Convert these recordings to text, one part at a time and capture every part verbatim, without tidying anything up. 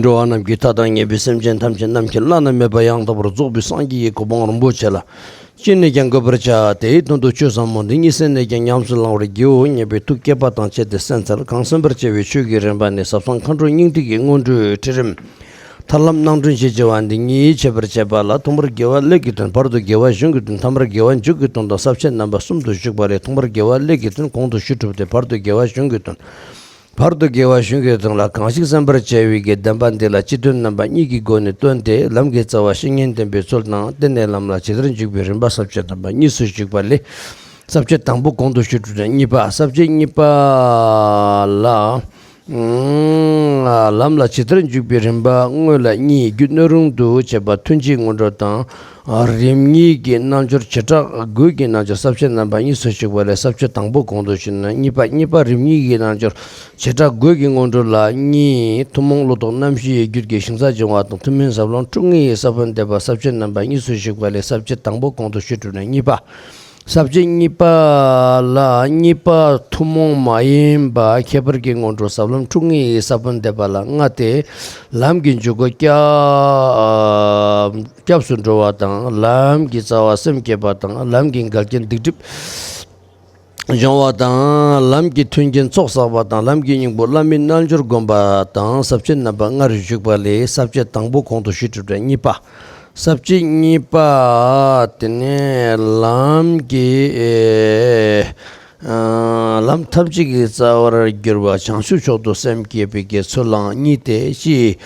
འགྲོ་བ་རྣམས་ཀྱི་མཐའ་དང་ཉེ་བའི་སེམས་ཅན་ཐམས་ཅད་ནམ་མཁའི་བླ་ན་མེད་པ་ཡང་དག་པར་རྫོགས་པའི་སངས་རྒྱས་ཀྱི་གོ་འཕང་རིན་པོ་ཆེ་ལ་ཅི་ནས་ཀྱང་འགོད་པར་བྱ། དེའི་དོན་དུ་ཆོས་ཟབ་མོ་འདི་ཉིད་གསན་ནས་ཀྱང་ཉམས་སུ་བླང་བར་བགྱིའོ་སྙམ་པའི་ཐུགས་བསྐྱེད་པ་དང་བཅས་ཏེ་གསན་འཚལ། གང་གསན་པར་བྱ་བའི་ཆོས་ཀྱི་རིམ་པ་ནི་ཟབ་གསང་མཁའ་འགྲོ་སྙིང་ཐིག་གི་སྔོན་འགྲོའི་ཁྲིད་རིམ། ཐར་ལམ་སྣང་སྒྲོན་ཞེས་བྱ་བ་འདི་ཉིད་འཆད་པར་བྱེད་པ་ལ། ཐོག་མར་དགེ་བ་ཀླད་ཀྱི་དོན། བར་དུ་དགེ་བ་གཞུང་གི་དོན། ཐ་མར་དགེ་བ་མཇུག་གི་དོན་དང་ས་བཅད་རྣམ་པ་གསུམ་དུ་བཞུགས་པ་ལས། ཐོག་མར་དགེ་བ་ཀླད་ཀྱི་དོན་གོང་དུ་ཞུས་གྲུབ་སྟེ། བར་དུ་དགེ་བ་གཞུང་གི་དོན། བར་དུ་དགེ་བ་གཞུང་གི་དོན་ལ་གང་ཞིག་གསན་པར་བྱ་བའི་གི་བདེན་པ་འདི་ལ་སྤྱི་དོན་རྣམ་པ་གཉིས་ཀྱི་སྒོ་ནས་སྟོན་ཏེ། ལམ་གྱི་རྩ་བ་བཤེས་གཉེན་བསྟེན་པའི་ཚུལ་དང་། བརྟེན་ནས་ལམ་ལ་ཇི་ལྟར་འཇུག་པའི་རིམ་པ། ས་བཅད་རྣམ་པ་གཉིས་སུ་བཞུགས་པ་ལས། ས་བཅད་དང་པོ་གོང་དུ་ཞུས་གྲུབ་སྟེ་གཉིས་པ། ས་བཅད་གཉིས་པ་ལ། ལམ་ལ་ཇི་ལྟར་འཇུག་པའི་རིམ་པ་སྔོན་ལ་གཉིས། རྒྱུ་སྣོད་རུང་དུ་བྱེད་པ་ཐུན་གཅིག་སྔོན་འགྲོ་དང་། རིམ་གཉིས་ཀྱི་རྣལ་འབྱོར་བྱེ་བྲག་དགུ་གི་རྣལ་འབྱོར། ས་བཅད་རྣམ་པ་གཉིས་སུ་ཞུགས་པ་ལས། ས་བཅད་དང་པོ་གོང་དུ་ཞུས་ན་གཉིས་པ། གཉིས་པ་རིམ་གཉིས་ཀྱི་རྣལ་འབྱོར་བྱེ་བྲག་དགུ་གི་སྔོན་འགྲོ་ལ་གཉིས། ཐུན་མོང་བློ་ལྡོག་རྣམ་བཞིའི་རྒྱུད་ཀྱི་ཞིང་ས་སྦྱོང་བ་དང་། ཐུན་མིན་ཟབ་ལམ་ཁྲོད་ལྔའི་ས་བོན་འདེབས་པ། ས་བཅད་རྣམ་པ་གཉིས་སུ་ཞུགས་པ་ལས། ས་བཅད་དང་པོ་གོང་དུ་ཞུས་གྲུབ་ན་གཉིས་པ། ས་བཅད་གཉིས་པ་ལ་གཉིས་པ་ཐུན་མོང་མ་ཡིན་པ་ཁྱད་པར་གྱི་སྔོན་འགྲོ་ཟབ་ལམ་ཁྲོད་ལྔའི་ས་བོན་འདེབས་པ་ལ་ལྔ་སྟེ། ལམ་གྱི་འཇུག་སྒོ་སྐྱབས་སུ་འགྲོ་བ་དང་། ལམ་གྱི་རྩ་བ་སེམས་བསྐྱེད་པ་དང་། ལམ་གྱི་འགལ་རྐྱེན་སྡིག་སྒྲིབ་སྦྱོང་བ་དང་། ལམ་གྱི་མཐུན་རྐྱེན་ཚོགས་བསགས་པ་དང་། ལམ་གྱི་སྙིང་པོ་བླ་མའི་རྣལ་འབྱོར་བསྒོམ་པ་དང་། ས་བཅད་རྣམ་པ་ལྔར་བཞུགས་པ་ལས། ས་བཅད་དང་པོ་གོང་དུ་ཞུས་གྲུབ་སྟེ་གཉིས་པ། ས་བཅད་གཉིས་པ། དེ་ནས་ལམ་གྱི་ཨ་ལམ་ཐམས་ཅད་ཀྱི་རྩ་བར་གྱུར་པ་བྱང་ཆུབ་མཆོག་ཏུ་སེམས་བསྐྱེད་པའི་གི་ཚུལ་ལའང་གཉིས་ཏེ། སྤྱིའི་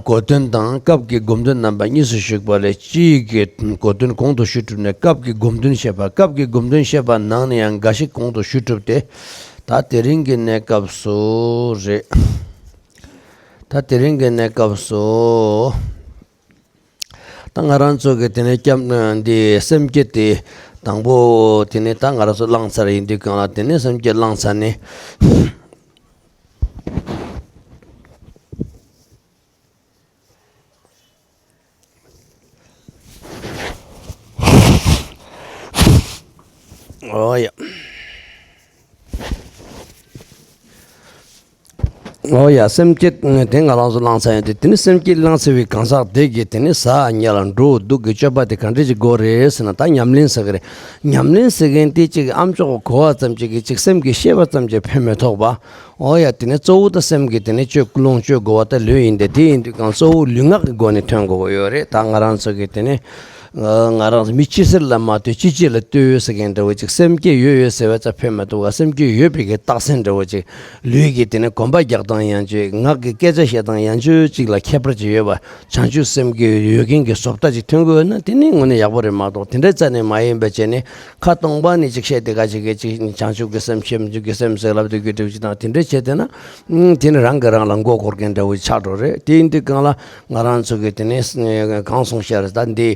གོ་དོན་དང་སྐབས་ཀྱི་སྒོམ་དོན་རྣམ་པ་གཉིས་སུ་ཞུགས་པ་ལས། སྤྱིའི་གོ་དོན་གོང་དུ་ཞུས་གྲུབ་ནས་སྐབས་ཀྱི་སྒོམ་དོན་བཤད་པ། སྐབས་ཀྱི་སྒོམ་དོན་བཤད་པ་ནང་ནས་ཡང་འགའ་ཞིག་གོང་དུ་ཞུས་གྲུབ་སྟེ། ད་དེ་རིང་གི་གནས་སྐབས་སུ་རེད། ད་དེ་རིང་གི་གནས་སྐབས་སུ། ད་ང་རང་ཚོ་གི་དེ་ནས་སྐྱབས་འདི་སེམས་བསྐྱེད་དེ་དང་པོ་དེ་ནས་ད་ང་རང་ཚོ་བླངས་ཚར་ཡིན་དུས་གང་ལ་དེ་ནས་སེམས་བསྐྱེད་བླངས་ཚར་ནས། ཨོ་ཡ། ཨོ་ཡ། སེམས་བསྐྱེད་དེ་ང་རང་ཚོ་བླངས་ཚར་ཡོད་དེ། དེ་ནི་སེམས་བསྐྱེད་བླངས་ཚར་བའི་གང་ཟག་དེ་གིས་དེ་ནི་ཟ་ཉལ་འགྲོ་འདུག་གི་སྤྱོད་པ་དེ་ག་འདྲ་ཞིག་དགོས་རེད་ཟེར་ན། ད་ཉམས་ལེན་ཟེར་གི་རེད། ཉམས་ལེན་ཟེར་མཁན་དེ་ཅིག་ཨ་མཆོག་གི་གོ་བ་ཙམ་ཅིག་གིས་ཅིག་སེམས་ཀྱིས་ཤེས་པ་ཙམ་ཅིག་ཕན་མི་ཐོགས་པ། ཨོ་ཡ། དེ་ནི་གཙོ་བོ་ད་སེམས་ཀྱིས་དེ་ནི་སྤྱོད་ཀུན་སློང་སྤྱོད་དགོས་པ་ད་ལོས་ཡིན་ཏེ། དེ་ཡིན་དུས་གང་གཙོ་བོ་ལུས་ངག་གི་སྒོ་ནས་ཐོན་དགོས་ཀྱི་ཡོད་རེད། ད་ང་རང་ཚོ་གིས་དེ་ནི། ང་རང་ཚོ་མི་ཅི་ཟེར་ལ་མ་ལྟོས་ཅི་བྱེད་ལ་ལྟོས་ཟེར་མཁན་འདྲ་བོ་ཅིག་སེམས་བསྐྱེད་ཡོད་ཡོད་ཟེར་བས་ཙ་ཕན་མ་ཐོགས་པ། སེམས་བསྐྱེད་ཡོད་པའི་གི་རྟགས་མཚན་འདྲ་བོ་ཅིག་ལུས་ཀྱིས་དེ་ནས་གོམ་པ་རྒྱག་སྟངས་ཡང་བཅོས། ངག་གིས་སྐད་ཆ་བཤད་སྟངས་ཡང་བཅོས་ཅིག་ལ་ཁྱད་པར་ཅིག་ཡོད་པ། བྱང་ཆུབ་སེམས་ཀྱི་ཡོད་མཁན་གྱི་བཟོ་ལྟ་ཅིག་ཐོན་དགོས་ན་དེ་ནི་དངོས་གནས་ཡག་པོ་རེད་མ་གཏོགས། དེ་འདྲའི་རྩ་ནས་མ་ཡིན་པ་བྱས་ནས་ཁ་སྟོང་པ་ནས་ཅིག་བཤད་དེ་ག་ཅིག་གིས་ཅིག་བྱང་ཆུབ་ཀྱི་སེམས་ཞིབ་འཇུག་གི་སེམས་ཟེར་ལབ་དེ་དགོས་འདྲ་བོ་ཅིག་དང་། དེ་འདྲ་བྱས་བསྡད་ན་དེ་ནི་རང་གིས་རང་ལ་མགོ་འཁོར་མཁན་འདྲ་བོ་ཆགས་འགྲོ་རེད། དེ་ཡིན་དུས་གང་ལ། ང་རང་ཚོ་གིས་དེ་ནས་གང་གསུངས་ཤག་རེད། ད་འདི་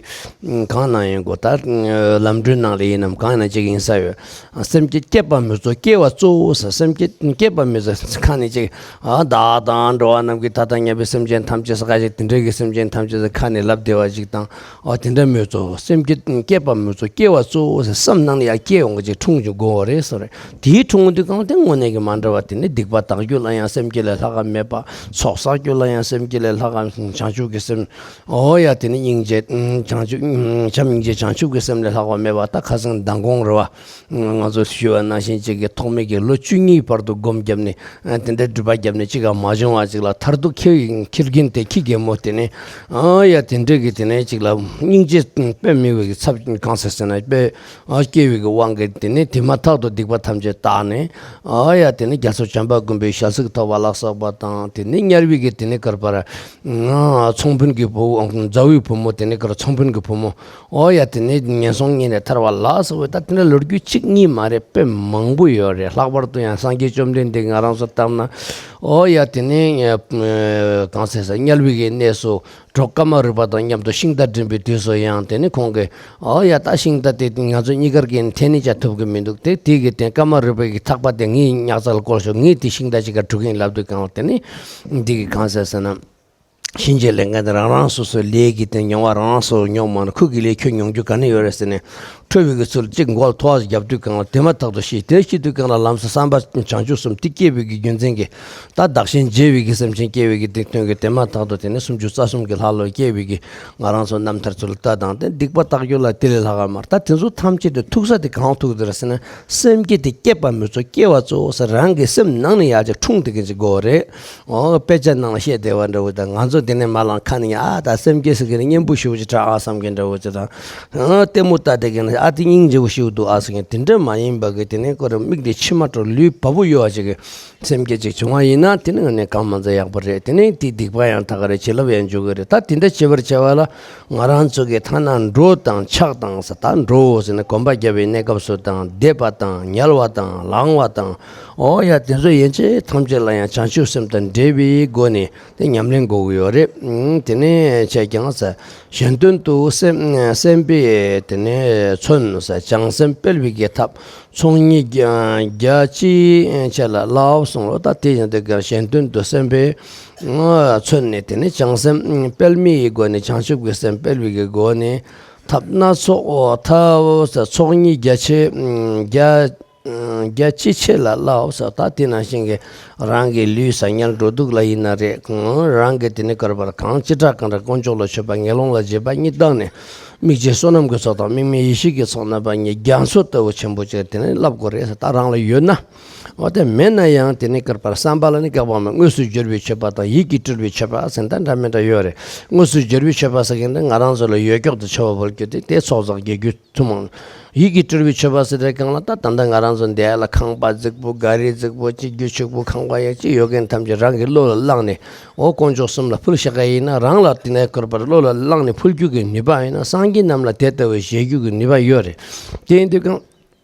གང་གནང་ཡོང་གོ། ད་ལམ་སྒྲོན་ནང་ལ་ཡིན་ནམ་གང་ཡིན་ན་ཅིག་ཡིན་ས་ཡོད། སེམས་བསྐྱེད་བསྐྱེད་པ་མི་རྫོགས་སྐྱེ་བ་གཙོ་བོ་ཟེར། སེམས་བསྐྱེད་བསྐྱེད་པ་མི་རྫོགས་ཁ་ནས་ཅིག་ཨ་བདག་དང་འགྲོ་བ་རྣམས་ཀྱི་མཐའ་དང་ཉེ་བའི་སེམས་ཅན་ཐམས་ཅད་ཟེར། ཁ་ཅིག་དེ་འདྲ་གི་སེམས་ཅན་ཐམས་ཅད་ཟེར་ཁ་ནས་ལབ་བསྡད་པ་ཅིག་དང་། ཨ་དེ་འདྲ་མི་རྫོགས། སེམས་བསྐྱེད་བསྐྱེད་པ་མི་རྫོགས་སྐྱེ་བ་གཙོ་བོ་ཟེར། བསམ་ནང་ནས་ཡར་སྐྱེ་ཡོང་གི་ཅིག་འཁྲུངས་ཀྱི་དགོས་པ་རེད་ཟེར། དེའི་འཁྲུངས་དུས་གང་དེ་དངོས་གནས་ཀྱི་མ་འདྲ་བ། དེ་ནི་སྡིག་པ་དག་རྒྱུ་ལ་ཡང་སེམས་བསྐྱེད་ལས་ལྷག་པ་མེད་པ། ཚོགས་བསགས་རྒྱུ་ལ་ཡང་སེམས་བསྐྱེད་ལས་ལྷག་པ། བྱང་ཆུབ་ཀྱི་སེམས། ཨོ་ཡ། དེ་ནི་སྙིང་རྗེ་བྱང་ཆུབ། བྱམས་སྙིང་རྗེ་བྱང་ཆུབ་ཀྱི་སེམས་ལས་ལྷག་པ་མེད་པ། ད་ཁ་སང་མདང་དགོང་རེད་བ། ང་ཚོ་ཞུས་པ་ནང་བཞིན་ཅིག་གི་ཐོག་མེད་ཀྱི་ལོ་བཅུ་གཉིས་བར་དུ་སྒོམ་བརྒྱབ་ནས། དེ་འདྲའི་སྒྲུབ་པ་བརྒྱབ་ནས་ཅིག་ག་མ་བྱུང་བ་ཅིག་ལ་མཐར་ཐུག་འཁྱེར་མཁན་དེ་ཁྱི་རྒན་མོ་དེ་ནི། ཨ་ཡ། དེ་འདྲ་གི་དེ་ནས་ཅིག་ལ་སྙིང་རྗེ་དཔེ་མི་དགོས་ཀྱི་ཚབ་གང་ཟེར་ཟེར་ན་དཔེ། ཨ་སྐྱེ་བའི་གི་དབང་གིས་དེ་ནས་དེ་མ་ཐག་ཏུ་སྡིག་པ་ཐམས་ཅད་དག་ནས། ཨ་ཡ། དེ་ནས་རྒྱ་མཚོ་བྱམས་པ་མགོན་པོའི་ཞལ་གཟིགས་ཐོབ་པ་ལ་སོགས་པ་དང་། དེ་ནས་དམྱལ་བའི་གི་དེ་ནས་གར་པར་ཚོང་དཔོན་གྱི་བུ་མཛའ་བོའི་བུ་མོ། དེ་ནས་གར་ཚོང་དཔོན་གྱི་བུ་མོ། ཨོ་ཡ། དེ་ནས་ངན་སོང་གཉིས་ནས་ཐར་བ་ལ་སོགས་པའི། ད་དེ་འདྲ་ལོ་རྒྱུས་གཅིག་གཉིས་མ་རེད། དཔེ་མང་པོ་ཡོད་རེད། ལྷག་པར་དུ་ཡང་སངས་རྒྱས་བཅོམ་ལྡན་འདས་ང་རང་ཚོ་ལྟར་ན། ཨོ་ཡ། དེ་ནས་གང་ཟེར་ས་དམྱལ་བའི་གི་གནས་སུ། གྲོགས་ཀ་མ་རུ་པ་དང་མཉམ་དུ་ཤིང་རྟ་འགྲིམ་པའི་དུས་སུ་ཡང་དེ་ནི་ཁོང་གིས། ཨོ་ཡ། ད་ཤིང་རྟ་དེ་ང་ཚོ་གཉིས་ཀར་གྱི་འཐེན་ནི་བྱ་ཐུབ་ཀྱི་མི་འདུག་དེ་དེ་གི་དེ་ཀ་མ་རུ་པའི་གི་ཐག་པ་དེ་ངའི་ཉག་རྩ་ལ་བསྐོར་ཤོག་ངས་དེ་ཤིང་རྟ་ཅིག་ག་འགྲོ་གི་ཡིན་ལབ་དུས་གང་ལ། དེ་ནི་འདི་གི་གང་ཟེར་ཟེར་ན། གཤིན་རྗེ་ལས་མཁན་དེ་རང་རང་སོ་སོའི་ལས་ཀྱི་དེ་མྱོང་བ་རང་རང་སོ་སོ་མྱོང་མ་ན། ཁོ་གི་ལས་ཁྱོད་མྱོང་རྒྱུ་ག་ནས་ཡོད་རེད་ཟེར་ནས། ཁྲོས་པའི་གི་ཚུལ་གཅིག་མགོ་ལ་ཐོ་བ་བརྒྱབ་དུས་གང་ལ་དེ་མ་ཐག་ཏུ་ཤི། དེ་ཤི་དུས་གང་ལ་ལམ་སང་བསམ་པ་བྱང་ཆུབ་གསུམ་དེ་སྐྱེ་བའི་གི་རྒྱུ་མཚན་གྱིས་ད་བདག་གཞན་བརྗེ་བའི་གི་སེམས་ཅན་སྐྱེ་བའི་གི་དེ་དོན་གྱིས་དེ་མ་ཐག་ཏུ་དེ་ནས་སུམ་ཅུ་རྩ་གསུམ་གྱི་ལྷ་ལ་སྐྱེ་བའི་གི་ང་རང་ཚོ་རྣམ་ཐར་ཚུལ་ལྟ་དང་དེ་སྡིག་པ་བརྟག་རྒྱུ་ལ་དེ་ལས་ལྷག་ག་མ་རེད། ད་དེ་ཚོ་ཐམས་ཅད་དེ་ཐུག་ས་དེ་གང་ཐུག་དེ་རེད་ཟེར་ན། སེམས་བསྐྱེད་དེ་བསྐྱེད་པ་མི་ཚོགས་སྐྱེ་བ་གཙོ་བོ་ཟེར། རང་གི་སེམས་ནང་ནས་ཡར་ཅིག་འཁྲུངས་དེ་གི་ཅིག་དགོས་རེད། ཨོ་དཔེ་ཆ་ནང་ལ་བཤད་བསྡད་པ་འདྲ་བོ་དང་། ང་ཚོ་དེ་ནས་མ་ལངས་ཁ་ནས་ཡ་ཨ་ད་སེམས་བསྐྱེད་ཟེར་གི་ནི་སྙན་པོ་ཞེ་པོ་ཅིག་དྲག་ཨ་བསམ་གི་འདྲ་བོ་ཅིག་དང་། ཨ་ལྟད་མོ་ལྟ་དེ་གི་ནི་ཨ་དེ་སྙིང་རྗེ་པོ་ཞེ་པོ་འདུག་ཨ་ཟེར་གི། དེ་འདྲ་མ་ཡིན་པ་གི་དེ་ནས་ཁོ་རང་མིག་དེ་མཆི་མ་བྲོ་ལུས་བ་སྤུ་གཡོ་བ་ཅིག་གི་སེམས་བསྐྱེད་ཅིག་བྱུང་བ་ཡིན་ན་དེ་ནི་ངོ་ནས་གང་མ་ཚད་ཡག་པོ་རེད། དེ་ནས་དེའི་སྡིག་པ་ཡང་དག་ག་རེད། བྱིན་རླབས་ཡང་འཇུག་གི་རེད། ད་དེ་འདྲ་བྱེད་པར་བྱ་བ་ལ་ང་རང་ཚོ་གི་ཐ་ན་འགྲོ་དང་ཆགས་དང་ཟེར། ད་འགྲོ་ཟེར་ན་གོམ་པ་རྒྱབ་པའི་གནས་སྐབས་སུ་དང་བསྡད་པ་དང་ཉལ་བ་དང་ལངས་པ་དང་། ཨོ་ཡ་དེ་ཚོ་ཡན་ཆད་ཐམས་ཅད་ལ་ཡང་བྱང་ཆུབ་སེམས་དང་འབྲེལ་བའི་སྒོ་ནས་དེ་ཉམས་ལེན་དགོས་ཀྱི་ཡོད་རེད། ཨང་དེ་ནས་བྱས་ཀྱང་ཟེར། གཞན་དོན་དུ་སེམས་སེམས་པས་དེ་ནས་མཚོན་ཟེར། བྱང་སེམས་སྤེལ་བའི་གི་ཐབས་ཚོགས་གཉིས་རྒྱ་རྒྱ་ཅི་ཆེ་ལ་བསླབ་གསུངས་ལོ། ད་དེ་བཞིན་དུ་གཞན་དོན་དུ་སེམས་པས་མཚོན་ནས་དེ་ནས་བྱང་སེམས་སྤེལ་མི་ཡི་སྒོ་ནས་བྱང་ཆུབ་ཀྱི་སེམས་སྤེལ་བའི་གི་སྒོ་ནས་ཐབས་སྣ་ཚོགས་ཐབས་ཚོགས་གཉིས་རྒྱ་ཆེ་རྒྱ་རྒྱ་ཅི་ཆེ་ལ་བསླབ་ཟེར། ད་དེ་ནང་བཞིན་གྱི་རང་གི་ལུས་ཟ་ཉལ་འགྲོ་འདུག་ལ་ཡིན་ན་རེད། རང་གི་དེ་ནས་ཀར་པར་གང་ཅི་དྲག་གང་དྲག་དཀོན་མཆོག་ལ་མཆོད་པ་ངན་སློང་ལ་བརྗེད་པ་གཉིས་བཏང་ནས་དམིགས་རྐྱེན་བསོད་ནམས་ཀྱི་ཚོགས་དང་དམིགས་མེད་ཡེ་ཤེས་ཀྱི་ཚོགས་རྣམ་པ་གཉིས་རྒྱ་མཚོ་ལྟ་བུ་ཆེན་པོ་ཅིག་དེ་ནས་བསླབ་དགོས་རེད་ཟེར། ད་རང་ལ་ཡོད་ན། འོ་དེ་མེད་ན་ཡང་དེ་ནས་ཀར་པར་བསམ་པ་ལ་ནི་བཀག་པ་མེད། དངོས་སུ་བསྒྱུར་བའི་མཆོད་པ་དང་ཡིད་ཀྱིས་སྤྲུལ་བའི་མཆོད་པ་ཟེར་ད་འདྲ་མི་འདྲ་ཡོད་རེད། དངོས་སུ་བསྒྱུར་བའི་མཆོད་པ་ཟེར་མཁན་དེ་ང་རང་ཚོ་ལ་ཡོད་ཀྱོག་ཏུ་མཆོད་པ་འབུལ་རྒྱུ་དེ་དེ་ཚོགས་བསགས་རྒྱག་རྒྱུ། ཐུན་མོང་། ཡིད་ཀྱིས་སྤྲུལ་བའི་མཆོད་པ་ཟེར་དུས་སྒང་ལ་ད་ད་ལྟ་ང་རང་ཚོ་འདི་ལ་ཁང་པ་རྫིག་པོ་ག་རི་རྫིག་པོ་གཅིག་རྒྱུ་ཕྱུག་པོ་ཁང་པ་ཡང་གཅིག་ཡོད་མཁན་ཐམས་ཅད་རང་གི་བློ་ལ་བླངས་ནས་འོ་དཀོན་མཆོག་གསུམ་ལ་ཕུལ་བཞག་ག་ཡིན་ན། རང་ལ་དེ་ནས་ཀར་པར་བློ་ལ་བླངས་ནས་ཕུལ་རྒྱུ་གི་ནུས་པ་ཡིན་ན་སངས་རྒྱས་རྣམས་ལ་དེ་ལྟ་བུའི་བཞེས་རྒྱུ་གི་ནུས་པ་ཡོད་རེད། དེ་ཡིན་དུས་སྒང་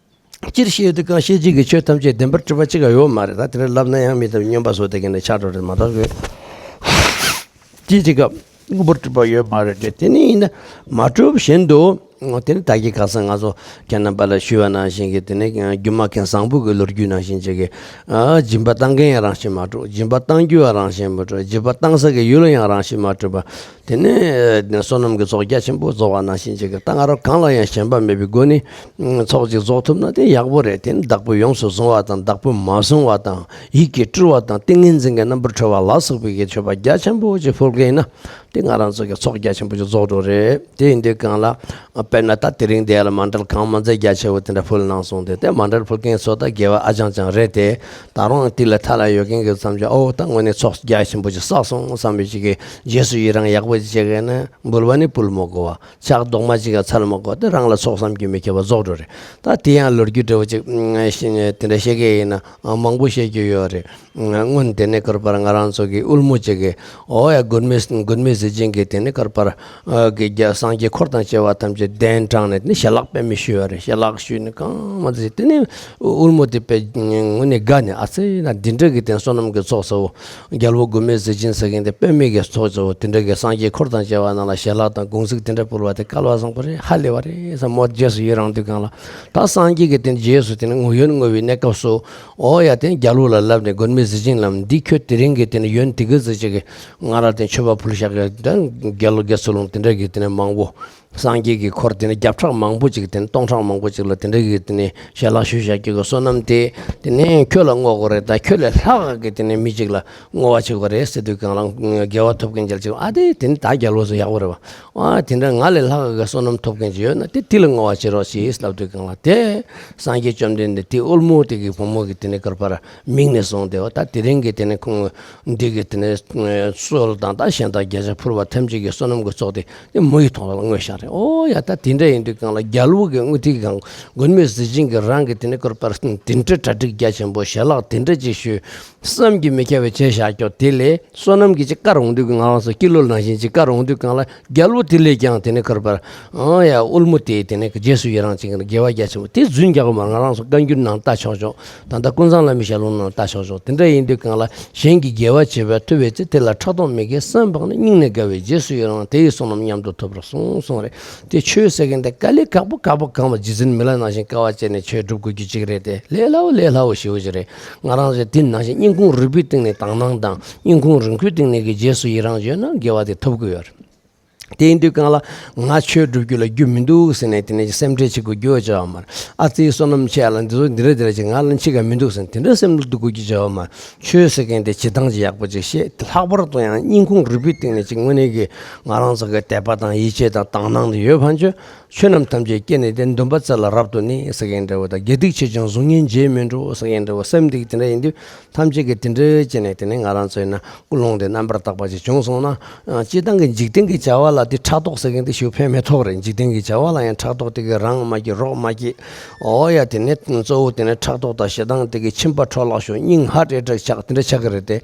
སྤྱིར་བཤད་དུས་སྒང་ཤེས་བྱེད་ཀྱི་ཆོས་ཐམས་ཅད་བདེན་པར་གྲུབ་པ་གཅིག་ཀྱང་ཡོད་མ་རེད། ད་དེ་འདྲ་ལབ་ན་ཡང་མི་ཐུབ། སྨྱོན་པ་བཟོ་དེ་ག་ནས་ཆགས་འགྲོ་རེད་མ་གཏོགས་གི། ཅི་ཅི་ག་དངོས་པོར་གྲུབ་པ་ཡོད་མ་རེད་དེ། དེ་ནི་ཡིན་ན་མ་གྲུབ་བཞིན་དུ། དེ་ནི་ད་གིན་ཁ་སང་ང་ཚོ་ཁྱེད་རྣམ་པ་ལ་ཞུས་པ་ནང་བཞིན་གྱི་དེ་ནི་སྒྱུ་མ་མཁན་བཟང་པོ་གི་ལོ་རྒྱུས་ནང་བཞིན་ཅིག་གི། ཨ་སྦྱིན་པ་བཏང་མཁན་ཡང་རང་བཞིན་མ་གྲུབ། སྦྱིན་པ་བཏང་རྒྱུ་ཡང་རང་བཞིན་མ་གྲུབ། སྦྱིན་པ་བཏང་ས་གི་ཡུལ་ཡང་རང་བཞིན་མ་གྲུབ་པ། དེ་ནས་བསོད་ནམས་ཀྱི་ཚོགས་རྒྱ་ཆེན་པོ་རྫོགས་པ་ནང་བཞིན་ཅིག་གི། ད་ང་རང་གང་ལ་ཡང་ཞེན་པ་མེད་པའི་སྒོ་ནས་ཚོགས་ཅིག་རྫོགས་ཐུབ་ན་དེ་ཡག་པོ་རེད། དེ་ནི་བདག་པོས་ཡོངས་སུ་བཟུང་བ་དང་བདག་པོས་མ་བཟུང་བ་དང་ཡིད་ཀྱིས་སྤྲུལ་བ་དང་ཏིང་ངེ་འཛིན་གྱི་རྣམ་པར་གྲོལ་བ་ལ་སོགས་པའི་གི་མཆོད་པ་རྒྱ་ཆེན་པོ་ཅིག་ཕུལ་མཁན་ཡིན་ན་དེ་ང་རང་ཚོ་གི་ཚོགས་རྒྱ་ཆེན་པོ་ཅིག་རྫོགས་འགྲོ་རེད། དེ་ཡིན་དུས་སྒང་ལ་དཔེར་ན་ད་དེ་རིང་འདི་ལ་མཎྜལ་གང་མ་ཚད་རྒྱ་ཆེ་བོ་དེ་འདྲ་ཕུལ་གནང་སོང་སྟེ། དེ་མཎྜལ་ཕུལ་མཁན་ཚོ་ད་དགེ་བ་ཨ་ཅང་ཅང་རེད་དེ། ད་རུང་དེ་ལས་མཐའ་ལ་ཡོད་མཁན་གྱི་བསམ་བྱ་ཨོ་ད་དངོས་གནས་ཚོགས་རྒྱ་ཆེན་པོ་ཅིག་བསགས་སོང་བསམ་པའི་ཅིག་གི་རྗེས་སུ་ཡི་རང་ཡག་པོ་ཅིག་བྱེད་མཁན་ན། འབུལ་བ་ནི་ཕུལ་མི་དགོས་པ། ཕྱག་རྡོག་མ་གཅིག་ཀྱང་འཚལ་མི་དགོས་ཏེ་རང་ལ་ཚོགས་བསམ་གྱིས་མི་ཁྱབ་པ་རྫོགས་འགྲོ་རེད། ད་དེ་ཡང་ལོ་རྒྱུས་འདྲ་བོ་ཅིག་ཨ་ཤེས་ནས་དེ་འདྲ་བཤད་མཁན་ཡིན་ན་མང་པོ་བཤད་རྒྱུ་ཡོད་རེད། སྔོན་དེ་ནས་ཀར་པར་ང་རང་ཚོ་གི་དབུལ་མོ་ཅིག་གི་ཨོ་ཡ་མགོན་མེད་མགོན་མེད་ཟས་སྦྱིན་གྱི་དེ་ནས་ཀར་པར་གི་རྒྱ་སངས་རྒྱས་འཁོར་དང་བཅས་པ་ཐམས་ཅད་གདན་དྲངས་ནས་དེ་ནས་ཞལ་ལག་པད་མའི་ཞུས་པ་རེད། ཞལ་ལག་ཞུས་ནས་གང་མ་ཚད་དེ་ནས་དབུལ་མོ་དེ་དཔེ་དངོས་གནས་དགའ་ནས་ཨ་ཙི་ན་འདི་འདྲ་གི་དེ་བསོད་ནམས་ཀྱི་ཚོགས་གཙོ་བོ། རྒྱལ་པོ་མགོན་མེད་ཟས་སྦྱིན་ཟེར་མཁན་དེ་པད་མའི་གི་ཚོགས་གཙོ་བོ་དེ་འདྲ་གི་སངས་རྒྱས་འཁོར་དང་བཅས་པ་རྣམས་ལ་ཞལ་ལག་དང་དགུང་ཚིགས་དེ་འདྲ་ཕུལ་བ་དེ་སྐལ་བ་བཟང་པོ་རེད། ཧ་ལས་པ་རེད་བསམ་མོ། རྗེས་སུ་ཡི་རང་དུས་སྒང་ལ་ད་སངས་རྒྱས་ཀྱི་དེ་རྗེས་སུ་དེ་ནས་ངུ་ཡོན་བསྔོ་བའི་གནས་སྐབས་སུ་ཨོ་ཡ་དེ་རྒྱལ་པོ་ལ་ལབ་ནས་མགོན་མེད་ཟས་སྦྱིན་ལམ་འདི་ཁྱོད་དེ་རིང་གི་དེ་ནས་ཡོན་དེ་གི་ཟིག་ཅིག་གི་ང་ར་དེ་མཆོད་པ་ཕུལ་བཞག་གི་ད་རྒྱལ་པོ་དགེ་ཚུལ་སློང་དེ་འདྲ་གི་དེ་ནས་མང་པོ། སངས་རྒྱས་ཀྱི་འཁོར་དེ་ནས་བརྒྱ་ཕྲག་མང་པོ་ཅིག་དེ་ནས་སྟོང་ཕྲག་མང་པོ་ཅིག་ལ་དེ་འདྲ་གི་དེ་ནས་ཞལ་ལག་ཞུས་བཞག་རྒྱུ་གི་བསོད་ནམས་དེ་དེ་ནས་ཁྱོད་ལ་བསྔོ་དགོས་རེད། ད་ཁྱོད་ལས་ལྷག་གི་དེ་ནས་མི་ཅིག་ལ་བསྔོ་བ་བྱེད་དགོས་རེད་ཟེར་དུས་སྒང་ལ་དགེ་བ་ཐོབ་མཁན་ཅིག་ལ་ཅིག་ཨ་དེ་དེ་ནས་ད་རྒྱལ་པོ་ཚོ་ཡག་པོ་རེད་བ། ཨ་དེ་འདྲ་ང་ལས་ལྷག་གི་བསོད་ནམས་ཐོབ་མཁན་ཅིག་ཡོད་ན་དེ་དེ་ལ་བསྔོ་བ་བྱེད་རོགས་ཞེས་ལབ་དུས་སྒང་ལ་དེ་སངས་རྒྱས་བཅོམ་ལྡན་འདས་དེ་དབུལ་མོ་དེ་གི་བུ་མོ་གི་དེ་ནས་ཀར་པར་མིང་ནས་བཟུང་སྟེ་བ། ད་དེ་རིང་གི་དེ་ནས་ཁོང་འདི་གི་དེ་ནས་གསོལ་དང་ད་གཞན་དག་བརྒྱ་ཆ་ཕུལ་བ་ཐམས་ཅད་ཀྱི་བསོད་ནམས་ཀྱི་ཚོགས་དེ་དེ་མོ་ཡི་ཐོག་ལ་བསྔོས་བཞག་རེད། ཨོ་ཡ་ད་དེ་འདྲ་ཡིན་དུས་སྒང་ལ་རྒྱལ་པོ་གི་དངུལ་ཐིག་གང་མགོན་མེད་ཟས་སྦྱིན་གྱི་རང་གི་དེ་ནས་ཀར་པར་དེ་འདྲ་གྲ་སྒྲིག་རྒྱ་ཆེན་པོ་ཞལ་ལག་དེ་འདྲ་ཅིག་ཞུས། བསམ་གྱིས་མི་ཁྱབ་པའི་བྱས་བཞག་ཀྱོག་དེ་ལས་བསོད་ནམས་ཀྱི་ཅིག་དཀར་འོང་དུས་ཀྱི་ང་རང་ཚོ་སྐྱིད་ལོ་ནང་བཞིན་ཅིག་དཀར་འོང་དུས་སྒང་ལ་རྒྱལ་པོ་དེ་ལས་ཀྱང་དེ་ནས་ཁར་པར་ཨང་ཡ་དབུལ་མོ་དེ་དེ་ནས་རྗེས་སུ་ཡི་རང་ཅིག་དགེ་བ་རྒྱ་ཆེན་པོ་དེ་རྫུན་རྒྱག་གི་མ། ང་རང་ཚོ་བཀའ་འགྱུར་ནང་ལྟ་ཆོག་ཆོག་ད་ལྟ་ཀུན་བཟང་བླ་མའི་ཞལ་ལུང་ནང་ལྟ་ཆོག་ཆོག་དེ་འདྲ་ཡིན་དུས་སྒང་ལ་གཞན་གྱི་དགེ་བ་བྱེད་པར་ཐུབ་པའི་ཚེ་དེ་ལ་ཕྲག་དོག་མི་དགེ་བསམ་པ་ནི་སྙིང་ནས་དགའ་བས་རྗེས་སུ་ཡི་རང་དེ་ཡི་བསོད་ནམས་མཉམ་དུ་ཐོབ་པར་གསུངས་གསུངས་རེད། དེ་ཆོས་ཟེར་མཁན་དེ་དཀའ་ལས་ཁག་པོ་ཁག་པོ་གང་བ་རྗེ་བཙུན་མི་ལ་ནང་བཞིན་དཀའ་བ་སྤྱད་ནས་ཆོས་སྒྲུབ་དགོས་རྒྱུ་ཅིག་རེད་དེ། ལས་སླ་བོ་ལས་སླ་བོ་ཞེ་པོ་ཅིག་རེད། ང་རང་ཚོས་དེ་ནང་བཞིན་སྙིང་ཁུང་རུས་པའི་གཏིང་ནས་དག་སྣང་དང་སྙིང་ཁུང་རུས་ཁུངས་གཏིང་ནས་ཀྱི་རྗེས་སུ་ཡི་རང་བྱོས་ན་དགེ་བ་དེ་ཐོབ་ཀྱི་ཡོད་རེད། དེ་ཡིན་དུས་གང་ལ་ང་ཆོས་སྒྲུབ་རྒྱུ་ལ་རྒྱུ་མི་འདུག་ཟེར་ནས་དེ་ནས་སེམས་ཁྲལ་བྱེད་དགོས་རྒྱུ་བྱ་བ་མ་རེད། ཨ་ཙི་བསོད་ནམས་ཆེ་ཡ་ལ་འདི་ཚོ་འདི་འདྲ་འདི་འདྲ་བྱེད། ང་ལ་འཆི་ག་མི་འདུག་ཟེར་ནས་དེ་འདྲ་སེམས་ལ་སྡུག་དགོས་རྒྱུ་བྱ་བ་མ་རེད། ཆོས་ཟེར་མཁན་དེ་བྱེད་སྟངས་ཅིག་ཡག་པོ་ཅིག་ཤེས། ལྷག་པར་དུ་ཡང་སྙིང་ཁུང་རུས་པའི་གཏིང་ནས་ཅིག་དངོས་གནས་ཀྱི་ང་རང་ཚོ་གི་དད་པ་དང་ཡིད་ཆེས་དང་དག་སྣང་དེ་ཡོད་ཕན་ཆོད། ཆོས་རྣམས་ཐམས་ཅད་སྐྱེ་གནས་དེ། འདུན་པ་རྩེ་ལ་རབ་ཏུ་གནས་ཟེར་མཁན་འདྲ་བོ་དང་། དགེ་སྡིག་ཆེ་ཆུང་གཟུགས་བརྙན་བརྗེད་མི་འགྲོ་ཟེར་མཁན་འདྲ་བོ། སེམས་དེ་དེ་འདྲ་ཡིན་དུས་ཐམས་ཅད་ཀྱིས་དེ་འདྲ་བྱས་ནས་དེ་ནས་ང་རང་ཚོ་ཡིན་ན་ཀུན་སློང་དེ་རྣམ་པར་དག་པ་ཅིག་བྱུང་སོང་ན། ཨ། སྤྱིར་བཏང་གི་འཇིག་རྟེན་གྱི་བྱ་བ་ལ་དེ་ཕྲག་དོག་ཟེར་མཁན་དེ་ཞིག་ཕན་མི་ཐོགས་རེད། འཇིག་རྟེན་གྱི་བྱ་བ་ལ་ཡང་ཕྲག་དོག་དེ་གིས་རང་མ་སྐྱིད་རོགས་མ་སྐྱིད། ཨོ་ཡ། དེ་ནས་གཙོ་བོ་དེ་ནས་ཕྲག་དོག་དང་ཞེ་སྡང་དེ་གིས་ཁྱིམ་པ་འཕྲོ་བརླག་ཤོག་སྙིང་ཧ་ཏྲེ་ཏྲེ་ཆགས་དེ་འདྲ་ཆགས་ཀྱི་རེད་དེ།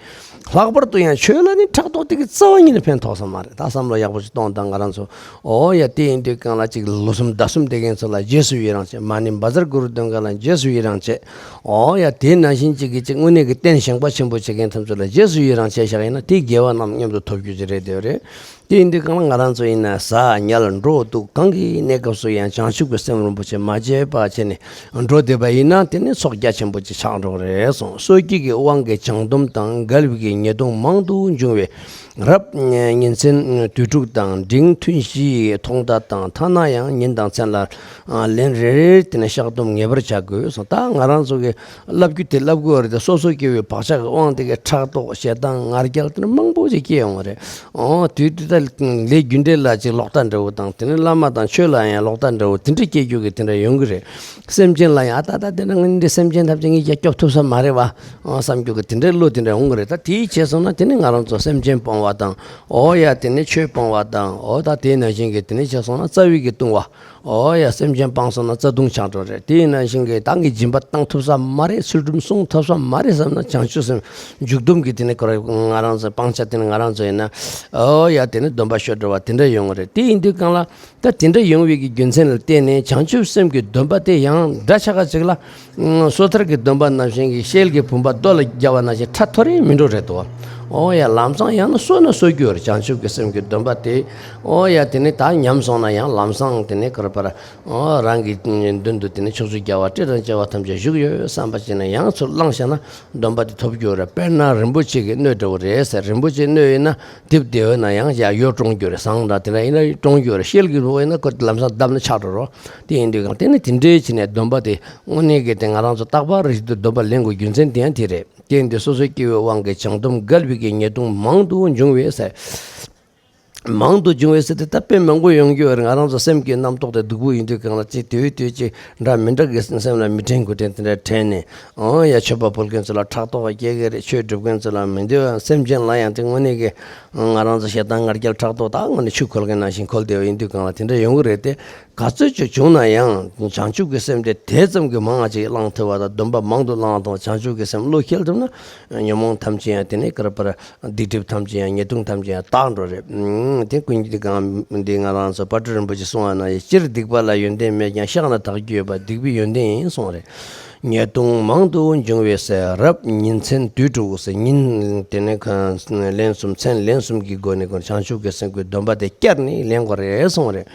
ལྷག་པར་དུ་ཡང་ཆོས་ལ་ནི་ཕྲག་དོག་དེ་གིས་རྩ་བ་ཉིད་ནས་ཕན་ཐོགས་ས་མ་རེད། ད་བསམ་བློ་ཡག་པོ་ཞིག་གཏོང་དང་། ང་རང་ཚོ། ཨོ་ཡ། དེ་ཡིན་དུས་གང་ལ་ཅིག་ལོ་གསུམ་ཟླ་གསུམ་དེ་གན་ཚོ་ལ་རྗེས་སུ་ཡི་རང་བྱེད། མ་ཎི་བཛྲ་གུ་རུ་འདོན་ག་ལ་རྗེས་སུ་ཡི་རང་བྱེད། ཨོ་ཡ། དེ་ནང་བཞིན་ཅིག་གི་ཅིག་དངོས་གནས་ཀྱི་རྟེན་བཞེངས་པ་ཆེན་པོ་བྱེད་མཁན་ཐམས་ཅད་ལ་རྗེས་སུ་ཡི་རང་བྱས་བཞག་ཡིན་ན། དེ་དགེ་བ་རྣམས་མཉམ་དུ་ཐོབ་རྒྱུ་ཅིག་རེད་དེ་རེད། དེ་ཡིན་དུས་གང་ལ་ང་རང་ཚོ་ཡིན་ན་ཟ་ཉལ་འགྲོ་འདུག་གང་གི་གནས་སྐབས་སུ་ཡང་བྱང་ཆུབ་ཀྱི་སེམས་རིན་པོ་ཆེ་མ་བརྗེད་པ་བྱས་ནས་འགྲོ་བསྡད་པ་ཡིན་ན། དེ་ནི་ཚོགས་རྒྱ་ཆེན་པོ་ཅིག་ཆགས་འགྲོ་གི་རེད་གསུངས། སོ་སྐྱེ་གི་དབང་གིས་བྱང་སྡོམ་དང་འགལ་བའི་ཉེས་ལྟུང་མང་དུ་འབྱུང་བས། རབ་ཉིན་མཚན་དུས་དྲུག་དང་འབྲིང་ཐུན་བཞིའི་ཐོག་མཐའ་དང་ཐ་ན་ཡང་ཉིན་དང་མཚན་ལ་ལན་རེ་རེ་དེ་ནས་བཤགས་སྡོམ་ངེས་པར་བྱ་དགོས་སོ། ད་ང་རང་ཚོ་གི་བསླབ་རྒྱུ་དེ་བསླབ་དགོས་པ་རེད་དེ། སོ་སོ་སྐྱེ་བོའི་བག་ཆགས་ཀྱི་དབང་དེ་གིས་ཕྲག་དོག་ཞེ་སྡང་ང་རྒྱལ་དེ་འདྲ་མང་པོ་ཞིག་སྐྱེ་ཡོང་བ་རེད། ཨོ་དུས་དུས་ད་ལས་རྒྱུ་འབྲས་ལ་ཅིག་ལོག་ལྟ་འདྲ་བོ་དང་། དེ་ནས་བླ་མ་དང་ཆོས་ལ་ཡང་ལོག་ལྟ་འདྲ་བོ་དེ་འདྲ་སྐྱེ་རྒྱུ་གི་དེ་འདྲ་ཡོང་གི་རེད། སེམས་ཅན་ལ་ཡང་ཨ་ད་ད་དེ་འདྲ་ངས་འདི་སེམས་ཅན་ཐམས་ཅད་ངས་ཀྱང་སྐྱོབ་ཐུབ་ས་མ་རེད་བ། ཨོ་བསམ་རྒྱུ་གི་དེ་འདྲའི་བློ་དེ་འདྲ་འོང་གི་རེད། ད་དེའི་བྱས་སོང་ན་དེ་ནི་ང་རང་ཚོ་སེམས་ཅན་སྤོང་བ་དང་། ཨོ་ཡ། དེ་ནི་ཆོས་སྤོང་བ་དང་། ཨོ་ད་དེ་ནང་བཞིན་གྱི་དེ་ནི་བྱས་སོང་ན་རྩ་བའི་གི་ལྟུང་བ། ཨོ་ཡ། སེམས་ཅན་སྤངས་སོང་ན་རྩ་ལྟུང་ཆགས་འགྲོ་རེད། དེ་ནང་བཞིན་གྱི་ད་ངས་སྦྱིན་པ་བཏང་ཐུབ་ས་མ་རེད། ཚུལ་ཁྲིམས་སྲུང་ཐུབ་ས་མ་རེད་བསམ་ན། བྱང་ཆུབ་སེམས་འཇུག་སྡོམ་གྱི་དེ་ནི་ཁོ་རང་ང་རང་ཚོ་སྤང་བྱ་དེ་ནི་ང་རང་ཚོ་ཡིན་ན། ཨོ་ཡ། དེ་ནི་སྡོམ་པ་ཤོར་འགྲོ་བ་དེ་འདྲ་ཡོང་གི་རེད། དེ་ཡིན་དུས་གང་ལ། ད་དེ་འདྲ་ཡོང་བའི་གི་རྒྱུ་མཚན་ལ་བརྟེན་ནས་བྱང་ཆུབ་སེམས་ཀྱི་སྡོམ་པ་དེ་ཡང་འདྲ་ཆགས་ཀ་ཅིག་ལ། སོ་ཐར་གྱི་སྡོམ་པ་ནང་བཞིན་གྱི་ཤེལ་གྱི་བུམ་པ་རྡོ་ལ་བརྒྱབ་པ་ནང་བཞིན་ཕྲ་ཐོ་རེ་མི་འགྲོ་རེད་དོ། ཨོ་ཡ། ལམ་སང་ཡང་ན་གསོས་ན་གསོ་རྒྱུ་རེད། བྱང་ཆུབ་ཀྱི་སེམས་ཀྱི་སྡོམ་པ་དེ། ཨོ་ཡ། དེ་ནི་ད་ཉམས་སོང་ན་ཡང་ལམ་སང་དེ་ནི་ཁོ་རང་ཕར། ཨོ་རང་གི་མདུན་དུ་དེ་ནི་ཕྱོགས་བཅུའི་རྒྱལ་བ་སྲས་དང་བཅས་པ་ཐམས་ཅད་བཞུགས་ཡོད་བསམ་པ་བྱས་ན་ཡང་ཚུར་བླངས་བཞག་ན་སྡོམ་པ་དེ་ཐོབ་རྒྱུ་རེད། དཔེར་ན་རིན་པོ་ཆེ་གི་སྣོད་འདྲ་བོ་རེད་ཟེར། རིན་པོ་ཆེ་སྣོད་ཡིན་ན། དེབ་དེ་བས་ན་ཡང་ཡར་ཡོར་གྲོང་རྒྱུ་རེད། ཟངས་དང་དེ་འདྲ་ཡིན་ན་གྲོང་རྒྱུ་རེད། ཤེལ་གྱི་བུམ་པ་ཡིན་ན་ཁོ་ལམ་སང་བརྡབས་ན་ཆག་འགྲོ་རོ། དེ་ཡིན་དུས་གང་དེ་ནི་དེ་འདྲའི་བྱས་ནས་སྡོམ་པ་དེ་དངོས་གནས་ཀྱི་དེ་ང་རང་ཚོ་རྟག་པར་རེ་ཞིག་ཏུ་སྡོམ་པ་ལེན་དགོས་རྒྱུ་མཚན་དེ་ཡང་དེ་རེད། དེ་ཡིན་དུས་སོ་སོའི་སྐྱེ་བོའི་དབང་གིས་བྱང་སྡོམ་འགལ་བའི་གི་ཉེས་ལྟུང་མང་དུ་འབྱུང་བས་ཟེར། མང་དུ་འབྱུང་བས་ཟེར་ཏེ་ད་དཔེ་མང་པོ་ཡོང་རྒྱུ་རེད། ང་རང་ཚོ་སེམས་ཀྱི་རྣམ་རྟོག་དེ་སྡུག་པོ་ཡིན་དུས་གང་ལ་ཅིག་དེ་བས་དེ་ཅིག་འདྲ་མི་འདྲ་གི་སེམས་ལ་མི་དྲན་དགུ་དྲན་དེ་འདྲ་དྲན་ནས། ཨང་ཡ། མཆོད་པ་ཕུལ་མཁན་ཚོ་ལ་ཕྲག་དོག་སྐྱེ་གི་རེད། ཆོས་སྒྲུབ་མཁན་ཚོ་ལ་མི་འདོད། སེམས་ཅན་ལ་ཡང་དེ་དངོས་གནས་ཀྱི་ང་རང་ཚོ་ཞེ་སྡང་ང་རྒྱལ་ཕྲག་དོག་ད་དངོས་གནས་ཆུ་འཁོལ་མཁན་ནང་བཞིན་འཁོལ་བསྡད་པ་ཡིན་དུས་གང་ལ་དེ་འདྲ་ཡོང་གི་རེད་དེ། ག་ཚོད་ཅིག་བྱུང་ན་ཡང་བྱང་ཆུབ་ཀྱི་སེམས་དེ་དེ་ཙམ་གྱིས་མང་བ་ཅིག་བླང་ཐུབ་པ་དང་། སྡོམ་པ་མང་དུ་བླངས་དང་བྱང་ཆུབ་ཀྱི་སེམས་བློ་ཁེལ་ཐུབ་ན། ཉོན་མོངས་ཐམས་ཅད་ཡང་དེ་ནས་ཀར་པར་སྡིག་སྒྲིབ་ཐམས་ཅད་ཡང་ཉེས་ལྟུང་ཐམས་ཅད་ཡང་དག་འགྲོ་རེད། ཨུམ། དེ་ཀུན་གྱི་གང་འདི་ང་རང་ཚོ་དཔལ་སྤྲུལ་རིན་པོ་ཆེ་གསུང་བ་ན་ཡང་། སྤྱིར་སྡིག་པ་ལ་ཡོན་ཏན་མེད་ཀྱང་། བཤགས་ན་དག་རྒྱུ་ཡོད་པ། སྡིག་པའི་ཡོན་ཏན་ཡིན་གསུངས་རེད། ཉེས་ལྟུང་མང་དུ་འབྱུང་བས་ཟེར། རབ་ཉིན་མཚན་དུས་དྲུག་ཟེར། ཉིན་དེ་ནས་ལན་གསུམ་མཚན་ལན་གསུམ་གྱི་སྒོ་ནས་ཁོ་བྱང་ཆུབ་ཀྱི་སེམས་ཀྱི་སྡོམ་པ་དེ་བསྐྱར་ནས་ལེན་དགོས་རེད་གསུངས་རེད།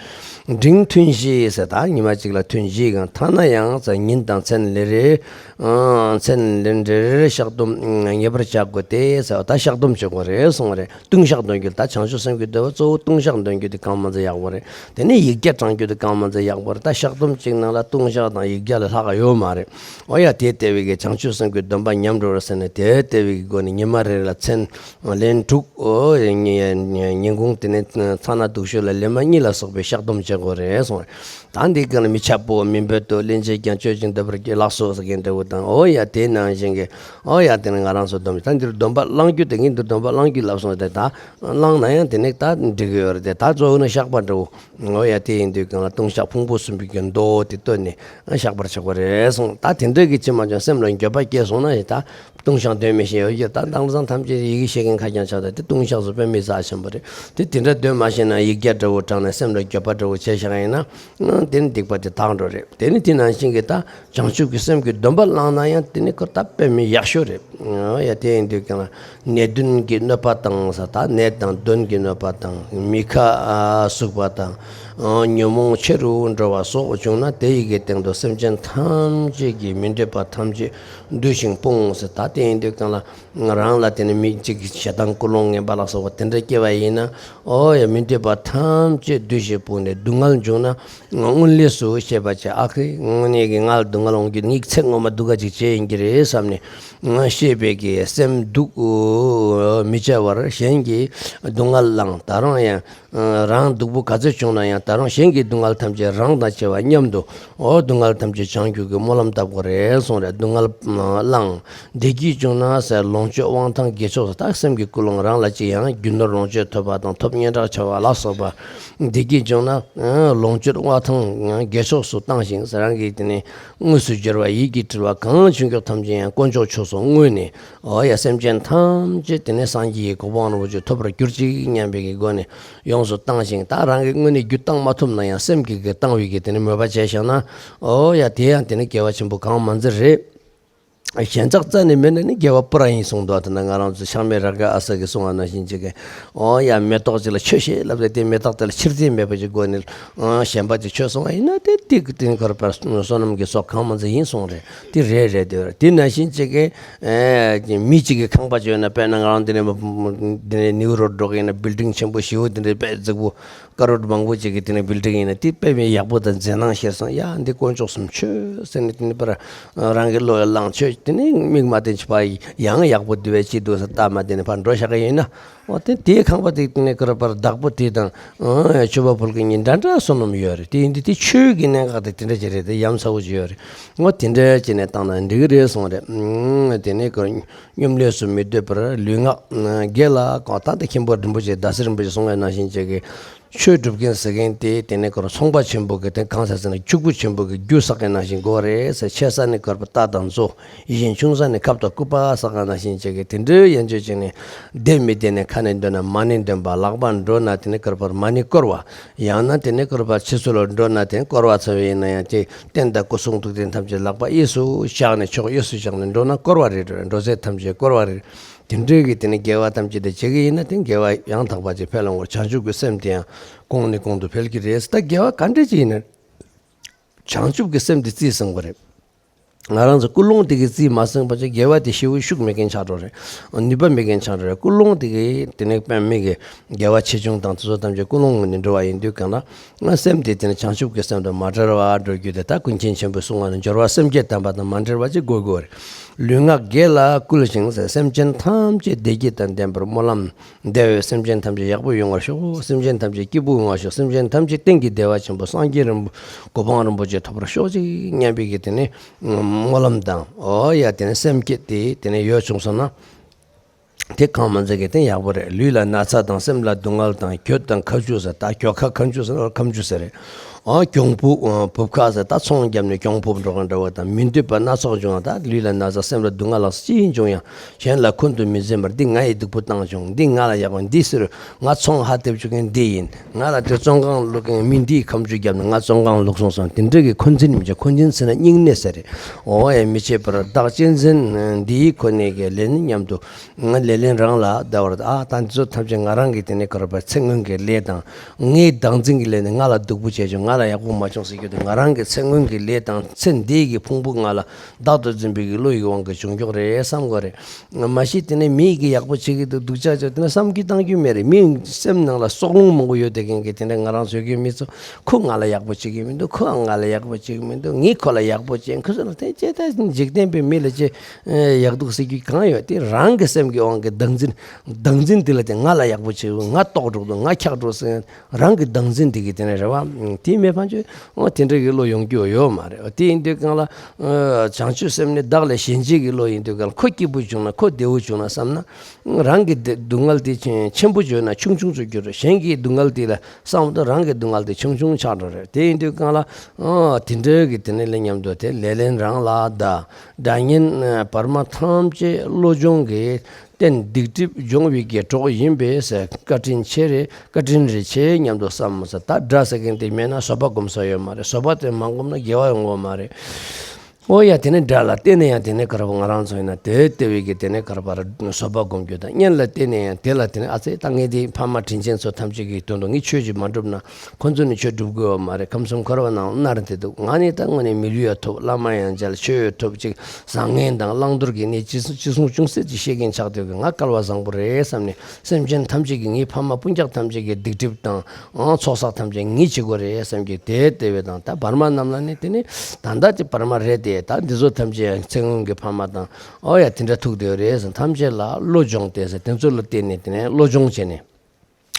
འབྲིང་ཐུན་བཞི་ཟེར། ད་ཉི་མ་གཅིག་ལ་ཐུན་བཞི་གང་ཐ་ན་ཡང་ཟེར། ཉིན་དང་མཚན་ལན་རེ་མཚན་ལན་རེ་རེ་བཤགས་སྡོམ་ངེས་པར་བྱ་དགོས་ཏེ་ཟེར། ད་བཤགས་སྡོམ་བྱེད་དགོས་རེད་གསུངས་རེད། ལྟུང་བཤགས་འདོན་རྒྱུ། ད་བྱང་ཆུབ་སེམས་ཀྱི་སྡོམ་པ་གཙོ་བོ་ལྟུང་བཤགས་འདོན་རྒྱུ་དེ་གང་མང་ཙམ་ཡག་པོ་རེད། དེ་ནས་ཡིག་བརྒྱ་བགྲང་རྒྱུ་དེ་གང་མང་ཙམ་ཡག་པོ་རེད། ད་བཤགས་སྡོམ་གཅིག་ནང་ལ་ལྟུང་བཤགས་དང་ཡིག་བརྒྱ་ལས་ལྷག་ག་ཡོད་མ་རེད། ཨོ་ཡ། དེ་ལྟ་བུའི་གི་བྱང་ཆུབ་སེམས་ཀྱི་སྡོམ་པ་ཉམས་འགྲོ་རེད་ཟེར་ནས། དེ་ལྟ་བུའི་གི་སྒོ་ནས་ཉི་མ་རེ་ལ་མཚན་ལན་དྲུག་ཨོ་ཡ། ཉིན་གུང་དེ་ནས་ཚ་ན་སྡུག་ཤོས་ལ་ལན་མ་གཉིས་ལ་སོགས་པའི་བཤགས་སྡོམ་བྱེད་དགོས་རེད་གསུངས་རེད། ད་འདི་ག་ལ་མི་འཆབ་བོ་མི་འབོད་དོ། སླན་ཆད་ཀྱང་སྤྱོད་ཅིང་འདོད་པར་གྱིས་ལགས་སོ་ཟེར་མཁན་འདྲ་བོ་དང་། ཨོ་ཡ། དེ་ནང་བཞིན་གྱི། ཨོ་ཡ། དེ་ནི་ང་རང་ཚོ་སྡོམ། ད་འདིར་སྡོམ་པ་བླང་རྒྱུ་དེ་ངས་འདིར་སྡོམ་པ་བླང་རྒྱུ་ལབ་སོང་སྟེ། ད་བླངས་ན་ཡང་དེ་ནས་ད་འགྲིག་གི་ཡོད་རེད་དེ། ད་གཙོ་བོ་ནི་བཤགས་པ་འདྲ་བོ། ཨོ་ཡ། དེ་ཡིན་དུས་གང་ལ་ལྟུང་བཤགས་ཕུང་པོ་གསུམ་པའི་གི་མདོ་དེ་བཏོན་ནས་བཤགས་པར་བྱེད་དགོས་རེད་གསུངས། ད་དེ་འདྲ་གི་ཅི་མ་བྱུང་སེམས་ལ་འགྱོད་པ་སྐྱེས་སོང་ན་ཡང་ད། ལྟུང་བཤགས་འདོན་མི་ཤེས་ཡོད་ཀྱི། ད་དེང་སང་ཐམས་ཅད་ཡི་གེ་ཤེས་མཁན་ཁ་རྐྱང་ཆགས་ཏེ། དེ་ལྟུང་བཤགས་སུ་དཔེ་མི་སྲིད་ཆེན་པོ་རེད། དེ་དེ་འདྲ་འདོན་མ་ཤེས་ན་ཡིག་བརྒྱ་འདྲ་བོ་བགྲངས་ནས་སེམས་ལ་འགྱོད་པ་འདྲ་བོ་བྱས་བཞག་ཡིན་ན། དེ་ནི་སྡིག་པ་དེ་དག་འགྲོ་རེད། དེ་ནི་དེ་ནང་བཞིན་གྱི་ད་བྱང་ཆུབ་ཀྱི་སེམས་ཀྱི་སྡོམ་པ་བླངས་ན་ཡང་དེ་ནི་ཁོ་ད་དཔེ་མི་ཡག་ཤོས་རེད། ཨོ་ཡ། དེ་ཡིན་དུས་གང་ལ་ནད་གདོན་གྱི་གནོད་པ་དང་ཟེར། ད་ནད་དང་གདོན་གྱི་གནོད་པ་དང་། མི་ཁ་ཟུག་པ་དང་། ཨ་ཉོན་མོངས་ཆེ་རུ་འགྲོ་བ་སོགས་བྱུང་ན། དེ་ཡི་གི་སྟེང་དུ་སེམས་ཅན་ཐམས་ཅད་ཀྱི་མི་འདོད་པ་ཐམས་ཅད་འདུ་ཞིང་སྤོང་ཟེར། ད་དེ་ཡིན་དུས་གང་ལ་རང་ལ་དེ་ནི་མི་གཅིག་ཞེ་སྡང་ཀུན་སློང་ངན་པ་ལ་སོགས་པ་དེ་འདྲ་སྐྱེ་བ་ཡིན་ན། ཨོ་ཡ། མི་འདོད་པ་ཐམས་ཅད་འདུ་ཞིང་སྤོང་ནས་སྡུག་བསྔལ་བྱུང་ན། སྔོན་ལས་སུ་ཤེས་པ་བྱས། ཨ་ཁུ། དངོས་གནས་ཀྱི་ང་ལ་སྡུག་བསྔལ་འོང་རྒྱུ་ངས་ཚེ་སྔོན་མ་སྡུག་ག་ཅིག་བྱས་ཡིན་གྱི་རེད་བསམ་ནས། ཤེས་པའི་གི་སེམས་སྡུག་མི་བྱ་བར་གཞན་གྱི་སྡུག་བསྔལ་བླང་། ད་རུང་ཡང་རང་སྡུག་པོ་ག་ཚོད་བྱུང་ན་ཡང་། ད་རུང་གཞན་གྱི་སྡུག་བསྔལ་ཐམས་ཅད་རང་དང་བཅས་པ་མཉམ་དུ། ཨོ། སྡུག་བསྔལ་ཐམས་ཅད་བྱང་རྒྱུ་གི་སྨོན་ལམ་བཏབ་དགོས་རེད་གསུངས་རེད། སྡུག་བསྔལ་བླང་། བདེ་སྐྱིད་བྱུང་ན་ཟེར། ལོངས་སྤྱོད་དབང་ཐང་དགེ་ཕྱོགས་སུ། ད་སེམས་ཀྱི་ཀུན་སློང་རང་ལ་ཅིག་ཡང་རྒྱུ་ནོར་ལོངས་སྤྱོད་ཐོབ་པ་དང་ཐོབ་སྙན་གྲགས་ཆེ་བ་ལ་སོགས་པ། བདེ་སྐྱིད་བྱུང་ན་ལོངས་སྤྱོད་དབང་ཐང་དགེ་ཕྱོགས་སུ་བཏང་ཞིང་ཟེར། རང་གི་དེ་ནས་དངོས་སུ་འབྱོར་བ་ཡིད་ཀྱིས་དྲིལ་བ་གང་བྱུང་ཁྱོད་ཐམས་ཅད་ཡང་། དཀོན་མཆོག་མཆོག་གསུམ་དངོས་ནས། ཨོ་ཡ། སེམས་ཅན་ཐམས་ཅད་དེ་ནས་སངས་རྒྱས་ཀྱི་གོ་འཕང་རིན་པོ་ཆེ་ཐོབ་པར་གྱུར་ཅིག་སྙམ་པའི་གི་སྒོ་ནས་ཡོངས་སུ་བཏང་ཞིང་། ད་རང་གི་དངོས་གནས་རྒྱུ་བཏང་མ་ཐུབ་ན་ཡང་སེམས་ཀྱི་གི་བཏང་བའི་གི་དེ་ནས་མོས་པ་བྱས་བཞག་ན། ཨོ་ཡ། དེ་ཡང་དེ་ནས་དགེ་བ་ཆེན་པོ་གང་མ་མཛད་རེད། ཞེན་ཆགས་རྩ་ནས་མེད་ན་ནི་དགེ་བ་སྤུ་ར་ཡིན་གསུངས་འདུག། དེ་ན་ང་རང་ཚོ་ཆགས་མེད་རང་ག་ཨ་ས་གི་གསུང་བ་ནང་བཞིན་ཅིག་གི། ཨོ་ཡ། མེ་ཏོག་ཅིག་ལ་ཆོས་བཤད་ལབ་སྟེ། དེ་མེ་ཏོག་དེ་ལ་ཕྱིར་འཐེན་མེད་པ་ཅིག་སྒོ་ནས། ཨོ། ཞེན་པ་ཅིག་ཆོད་སོང་བ་ཡིན་ན། དེ་དེ་གི་དེ་ནི་ཁོ་ར་བསོད་ནམས་ཀྱི་ཚོགས་གང་མ་མཛད་ཡིན་གསུངས་རེད། དེ་རེད་རེད། དེ་རེད། དེ་ནང་བཞིན་ཅིག་གི། ཨེ། མི་གཅིག་གི་ཁང་པ་ཅིག་ཡོད་ན། དཔེར་ན་ང་རང་དེ་ནས་དེ་ནས་ནིའུ་ཡོག་འགྲོ་གི་ཡིན་ན། བིལ་ཌིང་ཆེན་པོ་ཞེ་པོ་དེ་འདྲའི་དཔེ་རྫིག་པོ། ཀ་རོར་མང་པོ་ཅིག་གི་དེ་ནས་བིལ་ཌིང་ཡིན་ན། དེ་དཔེ་མི་ཡག་པོ་དང་མཛེས་སྣང་ཤར་སོང་། ཡ། འདི་དཀོན་མཆོག་གསུམ་མཆོད་ཟེར་ནས། དེ་ནས་པར་རང་གི་བློ་ཡང་བླངས་མཆོད། དེ་ནས་མིག་མ་བསྟན་ཕྱི་པ་ཡང་ཡག་པོ་འདུག་པས། ཅི་འདུག་ཟེར་ལྟ་མ་བསྟན་ནས་ཕར་འགྲོ་བཞག་གི་ཡིན་ན། འོ། དེ་དེའི་ཁང་པ་དེ་དེ་ནས་ཀ་རོར་པར་བདག་པོ་དེ་དང་། ཨ། མཆོད་པ་ཕུལ་གི་ཉིན་འདྲ་འདྲ་བསོད་ནམས་ཡོད་རེད། དེ་ཡིན་དུས་དེ་ཆོས་ཀྱི་གནད་འགག་དེ་དེ་འདྲ་ཅིག་རེད། དེ་ཡ་མཚན་པོ་ཅིག་ཡོད་རེད། འོ། དེ་འདྲ་བྱས་ནས་བཏང་ན་འགྲིག་གི་རེད་གསུངས་རེད། ཨ། དེ་ནས་ཀ་སྙོམ་ལས་སུ་མི་སྡོད་པར་ལུས་ངག་བགེགས་ལ་བཀོད། ད་ལྟ་མཁན་པོ་རིན་པོ་ཆེ། ཟླ་ཟེར་རིན་པོ་ཆེ་གསུང་བའི་ནང་བཞིན་བྱས་ཀྱི། ཆོས་སྒྲུབ་མཁན་ཟེར་མཁན་དེ་དེ་ནས་ཀ་རོར་ཚོང་པ་ཆེན་པོ་གི། དེ་གང་ཟེར་ཟེར་ན་ཕྱུག་པོ་ཆེན་པོ་གི་རྒྱུ་བསགས་མཁན་ནང་བཞིན་དགོས་རེད་ཟེར། ཆེ་ས་ནས་ཀ་རོར་རྟ་དང་མཛོ། ཡིད་བཞིན་ཆུང་ས་ནས་ཁབ་དང་སྐུད་པ་བསགས་པ་ནང་བཞིན་བྱས་ཀྱི། དེ་འདྲའི་ཡན་ཆོད་ཅིག་ནས་བསྡད་མི་བསྡད་ནས། ཁ་ནས་འདོན་ན་མ་ཎི་འདོན་པ། ལག་པ་འགྲོ་ན་དེ་ནས་ཀ་རོར་མ་ཎི་བསྐོར་བ། ཡང་ན་དེ་ནས་ཀ་རོར་ཕྱི་སོ་ལ་འགྲོ་ན་དེ་ནས་བསྐོར་བ་ཚར་བ་ཡིན་ན་ཡང་དེ། རྟེན་དང་སྐུ་གསུང་ཐུགས་རྟེན་ཐམས་ཅད་ལག་པ་གཡས་སུ་བཞག་ནས། ཕྱོགས་གཡས་སུ་བཞག་ནས་འགྲོ་ན་བསྐོར་བ་རེད། འགྲོ་ཚད་ཐམས་ཅད་བསྐོར་བ་རེད། དེ་འདྲའི་གི་དེ་ནས་དགེ་བ་ཐམས་ཅད་དེ་བྱེད་ཀྱི་ཡིན་ན། དེ་དགེ་བ་ཡང་དག་པ་ཅིག་འཕེལ་འོང་བར། བྱང་ཆུབ་ཀྱི་སེམས་དེ་ཡང་གོང་ནས་གོང་དུ་འཕེལ་གྱི་རེད། ད་དགེ་བ་ག་འདྲ་ཅིག་ཡིན་ན། བྱང་ཆུབ་ཀྱི་སེམས་དེ་རྩིས་ཟིན་དགོས་རེད། ང་རང་ཚོ་ཀུན་སློང་དེ་གི་རྩིས་མ་ཟིན་པ་ཅིག་དགེ་བ་དེ་ཞེ་པོ་ཤུགས་མེད་མཁན་ཆགས་འགྲོ་རེད། ནུས་པ་མེད་མཁན་ཆགས་འགྲོ་རེད། ཀུན་སློང་དེ་གི་དེ་ནས་དཔེ་མི་གི་དགེ་བ་ཆེ་ཆུང་དང་དེ་ཚོ་ཐམས་ཅད་ཀུན་སློང་ངོས་ནས་འགྲོ་བ་ཡིན་དུས་གང་ལ། ང་སེམས་དེ་དེ་ནས་བྱང་ཆུབ་ཀྱི་སེམས་དང་མ་བྲལ་བར་འགྲོ་རྒྱུ་དེ། ད་ཀུན་མཁྱེན་ཆེན་པོས་གསུངས་པ་ནི། སྦྱོར་བ་སེམས་བསྐྱེད་དམ་པ་དང་མ་བྲལ་བ་ཅིག་དགོས་དགོས་རེད། ལུས་ངག་བགེགས་ལ་བསྐུལ་ཞིང་ཟེར། སེམས་ཅན་ཐམས་ཅད་བདེ་སྐྱིད་དང་ལྡན་པར་སྨོན་ལམ་བདེ་བའི་སེམས་ཅན་ཐམས་ཅད་ཡག་པོ་ཡོང་བར་ཤོག། སེམས་ཅན་ཐམས་ཅད་སྐྱིད་པོ་ཡོང་བར་ཤོག། སེམས་ཅན་ཐམས་ཅད་གཏན་གྱི་བདེ་བ་ཆེན་པོ་སངས་རྒྱས་རིན་པོ་གོ་འཕང་རིན་པོ་ཆེ་ཐོབ་པར་ཤོག་ཅིག་སྙམ་པའི་གི་དེ་ནས་སྨོན་ལམ་དང་། ཨོ་ཡ། དེ་ནས་སེམས་བསྐྱེད་དེ་དེ་ནས་ཡོད་བྱུང་སོང་ན། དེ་གང་མ་མཛད་ཀྱི་དེ་ཡག་པོ་རེད། ལུས་ལ་ན་ཚ་དང་སེམས་ལ་སྡུག་བསྔལ་དང་། གྱོད་དང་ཁ་མཆུ་ཟེར། ད་གྱོད་ཁ་ཁ་མཆུ་ཟེར་ན་ཁ་མཆུ་ཟེར་རེད། ཨ། གྱོང་ཕུབ། ཨ། ཕུབ་ཁ་ཟེར། ད་ཚོང་བརྒྱབ་ནས་གྱོང་ཕུབ་འགྲོ་མཁན་འདྲ་བོ་དང་། མི་འདོད་པ་སྣ་ཚོགས་འབྱུང་བ། ད་ལུས་ལ་ན་ཚ་སེམས་ལ་སྡུག་བསྔལ་ལ་སོགས་ཅི་ཡིན་བྱུང་ཡང་གཞན་ལ་ཁུར་དུ་མི་འཛིན་པར། འདི་ང་ཡིས་སྡུག་པོ་བཏང་བྱུང་། འདི་ང་ལ་ཡག་པ། འདི་ཟེར། ང་ཚོང་ཧ་ཐེབས་བཅུག་མཁན་འདི་ཡིན། ང་ལ་དེ་བཙོན་ཁང་བླུགས་མཁན་མི་འདིས་ཁ་མཆུ་བརྒྱབ་ནས་ང་བཙོན་ཁང་བླུགས་སོང་གསུངས། དེ་འདྲ་གི་འཁོན་འཛིན་མི་བྱེད། འཁོན་འཛིན་ཟེར་ན་སྙིང་ནད་ཟེར་རེད། འོ་ཡ། མི་བྱེད་པར་བདག་གཅེས་འཛིན་འདིའི་ཁོ་ནས་ཀྱི་ལས་ནི་མཉམ་དུ། ང་ལས་ལེན་རང་ལ་བདག་པར། ཨ། ད་འདི་ཚོ་ཐམས་ཅད་ང་རང་གི་དེ་ནས་ཀ་རོར་ཚེ་སྔོན་གྱི་ལས་དང་། ངའི་བདག་འཛིན་གྱི་ལས་ནི། ང་ལ་སྡུག་པོ་བྱས་བྱུང་། ང་ལ་ཡག་པོ་མ་བྱུང་ཟེར་རྒྱུ་དེ། ང་རང་གི་ཚེ་སྔོན་གྱི་ལས་དང་། ཚེ་འདིའི་གི་ཕུང་པོ་ང་ལ་བདག་ཏུ་འཛིན་པའི་གི་བློ་ཡི་དབང་གིས་བྱུང་ཀྱོག་རེད་བསམ་དགོས་རེད། མ་གཞི་དེ་ནས་མི་གིས་ཡག་པོ་བྱེད་ཀྱི་འདུག་སྡུག་ཅག་ཅག་དེ་ནས་བསམ་རྒྱུ་གཏང་རྒྱུ་མེད་རེད། མིའི་སེམས་ནང་ལ་སོག་རླུང་མང་པོ་ཡོད་དེ་མཁན་གྱི་དེ་འདྲ་ང་རང་ཚོའི་གི་མི་ཚོ། ཁོ་ང་ལ་ཡག་པོ་བྱེད་ཀྱི་མི་འདུག་ཁོའང་ང་ལ་ཡག་པོ་བྱེད་ཀྱི་མི་འདུག་ངས་ཁོ་ལ་ཡག་པོ་བྱེད། ཁོ་ཚོ་ལ་དེ་ཅི་ད་འཇིག་རྟེན་པའི་མི་ལ་ཅི་ཡག་སྡུག་ཟེར་རྒྱུ་གང་ཡོད། དེ་རང་གི་སེམས་ཀྱི་དབང་གིས་བདག་འཛིན། བདག་འཛིན་དེ་ལ་དེ་ང་ལ་ཡག་པོ་བྱེད། ང་ལྟོགས་འགྲོ་འདུག་ང་འཁྱག་འགྲོ་ཟེར། རང་གི་བདག་འཛིན་དེ་གི་དེ་ནས་རེད་བ། དེ་མེད་པ་ཅོ། འོ། དེ་འདྲ་གི་བློ་ཡོང་རྒྱུ་ཡོད་མ་རེད། དེ་ཡིན་དུས་གང་ལ། ཨ། བྱང་ཆུབ་སེམས་ནི་བདག་ལས་གཞན་གཅེས་ཀྱི་བློ་ཡིན་དུས་གང་ལ། ཁོ་སྐྱིད་པོ་བྱུང་ན། ཁོ་བདེ་བོ་བྱུང་ན་བསམ་ན། རང་གི་སྡུག་བསྔལ་དེ་ཆེན་པོ་བྱུང་ན་ཆུང་ཆུང་ཚོ་འགྱུར། གཞན་གྱི་སྡུག་བསྔལ་དེ་ལ་བསམ་དུས་རང་གི་སྡུག་བསྔལ་དེ་ཆུང་ཆུང་ཆགས་འགྲོ་རེད། དེ་ཡིན་དུས་གང་ལ། ཨ། དེ་འདྲ་གི་དེ་ནས་ལས་མཉམ་དུ་དེ་ལས་ལེན་རང་ལ་བདག་སྒྲ་སྙན་བར་མ་ཐམས་ཅད་བློ་སྦྱོང་གི་རྟེན། སྡིག་སྒྲིབ་སྦྱོང་བའི་གི་གྲོགས་ཡིན་པས་ཟེར། བཀའ་དྲིན་ཆེ་རེད། བཀའ་དྲིན་རེ་ཆེ་སྙམ་དུ་བསམ་མོ་ཟེར། ད་སྒྲ་ཟེར་མཁན་དེ་མེད་ན་བཟོད་པ་སྒོམ་ས་ཡོད་མ་རེད། བཟོད་པ་དེ་མ་སྒོམ་ན་དགེ་བ་ཡོང་གི་མ་རེད། ཨོ་ཡ། དེ་ནས་དགྲ་ལ་བརྟེན་ནས་ཡང་དེ་ནས་ག་རེ་བ་ང་རང་ཚོ་ཡིན་ན་དེ་ལྟ་བུའི་གི་དེ་ནས་ག་རེ་བ་བཟོད་པ་སྒོམ་རྒྱུ་དང་། གཉེན་ལ་བརྟེན་ནས་ཡང་དེ་ལ་དེ་ནས་ཨ་ཙི་ད་ངས་དེ་ཕ་མ་དྲིན་ཆེན་ཚོ་ཐམས་ཅད་ཀྱི་དོན་དུ་ངས་ཆོས་ཅིག་མ་སྒྲུབ་ན་ཁོ་ཚོ་ནི་ཆོས་སྒྲུབ་དགོས་པ་མ་རེད། ཁམས་གསུམ་འཁོར་བ་ནང་མནར་བསྡད་འདུག། ང་ནི་ད་དངོས་གནས་མི་ལུས་ཡང་ཐོབ། བླ་མ་ཡང་མཇལ། ཆོས་ཡང་ཐོབ། ཅིག་བཟང་ངན་དང་བླང་དོར་གྱི་གནས་ཅི་གསུང་ཅི་གསུང་ཅུང་ཟད་ཅིག་ཤེས་མཁན་ཆགས་སྡོད་ཀྱི་ང་སྐལ་བ་བཟང་པོ་རེད་བསམ་ནས། སེམས་ཅན་ཐམས་ཅད་ཀྱི་ངའི་ཕ་མ་སྤུན་ཀྱག་ཐམས་ཅད་ཀྱི་སྡིག་སྒྲིབ་དང་། ཨང་། ཚོགས་བསགས་ཐམས་ཅད་ངས་བྱེད་དགོས་རེད་བསམ་གྱི་དེ་ལྟ་བུ་དང་། ད་བར་མ་རྣམས་ལ་ནི་དེ་ནི་ད་ལྟ་དེ་བར་མ་རེད་དེ། ད་འདི་ཚོ་ཐམས་ཅད་ཚེ་སྔོན་གྱི་ཕ་མ་དང་། ཨོ་ཡ། དེ་འདྲ་ཐུག་བསྡད་ཡོད་རེད་ཟེར། ཐམས་ཅད་ལ་བློ་སྦྱོང་སྟེ་ཟེར། དེ་ཚོ་ལ་བརྟེན་ནས་དེ་ནས་བློ་སྦྱོང་བྱས་ནས།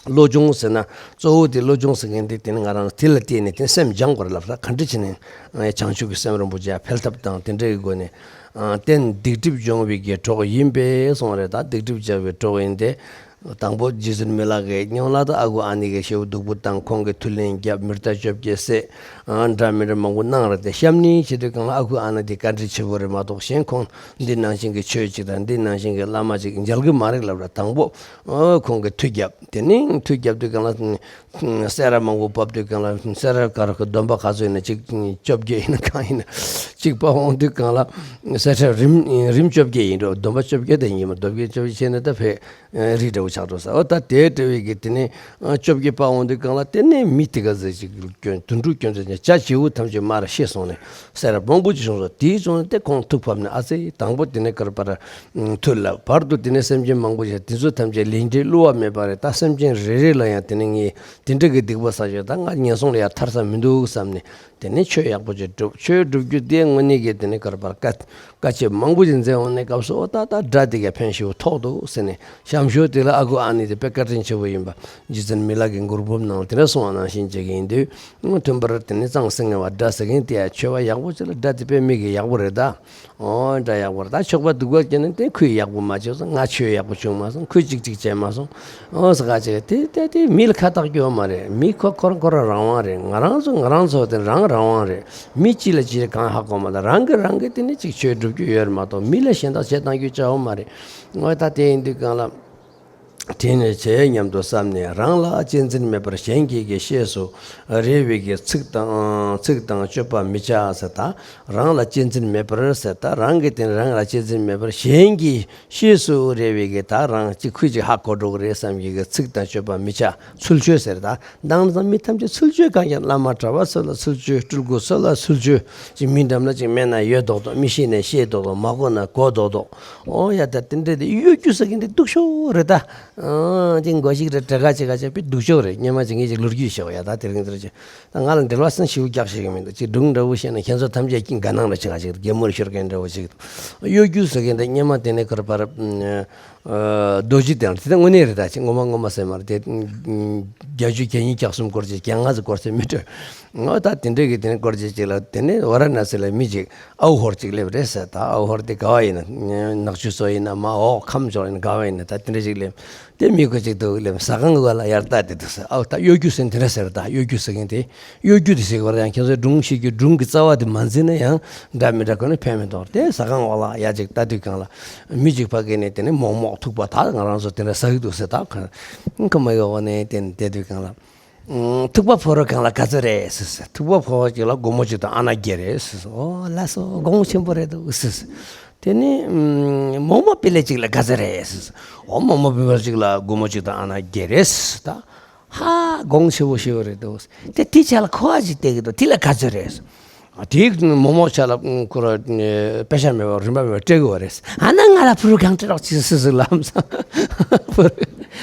བློ་སྦྱོང་ཟེར་ན་གཙོ་བོ་དེ་བློ་སྦྱོང་ཟེར་མཁན་དེ་དེ་ནི་ང་རང་དེ་ལ་བརྟེན་ནས་དེ་སེམས་སྦྱང་དགོས་རེད་ལབ་ས། ག་འདྲ་བྱས་ནས་བྱང་ཆུབ་ཀྱི་སེམས་རིན་པོ་ཆེ་འཕེལ་ཐབས་དང་དེ་འདྲ་གི་སྒོ་ནས། ཨ། རྟེན་སྡིག་སྒྲིབ་སྦྱོང་བའི་གི་གྲོགས་ཡིན་པས་གསུངས་རེད། ད་སྡིག་སྒྲིབ་སྦྱང་བའི་གྲོགས་ཡིན་ཏེ། དང་པོ་རྗེ་བཙུན་མི་ལ་གིས་སྔོན་ལ་ད་ཨ་ཁུ་ཨ་ནེ་གིས་ཞེའུ་སྡུག་པོ་བཏང་། ཁོང་གིས་མཐུ་ལན་བརྒྱབ། མི་རྟ་བཅོ་བརྒྱད་བསད། ཨ། འདྲ་མི་འདྲ་མང་པོ་གནང་རེད་དེ། བཤམས་ནི་བྱེད་དུས་སྒང་ལ་ཨ་ཁུ་ཨ་ནེ་དེ་བཀའ་དྲིན་ཆེ་བོ་རེད་མ་གཏོགས། གཞན་ཁོང་འདི་ནང་བཞིན་གྱི་ཆོས་ཅིག་དང་འདི་ནང་བཞིན་གྱི་བླ་མ་ཅིག་མཇལ་གི་མ་རེད་ལབ་ར། དང་པོ། ཨ། ཁོང་གིས་མཐུ་བརྒྱབ། དེ་ནས་མཐུ་བརྒྱབ་དུས་སྒང་ལ། སེ་ར་མང་པོ་ཕབ་དུས་སྒང་ལ། སེ་ར་ག་རེ་གི་སྡོམ་པ་ག་ཚོད་ཡིན་ན། གཅིག་བཅོ་བརྒྱད་ཡིན་ན་གང་ཡིན་ན་གཅིག་ཕབ་འོང་དུས་སྒང་ལ། སེ་ར་རིམ་རིམ་བཅོ་བརྒྱད་ཡིན་འགྲོ། སྡོམ་པ་བཅོ་བརྒྱད་དེ་ཡིན་མ། སྡོམ་པ་བཅོ་བརྒྱད་བྱས་ན་ད་ཕེ་རི་འདྲ་བོ་ཆགས་འགྲོ་ས། འོ་ད་དེ་འདྲ་བའི་གི་དེ་ནས་བཅོ་བརྒྱད་ཕབ་འོང་དུས་སྒང་ལ། དེ་ནས་མི་དེ་ག་ཚོད་ཅིག་སྐྱོན། དུད་འགྲོ་སྐྱོན་ཚོད་ཅིག་བྱ་བྱིའུ་ཐམས་ཅད་མར་ཤི་སོང་ནས། སེ་ར་མང་པོ་ཅིག་བྱུང་སོང་། དེའི་བྱུང་ནས་དེ་ཁོང་ཐུགས་ཕམ་ནས། ཨ་ཙི། དང་པོ་དེ་ནས་ག་རེ་བར་མཐུ་ལ་བར་དུ་དེ་ནས་སེམས་ཅན་མང་པོ་ཞིག་དེ་ཚོ་ཐམས་ཅད་ལས་འབྲས་བསླུ་བ་མེད་པ་རེད། ད་སེམས་ཅན་རེ་རེ་ལ་ཡང་དེ་ནས་ངས་དེ་འདྲ་གི་སྡིག་པ་བསགས་ཡོད། ད་ང་ངན་སོང་ལ་ཡང་ཐར་ས་མི་འདུག་བསམ་ནས། དེ་ནས་ཆོས་ཡག་པོ་ཅིག་སྒྲུབ། ཆོས་སྒྲུབ་རྒྱུ་དེ་དངོས་གནས་ཀྱི་དེ་ནས་ག་རེ་བར་དཀའ་དཀའ་སྤྱད་མང་པོ་ཅིག་མཛད་འོང་ནས་སྐབས་སུ། འོ་ད་ད་དགྲ་དེ་ག་ཕན་ཞེ་པོ་ཐོགས་འདུག་ཟེར་ནས། བཤམས་ཞོར་དེ་ལ་ཨ་ཁུ་ཨ་ནེ་དེ་དཔེ་བཀའ་དྲིན་ཆེ་བོ་ཡིན་པ། རྗེ་བཙུན་མི་ལ་གི་མགུར་འབུམ་ནང་ལ་དེ་འདྲ་གསུངས་པ་ནང་བཞིན་བྱེད་ཀྱི་ཡིན་དུས། མཐུན་པར་དེ་ནི་གཙང་སེང་ངེ་བ། དགྲ་ཟེར་མཁན་དེ་ཡང་ཆོས་པ་ཡག་པོ་ཅིག་ལ། དགྲ་དེ་དཔེ་མི་གི་ཡག་པོ་རེད་ད། ཨོ་དགྲ་ཡག་པོ་རེད། ད་ཆོག་པ་སྡུག་པ་སྐྱེས་ན་དེ་ཁོས་ཡག་པོ་མ་བྱས་སོང་། ང་ཆོས་ཡག་པོ་བྱུང་མ་སོང་། ཁོས་ཅིག་ཅིག་བྱས་མ་སོང་། ཨོ་ཟེར་ག་ཅིག་དེ་དེ་དེ་མི་ལ་ཁ་བཏགས་རྒྱུ་ཡོད་མ་རེད། མི་ཁོ་ཁོ་རང་ཁོ་རང་རང་དབང་རེད། ང་རང་ཚོ་ང་རང་ཚོ་དེ་རང་རང་དབང་རེད། མི་གཅིག་ལ་གཅིག་གང་ཧ་གོ་མ་ད། རང་གི་རང་གི་དེ་ནི་ཅིག་ཆོས་སྒྲུབ་རྒྱུ་ཡོད་རེད་མ་གཏོགས། མི་ལ་གཞན་དག་བྱེད་བཏང་རྒྱུ་བྱ་བ་མ་རེད། ཨོ་ད་དེ་ཡིན་དུས་སྒང་ལ། དེ་ནས་བྱས་སྙམ་དུ་བསམ་ནས། རང་ལ་གཅེས་འཛིན་མེད་པར་གཞན་གྱིས་ཀྱི་བཤེས་སུ་རེ་བའི་གི་ཚིག་དང་། ཚིག་དང་སྤྱོད་པ་མི་བྱ་ཟེར། ད་རང་ལ་གཅེས་འཛིན་མེད་པར་ཟེར། ད་རང་གི་དེ་རང་ལ་གཅེས་འཛིན་མེད་པར་གཞན་གྱིས་བཤེས་སུ་རེ་བའི་གི། ད་རང་གཅིག་ཁོས་ཅིག་ཧ་གོ་འགྲོ་གི་རེད་བསམ་གྱི་གི་ཚིག་དང་སྤྱོད་པ་མི་བྱ། ཚུལ་འཆོས་ཟེར། ད་དེང་སང་མི་ཐམས་ཅད་ཚུལ་འཆོས་གང་ཡང་། བླ་མ་གྲྭ་པ་ཚོ་ལ་ཚུལ་འཆོས། སྤྲུལ་སྐུ་ཚོ་ལ་ཚུལ་འཆོས། ཅིག་མི་འགྲམ་ལ་ཅིག་མེད་ན་ཡོད་མདོག་མདོག། མི་ཤེས་ན་ཤེས་མདོག་མདོག། མ་གོ་ན་གོ་མདོག་མདོག། ཨོ་ཡ། ད་དེ་འདྲ་དེ་གཡོ་སྒྱུ་ཟེར་མཁན་དེ་སྡུག་ཤོས་རེད་ད། ཨང་། ཅིག་མགོ་ཞིག་རེ་བྲེག་ག་ཅིག་ག་ཅིག་དཔེ་སྡུག་ཤོས་རེད། སྔོན་མ་ཅིག་ངས་ཅིག་ལོ་རྒྱུས་བཤད་ཡ། ད་དེ་རིང་དེར་ཅིག་ད་ང་ལ་འབྲེལ་བ་སེམས་ཞེ་པོ་རྒྱག་ཤེས་ཀྱི་མི་འདུག། ཅིག་སྒྲུང་འདྲ་བོ་བཤད་ན་ཁྱེད་ཚོ་ཐམས་ཅད་ཀྱིས་དགའ་སྣང་རེ་བྱེད་ག་ཅིག། གད་མོ་རེ་ཤོར་མཁན་འདྲ་བོ་ཅིག། གཡོ་སྒྱུ་ཟེར་མཁན་དེ་སྔོན་མ་དེ་ནས་ཁར་བར། ཨ། རྡོ་རྗེ་གདན་དེ་ད་དངོས་གནས་རེད། ད་ཅིག་ངོ་མ་ངོ་མ་ཟེར་མ་རེད་དེ། བརྒྱད་ཅུ་གྱ་གཉིས་གྱ་གསུམ་སྐོར་ཅིག། གྱ་ལྔ་ཙམ་སྐོར་ཟེར་མི་འདྲ། ཨོ་ད་དེ་འདྲ་གི་དེ་ནས་སྐོར་ཅིག་ཅིག་ལ། དེ་ནས་ཝ་ར་ཎ་སི་ལ་མི་ཅིག་ཨའུ་ཧོར་ཅིག་སླེབས་རེད་ཟེར། ད་ཨའུ་ཧོར་དེ་ག་བ་ཡིན་ན། ནག་ཆུ་སོགས་ཡིན་ན་མ་འོག་ཁམས་ཕྱོགས་ཡིན་ན་ག་བ་ཡིན་ན། ད་དེ་འདྲ་ཅིག་སླེབས། དེ་མི་ཁོ་ཅིག་འདུག་སླེབས། ཟ་ཁང་གི་བར་ལ་ཡར་ལྟ་དེ་འདུག་ཟེར། ཨའུ་ད་གཡོ་སྒྱུ་ཟེར་དེ་འདྲ་ཟེར། ད་གཡོ་སྒྱུ་ཟེར་མཁན་དེ། གཡོ་སྒྱུ་དེ་ཟེར་གི་བར་ཡང་ཁྱེད་ཚོས་སྒྲུང་ཤེས་རྒྱུ། སྒྲུང་གི་རྩ་བ་དེ་མ་འཛིན་ན་ཡང་འདྲ་མི་འདྲ་གོ་ནས་ཕན་མི་ཐོགས། དེ་ཟ་ཁང་འོག་ལ་ཡར་ཅིག་ལྟ་དུས་སྒང་ལ་མི་ཅིག་ཕ་གི་ནས་དེ་ནས་མོག་མོག་ཐུག་པ། ད་ང་རང་ཚོ་དེ་འདྲ་ཟ་གི་འདུག་ཟེར། ད་ཁ་ཁ་མ་གི་འོག་ནས་དེ་བསྡད་དུས་སྒང་ལ། ཨང་། ཐུག་པ་ཕོར་བ་གང་ལ་ག་ཚོད་རེད་ཟེར་ཟེར། ཐུག་པ་ཕོར་བ་གཅིག་ལ་སྒོར་མོ་གཅིག་དང་ཨ་ན་བརྒྱད་རེད་ཟེར་ཟེར། ཨོ་ལགས་སོ། དགོངས་ཆེན་པོ་རེད་འདུག་ཟེར་ཟེར། དེ་ནས་ཨང་། མོག་མོག་པི་ལེ་གཅིག་ལ་ག་ཚོད་རེད་ཟེར་ཟེར། ཨོ་མོག་མོག་པི་ལེ་གཅིག་ལ་སྒོར་མོ་གཅིག་དང་ཨ་ན་བརྒྱད་རེད་ཟེར་ཟེར། ད་ཧ་དགོངས་ཆེ་བོ་ཞེ་པོ་རེད་འདུག་ཟེར། དེ་དེའི་ཆ་ལ་ཁུ་བ་གཅིག་བལྟས་ཀྱི་འདུག། དེ་ལ་ག་ཚོད་རེད་ཟེར། དེའི་མོག་མོག་ཆ་ལ་ཁོ་ར་པེ་ཤ་མེད་པ་རིན་པ་མེད་པ་སྤྲད་དགོས་པ་རེད། ཨ་ན་ང་ལ་ཕུ་རུ་གང་སྤྲད་རོགས་གྱིས་ཟེར་ཟེར་ལབ་སོང་། ཕུ་རུ།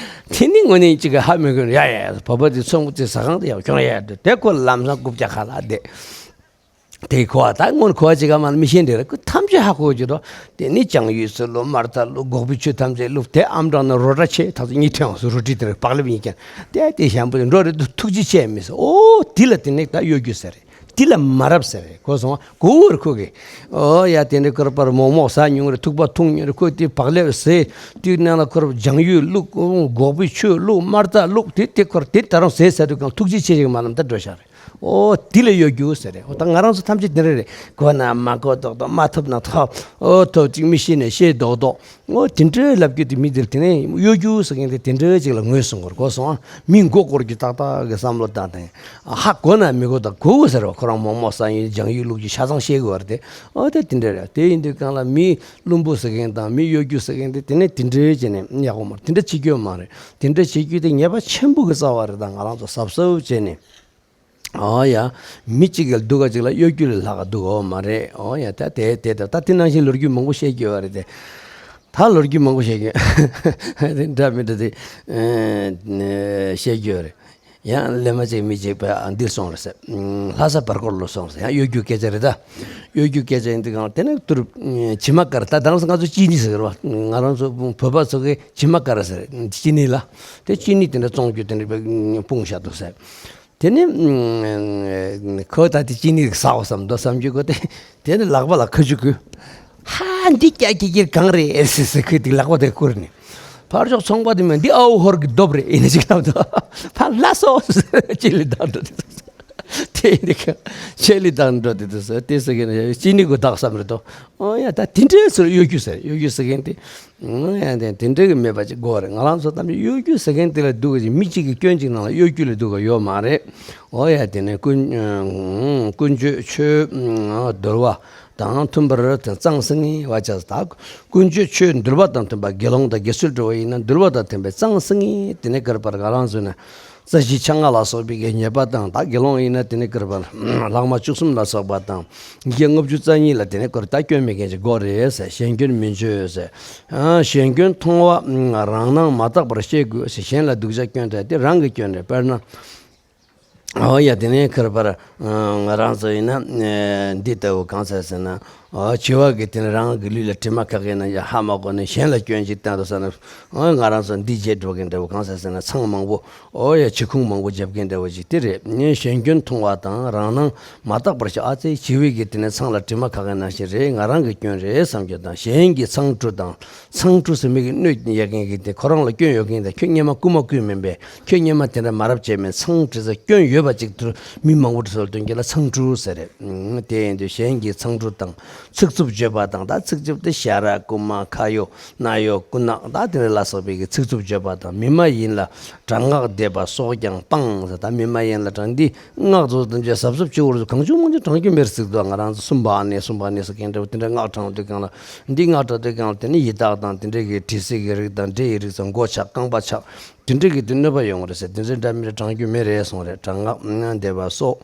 དེ་ནི་དངོས་གནས་གཅིག་གི་ཧ་མི་གོ་ནས། ཡ་ཡ་ཡ། བོད་པ་དེ་ཚོང་དེ་ཟ་ཁང་དེ་ཡག་ཁྱོད་ར་ཡ་འདུག། དེ་ཁོ་ལམ་སང་རྐུབ་བཀྱག་ཁ་ལ་བསྡད། དེ་ཁོ་བ་ད་སྔོན་ཁོ་བ་གཅིག་ག་མ་ལ་མི་ཤེས་འདྲ་རེད། ཁོ་ཐམས་ཅད་ཧ་གོ་གི་འདུག། དེ་ནི་ལྕང་ཡོས་སུ་བླུགས། དམར་རྩ་བླུགས། སྒོག་པའི་ཆུ་ཐམས་ཅད་བླུགས། དེ་ཨམ་ཀྲང་ན་རོ་ཏྲ་ཆེ་ཐག་ཚོ་གཉིས་ཕྲེང་སུ་རོ་ཏི་དེར་བག་ལེབ་གཉིས་ཀྱང་དེ་དེ་ཞན་པོ་འགྲོ་རེད་འདུག། ཐུགས་རྗེ་ཆེ་མི་ཟེར། ཨོ་དེ་ལ་དེ་ནས་ད་གཡོ་སྒྱུ་ཟེར་རེད། དེ་ལ་མ་རབས་ཟེར་རེད། གོ་སོང་བ། གོ་བར་ཁོ་གི། ཨོ་ཡ། དེ་འདྲ་ཁོར་པར་མོག་མོག་ཟ་མྱོང་རེད། ཐུག་པ་འཐུང་མྱོང་རེད། ཁོས་དེ་བག་ལེབ་ཟས། དེའི་ནང་ལ་ཁོར་ལྕང་ཡོས་བླུགས། སྒོག་པའི་ཆུ་བླུགས། དམར་རྩ་བླུགས། དེ་དེ་ཁོར་དེ་ད་རུང་ཟས་ཟ་དུས་སྒང་ཐུགས་རྗེ་ཆེ་ཞིག་མ་ལམ་ད་འགྲོ་ཤག་རེད། ཨོ་དེ་ལ་གཡོ་སྒྱུ་ཟེར་རེད། ཨོ་ད་ང་རང་ཚོ་ཐམས་ཅད་དེ་འདྲ་རེད། གོ་ན་མ་གོ་ཏོག་ཏོག་མ་ཐོབ་ན་ཐོབ། ཨོ་ཐོབ་ཅིག་མི་ཤེས་ན་ཤེས་ཏོག་ཏོག་ཨོ་དེ་འདྲའི་ལབ་རྒྱུ་དེ་མི་དེར་དེ་ནས་གཡོ་སྒྱུ་ཟེར་མཁན་དེ་དེ་འདྲའི་ཅིག་ལ་ངོས་བཟུང་དགོས་རེད། གོ་སོང་ཨ། མི་མགོ་སྐོར་རྒྱུ་ཏག་ཏག་གི་བསམ་བློ་བཏང་དང་། ཧ་གོ་ན་མི་གོ་དང་གོ་དགོས་ཟེར་བ། ཁོ་རང་མོག་མོག་ས་ཡིན་སྦྱང་ཡིག་ལུགས་ཀྱི་ཆ་ཚང་ཤེས་དགོས་པ་རེད་དེ། ཨོ་དེ་དེ་འདྲ་རེད། དེ་ཡིན་དུས་གང་ལ་མི་བླུན་པོ་ཟེར་མཁན་དང་མི་གཡོ་སྒྱུ་ཟེར་མཁན་དེ་དེ་ནས་དེ་འདྲའི་བྱས་ནས་ཡག་པོ་མ་རེད། དེ་འདྲ་བྱེད་རྒྱུ་མ་རེད། དེ་འདྲ་བྱེད་རྒྱུ་དེ་ཉེས་པ་ཆེན་པོ་གི་རྩ་བ་རེད། ད་ང་རང་ཚོ་གཟབ་གཟབ་བྱས་ནས། ཨོ་ཡ། མི་གཅིག་གིས་སྡུག་ག་གཅིག་ལ་གཡོ་སྒྱུ་ལས་ལྷག་ག་སྡུག་ག་ཡོད་མ་རེད། ཨོ་ཡ། ད་དེ་དེ་ད་ད་དེ་ནང་བཞིན་ལོ་རྒྱུས་མང་པོ་བཤད་རྒྱུ་ཡོད་རེད་དེ། ད་ལོ་རྒྱུས་མང་པོ་བཤད་རྒྱུ་དེ་འདྲ་མི་འདྲ་དེ་ཨེ་བཤད་རྒྱུ་ཡོད་རེད། ཡང་ལས་མ་གཅིག་མི་གཅིག་པ་འདིར་སོང་རེད་ཟེར། ལྷ་ས་བར་སྐོར་ལ་སོང་རེད་ཟེར། ཡང་གཡོ་སྒྱུ་སྐད་ཆ་རེད་ད། གཡོ་སྒྱུ་སྐད་ཆ་ཡིན་དུས་གང་དེ་ནས་ཏུར་བྱེ་མ་དཀར། ད་ད་རང་ཚོ་ང་ཚོ་ཅི་ནི་ཟེར་བ། ང་རང་ཚོ་བོད་པ་ཚོ་གི་བྱེ་མ་དཀར་ཟེར། ཅི་ནི་ལ་དེ་ཅི་ནི་དེ་འདྲ་བཙོང་རྒྱུ་དེ་འདྲ་སྤུངས་བཞག་འདུག་ཟེར། དེ་ནས་ཁོ་ད་དེ་ཅི་ནི་ཟ་བ་བསམ་འདུག་བསམ་རྒྱུ་གོ་དེ། དེ་ནས་ལག་པ་ལ་ཁ་ཆུ་གུ། ཧ་འདི་ཀྱ་ཀྱི་ཀྱིར་གང་རེད་ཟེར་ཟེར། ཁོས་དེ་ལག་པ་དེ་བསྐུར་ནས། ཕར་ཕྱོགས་ཚོང་པ་དེ་མིན་འདི་ཨའུ་ཧོར་གྱི་སྡོབ་རེད་ཡིན་ཅིག་ལབ་འདུག་ཕར་ལ་སོ་ཟེར་ཅི་ལི་དང་འགྲོ་དེ་དུ་ཟེར། དེ་ཡིན་དེ་ཁ་ཆེ་ལི་དང་འགྲོ་དེ་དུ་ཟེར། དེ་ཟེར་གི་ན་ཅི་ནི་གུ་དག་བསམ་རེད་དོ། ཨོ་ཡ་ད་དེ་འདྲའི་ཟེར་གཡོ་སྒྱུ་ཟེར། གཡོ་སྒྱུ་ཟེར་མཁན་དེ། ཨོ་ཡ་དེ་དེ་འདྲའི་གི་མེད་པ་ཅིག་དགོས་རེད། ང་རང་ཚོ་ཐམས་ཅད་གཡོ་སྒྱུ་ཟེར་མཁན་དེ་ལ་སྡུག་ག་ཅིག་མི་གཅིག་གི་སྐྱོན་གཅིག་ནང་ལ་གཡོ་སྒྱུ་ལ་སྡུག་ག་ཡོད་མ་རེད། ཨོ་ཡ་དེ་ནས་ཀུན་ཀུན་སྤྱོད་ཆོས་འདུལ་བ་དང་མཐུན་པར་དེ་གཙང་སིང་ངེ་བ་བྱས། ད་ཀུན་སྤྱོད་ཆོས་འདུལ་བ་དང་མཐུན་པ་དགེ་སློང་དང་དགེ་ཚུལ་འགྲོ་བ་ཡིན་ན་འདུལ་བ་དང་མཐུན་པའི་གཙང་སིང་ངེ་དེ་ནས་གར་པར་ག་རང་ཚོ་ན། རྩ་བཞི་ཆ་ལྔ་ལ་སོགས་པའི་གི་ཉེས་པ་དང་། ད་དགེ་སློང་ཡིན་ན་དེ་ནི་ཀིར་པ་ལྷག་མ་བཅུ་གསུམ་ལ་སོགས་པ་དང་། ཡི་གེ་ལྔ་བཅུ་རྩ་གཉིས་ལ་དེ་ནི་ཀིར་ད་སྐྱོན་མེད་མཁན་ཅིག་དགོས་རེད་ཟེར། གཞན་སྐྱོན་མི་བརྗོད་ཟེར། ཨ་གཞན་སྐྱོན་མཐོང་བ་རང་སྣང་མ་དག་པར་ཤེས་དགོས་ཟེར། གཞན་ལ་སྡུག་ཅག་སྐྱོན་དེ་དེ་རང་གི་སྐྱོན་རེད། དཔེར་ན། ཨོ་ཡ་དེ་ནི་ཀིར་པར་ང་རང་ཚོ་ཡིན་ན་འདི་ལྟ་བུ་གང་ཟེར་ཟེར་ན། ཨོ་བྱི་བ་གིས་དེ་ནི་རང་གི་ལུས་ལ་དྲི་མ་ཁ་གས་ན་ཡ་ཧ་མ་གོ་ནས་གཞན་ལ་སྐྱོན་ཅིག་བཏང་འདུག་ཟེར་ན། ཨོ་ང་རང་ཚོ་འདི་བརྗེད་འགྲོ་གི་འདྲ་བོ་གང་ཟེར་ཟེར་ན། ཚང་མང་པོ་ཨོ་ཡ་བྱི་ཁུང་མང་པོ་རྒྱབ་མཁན་འདྲ་བོ་ཅིག་དེ་རེད། ངས་གཞན་སྐྱོན་མཐོང་བ་དང་རང་སྣང་མ་དག་པར་ཤེས། ཨ་ཙི་བྱི་བའི་གི་དེ་ནས་ཚང་ལ་དྲི་མ་ཁ་གི་ནང་བཞིན་རེད། ང་རང་གི་སྐྱོན་རེད་བསམ་རྒྱུ་དང་། གཞན་གྱི་མཚང་འབྲུ་དང་མཚང་འབྲུ་ཟེར་མི་གི་གནོད་ཡ་མཁན་གི་དེ་ཁོ་རང་ལ་སྐྱོན་ཡོད་མཁན་དང་། ཁྱོད་སྔོན་མ་རྐུ་མ་རྐུས་མིན་པས། ཁྱོད་སྔོན་མ་དེ་འདྲ་མ་རབས་བྱས་མིན། མཚང་འབྲུ་ཟེར་སྐྱོན་ཡོད་པ་ཅིག་དུ་མི་མང་པོ་ཚོ་ལ་སྟོན་རྒྱུ་ལ་མཚང་འབྲུ་ཟེར་རེད། དེ་ཡིན་དུས་གཞན་གྱི་མཚང་འབྲུ་དང་ཚིག་རྩུབ་བརྗོད་པ་དང་། ད་ཚིག་རྩུབ་དེ་ཤ་ར་རྐུ་མ་ཁ་ཡོ་རྣ་ཡོ་རྐུ་ནག་ད་དེ་འདྲ་ལ་སོགས་པའི་གི་ཚིག་རྩུབ་བརྗོད་པ་དང་། མི་མ་ཡིན་ལ་དྲག་སྔགས་བཟླས་པ་སོགས་ཀྱང་སྤང་ཟེར། ད་མི་མ་ཡིན་ལ་དྲག་འདི་སྔགས་ཚོ་དང་བཅས་གཟབ་གཟབ་བྱེད་དགོས་རེད། གང་བྱུང་མང་བྱུང་དྲང་རྒྱུ་མེད་ཟེར་འདུག་ང་རང་ཚོ་སུམ་པ་ཨ་ནེ་སུམ་པ་ཨ་ནེ་ཟེར་མཁན་འདྲ་བོ་དེ་འདྲ་སྔགས་དྲང་དུས་གང་ལ། འདི་སྔགས་དྲང་དུས་གང་ལ་དེ་ནི་ཡི་དྭགས་དང་དེ་འདྲའི་གི་དྲི་ཟའི་གི་རིགས་དང་འདྲེ་ཡི་རིགས་དང་མགོ་ཆག་རྐང་པ་ཆག་དེ་འདྲའི་གི་དེ་གནོད་པ་ཡོང་གི་རེད་ཟེར། དེ་ཚོའི་འདྲ་མི་འདྲ་དྲང་རྒྱུ་མེད་རེད་གསུངས་རེད། དྲག་སྔགས་བཟླས་པ་སོགས་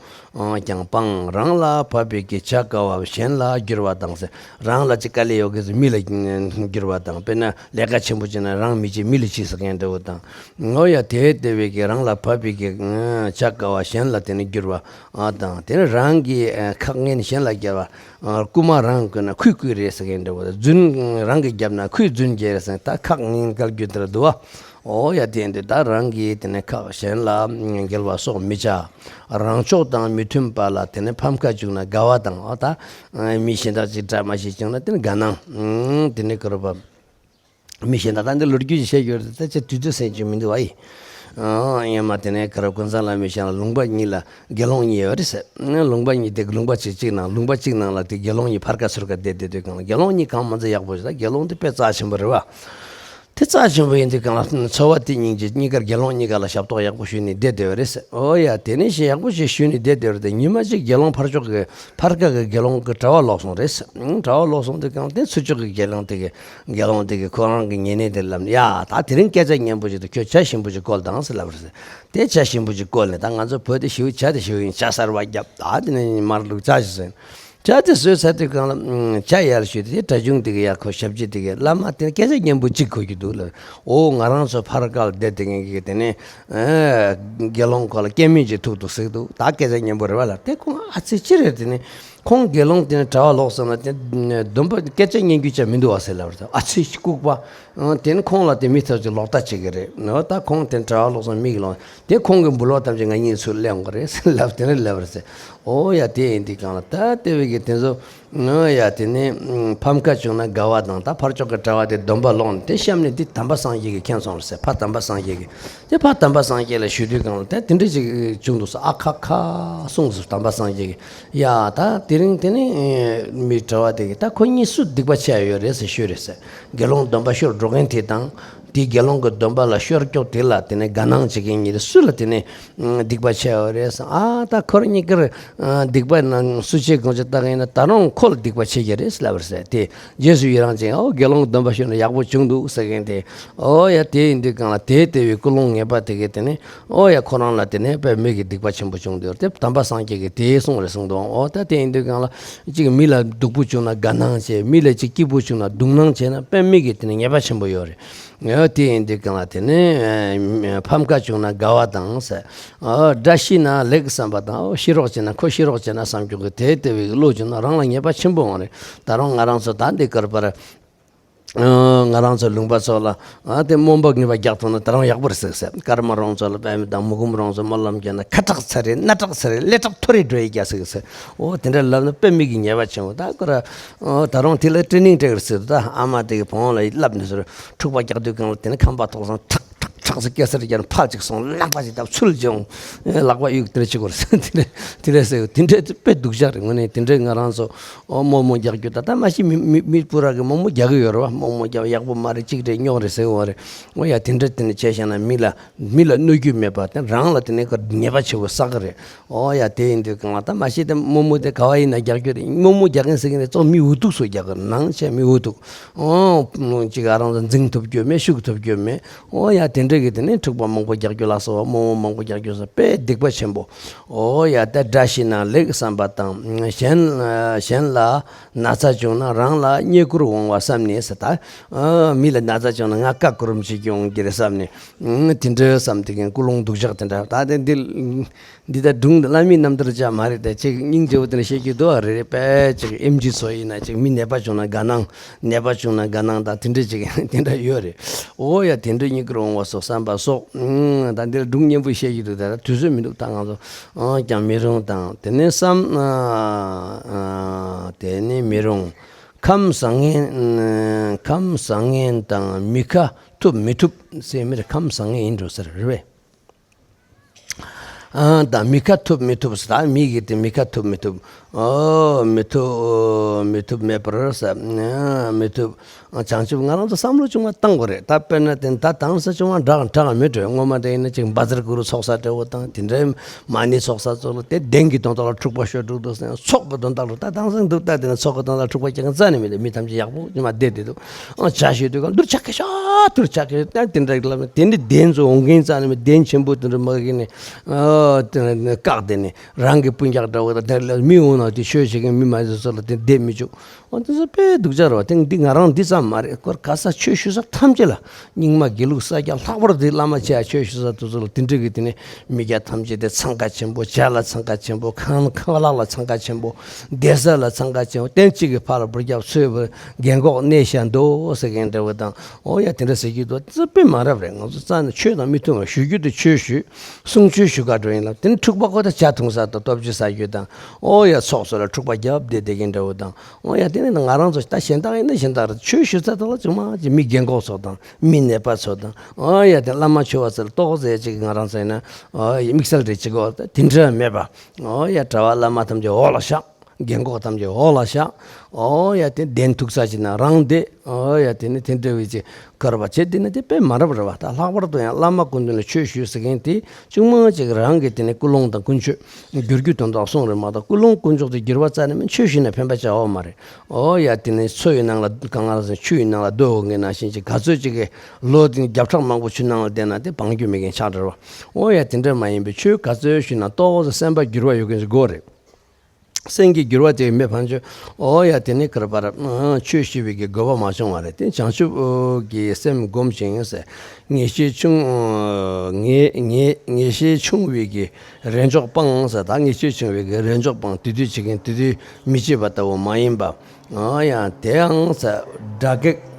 ཀྱང་སྤང་། རང་ལ་བབ་པའི་གི་བྱ་དཀའ་བ་གཞན་ལ་བསྒྱུར་བ་དང་ཟེར། རང་ལ་ཅིག་དཀའ་ལས་ཡོད་གི་ཟེར་མི་ལ་བསྒྱུར་བ་དང་། དཔེར་ན་ལས་ཀ་ཆེན་པོ་བྱས་ན་རང་མི་བྱེད་མི་ལ་བྱེད་ཟེར་མཁན་འདྲ་བོ་དང་། ངོ་ཡ་དེ་ལྟ་བུའི་གི་རང་ལ་བབ་པའི་གི་བྱ་དཀའ་བ་གཞན་ལ་དེ་ནི་བསྒྱུར་བ་དང་། དེ་ནི་རང་གི་ཁག་ངན་གཞན་ལ་བརྒྱབ་པ། རྐུ་མ་རང་རྐུས་ན་ཁོས་རྐུས་རེད་ཟེར་མཁན་འདྲ་བོ་དང་། རྫུན་རང་གིས་བརྒྱབ་ན་ཁོས་རྫུན་བརྒྱབ་རེད་ཟེར། ད་ཁག་ངན་བཀལ་རྒྱུ་དེ་འདྲ་འདུག་བ། ཨོ་ཡ་དེ་འདི་ད་རང་གིས་དེ་ནས་ཁག་གཞན་ལ་འགེལ་བ་སོགས་མི་བྱ། རང་ཕྱོགས་དང་མི་མཐུན་པ་ལ་དེ་ནས་ཕམ་ཁ་བཅུག་ན་དགའ་བ་དང་། ཨོ་ད་མི་གཞན་དག་ཅིག་དགྲ་མ་ཞིག་བྱུང་ན་དེ་ནས་དགའ་སྣང་། དེ་ནས་ཀིར་པ་མི་གཞན་དག་ད་འདི་ལོ་རྒྱུས་ཅིག་བཤད་རྒྱུ་རེད། ད་ཅི་དུས་ཚོད་ཟིན་གྱི་མི་འདུག་ཨ་ཡིན། ཨོ་ཡ་མ་དེ་ནས་ཀིར་པ་ཀུན་བཟང་བླ་མའི་ཞལ་ལ་ལུང་པ་གཉིས་ལ་དགེ་སློང་གཉིས་ཡོད་རེད་ཟེར། ལུང་པ་གཉིས་དེ་ལུང་པ་གཅིག་གཅིག་ནང་ལུང་པ་གཅིག་ནང་ལ་དེ་དགེ་སློང་གཉིས་ཕར་ཁ་ཚུར་ཁ་བསྡད་བསྡད་དུས་གང་ལ་དགེ་སློང་གཉིས་གང་མ་ཚད་ཡག་པོ་ཞིག་ད་དགེ་སློང་དེ་དཔེ་རྩ་ཆེན་པོ་རེད་བ། དེ་རྩ་ཆེན་པོ་ཡིན་དུས་གང་ལ་འཚོ་བ་དེ་སྙིང་རྗེ། གཉིས་ཀར་དགེ་སློང་གཉིས་ཀ་ལ་ཞབས་ཏོག་ཡག་པོ་ཞུས་ནས་བསྡད་བསྡད་པ་རེད་ཟེར། ཨོ་ཡ་དེ་ནས་ཞེ་ཡག་པོ་ཞིག་ཞུས་ནས་བསྡད་བསྡད་པ་རེད། ཉི་མ་གཅིག་དགེ་སློང་ཕར་ཕྱོགས་ཀྱི་ཕར་ཁ་གི་དགེ་སློང་གི་གྲྭ་བ་ལོག་སོང་རེད་ཟེར། གྲྭ་བ་ལོག་སོང་དུས་གང་དེ་ཚུར་ཕྱོགས་ཀྱི་དགེ་སློང་དེ་གི་དགེ་སློང་དེ་གི་ཁོ་རང་གི་ཉེ་གནས་དེ་ལབ་ནས། ཡ་ད་དེ་རིང་སྐད་ཆ་སྙན་པོ་ཞིག་འདུག་ཁྱོད་ཇ་ཞིམ་པོ་ཞིག་བསྐོལ་དང་ཟེར་ལབ་པ་རེད་ཟེར། དེ་ཇ་ཞིམ་པོ་ཞིག་བསྐོལ་ནས། ད་ང་ཚོ་བོད་དེ་ཞེ་པོ་ཇ་དེ་ཞེ་པོ་ཡིན། ཇ་གསར་བ་བརྒྱབ། ད་དེ་ནས་མར་བླུགས་ཇ་ཞིག་ཟེར། ཇ་དེ་བཟོས་ཚར་དུས་གང་ལ་ཇ་ཡར་ཞུས་ཏེ་གྲྭ་ཆུང་དེ་གི་ཡར་ཁོ་ཞབས་ཕྱི་དེ་གི་བླ་མ་དེ་སྐད་ཆ་སྙན་པོ་གཅིག་གོ་རྒྱུ་འདུག་ལབ། ཨོ་ང་རང་ཚོ་ཕར་ཁ་ལ་བསྡད་དེ་ངེད་ཀྱི་དེ་ནས་དགེ་སློང་ཁོ་ལ་སྐད་སྨྲས་ཅིག་ཐུག་འདུག་ཟེར་འདུག་ད་སྐད་ཆ་སྙན་པོ་རེད་བ་ལ། དེ་ཁོང་ཨ་ཙི་ཅི་རེད། དེ་ནས་ཁོང་དགེ་སློང་དེ་ནས་གྲྭ་བ་ལོག་སོང་ན་དེ་སྡོམ་པ་སྐད་ཆ་སྙན་རྒྱུ་ཅང་མི་འདུག་བ་ཟེར་ལབ་རེད། ཨ་ཙི་ལྐུགས་པ། ཨང་། དེ་ནི་ཁོང་ལ་དེ་མི་ཐབས་ཅིག་ལོག་ལྟ་བྱེད་ཀྱི་རེད། ནོ་ད་ཁོང་དེ་གྲྭ་བ་ལོག་སོང་མིག་ལོང་དེ་ཁོང་གི་འབུལ་བ་ཐམས་ཅད་ང་གཉིས་ཚུར་སླེབས་འོང་གི་རེད་ལབ། དེ་ནི་ལབ་རེད་ཟེར། ཨོ་ཡ། དེ་ཡིན་དུས་གང་ལ་ད་དེ་བས་ཀྱི་དེ་ཚོ། ཨོ་ཡ། དེ་ནས་ཕམ་ཁ་བྱུང་ན་དགའ་བ་དང་། ད་ཕར་ཕྱོགས་ཀྱི་གྲྭ་བ་དེ་སྡོམ་པ་ལོག་ནས་དེ་བཤམས་ནས་དེ་དམ་པ་སངས་རྒྱས་ཀྱིས་མཁྱེན་སོང་རེད་ཟེར། ཕ་དམ་པ་སངས་རྒྱས་ཀྱིས། དེ་ཕ་དམ་པ་སངས་རྒྱས་ལ་ཞུ་དུས་གང་ལ་ད་དེ་འདྲ་ཅིག་བྱུང་འདུག་ཟེར། ཨ་ཁ་ཁ་གསུངས་ཟེར་དམ་པ་སངས་རྒྱས་ཀྱིས། ཡ་ད་དེ་རིང་དེ་ནས་མི་གྲྭ་བ་དེ་གིས་ད་ཁོ་གཉིས་སུ་སྡིག་པ་ཆེ་ཡོད་རེད་ཟེར་ཞུས་རེད་ཟེར། དགེ་སློང་སྡོམ་པ་ཤོར་འགྲོ་མཁན་དེ་དང་། དེའི་དགེ་སློང་གི་སྡོམ་པ་ལ་ཤོར་ཀྱོག་དེ་ལ་དེ་ནས་དགའ་སྣང་བྱེད་མཁན་གཉིས་དེ་སུ་ལ་དེ་ནས་སྡིག་པ་ཆེ་བ་རེད་ཟེར། ཨ་ད་ཁོ་རང་གཉིས་ཀར་སྡིག་པ་ནང་སུ་ཆེ་གང་ཆེ་བལྟ་མཁན་ཡིན་ན་ད་རུང་ཁོ་ལ་སྡིག་པ་ཆེ་གི་རེད་ཟེར་ལབ་པ་རེད་ཟེར། དེ་རྗེས་སུ་ཡི་རང་ཅན། ཨོ་དགེ་སློང་སྡོམ་པ་ཤོར་ན་ཡག་པོ་བྱུང་འདུག་ཟེར་མཁན་དེ། ཨོ་ཡ། དེ་ཡིན་དུས་གང་ལ་དེ་ལྟ་བུའི་ཀུན་སློང་ངན་པ་དེ་གིས་དེ་ནས། ཨོ་ཡ། ཁོ་རང་ལ་དེ་ནས་དཔེ་མི་གི་སྡིག་པ་ཆེན་པོ་བྱུང་འདུག་དེ་དམ་པ་སངས་རྒྱས་ཀྱིས་དེ་གསུངས་རེད་གསུངས་འདུག་ཨོ་ད་དེ་ཡིན་དུས་གང་ལ་གཅིག་མི་ལ་སྡུག་པོ་བྱུང་ན་དགའ་སྣང་བྱེད། མི་ལ་གཅིག་སྐྱིད་པོ་བྱུང་ན་སྡུག་སྣང་བྱས་ན་དཔེ་མི་གི་དེ་ནས་ཉེས་པ་ཆེན་པོ་ཡོད་རེད། ཨོ་དེ་ཡིན་དུས་གང་ལ་དེ་ནས་ཕམ་ཁ་བྱུང་ན་དགའ་བ་དང་ཟེར། ཨོ་དགྲ་ཤི་ན་ལེགས་བསམ་པ་དང་། ཨོ་ཤི་རོགས་བྱས་ན་ཁོ་ཤི་རོགས་བྱས་ན་བསམ་ཀྱོག་གི་དེ་ལྟ་བུའི་བློ་བྱུང་ན་རང་ལ་ཉེས་པ་ཆེན་པོ་ཡོང་རེད། ད་རུང་ང་རང་ཚོ་ད་འདི་ཀར་པར། ཨ། ང་རང་ཚོ་ལུང་པ་ཚོ་ལ། ཨ། དེ་རྨོངས་པ་ངན་པ་རྒྱག་ཐུབ་ན་ད་རུང་ཡག་པོ་རེད་ཟེར་ཟེར། ཀརྨ་རང་ཚོ་ལ་པད་མ་དང་མུ་ཁུམ་རང་ཚོ་སྨོན་ལམ་རྒྱག་ན་ཁ་དྲག་ཚར་རེད། སྣ་དྲག་ཚར་རེད། ཀླད་དྲག་ཐོ་རེ་འགྲོ་ཡི་རྒྱག་ཟེར་ཟེར། འོ་དེ་འདྲ་ལབ་ན་དཔེ་མི་གི་ཉེས་པ་ཆེན་པོ། ད་ཁོ་ར། ཨ། ད་རུང་དེ་ལ་ཊི་རེ་ནིང་སྤྲད་ཀྱི་རེད་ཟེར། ད་ཨ་མ་དེ་གི་བུ་མོ་ལ་བསླབ་ནས་ཟེར། འཁྲུག་པ་རྒྱག་དུས་གང་ལ་དེ་ནི་ཁམས་པ་ཐོག་སང་ཁྲག་ཁྲག་ཁྲག་ཟེར་སྐད་སར་རྒྱག་ན་ཕར་ཅིག་སོང་། ལག་པ་ཅིག་བཏབ་ཚུལ་སྦྱོང་། ལག་པ་གཡུག་དེ་འདྲ་བྱེད་དགོས་རེད་ཟེར། དེ་འདྲ་དེ་འདྲ་ཟེར། དེ་འདྲ་དཔེ་སྡུག་ཅག་རེད། དངོས་གནས་དེ་འདྲ་ང་རང་ཚོ། ཨོ་རྨོངས་རྨོངས་རྒྱག་རྒྱུ་ད་ལྟ་མ་གཞི་མི་མི་མི་སྤུ་ར་གི་རྨོངས་རྨོངས་རྒྱག་གི་ཡོད་རེད་བ། རྨོངས་རྨོངས་རྒྱག་ཡག་པོ་མ་རེད། གཅིག་རེད་རྙོག་རེད་ཟེར་བ་རེད། འོ་ཡ་དེ་འདྲ་དེ་ནས་བྱས་བཞག་ན་མི་ལ་མི་ལ་གནོད་རྒྱུ་མེད་པ་དེ་རང་ལ་དེ་ནས་ཀ་ཉེས་པ་ཆེ་བོ་བསགས་གི་རེད། འོ་ཡ་དེ་ཡིན་དུས་གང་ལ་ད་མ་གཞི་དེ་རྨོངས་རྨོངས་དེ་ག་བ་ཡིན་ན་རྒྱག་རྒྱུ་རེད། རྨོངས་རྨོངས་རྒྱག་མཁན་ཟེར་མཁན་དེ་གཙོ་མི་འུ་ཐུག་སོགས་རྒྱག་གི་རེད། ནང་ཆེ་མི་འུ་ཐུག་ཨོ་གཅིག་ཨ་རང་ཚོ་འཛིང་ཐུབ་རྒྱུ་མེད། ཤུགས་ཐུབ་རྒྱུ་མེད། འོ་ཡ་དེ་འདྲ་གི་དེ་ནས་འཁྲུག་པ་མང་པོ་རྒྱག་རྒྱུ་ལ་སོགས་པ་རྨོངས་རྨོངས་མང་པོ་རྒྱག་རྒྱུ་སོགས་དཔེ་སྡིག་པ་ཆེན་པོ། འོ་ཡ་ད་དགྲ་ཤི་ན་ལེགས་བསམ་པ་དང་། གཞན་གཞན་ལ་ན་ཚ་བྱུང་ན་རང་ལ་རྙེད་བཀུར་འོང་བ་བསམ་ནས་ཟེར། ད་མི་ལ་ན་ཚ་བྱུང་ན་ང་ཀ་ཀུ་རུམ་བྱེད་རྒྱུ་འོང་གི་རེད་བསམ་ནས། དེ་འདྲ་བསམ་དེ་གིན་ཀུན་སློང་སྡུག་ཅག་དེ་འདྲ། ད་དེ་འདི་འདི་ད་སྒྲུང་བླ་མའི་རྣམ་ཐར་ཅག་མ་རེད། དེ་ཅིག་སྙིང་རྗེ་བོ་དེ་འདྲ་བཤད་རྒྱུ་འདུག་ཨ། རེ་རེ་དཔེ་ཅིག་ཨེམ་ཆི་ཚོ་ཡིན་ན་ཅིག་མི་ནད་པ་བྱུང་ན་དགའ་སྣང་། ནད་པ་བྱུང་ན་དགའ་སྣང་དང་དེ་འདྲ་ཅིག་དེ་འདྲ་ཡོད་རེད། འོ་ཡ་དེ་འདྲ་རྙེད་བཀུར་འོང་བ་སོགས་བསམ་པ་སོགས། ཨང་། ད་འདིར་སྒྲུང་སྙན་པོ་བཤད་རྒྱུ་འདུག་ད་ལྟ་དུས་ཚོད་མི་འདུག་ད་ང་ཚོ་ཨང་ཀྱང་མི་རུང་དང་དེ་ནས་བསམ། ཨ། ཨ། དེ་ནས་མི་རུང་། ཁམས་བཟང་ངན། ཁམས་བཟང་ངན་དང་མི་ཁ་ཐུབ་མི་ཐུབ་ཟེར་མི་རེད། ཁམས་བཟང་ངན་ཡིན་འགྲོ་ཟེར་རེད་པས། ཨ། ད་མི་ཁ་ཐུབ་མི་ཐུབ་ཟེར། ད་མི་གི་དེ་མི་ཁ་ཐུབ་མི་ཐུབ། ཨོ། མི་ཐུབ་མི་ཐུབ་མེད་པར་ཟེར། ཨ། མི་ཐུབ། བྱང་ཆུབ་ང་རང་ཚོ་བསམ་བློ་ཆུང་བ་བཏང་དགོས་རེད། ད་དཔེར་ན་དེ་ད་དང་ས་ཆུང་བ་འདྲ་འདྲ་མི་འགྲོ། སྔོན་མ་འདྲ་ཡིན་ན་ཅིག་བཛྲ་གུ་རུ་ཚོགས་བསགས་འདྲ་བོ་དང་དེ་འདྲའི་མ་ཎི་ཚོགས་བསགས་ཚོགས་ལ་དེ་གདན་གྱི་དོན་དག་ལ་འཁྲུག་པ་ཤོར་འགྲོ་འདུག་ཟེར། ཚོགས་ཀྱི་དོན་དག་ལ་ད་དེང་སང་འདུག་ད་དེ་ན་ཚོགས་ཀྱི་དོན་དག་ལ་འཁྲུག་པ་རྒྱག་མཁན་རྩ་ནས་མི་འདུག་མི་ཐམས་ཅད་ཡག་པོ་ཉི་མ་བསྡད་བསྡད་འདུག་ཨ། ཇ་བཞེས་དུས་གང་འདིར་ཇ་གི་ཤ་དུར་ཇ་གི་ད་དེ་འདྲ་ལ་དེ་འདྲ་གདན་ཚོ་འོང་མཁན་རྩ་ནས་མི། གདན་ཆེན་པོ་དེ་འདྲ་མ་གི་ནས། ཨ། དེ་ནས་བཀག་དེ་ནས་རང་གི་སྤུན་ཀྱག་འདྲ་བོ་དང་དེ་ལ་མི་འོང་ན་དེ་ཆོས་བྱེད་མཁན་མི་མ་ཚོ་ཚོ་ལ་དེ་བསྡད་མི་བཅུག་འོ་དེ་ཚོ་དཔེ་སྡུག་ཅག་རེད་བ། དེ་འདི་ང་རང་འདི་ཙམ་མ་རེད། སྐོར་ག་ས་ཆོས་ཞུ་ས་ཐམས་ཅད་ལ་རྙིང་མ་དགེ་ལུགས་ས་སྐྱ་ལྷག་པར་དུ་བླ་མ་ཆེ་ཆོས་ཞུ་ས་དེ་ཚོ་ལ་དེ་འདྲ་གི་དེ་ནས་མི་སྐྱ་ཐམས་ཅད་དེ་འཚང་ཁ་ཆེན་པོ། ཇ་ལ་འཚང་ཁ་ཆེན་པོ། ཁང་ཁང་གླ་ལ་འཚང་ཁ་ཆེན་པོ། བསྡད་ས་ལ་འཚང་ཁ་ཆེན་པོ། སྟན་གཅིག་གི་ཕར་ལ་འབུར་རྒྱབ་ཚོས་པ་རྒན་གོག་གནས་ཤ་འདུག་ཟེར་མཁན་འདྲ་བོ་དང་། འོ་ཡ་དེ་འདྲ་ཟེར་གྱི་འདུག་དེ་ཚོ་དཔེ་མ་རབས་རེད། ང་ཚོ་རྩ་ནས་ཆོས་དང་མི་མཐུན་པ། ཞུ་རྒྱུ་དེ་ཆོས་ཞུས། གསུང་ཆོས་ཞུ་ག་འགྲོ་ཡིན་ལབ། དེ་ནི་འཁྲུག་པ་ཁོ་ད་ཇ་འཐུང་ས་དང་ལྟོ་ཆས་ཟ་རྒྱུ་དང་། ཨོ་ཡ་ཚོགས་སོ་ལ་འཁྲུག་པ་རྒྱབ་བསྡད་བསྡད་མཁན་འདྲ་བོ་དང་། ཨོ་ཡ་དེ་ནི་ང་རང་ཚོ་ད་གཞན་དག་ཡིན་ན་གཞན་དག་རེད། ཆོས་ཞུ་ས་དག་ལ་ཚང་མ་ཅིག་མི་རྒན་གོག་ཚོ་དང་མི་ནད་པ་ཚོ་དང་། ཨོ་ཡ་དེ་བླ་མ་ཆོས་པ་ཚོ་ལ་ཏོག་ཙེ་ཅིག་ང་རང་ཚོ་ཡིན་ན་ཨོ་ཡ་དམིགས་བསལ་རེ་ཅིག་གོ་དེ་འདྲ་མེད་པ། ཨོ་ཡ་གྲྭ་པ་བླ་མ་ཐམས་ཅད་འོག་ལ་བཞག་རྒན་གོག་ཐམས་ཅད་འོག་ལ་བཞག་ཨོ་ཡ་དེ་གདན་ཐུག་ས་ཅིག་ན་རང་བསྡད། ཨོ་ཡ་དེ་ནི་དེ་འདྲ་བའི་ཅིག་བཀར་བ་བྱེད་དེ་ནི་དེ་དཔེ་མ་རབས་རེད་བ། ད་ལྷག་པར་དུ་ཡང་བླ་མ་སྐུ་མདུན་ལ་ཆོས་ཞུས་ཟེར་མཁན་དེ་ཅུང་མང་ཅིག་རང་གི་དེ་ནི་ཀུན་སློང་དང་ཀུན་སྤྱོད་བསྒྱུར་རྒྱུ་དོན་དག་གསུངས་རེད་མ་གཏོགས། ཀུན་སློང་ཀུན་སྤྱོད་དེ་བསྒྱུར་བ་རྩ་ནས་མིན་ཆོས་ཞུས་ན་ཕན་པ་ཅག་ཡོད་མ་རེད། ཨོ་ཡ་དེ་ནི་མཚོ་ཡི་ནང་ལ་གང་ང་རང་ཚོ་ཆུ་ཡི་ནང་ལ་སྡོད་འོང་མཁན་ནང་བཞིན་ཅིག་ག་ཚོད་ཅིག་གི་ལོ་དེ་བརྒྱ་ཕྲག་མང་པོ་ཆུ་ནང་ལ་བསྡད་ན་དེ་སྦང་རྒྱུ་མེད་མཁན་ཆགས་འགྲོ་རེད་བ། ཨོ་ཡ་དེ་འདྲ་མ་ཡིན་པའི་ཆོས་ག་ཚོད་ཞུས་ན་ཏོག་ཙམ་སེམས་པ་འགྱུར་བ་ཡོད་མཁན་ཞིག་དགོས་རེད། སེམས་ཀྱི་འགྱུར་བ་དེ་མེད་ཕན་ཆོད། ཨོ་ཡ་དེ་ནི་གར་པར་ཆོས་ཞུ་བའི་གི་དགོས་པ་མ་བྱུང་བ་རེད། དེ་བྱང་ཆུབ་ཀྱི་སེམས་སྒོམ་ཞིང་ཟེར། ངེས་ཤེས་ཆུང་ངེས་ངེས་ངེས་ཤེས་ཆུང་བའི་གི་རེས་འཇོག་སྤང་ཟེར། ད་ངེས་ཤེས་ཆུང་བའི་གི་རེས་འཇོག་སྤང་། དེ་དུས་བྱེད་མཁན་དེ་དུས་མི་བྱེད་པ་ལྟ་བུ་མ་ཡིན་པ། ཨོ་ཡ་དེའང་ཟེར་དགྲ་བགེགས།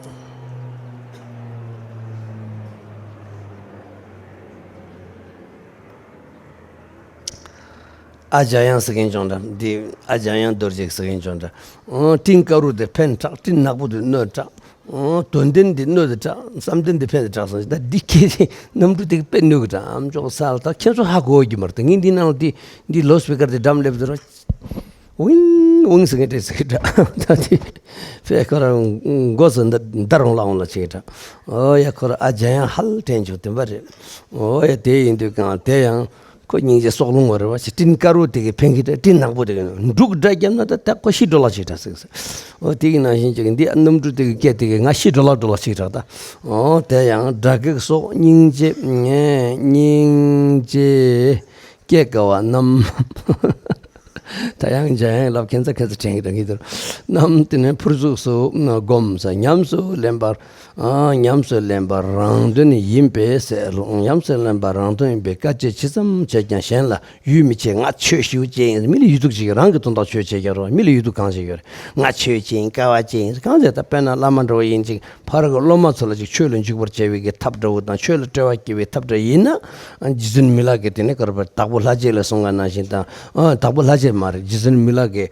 ཨ་འཇམ་དབྱངས་ཟེར་མཁན་ཅང་འདྲ། འདི་ཨ་འཇམ་དབྱངས་རྡོ་རྗེ་ཟེར་མཁན་ཅང་འདྲ། ཨོ། སྤྲིན་དཀར་པོ་དེ་ཕན་དྲག་སྤྲིན་ནག་པོ་དེ་གནོད་དྲག་ཨོ། དོན་ལྡན་དེ་གནོད་དེ་དྲག་བསམ་གཏན་དེ་ཕན་དེ་དྲག་སོང་ཞིག་ད་འདི་སྐད་དེ་གནམ་གྲུ་དེ་དཔེ་གནོད་གི་དྲག་ཨམ་ཅོག་ས་ལ་ད་ཁྱེད་ཚོ་ཧ་གོ་གི་མ་རེད། ད་ངས་འདི་ནང་ལ་འདི་འདི་ལོ་སི་པི་ཀར་དེ་འགྲམ་སླེབས་དུས་ར། ཝིང་ཝིང་ཟེར་མཁན་དེ་ཟེར་གི་དྲག་ད་དེ་ཕེ་ཁོ་རང་མགོ་སུ་འདར་འདར་འོང་ལ་འོང་ལ་བྱེད་གི་དྲག་ཨོ་ཡ། ཁོ་ར་ཨ་འཇམ་དབྱངས་ཧ་ལས་དྲན་བྱུང་དེ་འདྲ་རེད། ཨོ་ཡ། དེ་ཡིན་དུས་གང་དེ་ཡང་། ཁོ་སྙིང་རྗེ་སྲོག་རླུང་བ་རེད་བ། ཅི་སྤྲིན་དཀར་པོ་དེ་གིས་ཕན་གི་ད་སྤྲིན་ནག་པོ་དེ་གིས་འབྲུག་སྒྲ་བརྒྱབ་ན་ད་ད་ཁོ་ཤི་འགྲོ་ལ་ཅིག་དྲག་ཟེར་ཟེར། ཨོ་དེ་གི་ནང་བཞིན་ཅིག་འདི་གནམ་གྲུ་དེ་གི་སྐད་དེ་གིས་ང་ཤི་འགྲོ་ལ་འགྲོ་ལ་ཅིག་དྲག་ད། ཨོ་དེ་ཡང་དགྲ་བགེགས་སོགས་སྙིང་རྗེ་ངས་སྙིང་རྗེ་སྐྱེ་དཀའ་བ་རྣམས། ད་ཡང་འཇམ་དབྱངས་ལབ་ཁྱེད་ཚ་ཁྱེད་ཚ་དྲན་གི་དྲན་གི་དུ། རྣམས་དེ་ནས་ཕུར་ཚུགས་སུ་བསྒོམ་ཟེར། ཉམས་སུ་ལེན་པར། ཨ། ཉམས་སུ་ལེན་པ་རང་དོན་ཡིན་པས་ཟེར། ཉམས་སུ་ལེན་པ་རང་དོན་ཡིན་པས་དཀའ་སྤྱད་ཇི་ཙམ་བྱས་ཀྱང་གཞན་ལ་ཡུས་མི་ཆེ། ང་ཆོས་ཞེ་པོ་ཅིག་ཡིན། མི་ལ་ཡུས་ཐུག་ཅིག་རང་གི་དོན་དག་ཆོས་བྱེད་ཀྱང་རོགས། མི་ལ་ཡུས་ཐུག་གང་བྱེད་ཀྱང་རོགས། ང་ཆོས་ཅིག་ཡིན། དཀའ་བ་ཅིག་ཡིན། གང་བྱེད་ད་དཔེར་ན་བླ་མ་འདྲ་བོ་ཡིན་ཅིག་ཕར་གི་སློབ་མ་ཚོ་ལ་ཅིག་ཆོས་ལ་འཇུག་པར་བྱ་བའི་གི་ཐབས་འདྲ་བོ་དང་ཆོས་ལ་སྤྲོ་བ་སྐྱེ་བའི་ཐབས་འདྲ་ཡིན་ན། རྗེ་བཙུན་མི་ལ་གི་དེ་ནས་ག་རེ་བར་དྭགས་པོ་ལྷ་རྗེ་ལ་གསུང་ག་ནང་བཞིན་དང་། ཨ། དྭགས་པོ་ལྷ་རྗེ་མ་རེད། རྗེ་བཙུན་མི་ལ་གི་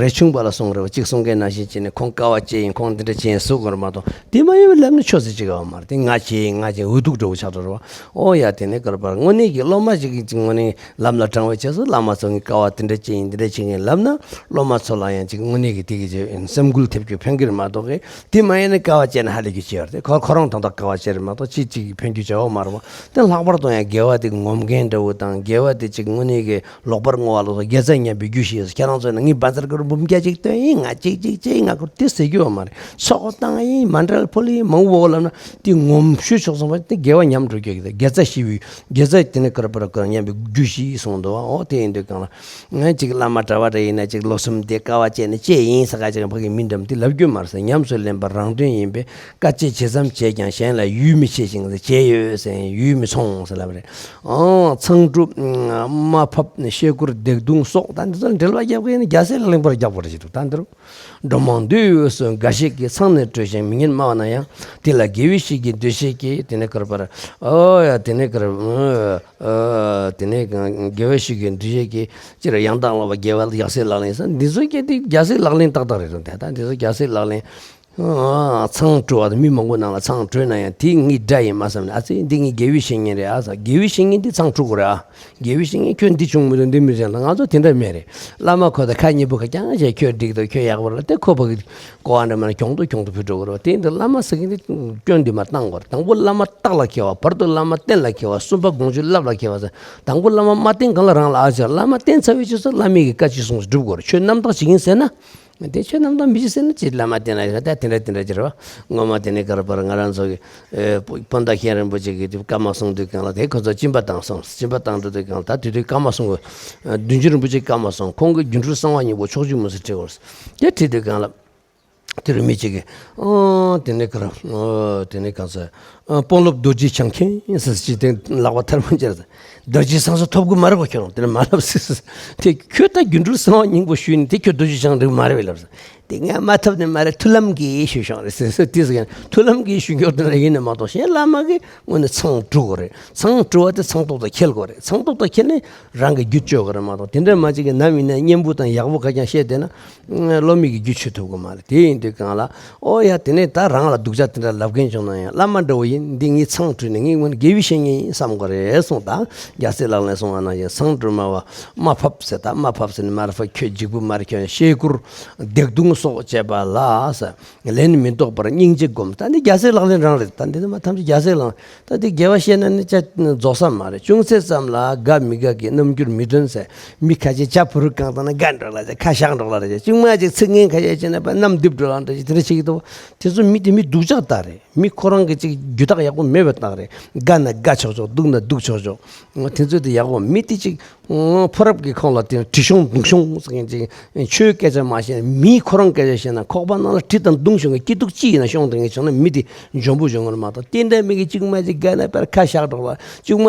རས་ཆུང་པ་ལ་གསུང་རེད་བ། གཅིག་གསུང་མཁན་ནང་བཞིན་བྱས་ནས་ཁོང་དཀའ་བ་སྤྱད་ཡིན། ཁོང་འདི་འདྲ་བྱས་ཡིན་ཟེར་དགོས་རེད་མ་གཏོགས། དེ་མ་ཡིན་པའི་ལབ་ན་ཆོས་ཟེར་ཅིག་ཡོད་མ་རེད། དེ་ང་བྱས་ཡིན། ང་བྱས་འུ་ཐུག་འདྲ་བོ་ཆགས་འགྲོ་རེད་བ། ཨོ་ཡ། དེ་ནས་ག་རེ་བར་དངོས་གནས་ཀྱི་སློབ་མ་ཅིག་གིས་དངོས་གནས་ལམ་ལ་དྲང་བའི་ཆེད་དུ་བླ་མ་ཚོ་ངས་དཀའ་བ་དེ་འདྲ་སྤྱད་ཡིན། འདི་འདྲ་བྱེད་ངེས་ལབ་ན། སློབ་མ་ཚོ་ལ་ཡང་ཅིག་དངོས་གནས་ཀྱི་དེ་གི་ཅིག་སེམས་འགུལ་ཐེབས་རྒྱུ་ཕན་གི་རེད་མ་གཏོགས་གི། དེ་མ་ཡིན་ན་དཀའ་བ་སྤྱད་ན་ཧ་ལས་རྒྱུ་ཅི་ཡོད་རེད། ཁོ་ཁོ་རང་དོན་དག་དཀའ་བ་སྤྱད་རེད་མ་གཏོགས་ཅི་ཅིག་ཕན་རྒྱུ་བྱ་བ་མ་རེད་བ། དེ་ལྷག་པར་དུ་ཡང་དགེ་བ་དེ་ངོམ་མཁན་འདྲ་བོ་དང་། དགེ་བ་དེ་ཅིག་དངོས་གནས་ཀྱི་ལོག་པར་བསྔོ་བ་ལ་སོགས་དགེ་རྩ་ཉམས་པའི་རྒྱུ་ཞིག་ཡོད། ཁྱེད་རང་ཚོ་ནི་ངའི་བཛྲ་གུ་རུ་འབུམ་བརྒྱ་ཅིག་བཏོན་ཡིན། ང་ཅིག་ཅིག་ཅིག་ང་ཁོ་དེ་ཟེར་རྒྱུ་ཡོད་མ་རེད། ཚོགས་བཏང་ཡིན། མཎྜལ་ཕུལ་ཡིན། མང་པོ་ལབ་ན་དེ་ངོམ་ཤུལ་ཆོག་སོང་བ་དེ་དགེ་བ་ཉམས་འགྲོ་རྒྱུ་གི། དགེ་རྩ་ཞི་བའི་དགེ་རྩ་དེ་ནི་ག་རེ་བར་ག་ཉམས་པའི་རྒྱུ་ཞིག་གསུངས་འདུག་བ། ཨོ་དེ་ཡིན་དུས་གང་ལ། ང་ཅིག་བླ་མ་གྲྭ་པ་འདྲ་ཡིན་ན་ཅིག་ལོ་གསུམ་དེ་དཀའ་བ་སྤྱད་ནས་སྤྱད་ཡིན་ཟེར་ག་ཅིག་ཕ་གི་མི་འདྲ་མོ་དེ་ལབ་རྒྱུ་མ་རེད་ཟེར། ཉམས་སུ་ལེན་པ་རང་དོན་ཡིན་པས་དཀའ་སྤྱད་ཇི་ཙམ་བྱས་ཀྱང་གཞན་ལ་ཡུས་མི་ཆེ་ཞིང་ཟེར། བྱས་ཡོད་ཟེར་ཡུས་མི་ཆུང་ཟེར་ལབ་རེད། ཨང་། ཚངས་དྲུབ། རྨ་ཕབ། ཤེལ་སྐུར། བརྡེག་གདུང་སོགས། ད་འདི་ཚོ་འགྲེལ་པ་རྒྱབ་མཁན་ནི་རྒྱལ་སྲས་ལག་ལེན་པར་རྒྱག་པ་རེད་ཅེས་འདུག་ད་འདི་རུ། འགྲོ་མང་འདུ་བའི་དབུས་སུ་འགའ་ཞིག་གིས། ཚངས་ནས་བྲོས་ཤིང་མི་སྙན་སྨྲ་བ་ན་ཡང་། དེ་ལ་དགེ་བའི་བཤེས་ཀྱི་འདུ་ཤེས་ཀྱིས། དེ་ནས་ག་རེ་བར། ཨོ་ཡ། དེ་ནས་ག་རེ། ཨ། དེ་ནས་དགེ་བའི་བཤེས་ཀྱི་འདུ་ཤེས་ཀྱིས། སྤྱིར་ཡང་དག་བསླབ་པ་དགེ་བ་རྒྱལ་སྲས་ལག་ལེན་ཟེར། འདི་ཚོ་སྐད་དེ་རྒྱལ་སྲས་ལག་ལེན་ཏག་ཏག་རེད་དོ། དེ་ད་འདི་ཚོ་རྒྱལ་སྲས་ལག་ལེན། ཨ། ཚངས་བྲོས་པ་དང་། མི་མང་པོ་ནང་ལ་ཚངས་བྲོས་ན་ཡང་དེ་ངའི་དགྲ་ཡིན་མ་བསམ་ནས། ཨ་ཙི། འདི་ངའི་དགེ་བའི་བཤེས་གཉེན་རེད་ཨ་ཟེར། དགེ་བའི་བཤེས་གཉེན་འདི་ཚངས་བྲོ་དགོས་རེད་ཨ། དགེ་བའི་བཤེས་གཉེན་ཁྱོད་འདི་བྱུང་མི་འདུག་འདི་མི་བྱུང་ལ། ང་ཚོ་དེ་འདྲ་མེད་རེད། བླ་མ་ཁོ་དང་ཁ་ཉེ་པོ་ཁ་རྐྱང་བྱས། ཁྱོད་འགྲིག་འདུག་ཁྱོད་ཡག་པོ་རེད་ལབ་དེ་ཁོ་ཕ་གི་གོ་བ་འདྲ་མ་ན་གྱོང་དུ་གྱོང་དུ་ཕུལ་འགྲོ་གི་རེད་བ། དེ་འདི་བླ་མ་ཟེར་མཁན་འདི་སྐྱོན་འདི་མ་བཏང་དགོས་རེད། དང་པོ་བླ་མ་རྟགས་ལ་མཁས་པ། བར་དུ་བླ་མ་རྟེན་ལ་མཁས་པ། གསུམ་པ་དགོངས་གཅིག་བསླབ་ལ་མཁས་པ་ཟེར། དང་པོ་བླ་མ་མ་བསྟེན་གང་ལ་རང་ལ་ཨ་ཅག་བླ་མ་བསྟེན་ཚར་བའི་རྗེས་སུ་བླ་མའི་གི་བཀའ་ཅི་གསུངས་སྒྲུབ་དགོས་རེད། ཆོས་རྣམ་དག་ཅིག་ཡིན་ཟེར་ན། དེ་ཆོས་རྣམ་དག་མི་ཤེས་ཟེར་ན་ཅི། བླ་མ་བསྟེན་ལ་ད་དེ་འདྲ་དེ་འདྲ་ཅི་རེད་བ། ངོ་མ་དེ་ནས་ག་རེ་བར་ང་རང་ཚོ་གི་ཨེ་སྤུན་ཟླ་མཁན་རིན་པོ་ཆེ་གིས་དེ་བཀའ་མ་གསུང་དུས་གང་ལ། དེ་ཁོ་ཚོ་སྦྱིན་པ་བཏང་སོང་། སྦྱིན་པ་བཏང་འགྲོ་དུས་གང་ལ། ད་དེ་དུས་བཀའ་མ་གསུང་གི། བདུན་ཅུ་རིན་པོ་ཆེ་བཀའ་མ་གསུང་། ཁོང་གིས་སྒྱུ་འཕྲུལ་གསང་བ་སྙིང་པོ་ཕྱོགས་བཅུའི་མུན་སེལ་ཁྲིད་དགོས་རེད། དེ་ཁྲིད་དུས་གང་ལ། དེ་རུ་མི་གཅིག་གིས། ཨོ། དེ་ནས་ག་རེ། ཨོ། དེ་ནས་གང་ཟེར། ཨ། དཔོན་སློབ་རྡོ་རྗེ་འཆང་མཁན་ཟེར་ཅིག་དེ་ལག་པ་ཐལ་མོ་སྦྱར་ཟེར། རྡོ་རྗེ་སངས་རྒྱས་ཐོབ་གི་མ་རེད་གོ། ཁྱོད་རང་དེ་འདྲ་མ་ལབ་ཟེར་ཟེར། དེ་ཁྱོད་ད་སྒྱུ་འཕྲུལ་གསང་བ་སྙིང་པོ་ཞུས་ནས་དེ་ཁྱོད་རྡོ་རྗེ་འཆང་རིགས་མ་རེད་པས་ལབ་ཟེར། དེ་ངས་མ་ཐོབ་ནི་མ་རེད། མཐུ་ལམ་གྱིས་ཞུས་ཤོག་རེད་ཟེར་ཟེར། དེ་ཟེར་མཁན་མཐུ་ལམ་གྱིས་ཞུས་མཁན་དེ་འདྲ་ཡིན་ནི་མ་གཏོགས། གཞན་བླ་མ་གིས་དངོས་གནས་ཚངས་བྲོ་དགོས་རེད། ཚངས་བྲོ་བ་དེ་ཚངས་ཏོག་ཏོ་འཁྱེར་དགོས་རེད། ཚངས་ཏོག་ཏོ་འཁྱེར་ནས་རང་གི་རྒྱུ་བཅོས་དགོས་རེད་མ་གཏོགས། དེ་འདྲ་མ་གཅིག་གིས་ནམ་ཡིན་ན་སྙན་པོ་དང་ཡག་པོ་ཁ་རྐྱང་བཤད་བསྡད་ན། སློབ་མའི་གི་རྒྱུ་ཆུད་ཐུབ་གི་མ་རེད། དེ་ཡིན་དུས་གང་ལ། ཨོ་ཡ། དེ་ནས་ད་རང་ལ་སྡུག་ཅག་དེ་འདྲ་ལབ་མཁན་བྱུང་ན་ཡང་། བླ་མ་འདྲ་བོ་ཡིན། འདི་ངའི་ཚངས་བྲོས་ནས་ངའི་སྔོན་དགེ་བའི་བཤེས་གཉེན་ཡིན་བསམ་དགོས་རེད་གསུངས། ད་རྒྱལ་སྲས་ལག་ལེན་གསུང་བ་ནང་བཞིན་ཚངས་བྲོས་སྨྲ་བ་རྨ་ཕབ་ཟེར། ད་རྨ་ཕབ་ཟེར་ནས་མར་ཕབ། ཁྱོད་འཇིགས་པོ་མར་ཁྱོད་ཤེལ་སྐུར་བརྡེག་གདུང་སོགས་བྱས་པ་ལ་ཟེར། ལན་མི་འདོགས་པར་སྙིང་རྗེ་བསྒོམ། ད་འདི་རྒྱལ་སྲས་ལག་ལེན་རང་རེད། ད་འདི་ནི་མ་ཐམས་ཅད་རྒྱལ་སྲས་ལག་ད་དེ་དགེ་བ་བཤད་ན་ནི་ཅ་རྫོགས་ས་མ་རེད། ཅུང་ཟད་ཙམ་ལ་དགའ་མི་དགའ་གི་རྣམ་འགྱུར་མི་སྟོན་ཟེར། མི་ཁ་ཅིག་ཇ་ཕུ་རུ་བཀང་བཏང་ན་དགའ་འགྲོ་ལ་ཟེར། ཁ་བཤགས་འགྲོ་ལ་རེད། ཅིག་མ་ཅིག་ཚིག་ངན་ཁ་ཤས་བྱས་ན་ཕར་རྣམ་རྡིབ་འགྲོ་ལ་འདྲ་ཅིག་དེ་འདྲ་བྱེད་ཀྱི་འདུག་དེ་ཚོ་མི་དེ་མི་སྡུག་ཅག་རྟགས་རེད། མི་ཁོ་རང་གི་ཅིག་རྒྱུ་དག་ཡག་པོ་མེད་པའི་རྟགས་རེད། དགའ་ན་དགའ་ཆོག་ཆོག་སྡུག་ན་སྡུག་ཆོག་ཆོག་དེ་ཚོ་དེ་ཡག་པོ་མི་དེ་ཅིག་ཕོ་རབ་ཀྱི་ཁོང་ལ་དེ་དྲི་ཤོང་རྡུང་ཤོང་ཟེར་མཁན་ཅིག་ཆོས་སྐད་ཆ་མ་བཤད་ན། མི་ཁོ་རང་ སྐད་ཆ་བཤད་ན་ཁོག་པ་ནང་ལ་གྲི་དང་མདུང་ཤོང་གི་སྐྱིད་སྡུག་ཅི་ཡིན་ན་ཤོང་དེ་ངས་བྱུང་ན་མི་དེ་འཇོན་པོ་བྱུང་ངར་མ་གཏོགས་དེ་འདྲ་མི་གི་གཅིག་མ་གཅིག་དགའ་ན་པར་ཁ་བཤགས་འགྲོ་ལ་གཅིག་མ་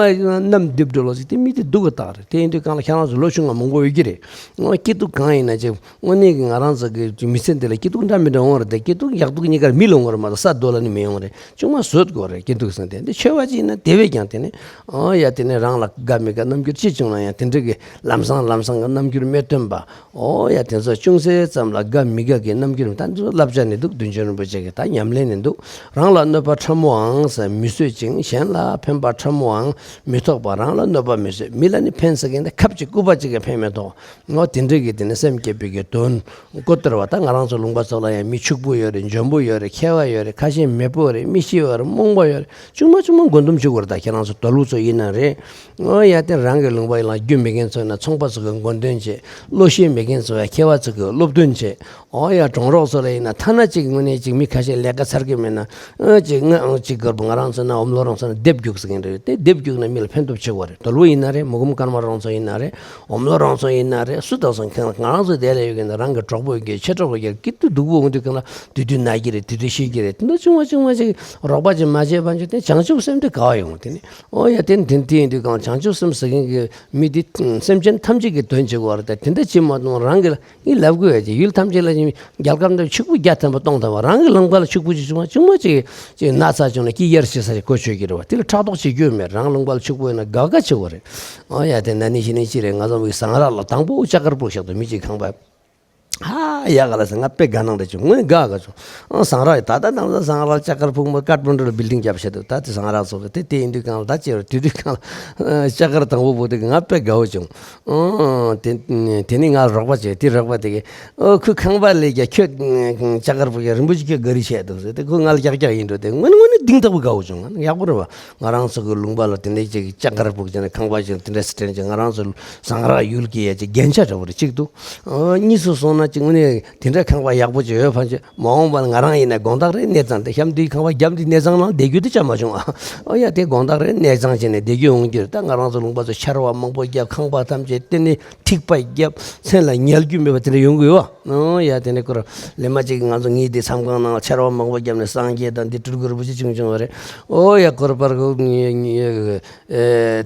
གནམ་རྡིབ་འགྲོ་ལ་ཟིག་དེ་མི་དེ་སྡུག་གི་རྟགས་རེད། དེ་ཡིན་དུས་གང་ལ་ཁྱེད་རང་ཚོ་ལོ་ཆུང་ང་མང་པོ་ཡོད་ཀྱི་རེད། ངོ་སྐྱིད་སྡུག་གང་ཡིན་ན་ཅིག་དངོས་གནས་ཀྱི་ང་རང་ཚོ་གི་མི་ཚེ་འདི་ལ་སྐྱིད་སྡུག་འདྲ་མི་འདྲ་འོང་བ་རེད་དེ་སྐྱིད་སྡུག་ཡག་སྡུག་གཉིས་ཀར་མི་ལོང་བར་མ་གཏོགས་ས་རྡོ་ལ་ནི་མི་ཡོང་བ་རེད། ཅུང་མ་བཟོད་དགོས་རེད་སྐྱིད་སྡུག་ཟེར་དེ་འདི་ཆོས་པ་ཅིག་ཡིན་ན་དེ་བས་ཀྱང་དེ་ནི་ཨོ་ཡ་དེ་ནི་རང་ལ་དགའ་མི་དགའ་རྣམ་འགྱུར་ཅི་བྱུང་ན་ཡང་དེ་འདྲ་གི་ལམ་སང་ལམ་སང་གི་རྣམ་འགྱུར་མི་སྟོན་པ། ཨོ་ཡ་དེ་ཚོ་ཅུང་ཟད་ཙམ་ལ་དགའ་མི་དགའ་གི་རྣམ་འགྱུར་ད་འདི་ཚོ་བསླབ་བྱ་ནི་འདུག་བདུན་ཅུ་རིན་པོ་ཆེ་གི་ད་ཉམས་ལེན་ནི་འདུག་རང་ལ་གནོད་པ་ཕྲ་མོའང་ཟ་མི་བཟོད་ཅིང་གཞན་ལ་ཕན་པ་ཕྲ་མོའང་མི་ཐོགས་པ་རང་ལ་གནོད་པ་མི་བཟོད་མི་ལ་ནི་ཕན་ཟེར་གི་འདི་ཁབ་ཅིག་སྐུད་པ་ཅིག་གི་ཕན་མི་ཐོགས། ངོ་དེ་འདྲ་གི་དེ་ནི་སེམས་བསྐྱེད་པའི་གི་དོན་གོ་བསྡུར་བ་ད་ང་རང་ཚོ་ལུང་པ་ཚོ་ལ་ཡང་མི་ཕྱུག་པོ་ཡོད་རེད། འཇོན་པོ་ཡོད་རེད། མཁས་པ་ཡོད་རེད། ཁ་ཞེ་མེད་པོ་རེད། མི་ཤེས་པ་རེད། རྨོངས་པ་ཡོད་རེད། ཆུང་མ་ཆུང་མ་མགོ་འདོམས་བྱེད་དགོས་རེད། ད་ཁྱེད་རང་ཚོ་དོལ་པོ་ཚོ་ཡིན་ན་རེད། ཨོ་ཡ་དེ་རང་གི་ལུང་པ་ཡིན་ལ་རྒྱུ་མེད་མཁན་ཚོ་ཡིན་ན་ཚོང་པ་ཚོ་གི་མགོ་འདོན་བྱེད། བློ་ཤེས་མེད་མཁན་ཚོ་ཡ་མཁས་པ་ཚོ་གི་སློབ་སྟོན་བྱེད། ཨོ་ཡ་གྲོང་རོགས་ཚོ་ལ་ཡིན་ན་ཐ་ན་གཅིག་དངོས་གནས་གཅིག་མི་ཁ་ཤས་ལས་ཀ་ཚར་གི་མེད་ན་ཨ་གཅིག་ང་ཨང་གཅིག་དགོས་པ་ང་རང་ཚོ་ན་ཨོམ་ལོ་རང་ཚོ་ན་སྡེབ་རྒྱུགས་ཟེར་མཁན་རེད། དེ་སྡེབ་རྒྱུགས་ན་མི་ལ་ཕན་ཐོགས་བྱེད་དགོས་རེད། དོལ་པོ་ཡིན་ན་རེད། མུ་གུམ་ཀརྨ་རང་ཚོ་ཡིན་ན་རེད། ཨོམ་ལོ་རང་ཚོ་ཡིན་ན་རེད། སུ་དང་སུ་ཁྱེད་ང་རང་ཚོ་དེ་ལ་ཡོད་མཁན་ན་རང་གི་གྲོགས་པོ་ཡོད་མཁན་ཆེ་གྲོགས་པོ་ཡོད་མཁན་སྐྱིད་སྡུག་སྡུག་པོ་འོང་དུས་གང་ལ་དུས་དུས་ན་གི་རེད། དུས་དུས་ཤི་གི་རེད། དེ་འདྲ་ཆུང་བ་ཆུང་བ་ཅིག་རོགས་པ་ཅིག་མ་བྱས་པ་ཅིག་དེ་བྱང་ཆུབ་སེམས་དེ་ག་བ་ཡོང་དེ་ནི་ཨོ་ཡ་དེ་དེ་དེ་ཡིན་དུས་གང་བྱང་ཆུབ་སེམས་ཟེར་མཁན་གྱི་མི་དེ་སེམས་ཅན་ཐམས་ཅད་ཀྱི་དོན་བྱེད་དགོས་པ་རེད། དེ་འདྲ་བྱེད་མ་གཏོང་རང་གི་ལ་ངས་ལབ་དགོས་ཡ་ཅིག་ཡུལ་ཐམས་ཅད་ལ་ཉིན་རྒྱལ་ཁབ་འདི་ཕྱུག་པོ་བརྒྱ་ཐམ་པ་སྟོང་ཐམ་པ་རང་གི་ལུང་པ་ལ་ཕྱུག་པོ་ཅིག་བྱུང་བ་ཆུང་མ་ཅིག་ཅིག་ན་ཚ་བྱུང་ན་སྐྱི་གཡར་བྱེད་ས་ཞིག་གོ་ཆོད་ཀྱི་རེད་བ། དེ་ལ་ཕྲག་དོག་བྱེད་རྒྱུ་མེད། རང་ལུང་པ་ལ་ཕྱུག་པོ་ཡོད་ན་དགའ་དགའ་བྱེད་དགོས་རེད། ཨོ་ཡ་དེ་ན་ནི་ཤི་ནི་ཅི་རེད། ང་ཚོ་མི་ཟངས་རག་ལ་དང་པོ་ལྕགས་མཁར་ཕུག་བཞག་ཏུ་མི་གཅིག་ཁང་པ། ཧ་ཡག་ག་ལ་ཟེར་ང་དཔེ་དགའ་སྣང་རེ་བྱུང་། ངོས་དགའ་ག་བྱུང་། ཨང་ཟངས་རག་ཡི་ད་ལྟ་དང་ས་ཟངས་རག་ལྕགས་མཁར་ཕུག་མ་ཀ་ཐ་མན་ཌུ་ལ་བིལ་ཌིང་བརྒྱབ་བྱས་འདུག་ད་དེ་ཟངས་རག་ཚོ་གི་དེ་དེ་ཡིན་དུས་གང་ལ་ད་ཅེར་དུས་དུས་གང་ལ་ལྕགས་མཁར་དང་པོ་བུ་དེ་གི་ང་དཔེ་དགའ་བོ་བྱུང་། ཨང་དེ་དེ་ནི་ང་རོགས་པ་བྱས་དེ་རོགས་པ་དེ་གི་ཨོ་ཁུ་ཁང་པ་ལས་ཀྱ་ཁྱོད་ལྕགས་མཁར་ཕུག་ཡ་རིན་པོ་ཆེ་ཁྱོད་ག་རི་བྱས་འདུག་ཟེར་དེ་ཁོ་ང་ལ་ཀྱག་ཀྱག་ཡིན་འགྲོ། དེ་དངོས་ནས་དངོས་ནས་གཏིང་ཐག་པོ་དགའ་བོ་བྱུང་། ང་ཡག་པོ་རེད་བ། ང་རང་ཚོ་གི་ལུང་པ་ལ་དེ་འདྲའི་ཅིག་ལྕགས་མཁར་ཕུག་ཅིག་ནས་ཁང་པ་ཅིག་དེ་འདྲ་སི་ཊེན་ཅིག་ང་རང་ཚོ་ཟངས་རག་ཡུལ་གྱི་ཡ་ཅིག་རྒྱན་ཆ་འདྲ་བོ་རེད་གཅིག་འདུག་ཨ་གཉིས་སུ་སོང་ན་ཅིག་དངོས་གནས་དེ་འདྲ་ཁང་པ་ཡག་པོ་ཅིག་ཡོད་ཕན་ཆད་མ་འོངས་པ་ལ་ང་རང་ཡིན་ན་དགོང་དག་རེ་གནས་ཚང་དེ་གཤམ་དེའི་ཁང་པ་བརྒྱབ་དེ་གནས་ཚང་ནང་བསྡད་རྒྱུ་དེ་ཅང་མ་བྱུང་ཨ། ཨོ་ཡ་དེ་དགོང་དག་རེ་གནས་ཚང་བྱས་ནས་བསྡད་རྒྱུ་འོང་རྒྱུ་རེད། ད་ང་རང་ཚོ་ལུང་པ་ཚོ་ཆར་བ་མང་པོ་བརྒྱབ་ཁང་པ་ཐམས་ཅད་དེ་ནས་ཐིགས་པ་བརྒྱབ་མཚན་ལ་ཉལ་རྒྱུ་མེད་པ་དེ་འདྲ་ཡོང་གི་ཡོད་ཨ། ཨོ་ཡ་དེ་ནས་ཁོ་ར་ལས་མ་ཅིག་ང་ཚོ་ངའི་དེ་མཚམས་ཁང་ནང་ཆར་བ་མང་པོ་བརྒྱབ་ནས་སངས་རྒྱས་དང་དེ་སྤྲུལ་སྐུ་རིན་པོ་ཆེ་ཆུང་ཆུང་བ་རེད། ཨོ་ཡ་ཁོ་ར་པར་ཁོ་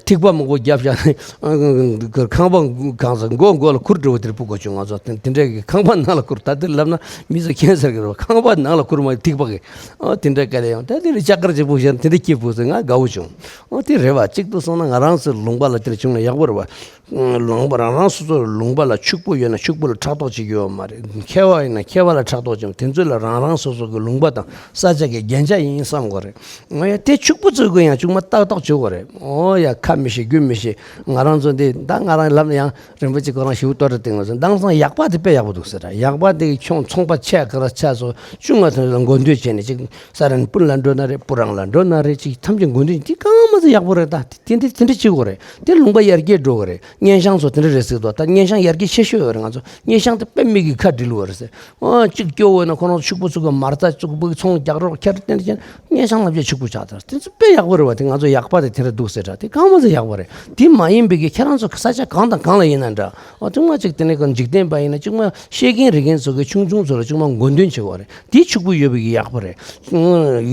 ཐིགས་པ་མང་པོ་བརྒྱབ་བཞག་ནས་ཁང་པ་གང་ས་མགོ་མགོ་ལ་ཁུར་འགྲོ་བ་དེར་སྤུ་གོ་བྱུང་། ང་ཚོ་དེ་འདྲའི་གི་ཁང་པ་ནང་ལ་ཁུར་ད་དེར་ལབ་ན་མི་ཚོ་མཁྱེན་ཟེར་གི་རེད་བ། ཁང་པ་ནང་ལ་ཁུར་མ་ཐིགས་པ་གི་ཨོ་དེ་འདྲ་ག་ལ་ཡང་ད་དེ་ལ་ལྕགས་མཁར་ཅིག་སྤུ་བཞག་དེ་འདྲ་སྐྱིད་སྤུ་ཟེར་ང་དགའ་བོ་བྱུང་། ཨོ་དེ་རེད་བ། གཅིག་ཏུ་སོང་ན་ང་རང་ཚོའི་ལུང་པ་ལ་དེར་བྱུང་ན་ཡག་པོ་རེད་བ། ལུང་པ་རང་རང་སོ་སོར་ལུང་པ་ལ་ཕྱུག་པོ་ཡོད་ན་ཕྱུག་པོ་ལ་ཕྲག་དོག་བྱེད་རྒྱུ་ཡོད་མ་རེད། མཁས་པ་ཡིན་ན་མཁས་པ་ལ་ཕྲག་དོག་བྱེད་དེ་ཚོ་ལ་རང་རང་སོ་སོ་གི་ལུང་པ་དང་ས་ཆ་གི་རྒྱན་ཆ་ཡིན་བསམ་དགོས་རེད། ཨོ་ཡ་དེ་ཕྱུག་པོ་ཚོས་གི་ཡང་ཅུང་མ་ཏག་ཏག་བྱེད་དགོས་རེད། ཨོ་ཡ་ཁ་མི་ཤེས་རྒྱུ་མི་ཤེས་ང་རང་ཚོ་འདི་ད་ང་རང་ལབ་ན་ཡང་རིན་པོ་ཆེ་ཁོ་རང་ཞིབ་ཏོག་ཏོ་བསྟན་དགོས་ཟེར། དེང་སང་ཡག་པ་དེ་དཔེ་ཡག་པོ་འདུག་ཟེར། ཡག་པ་དེ་གི་ཁྱོད་ཚོང་པ་ཆེ་ག་ར་ཆ་སོ་ཅུང་ང་ཚོ་ལ་མགོ་འདོད་བྱས་ནས་ཅིག་ས་རན་སྤུན་ལ་འགྲོ་ན་རེད། སྤུ་རང་ལ་འགྲོ་ན་རེད། ཅིག་ཐམས་ཅད་མགོ་འདོད་དེ་གང་མ་ཚོ་ཡག་པོ་རེད། ད་དེ་འདྲ་དེ་འདྲ་བྱེད་དགོས་རེད། དེ་ལུང་པ་ཡར་རྒྱས་འགྲོ་གི་རེད། སྙན་ཤང་ཚོ་དེ་འདྲ་རེད་ཟེར་དོ། ད་སྙན་ཤང་ཡར་རྒྱས་ཆེ་ཤོས་ཡོད་རེད། ང་ཚོ་སྙན་ཤང་དེ་དཔེ་མི་གི་ཁ་འགྲིལ་བ་རེད་ཟེར། ཨོ་གཅིག་སྐྱོ་བོ་ཡིན་ན་ཁོ་རང་ཚོ་ཕྱུག་པོ་ཚོ་གི་མ་རྩ་བཙུགས་པའི་ཚོང་རྒྱག་རོགས་ཁྱེར་བསྟན་ཅན་སྙན་ཤང་ལབ་ཅེས་ཕྱུག་པོ་ཆགས་ཚར། དེ་ཚོ་དཔེ་ཡག་པོ་རེད་བ། དེ་ང་ཚོ་ཡག་པ་དེ་དེ་འདྲ་འདུག་ཟེར་འདྲ་དེ་གང་མ་ཚོ་ཡག་པོ་རེད། དེ་མ་ཡིན་པའི་གི་ཁྱེད་རང་ཚོ་ས་ཆ་གང་དང་གང་ལ་ཡིན་ན་འདྲ། ཨོ་ཅུང་མ་གཅིག་དེ་ནས་ཁོ་འཇིག་རྟེན་པ་ཡིན་ན་ཅུང་མ་ཤེས་མཁན་རིག་མཁན་ཚོ་གི་ཆུང་ཆུང་ཚོ་ལ་ཅུང་མ་མགོ་འདོན་བྱེད་དགོས་རེད། དེ་ཕྱུག་པོ་ཡོད་པའི་གི་ཡག་པོ་རེད།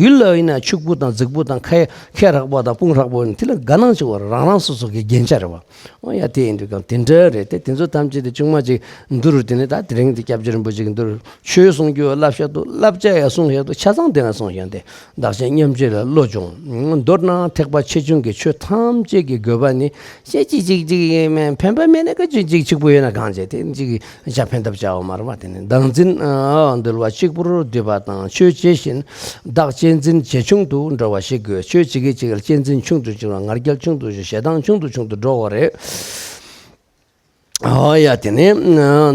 ཡུལ་ལ་ཡིན་ན་ཕྱུག་པོ་དང་རྫིག་པོ་དང་ཁ་ཁེ་རག་པོ་དང་དཔུང་རག་པོ་ཡིན་དེ་ལ་དགའ་སྣང་བྱེད་དགོས་རེད། རང་རང་སོ་སོ་གི་རྒྱན་ཆ་རེད་བ། ཨོ་ཡ་དེ་ཡིན་དུས་གང་དེ་འདྲ་རེད། དེ་དེ་ཚོ་ཐམས་ཅད་དེ་ཆུང་མ་ཅིག་འདུར་དེ་ནས་ད་དེ་རིང་དེ་སྐྱབས་རྗེ་རིན་པོ་ཆེ་གི་འདུར་ཆོས་གསུང་རྒྱུ་བསླབ་བྱ་འདུག་བསླབ་བྱ་ཡང་གསུང་བྱ་འདུག་ཆ་ཚང་དེ་ན་གསུང་བྱ་འདི་བདག་གཞན་མཉམ་བརྗེ་ལ་བློ་སྦྱོང་། མདོར་ན་ཐེག་པ་ཆེ་ཆུང་གི་ཆོས་ཐམས་ཅད་ཀྱི་དགོས་པ་ནི་ཤེས་ཅི་ཅིག་ཅིག་ཕན་པ་མེད་ན་ཀ་ཅིག་ཅིག་གཅིག་པུ་ཡོད་ན་གང་བྱེད་དེ་ཅིག་བྱ་ཕན་ཐབས་བྱ་བ་མ་རེད་བ། དེ་ནི་བདག་འཛིན་འདུལ་བ་གཅིག་པུར་འདུས་པ་དང་ཆོས་ཇི་བཞིན་བདག་གཅེས་འཛིན་ཇེ་ཆུང་དུ་འགྲོ་བ་ཞིག་དགོས། ཆོས་ཇི་གི་ཅིག་ལ་གཅེས་འཛིན་ཆུང་དུ་འགྲོ་བ་ང་རྒྱལ་ཆུང་དུ་འགྲོ་ཞེ་སྡང་ཆུང་དུ་ཆུང་དུ་འགྲོ་བ་རེད། ཨོ་ཡ་དེ་ནས་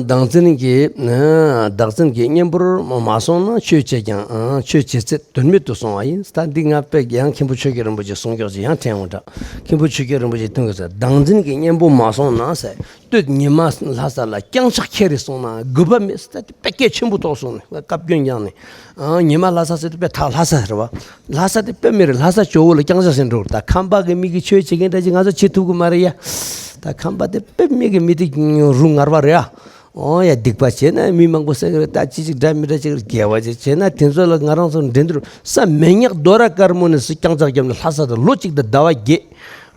བདག་འཛིན་གྱི་བདག་འཛིན་གྱི་གཉེན་པོར་མ་སོང་ན་ཆོས་བྱེད་ཀྱང་ཆོས་བྱེད་ཚད་དོན་མེད་དུ་སོང་བ་ཡིན། ད་འདི་ང་དཔེ་ཡང་མཁན་པོ་ཆོས་རྒྱལ་རིན་པོ་ཆེ་གསུང་སྐྱོགས་ཅིག་ཡང་དྲན་འོང་འདྲ། མཁན་པོ་ཆོས་རྒྱལ་རིན་པོ་ཆེ་ཐུན་གྱི་ཟེར་བདག་འཛིན་གྱི་གཉེན་པོ་མ་སོང་ན་ཟེར། སྟོད་ཉི་མ་ལྷ་ས་ལ་རྐྱང་ཕྱག་ཁྱེར་རེ་སོང་ན་དགོས་པ་མེད་ཟེར། ད་དཔེ་སྐད་ཆེན་པོ་ཐོག་སོང་ནས་བཀའ་བཀྱོན་བསྐྱངས་ནས་ཉི་མ་ལྷ་ས་ཟེར་དུས་དཔེ་ཐག་ལྷ་ས་རེད་བ། ལྷ་ས་དེ་དཔེ་མི་རེད། ལྷ་ས་ཇོ་བོ་ལ་རྐྱང་ཕྱག་ཟེར་འགྲོ་ད་ཁམས་པ་གི་མི་གི་ཆོས་བྱེད་མཁན་འདྲ་ཅིག་ང་ཚོ་བྱེད་ཐུབ་གི་མ་རེད་ཡ། ད་ཁམས་པ་དེ་དཔེ་མི་གི་མི་དེ་རུ་ངར་བ་རེད་ཨ། ཨོ་ཡ། སྡིག་པ་བྱས་ན་མི་མང་པོ་བསད་ཀྱི་རེད། ད་ཅི་ཅིག་འདྲ་མི་འདྲ་ཅིག་རེད། དགེ་བ་ཅིག་བྱས་ན་དེ་ཚོ་ལ་ང་རང་ཚོ་འགྲན་བསྡུར་ས་མེད་ཉག་རྡོ་ར་དཀར་མོ་ནས་སུ་རྐྱང་ཕྱག་བརྒྱབ་ནས་ལྷ་ས་དང་ལོ་གཅིག་དང་ཟླ་བ་བརྒྱད།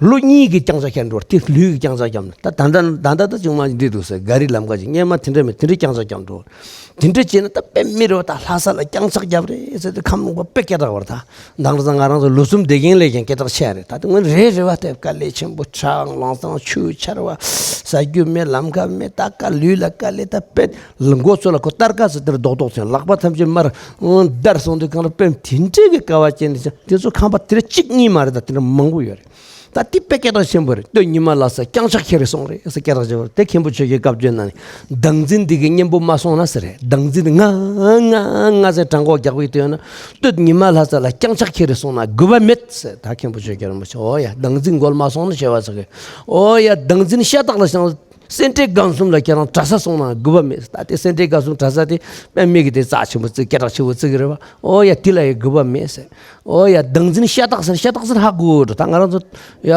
ལོ་གཉིས་ཀྱི་རྐྱང་ཕྱག་བརྒྱབ་འགྲོ། དེ་ལུས་ཀྱི་རྐྱང་ཕྱག་བརྒྱབ་ནས། ད་ད་ད་ད་ད་ད་ཅུང་མ་འདི་འདུག་ཟེར། ག་རི་ལམ་ཁ་ཅིག་སྔས་མ་དེ་འདྲ་མེད། དེ་འདྲ་རྐྱང་ཕྱག་བརྒྱབ་འགྲོ། དེ་འདྲ་བྱས་ན་ད་དཔེ་མི་རེད་བ། ད་ལྷ་ས་ལ་རྐྱང་ཕྱག་བརྒྱབ་རེད་ཟེར་དུས་ཁམས་ལུང་པ་དཔེ་སྐད་གྲགས་པ་རེད། ད་དེང་སང་ང་རང་ཚོ་ལོ་གསུམ་བསྡད་མཁན་ལས་ཀྱང་སྐད་གྲགས་ཆེ་བ་རེད། ད་དེ་སྔོན་རེད་རེད་བ། དེ་དཀའ་ལས་ཆེན་པོ། ཁྲག་ལམ་སང་ཆུ་ཆར་བ། ཟ་རྒྱུ་མེད། ལམ་ཁ་མེད། ད་དཀའ་ལུས་ལ་དཀའ་ལས། ད་དཔེ་མགོ་ཚོ་ལ་ཁོ་སྟར་ཀ་ཟེར་དེར་རྡོག་རྡོག་ཚོན། ལག་པ་ཐམས་ཅད་དམར་འདར་སོང་དུས་གང་ལ་དཔེ་དེ་འདྲའི་གི་དཀའ་བ་སྤྱད་ནས་ཀྱང་། དེ་ཚོ་ཁམས་པ་དེ་འདྲ་གཅིག་གཉིས་མ་རེད། ད་དེ་འདྲ་མང་པོ་ཡོད་རེད། ད་དེ་དཔེ་སྐད་གྲགས་ཆེན་པོ་རེད། སྟོད་ཉི་མ་ལྷ་ས་རྐྱང་ཕྱག་ཁྱེར་རེ་སོང་རེད་ཟེར་སྐད་གྲགས་ཆེན་པོ་རེད། དེ་མཁན་པོ་ཆོས་རྒྱལ་བཀའ་བརྒྱུད་ནང་ནས། བདག་འཛིན་འདི་གི་གཉེན་པོ་མ་སོང་ན་ཟེར་རེད། བདག་འཛིན་ང་ང་ང་ཟེར་བྲང་ཁོག་རྒྱག་པའི་དུས་ན། སྟོད་ཉི་མ་ལྷ་ས་ལ་རྐྱང་ཕྱག་ཁྱེར་རེ་སོང་ན་དགོས་པ་མེད་ཟེར། ད་མཁན་པོ་ཆོས་རྒྱལ་རིན་པོ་ཆེ། ཨོ་ཡ། བདག་འཛིན་མགོ་ལ་མ་སོང་ན་ཞེས་པ་ཟེར་གི། ཨོ་ཡ། བདག་འཛིན་ཤ་སྟག་ལ་བཞག་སེ་འབྲས་དགའ་གསུམ་ལ་ཁྱེད་རང་གྲྭ་ས་སོང་ན་དགོས་པ་མེད། ད་དེ་སེ་འབྲས་དགའ་གསུམ་གྲྭ་ས་དེ་དཔེ་མི་གི་དེ་རྩ་ཆེན་པོ་བརྩི། སྐད་གྲགས་ཆེ་བོ་བརྩི་གི་རེད་བ། ཨོ་ཡ། དེ་ལ་ཡི་དགོས་པ་མེད་ཟེར། ཨོ་ཡ། བདག་འཛིན་ཤ་སྟག་ཟེར། ཤ་སྟག་ཟེར་ཧ་གོ་འགྲོ། ད་ང་རང་ཚོ་ཡ་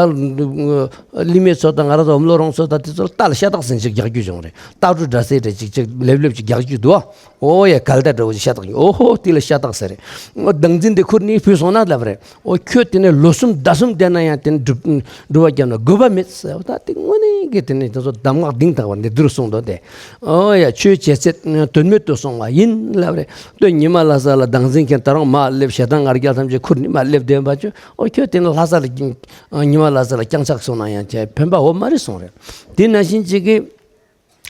གླིང་མེ་ཚོ་དང་ང་རང་ཚོ་ཨོམ་ལོ་རོང་ཚོ་དང་དེ་ཚོ་ལ་རྟ་ལ་ཤ་སྟག་ཟེར་ཅིག་རྒྱག་རྒྱུ་བྱུང་རེད། སྟག་འབྲུ་འདྲ་སེ་འདྲ་ཅིག་ཅིག་ལེབ་ལེབ་ཅིག་རྒྱག་རྒྱུ་འདུག་ཨ། ཨོ་ཡ། གལ་ཏེ་འདྲ་བོ་ཅིག་ཤ་སྟག་ཡིན། ཨོ་ཧོ། དེ་ལ་ཤ་སྟག་ཟེར་རེད། ཨོ། བདག་འཛིན་དེ་ཁུར་ནས་བུད་སོང་ན་ལབ་རེད། ཨོ། ཁྱོད་དེ་ནས་ལོ་གསུམ་ཟླ་གསུམ་བསྡད་ན་ཡང་དེ་ནས་སྒྲུབ་སྒྲུབ་པ་བརྒྱབ་ན་དགོས་པ་མེད་ཟེར་བ། ད་དེ་དངོས་གནས་ཀྱི་དེ་ནས་དེ་ཚོ་གདམས་ངག་གདེང་དག་པ་འདི་འདུར་གསུངས་འདུག་སྟེ། ཨོ་ཡ། ཆོས་བྱེད་ཚད་དོན་མེད་དུ་སོང་བ་ཡིན་ལབ་རེད། སྟོད་ཉི་མ་ལྷ་ས་ལ་བདག་འཛིན་མཁན་ད་རུང་མར་སླེབས། ཞེ་སྡང་ང་རྒྱལ་ཐམས་ཅད་ཁུར་ནས་མར་སླེབས་བསྡད་པ་ཅོ། ཨོ། ཁྱོད་དེ་ནས་ལྷ་ས་ལ་ཉི་མ་ལྷ་ས་ལ་རྐྱང་ཕྱག་སོང་ན་ཡང་ཁྱེད་ཕན་པ་འོ་མ་རེད་གསུངས་རེད། དེ་ནང་བཞིན་ཅིག་གི་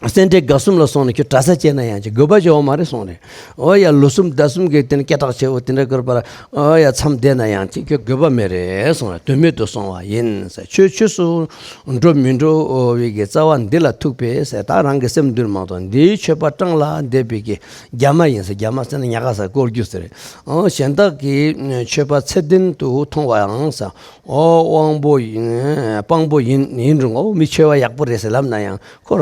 སེ་འབྲས་དགའ་གསུམ་ལ་སོང་ནས་ཁྱོད་གྲྭ་ས་བྱས་ན་ཡང་ཅིག་དགོས་པ་ཅིག་འོ་མ་རེད་གསུངས་རེད། ཨོ་ཡ། ལོ་གསུམ་ཟླ་གསུམ་གྱི་དེ་ནས་སྐད་གྲགས་ཆེ་བོ་དེ་འདྲ་དགོས་པར། ཨོ་ཡ། མཚམས་བསྡད་ན་ཡང་ཅིག་ཁྱོད་དགོས་པ་མེད་རེད་གསུངས་རེད། དོན་མེད་དུ་སོང་བ་ཡིན་ཟེར། ཆོས་ཆོས་སུ་འགྲོ་མི་འགྲོ་བའི་གི་རྩ་བ་འདི་ལ་ཐུག་པས་ཟེར། ད་རང་གི་སེམས་འདུལ་མ་གཏོགས། འདིའི་ཆོས་པ་སྤྲང་ལ་འདེབས་པའི་གི་རྒྱ་མ་ཡིན་ཟེར། རྒྱ་མ་ཟེར་ན་ཉག་ག་ཟེར། བཀོལ་རྒྱུ་ཟེར། ཨོ། གཞན་དག་གིས་ཆོས་པ་ཚད་ལྡན་དུ་མཐོང་བའང་ཟེར། ཨོ། དབང་པོ་ཡིན། དཔང་པོ་ཡིན་ཡིན་རུང་། ཨོ། མི་ཆོས་པ་ཡག་པོ་རེད་ཟེར་ལབ་ན་ཡང་ཁོ་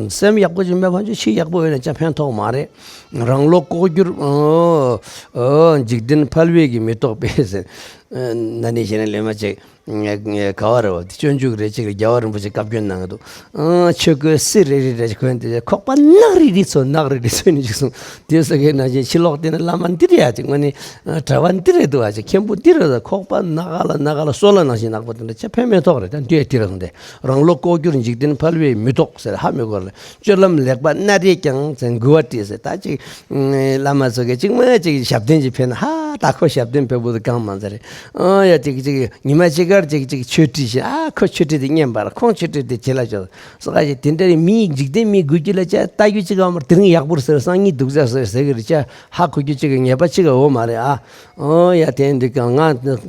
སེམས་ཡག་པོ་ཅིག་མེད་པ་ཅིག་ཕྱི་ཡག་པོ་ཡོད་ན་ཅང་ཕན་ཐོགས་མ་རེད། རང་བློ་ལྐོག་གྱུར། ཨོ། ཨོ། འཇིག་རྟེན་ཕལ་བས་ཀྱིས་མི་རྟོགས་པས་ཟེར། ཨ། ན་ནིང་གཞེས་ནིང་ལས་མ་ཅིག་ག་བ་རེད་བ། དེ་སྤྱོད་འཇུག་རེད་ཅིག་རྒྱལ་བ་རིན་པོ་ཆེ་བཀའ་བཀྱོན་གནང་གི་འདུག་ཨང་། ཆོས་གོས་སི་རེ་རེ་རེ་གོན་དེ་ཁོག་པ་ནག་རི་རི་ཚོ་ནག་རི་རི་ཚོ་ནི་ཅིག་གསུངས། དེ་ས་གའི་ནང་བཞིན་ཕྱི་ལོགས་དེ་ནི་བླ་མ་འདི་རེད་ཡ་ཅིག་དངོས་གནས་གྲྭ་པ་འདི་རེད་འདུག་ཨ་ཅིག་མཁན་པོ་འདི་རེད་ཟེར། ཁོག་པ་ནག་ག་ལ་ནག་ག་ལ་སོལ་ལ་ནང་བཞིན་ནག་པོ་དེ་འདྲ་ཅི་ཕན་མེད་ཐོག་རེད། ད་འདི་ཡ་དེ་རེད་ཟེར་ཏེ། རང་བློ་ལྐོག་གྱུར་འཇིག་རྟེན་ཕལ་བས་མི་རྟོགས་ཟེར། ཧ་མི་གོ་རེད། སྤྱོད་ལམ་ལེགས་པ་སྣ་རེ་ཀྱང་ཟེར་མགུ་བ་བྲིས་ཟེར། ད་ཅིག་བླ་མ་ཚོ་གིས་ཅིག་མ་ཅིག་ཞབས་བརྟན་ཅིག་ཕེབས་ན་ཧ་ད་ཁོ་ཞབས་བརྟན་ཕེབས་པོ་དེ་གང་མ་ཚར་རེད། ཨང་། ཡ་ཅིག་ཅིག་ཉི་མ་གཅིག་ཁར་ཅིག་ཅིག་ཆོས་ཁྲིད་བྱེད། ཨ་ཁོ་ཆོས་ཁྲིད་དེ་བསྙེན་པར་ཁོང་ཆོས་ཁྲིད་དེ་བྱེད་ལ་ཅོག་སོགས་ཀ་ཅིག་དེ་འདྲ་རེད། མི་འཇིག་རྟེན་མི་དགོས་རྒྱུ་ལ་ཅ་ལྟ་རྒྱུ་ཅིག་ཨ་མར་དེ་རིང་ཡག་པོ་རེད་ཟེར། སང་ཉིན་སྡུག་ཅག་རེད་ཟེར་གི་རེད། ཅ་ཧ་གོ་རྒྱུ་ཅིག་གི་ངེས་པ་ཅིག་འོ་མ་རེད་ཨ། ཨང་། ཡ་དེ་འདི་ག་ང་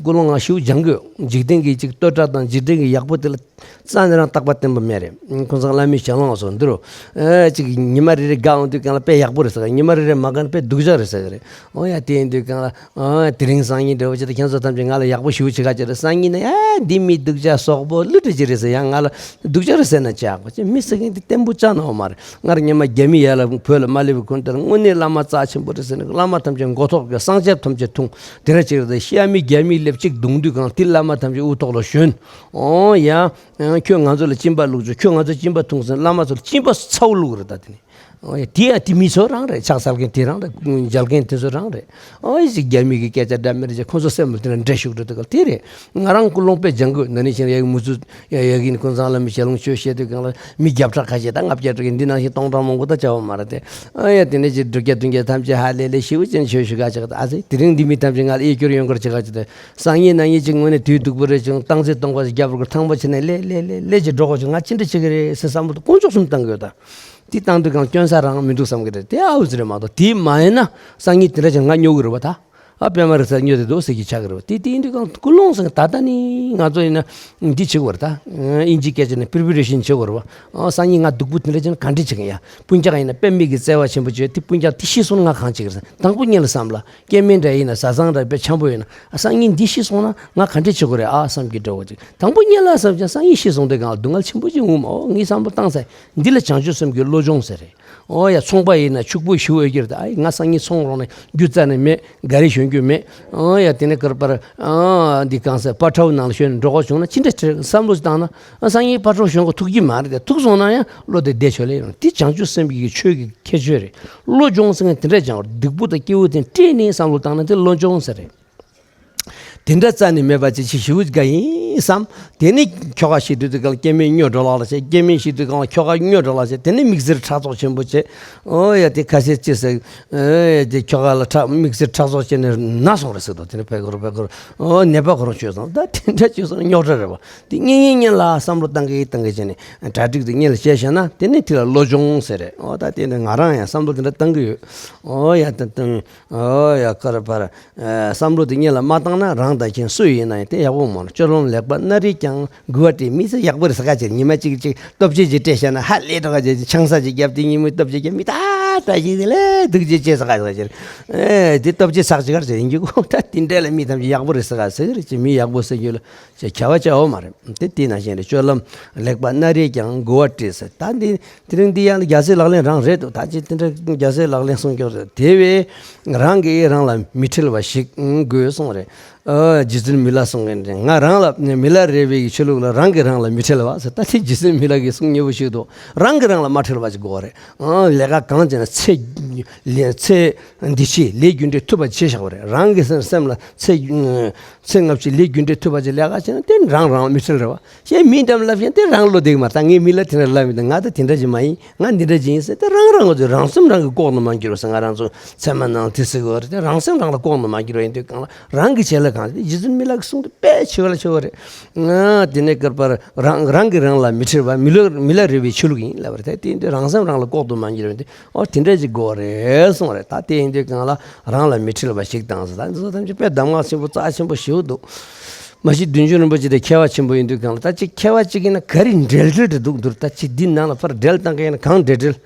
ཀུན་སློང་ང་ཞུ་སྦྱང་དགོས། འཇིག་རྟེན་གྱི་ཅིག་བསྟོད་གྲགས་དང་འཇིག་རྟེན་གྱི་ཡག་པོ་དེ་ལ་རྩ་ནས་རང་རྟག་པ་བརྟན་པོ་མེད་རེད། ཁོང་ཚང་བླ་མའི་ཞལ་ལུང་སོགས་འདི་རུ། ཨེ་ཅིག་ཉི་མ་རེ་རེ་དགའ་འོང་དུས་གང་ལ་དཔེ་ཡག་པོ་རེད་ཟེར། ཉི་མ་རེ་རེ་མ་དགའ་ན་དཔེ་སྡུག་ཅག་རེད་ཟེར་གི་རེད། འོ་ཡ་དེ་ཡིན་དུས་གང་ལ། ཨ་དེ་རིང་སང་ཉིན་འདྲ་བོ་ཅིག་ད་ཁྱེད་ཚོ་ཐམས་ཅད་ང་ལ་ཡག་པོ་ཞུ་ཅིག་ག་ཅིག་རེད། སང་ཉིན་ན་ཡ་འདི་མི་སྡུག་ཅག་སོག་པོ་གླུ་འདྲ་ཅིག་རེད་ཟེར། ཡང་ང་ལ་སྡུག་ཅག་རེད་ཟེར་ན་ཅག་གོ་ཅི་མི་ཟེར་མཁན་དེ་བརྟན་པོ་ཅག་ན་འོ་མ་རེད། སྔར་ཉི་མ་རྒྱ་མི་ཡ་ལ་བོད་ལ་མ་སླེབས་པའི་གོང་དེར་དངོས་གནས་བླ་མ་རྩ་ཆེན་པོ་རེད་ཟེར་ནས་བླ་མ་ཐམས་ཅད་མགོ་ཐོག་གི་གསང་ཆབ་ཐམས་ཅད་འཐུང་དེ་འདྲ་ཅིག་རེད། ཤ་མི་རྒྱ་མི་སླེབས་གཅིག་བརྡུང་དུས་གང་དེ་བླ་མ་ཐམས་ཅད་དབུ་ཐོག་ལ་ཞོན། འོ་ཡ། ཨ་ཁྱོད་ང་ཚོ་ལ་གཅིན་པ་བླུགས་ཆོག་ཁྱོད་ང་ཚོ་གཅིན་པ་འཐུང་ཟེར། བླ་མ་ཚོ་ལ་གཅིན་པ་ཚ་བོ་བླུགས་རེད། ད་དེ་ནི། ཨོ་ཡ། དེ་ཡང་དེ་མི་ཚོ་རང་རེད། ཕྱག་འཚལ་མཁན་དེ་རང་རེད། མཇལ་མཁན་དེ་ཚོ་རང་རེད། ཨོ་ཡ། ཅིག་རྒྱ་མི་གི་སྐད་ཆ་འདྲ་མི་འདྲ་བྱས་ཁོང་ཚོ་སེམས་ལ་དེ་འདྲ་འདྲེ་ཞུགས་འགྲོ་དུས་ག་ལ་དེ་རེད། ང་རང་ཀུན་སློང་དཔེ་སྦྱང་དགོས། ན་ནིང་ཕྱིན་ཡ་གི་མུ་ཚུ་ཡ་ཡ་གི་ནི་ཀུན་བཟང་བླ་མའི་ཞལ་ལུང་ཆོས་བཤད་དུས་གང་ལ་མི་བརྒྱ་ཕྲག་ཁ་ཤས་དང་ལྔ་བརྒྱ་ཕྲག་གི་འདི་ནང་བཞིན་སྟོང་ཕྲག་མང་པོ་ད་བྱ་བ་མ་རེད་དེ། ཨོ་ཡ། དེ་ནས་ཅིག་དྲུག་བརྒྱ་བདུན་བརྒྱ་ཐམས་ཅད་ཧ་ལས་ལས་ཞེ་པོ་ཅན་ཆོས་ཞུ་ག་ཅིག་ད་ཨ་ཙི་དེ་རིང་འདི་མི་ཐམས་ཅད་ང་ལ་ཨེ་སྐྱོར་ཡོང་གར་བྱེད་ག་ཅིག་ད། སང་ཉིན་གནངས་ཉིན་གཅིག་དངོས་གནས་དུས་སྡུག་པོ་རེད་ཅིང་སྟངས་འཛིན་གཏོང་བ་ཞིག་རྒྱབ་དགོས། ཐང་པོ་བྱས་ནས་ལས་ལས་ལས་ལས་ལས་ཀྱི་འགྲོ་དགོས་ཅིག་ང་ཅི་འདྲ་བྱེད་ཀྱི་རེད་ཟེར་བསམ་བློ་དཀོན་མཆོག་གསུམ་བཏང་དགོས་ད། དེ་བཏང་དུས་གང་སྐྱོན་ས་རང་མི་འདུག་བསམ་གྱི་རེད། དེ་ཨའུ་ཙི་རེད་མ་གཏོགས། དེ་མ་ཡིན་ན་སང་ཉིན་དེ་འདྲ་ཅིག་ང་སྨྱོ་གི་རེད་བ་ད། ཨ་པད་མ་རེད་ཟེར་སྨྱོ་དེ་འདུག་ཟེར་གྱི་ཆགས་ཀྱི་རེད་བ། དེ་དེ་ཡིན་དུས་གང་ཀུན་སློང་ཟེར་ད་ལྟ་ནི་ང་ཚོ་ཡིན་ན་འདི་བྱེད་དགོས་རེད་ད། ཨིན་ཇི་སྐད་ཆ་ནས་པི་རི་པེ་རེ་ཤན་བྱེད་དགོས་རེད་བ། ཨ་སང་ཉིན་ང་སྡུག་པོ་དེ་འདྲ་བྱས་ན་ག་འདྲ་བྱེད་ཀྱི་ཡ། སྤུན་ཀྱག་ཡིན་ན་དཔེ་མི་གི་བརྩེ་བ་ཆེན་པོ་བྱས་དེ་སྤུན་ཀྱག་དེ་ཤི་སོང་ན་ང་གང་བྱེད་ཀྱི་རེད་ཟེར། དང་པོ་ཉིད་ལ་བསམ་ལ། སྐྱེ་དམན་འདྲ་ཡིན་ན་བཟའ་ཚང་འདྲ་དཔེ་འཆམ་པོ་ཡིན་ན། ཨ་སང་ཉིན་འདི་ཤི་སོང་ན་ང་ག་འདྲས་བྱེད་དགོས་རེད་ཨ་བསམ་གྱི་འདྲ་བོ་ཅིག་དང་པོ་ཉིད་ལ་བསམ་ཀྱང་སང་ཉིན་ཤི་སོང་དུས་གང་ལ་སྡུག་བསྔལ་ཆེན་པོ་ཅིག་འོང་མ། འོ་ངས་བསམ་བློ་བཏང་ཚར། འདི་ལ་བྱང་ཆུབ་སེམས་ཀྱི་བློ་སྦྱོང་ཟེར་རེད། འོ་ཡ། ཚོང་པ་ཡིན་ན་ཕྱུག་པོ་ཞུ་འོས་ཀྱི་རེད། ཨ་ང་སང་ཉིན་ཚོང་རོགས་ནས་རྒྱུ་རྩ་ནས་མེད་ག་རེ་ཞུ། ཡོང་རྒྱུ་མེད། ཨང་ཡ་དེ་ནས་ཀར་པར་ཨང་འདི་གང་ཟེར་པ་ཁྲའུ་ནང་ལ་ཞོན་འགྲོ་དགོས་བྱུང་ན་ཅི་འདྲ་བྱེད་བསམ་བློ་ཞིག་བཏང་ན། ཨ་སང་ཉིན་པ་ཁྲའུ་ཞོན་དགོས་ཐུག་གི་མ་རེད་དེ། ཐུག་སོང་ན་ཡང་བློ་དེ་བདེ་ཆོག་ལེ་ཡོང་། དེ་བྱང་ཆུབ་སེམས་ཀྱི་ཆོས་ཀྱི་ཁྱད་ཆོས་རེད། བློ་སྦྱོང་ཟེར་མཁན་དེ་འདྲ་སྦྱང་བར་སྡིག་པོ་དང་སྐྱེ་བོ་དེ་སྤྲད་ནས་བསམ་བློ་བཏང་ན་དེ་བློ་སྦྱོང་ཟེར་རེད། དེ་འདྲ་རྩ་ནས་མེད་པ་ཅིག་ཅིག་ཞིག་དགའ་ཡིན་བསམ། དེ་ནས་ཁྱོ་ག་ཤི་དུས་དུས་གང་ལ་སྐྱེ་དམན་སྨྱོ་འགྲོ་ལག་ལ་བྱས། སྐྱེ་དམན་ཤི་དུས་གང་ལ་ཁྱོ་ག་སྨྱོ་འགྲོ་ལག་བྱས། དེ་ནས་མིག་སེར་ཁྲག་མཚོགས་ཆེན་པོ་བྱས། ཨོ་ཡ་དེ་ཁ་ཤས་ཅི་ཟེར། ཨོ་ཡ་དེ་ཁྱོ་ག་ལ་ཁྲག་མིག་སེར་ཁྲག་མཚོགས་བྱས་ནས་ན་སོང་རེད་ཟེར་དོ། དེ་ནས་ཕེ་ཁོ་རོ་ཕེ་ཁོ་རོ་ཨོ་ནད་པ་ཁོ་རང་བྱོས་སོང་། ད་དེ་འདྲ་བྱོས་སོང་རྙོག་དྲ་རེད་བ། དེ་གཉེན་གཉེན་གཉེན་ལ་བསམ་བློ་བཏང་གི་བཏང་གི་བྱས་ནས་གྲ་སྒྲིག་དེ་གཉེན་ལ་བྱས་བཞག་ན་དེ་ནས་དེ་ལ་བློ་སྦྱོང་ཟེར་རེད། ཨོ་ད་དེ་ནས་ང་རང་ཡང་བསམ་བློ་དེ་འདྲ་བཏང་གི་ཡོད། ཨོ་ཡ་ད་ད་ཨོ་ཡ་ཀར་པར། བསམ་བློ་དེ་གཉེན་ལ་མ་བཏང་ན་རང་དང་གཞན་སུ་ཡིན་ན་ཡང་དེ་ཡག་པོ་མ་རེད། སྤྱོད་ལམ་ལེགས་པ་སྣ་རེས་ཀྱང་དགུ་བ་སྤྲད། མི་ཚེ་ཡག་པོ་རེད་ཟེར་ག་ཅེར། ཉི་མ་གཅིག་གཅིག་སྟོབས་ཆེ་ཅིག་སྤྲད་བཞག་ན་ཧ་ལས་འགྲོ་ག་ཅེར། ཆང་ས་ཅིག་བརྒྱབ་དེ་ཉིན་མོའི་སྟོབས་ཆེ་བརྒྱབ། མི་ད་ད་ཞིག་དེ་ལས་སྡུག་ཅེ་ཅེ་ཟེར་ག་ཟེར་ག་ཅེར། ཨེ་དེ་སྟོབས་ཆེ་ཚགས་ཅིག་ག་ཅེར་ཡིན་གྱི་གོ། ད་དེ་འདྲ་ལ་མི་ཐམས་ཅད་ཡག་པོ་རེད་ཟེར་ག་ཟེར་གི་རེད་ཅེ། མི་ཡག་པོ་ཟེར་རྒྱུ་ལ་ཅེ་ཁྱབ་པ་ཅེ་འོ་མ་རེད། དེ་དེ་ནང་བཞིན་རེད། སྤྱོད་ལམ་ལེགས་པ་སྣ་རེས་ཀྱང་དགུ་བ་སྤྲད་ཟེར། ད་འདི་དེ་རིང་འདི་ཡང་རྒྱལ་སྲས་ལག་ལེན་རང་རེད་འདུག་ད་ཅི་དེ་འདྲ་རྒྱལ་སྲས་ལག་ལེན་གསུང་སྐྱོར་རེད། དེ་བས་རང་གིས་རང་ལ་མི་ཁྲེལ་བ་ཞིག་དགོས་གསུངས་རེད། ཨ་རྗེ་བཙུན་མི་ལ་གསུང་མཁན་རེད། ང་རང་ལ་མི་ལ་རས་པའི་ཆོས་ལུགས་ལ་རང་གིས་རང་ལ་མི་ཁྲེལ་བ་ཟེར། ད་དེ་རྗེ་བཙུན་མི་ལ་གིས་གསུང་སྙན་པོ་ཞིག་འདུག་རང་གིས་རང་ལ་མ་ཁྲེལ་བ་ཞིག་དགོས་རེད། ཨ་ལས་ཀ་གང་བྱས་ན་ཚེ་ལས་ཚེ་འདི་ཕྱི་ལས་རྒྱུ་འབྲས་ཐུབ་པ་བྱས་བཞག་པ་རེད། རང་གི་སེམས་སེམས་ལ་ཚེ་ཚེ་སྔ་ཕྱི་ལས་རྒྱུ་འབྲས་ཐུབ་པ་བྱས་ལས་ཀ་བྱས་ན་དེ་རང་རང་ལ་མི་ཁྲེལ་རེད་བ། གཞན་མི་འདྲ་མི་ལབ་བཞིན་དེ་རང་བློ་བདེ་གི་མ་རེད། ད་ངའི་མི་ལ་དེ་འདྲ་ལབ་མི་འདུག་ང་ད་དེ་འདྲ་ཞིག་མ་ཡིན། ང་འདི་འདྲ་ཞིག་ཡིན་ཟེར་དེ་རང་རང་གི་ཚོས་རང་སེམས་རང་གིས་ལྐོག་ནས་མ་འགྱུར་བ་ཟེར། ང་རང་ཚོ་ཚད་མ་ནང་དེ་ཟེར་གི་ཡོད་རེད། དེ་རང་སེམས་རང་ལ་ལྐོག་ནས་མ་འགྱུར་བ་ཡིན་དུས་གང་ལ་རང་གི་བྱེད་ལ་གང་རེད། རྗེ་བཙུན་མི་ལ་གི་གསུང་དེ་དཔེ་ཆེ་བ་ལ་ཆེ་བ་རེད། ང་དེ་ནས་ཀར་པར་རང་རང་གིས་རང་ལ་མི་ཁྲེལ་བ་མི་ལ་མི་ལ་རས་པའི་ཆོས་ལུགས་ཡིན་ལབ་པ་རེད། དེ་ཡིན་དུས་རང་སེམས་རང་ལ་ལྐོག་ཏུ་མ་འགྱུར་བ་ཡིན་དུས། ཨོ་དེ་འདྲ་ཅིག་དགོས་རེད་གསུངས་རེད། ད་དེ་ཡིན་དུས་གང་ལ་རང་ལ་མི་ཁྲེལ་བ་ཞིག་དང་ཟེར། ད་འདི་ཚོ་ཐམས་ཅད་དཔེ་གདམས་ངག་ཆེན་པོ་རྩ་ཆེན་པོ་ཞིག་འདུག་མ་གཞི་བདུད་འཇོམས་རིན་པོ་ཆེ་དེ་མཁས་པ་ཆེན་པོ་ཡིན་དུས་གང་ལ་ད་ཅིག་མཁས་པ་ཅིག་ཡིན་ན་ག་རེ་འགྲེལ་འགྲེལ་དེ་འདུག་འདུག་ད་ཅིག་འདི་ནང་ལ་ཕར་འགྲེལ་བཏང་མཁན་ཡིན་ན་གང་འགྲེལ་འགྲེལ།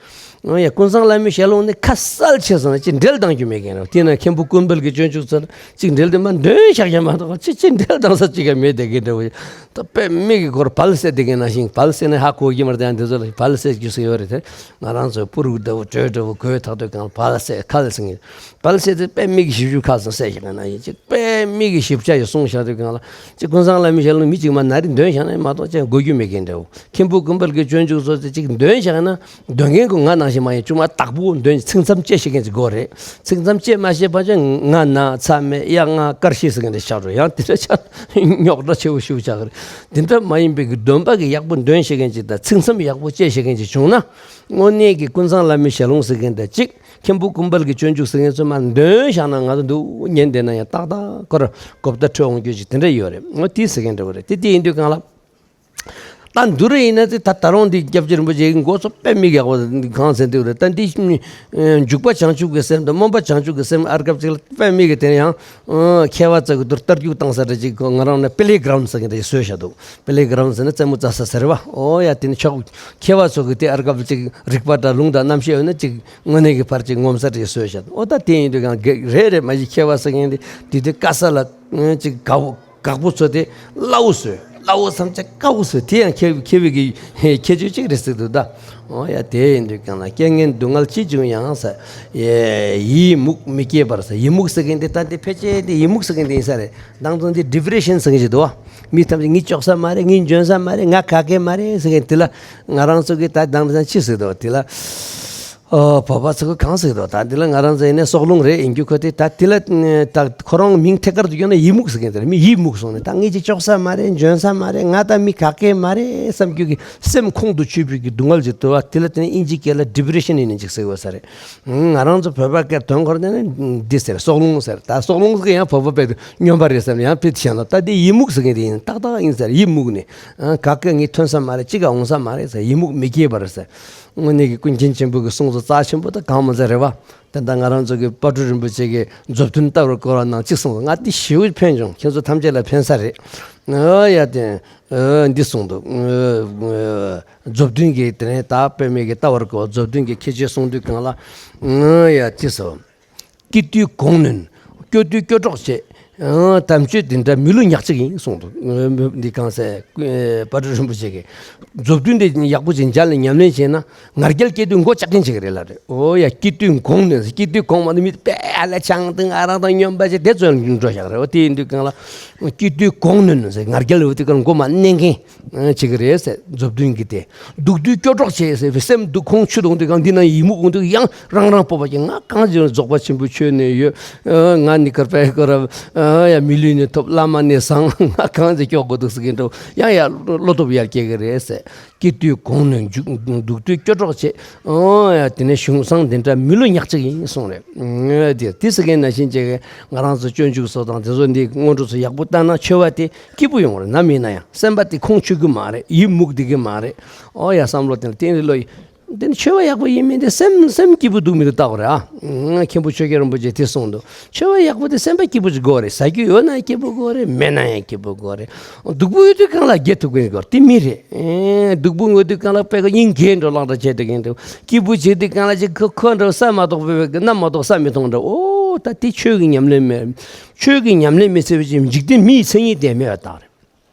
ཨོ་ཡ་ཀུན་བཟང་བླ་མའི་ཞལ་ལུང་ནི་ཁ་གསལ་ཆེ་སོང་ན་ཅིག་འགྲེལ་བཏང་རྒྱུ་མེད་མཁན་རེད། དེས་ན་མཁན་པོ་ཀུན་དཔལ་གྱི་སྤྱོད་འཇུག་ཚོ་ན་ཅིག་འགྲེལ་དེ་མ་འདོན་བཞག་ཡ་མ་གཏོགས་ཅིག་ཅིག་འགྲེལ་བཏང་ས་ཅིག་ཡང་མེད་དེ་གི་འདྲ་བོ། ད་དཔེ་མིག་གིས་ཁོར་བལ་བསད་དེ་གི་ནང་བཞིན་བལ་བསད་ནས་ཧ་གོ་གི་མ་རེད། དེ་ཚོ་ལ་བལ་བསད་རྒྱུ་ཟེར་ཡོད་རེད་དེ། ང་རང་ཚོའི་སྤུ་རུག་འདྲ་བོ་དྲོད་འདྲ་བོ་གོས་ཐག་དོད་གང་བལ་བསད་ཁལ་ཟེར་ངེས། བལ་བསད་དེ་དཔེ་མིག་གིས་ཞིབ་ཞིབ་ཁ་སང་བསད་བཞག་གི་ནང་བཞིན་ཅིག་དཔེ་མིག་གིས་ཞིབ་ཆ་ཡིས་གསུངས་བཞག་དུས་གང་ལ་ཅིག་ཀུན་བཟང་བླ་མའི་ཞལ་ལུང་མི་གཅིག་མ་ན་རེ་འདོན་བཞག་ན་མ་གཏོགས་ཅང་གོ་རྒྱུ་མེད་མཁན་འདྲ་བོ། མཁན་པོ་ཀུན་དཔལ་གྱི་སྤྱོད་འཇུག་ཚོ་དེ་ཅིག་འདོན་བཞག་ན་འདོན་མཁན་ཀུན་ང་ནང་བཞིན་མ་ཡིན། ཅུང་མ་བདག་པོ་འདོན་ཚིག་མཚམས་བཅད་ཤེས་མཁན་ཅིག་དགོས་རེད། ཚིག་མཚམས་བཅད་མ་ཤེས་པ་ཅང་ང་ན་ཚ་མེད་གཡག་ང་དཀར་ཤེས་ཟེར་མཁན་དེ་ཆགས་འགྲོ། ཡང་དེ་འདྲ་ཆགས་རྙོག་དྲ་ཆེ་བོ་ཞིག་ཆགས་གི་རེད། དེ་འདྲ་མ་ཡིན་པའི་གི་འདོན་པ་གི་ཡག་པོ་འདོན་ཤེས་མཁན་ཅིག་དང་ཚིག་མཚམས་ཡག་པོ་བཅད་ཤེས་མཁན་ཅིག་བྱུང་ན་དངོས་གནས་ཀྱི་ཀུན་བཟང་བླ་མའི་ཞལ་ལུང་ཟེར་མཁན་དེ་ཅིག་མཁན་པོ་ཀུན་དཔལ་གྱི་སྤྱོད་འཇུག་ཟེར་མཁན་ཚོ་མར་འདོན་བཞག་ན་ང་ཚོ་འདུག་ཉན་བསྡད་ན་ཡང་ཏག་ཏག་ཁོ་ར་གོ་བརྡ་འཕྲོད་འོང་རྒྱུ་ཅིག་དེ་འདྲ་ཡོད་རེད། འོ་དེ་ཟེར་མཁན་འདྲ་བོ་རེད། དེ་དེ་ཡིན་དུས་གང་ལ། ད་འདུག་རེ་ཡིན་ན་དེ་ད་ད་རུང་འདི་སྐྱབས་རྗེ་རིན་པོ་ཆེ་གི་མགོ་ཚོ་དཔེ་མིག་ཡག་པོ་གང་ཟེར་འདུག་རེད། ད་འདི་འཇུག་པ་བྱང་ཆུབ་ཀྱི་སེམས་དང་སྨོན་པ་བྱང་ཆུབ་ཀྱི་སེམས་ཨར་སྐབས་ཅིག་ལ་དཔེ་མིག་གི་དེ་ཡང་མཁས་པ་ཚོ་གི་དུར་ལྟར་རྒྱུག་བཏང་ས་རེ་ཅིག་ང་རང་ནས་པེ་ལེ་གྷ་རམ་ཟེར་མཁན་དེ་བཟོས་བཞག་འདུག་པེ་ལེ་གྷ་རམ་ཟེར་ན་རྩེད་མོ་རྩེ་ས་ཟེར་བ། ཨོ་ཡ་དེ་ནི་ཆོག་མཁས་པ་ཚོ་གི་དེ་ཨར་སྐབས་ཅིག་རིག་པ་དང་ལུང་དང་རྣམ་བཤད་ཡོད་ན་ཅིག་དངོས་གནས་ཀྱི་ཕར་ཅིག་ངོམ་ས་རེ་བཟོས་བཞག་འདུག་ཨོ་ད་དེ་ཡིན་དུས་གང་གེགས་རེད་རེད། མ་གཞི་མཁས་པ་ཟེར་མཁན་དེ་དེ་དེ་དཀའ་ས་ལ་ཅིག་དགའ་བོ། དཀགས་པོ་ཚོ་དེ་སླ་བོ་བཟོས། སླ་བོ་བསམ་བྱས་དཀའ་བོ་བཟོས། དེ་ཡང་མཁས་མཁས་པའི་གི་ཁྱད་ཆོས་གཅིག་རེད་ཟེར་འདུག་ད། འོ་ཡ་དེ་ཡིན་དུས་གང་ལ་རྐྱེན་ངན་སྡུག་བསྔལ་ཅི་བྱུང་ཡང་ཟེར། ཡི་མུག་མི་སྐྱེ་བར་ཟེར། ཡི་མུག་ཟེར་མཁན་དེ་ད་དེ་ཕལ་ཆེར་དེ་ཡི་མུག་ཟེར་མཁན་དེ་ཡིན་ས་རེད། དང་ཙང་དེ་ཌི་པི་རེ་ཤན་ཟེར་མཁན་ཞིག་འདུག་བ། མི་ཐམས་ཅད་ངས་ལྕོགས་ས་མ་རེད། ངས་འཇོན་ས་མ་རེད། ང་ག་གེ་མ་རེད་ཟེར་མཁན་དེ་ལ་ང་རང་ཚོ་གི་ད་དང་ཙང་ཅི་ཟེར་འདུག་དེ་ལ། ཨོ་བོད་པ་ཚོ་གི་གང་ཟེར་དོ། ད་འདི་ལ་ང་རང་ཚོ་ཡིན་ནའི་སྲོག་རླུང་རེད་ཡིན་རྒྱུ་ཁོ་དེ་ད་དེ་ལ་ད་ཁོ་རང་མིང་ཐད་ཀར་དུ་བསྐྱོན་ན་ཡི་མུག་ཟེར་མཁན་དེ་རེད། མི་ཡི་མུག་སོང་ནས་ད་ངས་ཅིག་ལྕོགས་ས་མ་རེད། འཇོན་ས་མ་རེད། ང་ད་མི་ག་གེ་མ་རེད་བསམ་རྒྱུ་གི་སེམས་ཁོང་དུ་ཆུད་པའི་གི་སྡུག་བསྔལ་ཅིག་འདུག་བ། དེ་ལ་དེ་ནས་ཨིན་ཇི་སྐད་ལ་ཌི་པི་རེ་ཤན་ཡིན་ནས་ཅིག་ཟེར་བ་ས་རེད། ང་རང་ཚོ་བོད་པ་སྐད་དོན་འཁོར་དེ་ནས་འདི་ཟེར་སྲོག་རླུང་ཟེར། ད་སྲོག་རླུང་ཟེར་ཡང་བོད་པ་དཔེ་དུ་སྨྱོན་པ་རེད་ཟེར་ན་ཡང་ཕིད་བྱས་ན་ད་དེ་ཡི་མུག་ཟེར་མཁན་དེ་ཡིན། ཏག་ཏག་ཡིན་ཟེར། ཡི་མུག་ནས་ག་གེ་ངས་ཐོན་ས་མ་རེད། ཅི་ག་འོང་ས་མ་རེད་ཟེར། ཡི་མུག་མི་སྐྱེ་བར་ཟེར། དངོས་གནས་ཀྱི་ཀུན་མཁྱེན་ཆེན་པོ་གི་གསུང་ཚོ་རྩ་ཆེན་པོ་དང་གང་མ་ཟེར་རེད་བ། དེ་ལྟར་ང་རང་ཚོ་གི་དཔལ་སྤྲུལ་རིན་པོ་ཆེ་གི་མཛུབ་སྟོན་ལྟ་བུར་བཀོལ་བ་ནང་གཅིག་གསུངས་སོང་། ང་དེ་ཞེ་པོ་ཕན་བྱུང་། ཁྱེད་ཚོ་ཐམས་ཅད་ལ་ཕན་ས་རེད། ཨ་ཡ་དེ་འདི་གསུངས་འདུག་མཛུབ་སྟོན་གྱི་དེ་ནས་ད་དཔེ་མེད་ཀྱི་ལྟ་བར་བཀོལ་བ། མཛུབ་སྟོན་གྱི་ཁྱད་ཆོས་གསུང་དུས་གང་ལ་ཨ་ཡ་ཅི་སོ། སྐྱིད་དུས་གུང་ནོན། སྐྱོ་དུས་སྐྱོ་གྲོགས་བྱེད། ཨང་། དམ་ཆོས་དེ་འདྲ་མི་ལུས་ཉག་གཅིག་ཡིན་གསུངས་འདུག་འདི་གང་ཟེར། ཨེ་པ་ཊི་རིན་པོ་ཆེ་གིས་མཛུབ་སྟོན་དེ་ཡག་པོ་ཅིག་མཇལ་ནས་ཉམས་ལེན་བྱས་ན། ང་རྒྱལ་སྐྱེ་དུས་མགོ་བཅག་མཁན་ཅིག་རེད་ལབ་རེད། ཨོ་ཡ། སྐྱེ་དུས་གོང་ནས། སྐྱེ་དུས་གོང་མ་ནི་མི་དཔེ་ཨ་ལས་ཆང་དང་ཨ་རག་དང་སྨྱོན་པ་ཅིག་དེ་ཚོ་འགྲོ་བཞག་རེད། ཨོ་དེ་ཡིན་དུས་གང་ལ། སྐྱེ་དུས་གོང་ནས་ཟེར། ང་རྒྱལ་ལ་དེ་གར་མགོ་མ་མནན་མཁན་ཅིག་རེད་ཟེར། མཛུབ་སྟོན་གྱི་དེ། སྡུག་དུས་སྐྱོ་གྲོགས་བྱེད་ཟེར་བའི་སེམས་སྡུག་ཁོང་ཆུ་དོང་དེ་གང་འདི་ན་ཡི་མུག་འོང་དུས་ཡང་རང་རང་སྤོབས་པ་ཅིག་ང་གང་ཅི་རྫོགས་པ་ཆེན་པོའི་ཆོས་ནས་ཡོད། ཨ་ང་ནི་གར་པའི་ཁོ་ར་ཨ་ཡ་མི་ལུས་ནས་ཐོབ། བླ་མ་ནས་བཟང་། ང་གང་ཅི་སྐྱོ་དགོས་འདུག་ཟེར་མཁན་འདྲ་བོ། ཡང་ཡ་བློ་སྟོབས་ཡར་སྐྱེ་གི་རེད་ཟེར། སྐྱེ་དུས་གོང་ནས་མཇུག་སྡུག་དུས་སྐྱོ་གྲོགས་བྱེད། ཨོ་ཡ། དེ་ནས་གཞུང་བཟང་དེ་འདྲ་མི་ལུས་ཉག་གཅིག་ཡིན་གསུངས་རེད། ཨ་དེ་དེ་ཟེར་མཁན་ནང་བཞིན་བྱས་ང་རང་ཚོ་སྤྱོད་འཇུག་སོགས་དང་དེ་ཚོ་འདི་སྔོན་འགྲོ་ཚོ་ཡག་པོ་བལྟས་ན་ཆོས་པ་དེ་སྐྱིད་པོ་ཡོང་བ་རེད། ནམ་ཡིན་ན་ཡང་སེམས་པ་དེ་ཁོང་ཆུད་ཀྱི་མ་རེད། ཡི་མུག་བསྡད་ཀྱི་མ་རེད། ཨོ་ཡ། བསམ་བློ་དེ་ལ་བརྟེན་རེ་ལོ་ཡི། དེ་ནི་ཆོས་པ་ཡག་པོ་ཡིན་མིན་དེ་སེམས་སེམས་སྐྱིད་པོ་འདུག་མི་འདུག་བལྟ་དགོས་རེད་ཨ། མཁན་པོ་ཆོས་རྒྱལ་རིན་པོ་ཆེས་དེ་གསུངས་འདུག་ཆོས་པ་ཡག་པོ་དེ་སེམས་པ་སྐྱིད་པོ་ཅིག་དགོས་རེད། ཟ་རྒྱུ་ཡོད་ན་ཡང་སྐྱིད་པོ་དགོས་རེད། མེད་ན་ཡང་སྐྱིད་པོ་དགོས་རེད། སྡུག་པོ་ཡོད་དུས་གང་ལ་དགེ་ཐུབ་ཀྱི་དགོས་དེ་མི་རེད། ཨེ། སྡུག་པོ་ཡོད་དུས་གང་ལ་དཔེ་ཁ་སྙིང་རྗེ་འགྲོ་ལག་འདྲ་བྱས་དེ་གིན་དུ། སྐྱིད་པོ་བྱེད་དུས་གང་ལ་ཅིག་ཁོ་ཁོ་འདྲ་ས་མ་གཏོགས་པའི་གནམ་མ་གཏོགས་ས་མི་མཐོང་འདྲ། ཨོ་ད་དེ་ཆོས་ཀྱི་ཉམས་ལེན་མེད། ཆོས་ཀྱི་ཉམས་ལེན་མི་བྱེད་པ་ཅིག་འཇིག་རྟེན་མི་ཡི་མཚན་ཉིད་དེ་མེད་པ་དང་རེད།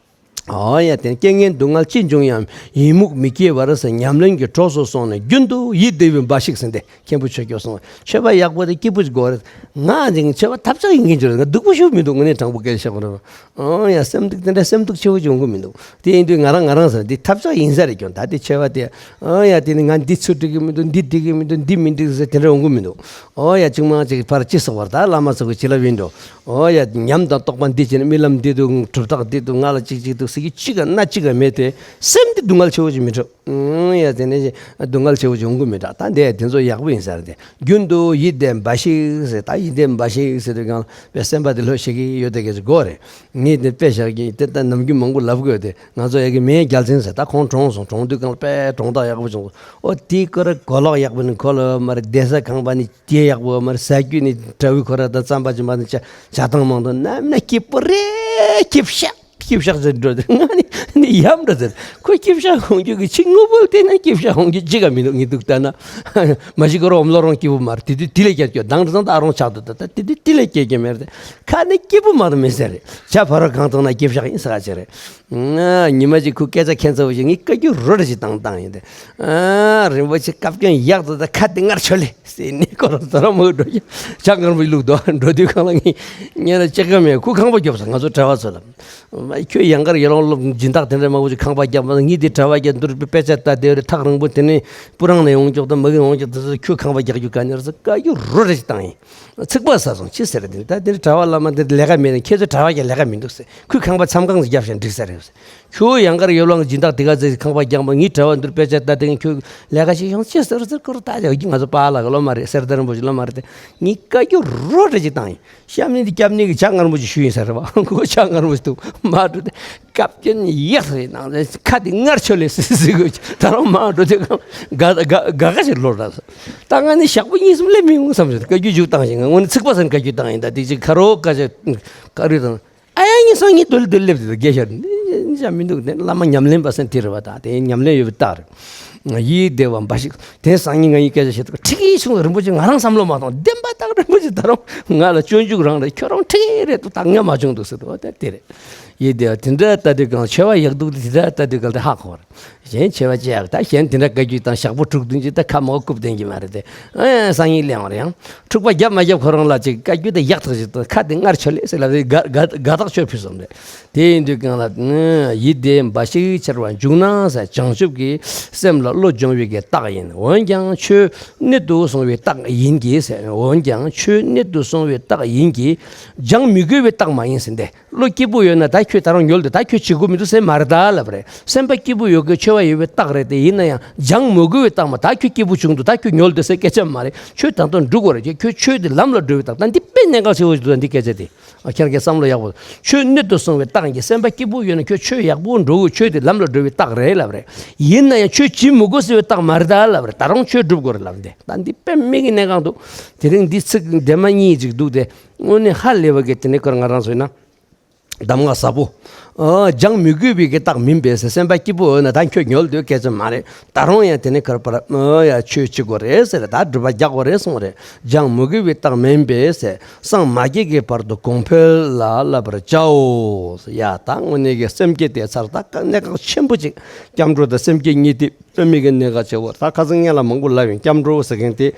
ཨོ་ཡ། དེ་རྐྱེན་ངན་སྡུག་བསྔལ་ཅི་འབྱུང་ཡང་། ཡི་མུག་མི་སྐྱེ་བར་ཟེར། ཉམས་ལེན་གྱི་གྲོགས་སུ་སོང་ནས། རྒྱུན་དུ་ཡིད་བདེ་བའི་འབའ་ཞིག་ཟེར་ཏེ་མཁན་པོ་ཆོས་སྐྱོང་གསུངས། ཆོས་པ་ཡག་པོ་དེ་སྐྱིད་པོ་ཞིག་དགོས་རེད། ང་ཅིག་ཆོས་པ་ཐབས་ཆག་ཡིན་མཁན་ཅིག་རེད། ང་སྡུག་པོ་ཞིག་མི་འདུག་དངོས་གནས་དྲང་པོ་སྐད་ཆ་བཤད་པ་རེད། ཨོ་ཡ། སེམས་སྡུག་དེ་འདྲ་སེམས་སྡུག་ཆེ་བོ་ཅིག་འོང་གི་མི་འདུག་དེ་ཡིན་དུས་ང་རང་ང་རང་ཟེར་འདི་ཐབས་ཆག་ཡིན་ས་རེད་ཀྱང་། ད་དེ་ཆོས་པ་དེ། ཨོ་ཡ། དེ་ནི་ང་འདི་ཚུར་འགྲིག་གི་མི་འདུག་འདི་འགྲིག་གི་མི་འདུག་འདི་མི་འགྲིག་ཟེར་དེ་འདྲ་འོང་གི་མི་འདུག་ཨོ་ཡ། ཅིག་མང་ཅིག་ཕར་ཅི་སོགས་པར་ད་བླ་མ་ཚོ་གི་བྱིན་རླབས་ཡིན་འགྲོ། ཨོ་ཡ། ཉམས་དང་རྟོགས་པ་འདི་བྱས་ནས་རྨི་ལམ་འདི་འདུག་གྲུབ་རྟགས་འདི་འདུག་ང་ལ་ཅིག་ཅིག་འདུག་ཟེར་གྱི་གཅིག་ག་སྣ་གཅིག་ག་མེད་དེ། སེམས་འདི་སྡུག་བསྔལ་ཆེ་བོ་ཅིག་མི་འགྲོ། ཨང་། ཡ། དེ་ནས་སྡུག་བསྔལ་ཆེ་བོ་ཅིག་ཡོང་གི་མི་འདྲ། ད་འདས་དེ་ཚོ་ཡག་པོ་ཡིན་ས་རེད་དེ། རྒྱུན་དུ་ཡིད་བདེ་འབའ་ཞིག་ཟེར། ད་ཡིད་བདེ་འབའ་ཞིག་ཟེར་དུས་གང་བའི་སེམས་པ་དེ་ལྷོད་ཤེས་ཀྱི་ཡོད་དེ་གས་དགོས་རེད། ངས་དེ་དཔེ་བཞག་གི་དེ་ད་ནམ་རྒྱུན་མང་པོ་ལབ་དགོས་དེ། ང་ཚོ་ཡ་གི་མེས་རྒྱལ་མཚན་ཟེར། ད་ཁོང་གྲོངས་སོང་། གྲོངས་དུས་གང་དཔེ་གྲོངས་རྟགས་ཡག་པོ་བྱུང་སོང་། ཨོ་དེའི་སྐོར་གོ་ལོག་ཡག་པོ་ནི་ཁོ་ལ་མར་བསྡད་ས་ཁང་པ་ནི་དེ་ཡག་པོ། མར་ཟ་རྒྱུ་ནི་དྲ་བའི་ཁོ་ར་དང་རྩམ་པ་ཅིག་མ་ནི་ཇ་ཇ་ཐང་མང་དང་ནམ་ན་སྐྱིད་པོ་རེད། སྐྱིད་ཤག་སྐྱིད་ཤག་ཟེར་འགྲོ་དེ། ང་ནི་ནི་ཡམ་འདྲ་ཟེར། ཁོ་སྐྱིད་ཤག་ཧོང་རྒྱུ་གི་ཕྱི་དངོས་པོ་བལྟས་ན་སྐྱིད་ཤག་ཧོང་རྒྱུ་ཅི་ག་མི་འདུག་ངས་འདུག་ལྟ་ན། མ་གཞི་ཁོ་རང་ཨོམ་ལོ་རང་སྐྱིད་པོ་མ་རེད། དེ་དུས་དེ་ལས་སྐྱིད་སྐྱོ་དང་དུ་ཚང་ད་ཨ་རོང་ཆགས་འདུག་ད་ད་དེ་དུས་དེ་ལས་སྐྱིད་སྐྱོ་མེད་རེད། ཁ་ནི་སྐྱིད་པོ་མ་རེད་མི་ཟེར་རེད། ཇ་ཕ་རོ་གང་བཏང་ན་སྐྱིད་ཤག་ཡིན་ཟེར་ག་ཅི་རེད། ང་ཉི་མ་གཅིག་ཁོ་སྐད་ཆ་ཁྱད་མཚར་བོ་ཞིག་ངས་བཀའ་བཀྱོན་རོ་རེ་ཞིག་བཏང་བཏང་ཡིན་ཏེ། ཨ། རིན་པོ་ཆེ་བཀའ་བཀྱོན་ཡག་ཏུ་ད་ཁ་དེ་ངར་ཆོ་ལེ་ཟེར་ནས་ཁོ་རང་ཚོ་རང་མོས་འགྲོ་ཡ། ཇ་མངར་མོ་བླུགས་འདུག་འགྲོ་དུས་གང་ལ་ངས་ཉེ་ལ་ཅི་ག་མེད། ཁོ་ཁང་པ་རྒྱབ་སོང་། ང་ཚོ་གྲྭ་བ་ཚོ་ལ། ཁྱོད་ཡང་གར་ཡར་ལོངས་སློབ་སྦྱིན་བདག་དེ་འདྲ་མང་པོ་ཅིག་ཁང་པ་རྒྱབ་མ་ངས་དེ་གྲྭ་བ་རྒྱབ་འདུར་པའི་དཔེ་ཆ་ལྟ་དེ་རེ་ཐག་རིང་པོ་དེ་ནས་སྤུ་རང་ནས་ཡོང་ཀྱོག་དང་མ་གི་ཡོང་ཀྱོག་དེ་ཚོ་ཁྱོད་ཁང་པ་རྒྱག་རྒྱུ་ག་ནས་རེད་ཟེར་བཀའ་བཀྱོན་རོ་རེ་ཞིག་བཏང་ཡིན། ཚིག་པ་ཟ་སོང་ཅི་ཟེར་དེ། ད་དེ་གྲྭ་བ་བླ་མ་དེ་ལས་ཀ་མེད་ན་ཁྱེད་ཚོ་གྲྭ་བ་རྒྱག་ལས་ཀ་མི་འདུག་ཟེར། ཁོས་ཁང་པ་མཚམས་ཁང་ཞིག་བརྒྱབ་བཞག་འགྲིག་ས་རེད་ཟེར། ཁྱོད་ཡང་གར་ཡོད་ལང་སྦྱིན་བདག་དེ་ག་ཚོད་ཁང་པ་རྒྱག་མ་ངའི་གྲྭ་བ་འདུར་དཔེ་ཆ་ལྟ་དེ་ཁྱོད་ལས་ཀ་ཞིག་ཡོང་ཅི་ཟེར་ཟེར་ཁོ་རུ་ད་ཡག་གི་ང་ཚོ་པཱ་ལགས་ཀྱི་སློབ་མ་རེད། གསེར་རྟ་རིན་པོ་ཆེ་སློབ་མ་རེད་དེ། ངས་བཀའ་བཀྱོན་རོ་རེ་ཅིག་བཏང་ཡིན། གཤམ་ནས་འདི་སྐྱབས་གནས་ཀྱི་ཇ་མངར་མོ་ཅིག་ཞུས་ཡིན་ཟེར་རེད་བ། ཁོ་ཇ་མངར་མོ་ཞིག་འདུག་མ་འགྲོ་དེ། བཀའ་བཀྱོན་ཡག་ཟེར་ནང་ཁ་དེ་ངར་ཆོ་ལེ་སི་སི་གོ། ད་རུང་མ་འགྲོ་དེ་གང་དགའ་དགའ་དགའ་དགའ་ཞིག་ལོར་ར། ད་ང་ནི་ཞག་པོ་གཉིས་གསུམ་སླེབས་མི་ཡོང་བསམ་ཟེར་བཀའ་བཀྱོན་མཇུག་བཏང་ཞིང་། ང་ནི་ཚིག་པ་ཟེར་བཀའ་བཀྱོན་བཏང་ཡིན། ད་དེ་ཅིག་ཁ་རོག་ཀ་ཅེ་ཀ་རུ་དང་། ཨ་ཡ་ངའི་སང་ཉིན་དུལ་དུལ་སླེབས་དེ་དགེ་ཤར་འདི་ཅང་མི་འདུག་དེ་བླ་མ་ཉམས་ལེན་པ་ཟེར་དེ་རེད་བ། ད་དེ་ཉམས་ལེན་ཡོད་པའི་རྟགས་རེད། ཡིད་བདེ་བ་འབའ་ཞིག་དེ་སང་ཉིན་ང་ཡི་སྐད་ཆ་བཤད་དུས་ཁྲིག་ཡིག་ཆུང་རིན་པོ་ཆེ་ང་རང་བསམ་བློ་མ་བཏང་བདེན་པ་དག་རིན་པོ་ཆེ་ད་རུང་ང་ལ་སྤྱོད་འཇུག་རང་རེད། ཁྱོད་རང་ཁྲིག་རེད་དུ་ད་ང་མ་བྱུང་འདུག་ཟེར་དུ་བ་དེ་དེ་རེད། ཡིད་བདེ་བ་དེ་འདྲ་ལྟ་དུས་གང་ཆོས་པ་ཡག་སྡུག་དེ་འདྲ་ལྟ་དུས་གང་དེ་ཧ་གོ་བ་རེད། གཞན་ཆེ་བ་ཅི་ཡག་ད་གཞན་དེ་འདྲ་བཀའ་བརྒྱུད་དང་ཞག་པོ་དྲུག་བདུན་ཅིག་ད་ཁ་མོ་རྐུབ་བསྟན་གྱི་མ་རེད་དེ། ཨེ་སང་ཉིན་གླེང་བ་རེད་ཡང་། འཁྲུག་པ་རྒྱབ་མ་རྒྱབ་ཁོ་རང་ལ་ཅིག་བཀའ་བརྒྱུད་དེ་ཡག་ཐག་ཅིག་ཏུ་ཁ་དེ་ངར་ཆོ་ལེ་ཟེར་ལབ་དེ་དགའ་དགའ་དགའ་ཐག་ཆོད་ཕུལ་སོང་རེད། དེ་ཡིན་དུས་གང་ལ་ཡིད་བདེ་འབའ་ཞིག་ཆེར་བ་འཇུག་ན་ཟེར་བྱང་ཆུབ་ཀྱི་སེམས་ལ་བློ་སྦྱོང་བའི་གི་རྟགས་ཡིན། འོན་ཀྱང་ཆོས་གནད་དུ་སོང་བའི་རྟགས་ཡིན་གྱི་ཟེར། འོན་ཀྱང་ཆོས་གནད་དུ་སོང་བའི་རྟགས་ཡིན་གྱི་སྦྱང་མི་དགོས་པའི་རྟགས་མ་ཡིན་ཟེར་འདི། བློ་སྐྱིད་པོ་ཡོད་ན་ད་ཁྱོད་ད་རུང་ཉོལ་དུས་ད་ཁྱོད་བྱེད་དགོས་མི་འདུག་ཟེར་མ་རེད་ད་ལབ་རེད། སེམས་པ་སྐྱིད་པོ་ཡོད་དགོས་ཆེ་བ་ཡོད་པའི་རྟགས་རེད་དེ། ཡིན་ན་ཡང་སྦྱང་མི་དགོས་པའི་རྟགས་མ། ད་ཁྱོད་སྐྱིད་པོ་བྱུང་འདུག་ད་ཁྱོད་ཉོལ་དུས་ཟེར་སྐད་ཆ་མ་རེད། ཁྱོད་ད་དུང་འགྲོ་དགོས་རེད། ཁྱོད་ཁྱོད་ཆོས་དེ་ལམ་ལ་འགྲོ་བའི་རྟགས་ད་འདི་དཔེ་གནད་འགག་ཆེ་བོ་ཞིག་འདུག་ད་འདི་སྐད་ཆ་དེ་ཁྱེད་རང་གིས་བསམ་བློ་ཡག་པོ། ཆོས་གནད་དུ་སོང་བའི་རྟགས་ཀྱི་སེམས་པ་སྐྱིད་པོ་ཡོད་ན་ཁྱོད་ཆོས་ཡག་པོ་འགྲོ་དགོས། ཆོས་དེ་ལམ་ལ་འགྲོ་བའི་རྟགས་རེད་ལབ་རེད། ཡིན་ན་ཡང་ཆོས་བྱེད་མི་དགོས་ཟེར་བའི་རྟགས་མ་རེད་ད་ལབ་རེད། ད་རུང་ཆོས་སྒྲུབ་དགོས་རེད་ལབ་འདི་ད་འདི་དཔེ་མི་གི་གནད་འགག་འདུག་དེ་རིང་འདི་ཚིག་འདན་མ་གཉིས་ཅིག་འདུག་སྟེ། དངོས་གནས་ཧ་ལས་པ་གི་དེ་ནས་ཁོ་ང་རང་ཚོ་ཡིན་ན། གདམས་ངག་ཟབ་པོ། ཨོ། སྦྱང་མི་དགོས་པའི་གི་རྟགས་མིན་པས་ཟེར། སེམས་པ་སྐྱིད་པོ་ཡོད་ན་ད་ཁྱོད་ཉོལ་སྡོད་སྐད་ཆ་མ་རེད། ད་རུང་ཡང་དེ་ནི་གར་པར་ཨོ་ཡ་ཆོས་བྱེད་དགོས་རེད་ཟེར། ད་སྒྲུབ་པ་རྒྱག་དགོས་རེད་གསུངས་རེད། སྦྱང་མི་དགོས་པའི་རྟགས་མིན་པས་ཟེར། སངས་མ་རྒྱས་ཀྱི་བར་དུ་གོང་འཕེལ་ལ་བསླབ་པར་བྱའོ། ཡ་ད་དངོས་གནས་ཀྱི་སེམས་བསྐྱེད་དེ་ཚར་ད་གནད་འགག་ཆེན་པོ་ཅིག་སྐྱབས་འགྲོ་དང་སེམས་བསྐྱེད་གཉིས་དེ་དཔེ་མི་གི་གནད་འགག་ཆེ་བོ། ད་ཁ་སང་ངས་ལ་མང་པོ་ལབ་ཡིན། སྐྱབས་འགྲོ་ཟེར་མཁན་དེ།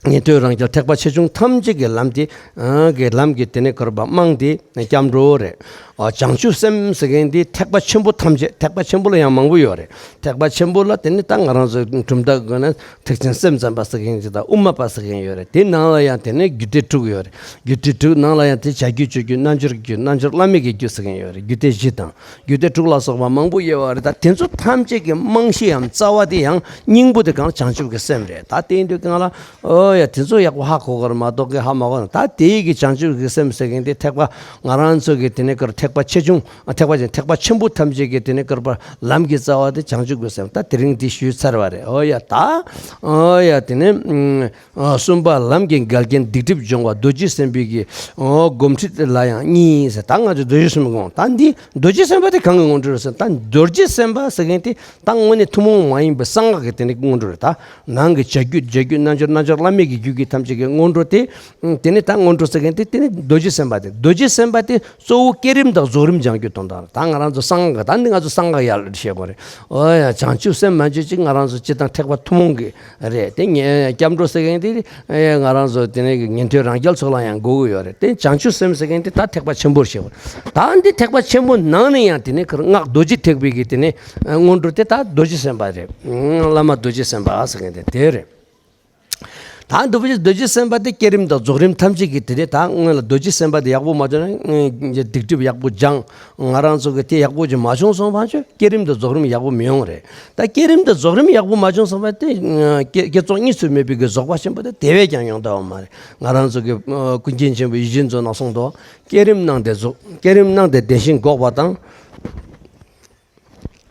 ཉན་ཐོས་རང་རྒྱལ་ཐེག་པ་ཆེ་ཆུང་ཐམས་ཅད་ཀྱི་ལམ་དེ། ཨ་གི་ལམ་གྱི་དེ་ནས་གར་པ་རྨང་དེ་སྐྱབས་འགྲོ་རེད། ཨ་བྱང་ཆུབ་སེམས་ཟེར་མཁན་དེ་ཐེག་པ་ཆེན་པོ་ཐམས་ཅད། ཐེག་པ་ཆེན་པོ་ལ་ཡང་མང་པོ་ཡོད་རེད། ཐེག་པ་ཆེན་པོ་ལ་དེ་ནི་ད་ང་རང་ཚོའི་གྲུབ་མཐའ་དགོས་ན་ཐེག་ཆེན་སེམས་ཙམ་པ་ཟེར་མཁན་ཅིག་དང་དབུ་མ་པ་ཟེར་མཁན་ཡོད་རེད། དེ་ནང་ལ་ཡང་དེ་ནི་རྒྱུད་སྡེ་དྲུག་ཡོད་རེད། རྒྱུད་སྡེ་དྲུག་ནང་ལ་ཡང་དེ་བྱ་རྒྱུད་སྤྱོད་རྒྱུད་རྣལ་འབྱོར་རྒྱུད། རྣལ་འབྱོར་བླ་མེད་ཀྱི་རྒྱུད་ཟེར་མཁན་ཡོད་རེད། རྒྱུད་སྡེ་བཞི་དང་། རྒྱུད་སྡེ་དྲུག་ལ་སོགས་པ་མང་པོ་ཡོད་པ་རེད། ད་དེ་ཚོ་ཐམས་ཅད་ཀྱི་རྨང་གཞི་ཡང་རྩ་བ་དེ་ཡང་སྙིང་པོ་དེ་གང་བྱང་ཆུབ་ཀྱི་སེམས་རེད། ད་དེ་ཡིན་དུས་གང་ལ་ཨོ་ཡ་དེ་ཚོ་ཡག་པོ་ཧ་གོ་གི་རེད་མ་གཏོགས་ཀྱི་ཧ་མ་གོ་ན། ད་དེ་ཡི་གི་བྱང་ཆུབ་ཀྱི་སེམས་ཟེར་མཁན་དེ་ཐེག་པ་ང་རང་ཚོ་གི་དེ་ནས་གར་ཐེག་པ་ཆེ་ཆུང་། ཐེག་པ་ཆེ་ཐེག་པ་ཆེན་པོ་ཐམས་ཅད་ཀྱི་དེ་ནས་གར་པ་ལམ་གྱི་རྩ་བ་དེ་བྱང་ཆུབ་ཀྱི་སེམས། ད་དེ་རིང་དེ་ཞུས་ཚར་བ་རེད། ཨོ་ཡ་ད་ཨོ་ཡ་དེ་ནས། ཨ་གསུམ་པ་ལམ་གྱི་འགལ་རྐྱེན་སྡིག་སྒྲིབ་སྦྱོང་བ་རྡོ་རྗེ་སེམས་དཔའི་གི་ཨོ་སྒོམ་ཁྲིད་ལ་ཡང་གཉིས་ཟེར། ད་ང་ཚོ་རྡོ་རྗེ་སེམས་དཔའི་སྒོམ། ད་འདི་རྡོ་རྗེ་སེམས་དཔའ་དེ་གང་གི་སྔོན་འགྲོ་རེད་ཟེར། ད་རྡོ་རྗེ་སེམས་དཔའ་ཟེར་མཁན་དེ་ད་དངོས་གནས་ཐུན་མོང་མ་ཡིན་པའི་གསང་སྔགས་ཀྱི་དེ་ནི་སྔོན་འགྲོ་རེད། ད་ནང་གི་བྱ་རྒྱུད་བྱ་རྒྱུད་རྣལ་འབྱོར་རྣལ་འབྱོར་བླ་མེད་ཀྱི་རྒྱུད་ཀྱི་ཐམས་ཅད་ཀྱི་སྔོན་འགྲོ་དེ། དེ་ནི་ད་སྔོན་འགྲོ་ཟེར་མཁན་དེ་དེ་ནི་རྡོ་རྗེ་སེམས་དཔའ་དེ། གཙོ་བོ་བསྐྱེད་རིམ་དང་རྫོགས་རིམ་སྦྱང་རྒྱུ་དོན་དག་རེད། ད་ང་རང་ཚོ་གསང་སྔགས་ཀྱི། ད་འདི་ང་ཚོ་གསང་སྔགས་ཡར་བཤད་དགོས་རེད། ཨོ་ཡ་བྱང་ཆུབ་སེམས་མ་བཅོས་ཅིག་ང་རང་ཚོ་སྤྱིར་བཏང་ཐེག་པ་ཐུན་མོང་གི་རེད། དེ་ངས་སྐྱབས་འགྲོ་ཟེར་མཁན་དེ་ཨེ་ང་རང་ཚོ་དེ་ནས་ཉན་ཐོས་རང་རྒྱལ་ཚོ་ལ་ཡང་དགོས་ཀྱི་ཡོད་རེད། དེ་བྱང་ཆུབ་སེམས་ཟེར་མཁན་དེ་ད་ཐེག་པ་ཆེན་པོར་བཤད་དགོས། ད་འདི་ཐེག་པ་ཆེན་པོ་ནང་ནས་ཡང་དེ་ནས་ཁར་སྔགས་རྡོ་རྗེ་ཐེག་པའི་གི་དེ་ནས་སྔོན་འགྲོ་དེ་ད་རྡོ་རྗེ་སེམས་དཔའ་རེད། བླ་མ་རྡོ་རྗེ་སེམས་དཔའ་ཟེར་མཁན་དེ་དེ་རེད། ད་རྡོ་རྗེ་རྡོ་རྗེ་སེམས་དཔའ་དེ་བསྐྱེད་རིམ་དང་རྫོགས་རིམ་ཐམས་ཅད་ཀྱི་དེ་རེད། ད་སྔོན་ལ་རྡོ་རྗེ་སེམས་དཔའ་དེ་ཡག་པོ་མ་བྱུང་ན་སྡིག་སྒྲིབ་ཡག་པོ་སྦྱངས། ང་རང་ཚོ་གི་དེ་ཡག་པོ་ཅིག་མ་བྱུང་སོང་བ་ཆོས་བསྐྱེད་རིམ་དང་རྫོགས་རིམ་ཡག་པོ་མི་ཡོང་རེད། ད་བསྐྱེད་རིམ་དང་རྫོགས་རིམ་ཡག་པོ་མ་བྱུང་སོང་བ་དེ་བསྐྱེད་བསྐྱེད་རྫོགས་གཉིས་སུ་མེད་པའི་གི་རྫོགས་པ་ཆེན་པོ་དེ་དེ་བས་ཀྱང་ཡོང་ཐུབ་པ་མ་རེད། ང་རང་ཚོ་གི་ཀུན་མཁྱེན་ཆེན་པོ་ཡིད་བཞིན་མཛོད་ནང་གསུངས་འདུག་བསྐྱེད་རིམ་སྣང་སྟེ་རྫོགས། བསྐྱེད་རིམ་སྣང་སྟེ་བདེན་ཞེན་འགོག་པ་དང་།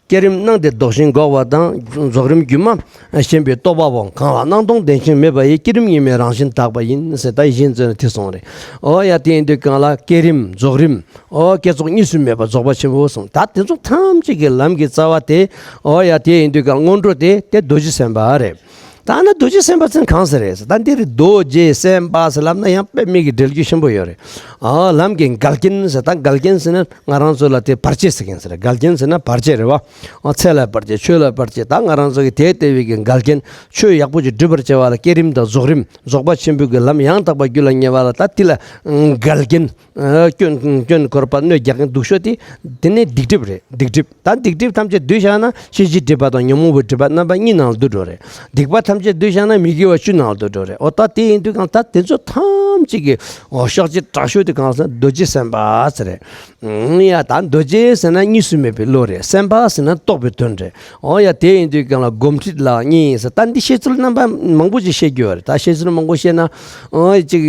བསྐྱེད་རིམ་སྣང་སྟེ་ལྡོག་ཞེན་འགོག་པ་དང་། རྫོགས་རིམ་སྒྱུ་མ་ཞེན་པའི་རྟོག་པ་པོ། གང་ལ་སྣང་སྟོང་བདེན་ཞེན་མེད་པ་ཡི། བསྐྱེད་རིམ་གཉིས་མེད་རང་བཞིན་དག་པ་ཡིན་ཟེར། ད་ཡིད་བཞིན་མཛོད་ནས་དེ་གསུངས་རེད། ཨོ་ཡ་དེ་ཡིན་དུས་གང་ལ་བསྐྱེད་རིམ་རྫོགས་རིམ་ཨོ་བསྐྱེད་རྫོགས་གཉིས་སུ་མེད་པ་རྫོགས་པ་ཆེན་པོ་གསུངས། ད་དེ་ཚོ་ཐམས་ཅད་ཀྱི་ལམ་གྱི་རྩ་བ་དེ། ཨོ་ཡ་དེ་ཡིན་དུས་གང་སྔོན་འགྲོ་དེ་དེ་རྡོ་རྗེ་སེམས་དཔའ་རེད། ད་ནི་རྡོ་རྗེ་སེམས་དཔའ་ཚུན་གང་ཟེར་རེད་ཟེར། ད་འདིར་རྡོ་རྗེ་སེམས་དཔའ་ཟེར་ལབ་ན་ཡང་དཔེ་མི་གི་འགྲེལ་རྒྱུ་ཆེན་པོ་ཡོད་རེད། ཨ་ལམ་གྱི་འགལ་རྐྱེན་ཟེར། ད་འགལ་རྐྱེན་ཟེར་ན་ང་རང་ཚོ་ལ་དེ་བར་ཆད་ཟེར་མཁན་ཟེར་རེད། འགལ་རྐྱེན་ཟེར་ན་བར་ཆད་རེད་བ། ཨ་ཚེ་ལ་བར་ཆད་ཆོས་ལ་བར་ཆད། ད་ང་རང་ཚོ་གི་དེ་ལྟ་བུའི་གི་འགལ་རྐྱེན་ཆོས་ཡག་པོ་ཅིག་སྒྲུབ་པར་བྱ་བ་ལ་བསྐྱེད་རིམ་དང་རྫོགས་རིམ་རྫོགས་པ་ཆེན་པོའི་གི་ལམ་ཡང་དག་པ་རྒྱུད་ལ་ཉེ་བ་ལ་ད་དེ་ལ་འགལ་རྐྱེན། སྐྱོན་སྐྱོན་གོར་པ་གནོད་རྒྱག་མཁན་སྡུག་ཤོས་དེ་དེ་ནི་སྡིག་སྒྲིབ་རེད། སྡིག་སྒྲིབ། ད་སྡིག་སྒྲིབ་ཐམས་ཅད་བསྡུས་བཞག་ན་ཤེས་བྱའི་སྒྲིབ་པ་དང་ཉོན་མོངས་པའི་སྒྲིབ་པ་རྣམ་པ་གཉིས་ནང་ལ་འདུ་འགྲོ་རེད། སྡིག་པ་ཐམས་ཅད་བསྡུས་བཞག་ན་མི་དགེ་བ་བཅུ་ནང་ལ་འདུ་འགྲོ་རེད། འོ་ད་དེ་ཡིན་དུས་གང་ད་དེ་ཚོ་ཐམས་ཅད་ཀྱི་འོ་གཤག་བྱེད་དྲག་ཤོས་དེ་གང་ཟེར་ན་རྡོ་རྗེ་སེམས་དཔའ་ཟེར་རེད། ཡ་ད་རྡོ་རྗེ་ཟེར་ན་གཉིས་སུ་མེད་པའི་བློ་རེད། སེམས་དཔའ་ཟེར་ན་རྟོགས་པའི་དོན་རེད། འོ་ཡ་དེ་ཡིན་དུས་གང་ལ་སྒོམ་ཁྲིད་ལ་གཉིས་ཟེར། ད་འདི་བཤད་ཚུལ་རྣམ་པ་མང་པོ་ཅིག་བཤད་རྒྱུ་ཡོད་རེད། ད་བཤད་ཚུལ་མང་པོ་བཤད་ན། ཨོ་ཅིག་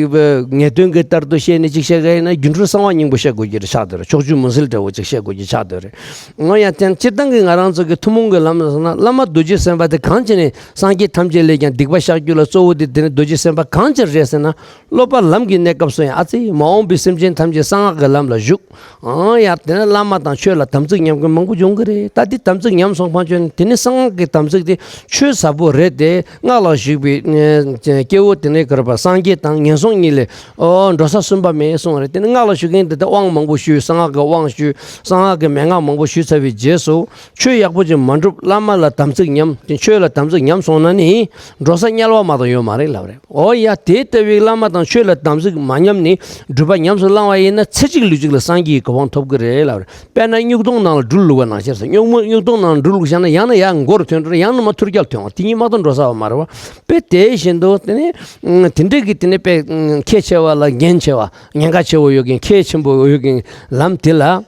ངེས་དོན་གྱི་ལྟར་དུ་བཤད་ནས་ཅིག་བཤད་ག་ཡིན་ན་སྒྱུ་འཕྲུལ་གསང་བ་སྙིང་པོ་བཤད་དགོས་ཀྱི་རེད་ཆགས་བསྡད་རེད། ཕྱོགས་བཅུའི་མུན་སེལ་འདྲ་བོ་ཅིག་བཤད་དགོས་ཀྱི་ཆགས་བསྡད་རེད། ཨོ་ཡ་དེ་སྤྱིར་བཏང་གི་ང་རང་ཚོ་གི་ཐུན་མོང་གི་ལམ་ལ་སོང་ན་བླ་མ་རྡོ་རྗེ་སེམས་དཔའ་དེ་གང་བྱས་ནས་སངས་རྒྱས་ཐམས་ཅད་ལས་ཀྱང་སྡིག་པ་བཤགས་རྒྱུ་ལ་གཙོ་བོ་དེ་དེ་ནི་རྡོ་རྗེ་སེམས་དཔའ་གང་བྱས་རེད་ཟེར་ན། སློབ་པ་ལམ་གྱི་གནས་སྐབས་སུ་ཡང་ཨ་ཙི་མ་འོངས་པའི་སེམས་ཅན་ཐམས་ཅད་གསང་སྔགས་ཀྱི་ལམ་ལ་ཞུགས། ཨང་ཡ་དེ་ནས་བླ་མ་དང་ཆོས་ལ་དམ་ཚིག་ཉམས་མཁན་མང་པོ་འབྱུང་གི་རེད། ད་འདི་དམ་ཚིག་ཉམས་སོང་ཕན་ཆོད་ནི་དེ་ནི་གསང་སྔགས་ཀྱི་དམ་ཚིག་དེ་ཆོས་ཟབ་པོ་རེད་དེ། སྔགས་ལ་ཞུགས་པའི་སྐྱེ་བོ་དེ་ནས་ག་རེ་བ་སངས་རྒྱས་དང་ངན་སོང་གཉིས་ལས་ཨོ་འགྲོ་ས་གསུམ་པ་མེད་གསུངས་རེད། དེ་ནི་སྔགས་ལ་ཞུགས་མཁན་དེ་ད་དབང་མང་པོ་ཞུས། གསང་སྔགས་ཀྱི་དབང་ཞུས། གསང་སྔགས་ཀྱི་མན་ངག་མང་པོ་ཞུས་ཚར་བའི་རྗེས་སུ་ཆོས་ཡག་པོ་ཅིག་མ་འགྲུབ། བླ་མ་ལ་དམ་ཚིག་ཉམས། དེ་ཆོས་ལ་དམ་ཚིག་ཉམས་སོང་ན་ནི་འགྲོ་ས་དམྱལ་བ་མ་གཏོགས་ཡོད་མ་རེད་ལབ་རེད། ཨོ་ཡ་དེ་ལྟ་བུའི་བླ་མ་དང་ཆོས་ལ་དམ་ཚིག་མ་ཉམས་ནས་སྒྲུབ་པ་ཉམས་སུ་བླང་བ་ཡིན་ན་ཚེ་གཅིག་ལུས་གཅིག་ལ་སངས་རྒྱས་ཀྱི་གོ་འཕང་ཐོབ་ཀྱི་རེད་ལབ་རེད། དཔེར་ན་སྨྱུག་དོང་ནང་ལ་སྦྲུལ་བླུགས་པ་ནང་བཞིན་ཟེར། སྨྱུག་མོ་སྨྱུག་དོང་ནང་ལ་སྦྲུལ་བླུགས་བཞག་ན་ཡང་ན་ཡར་མགོ་རུ་ཐོན་འགྲོ་རེད། ཡང་ན་མར་ཐུར་རྒྱལ་ཐོན་འོང་། དེ་གཉིས་མ་གཏོགས་འགྲོ་ས་ཡོད་མ་རེད་བ། དཔེ་དེ་བཞིན་དུ་དེ་ནས་དེ་འདྲ་གི་དེ་ནས་དཔེ་ཁས་ཆེ་བ་ལ་འགན་ཆེ་བ་ཉེན་ཁ་ཆེ་བོ་ཡོད་མཁན་ཁས་ཆེན་པོ་ཡོད་མཁན་ལམ་དེ་ལ།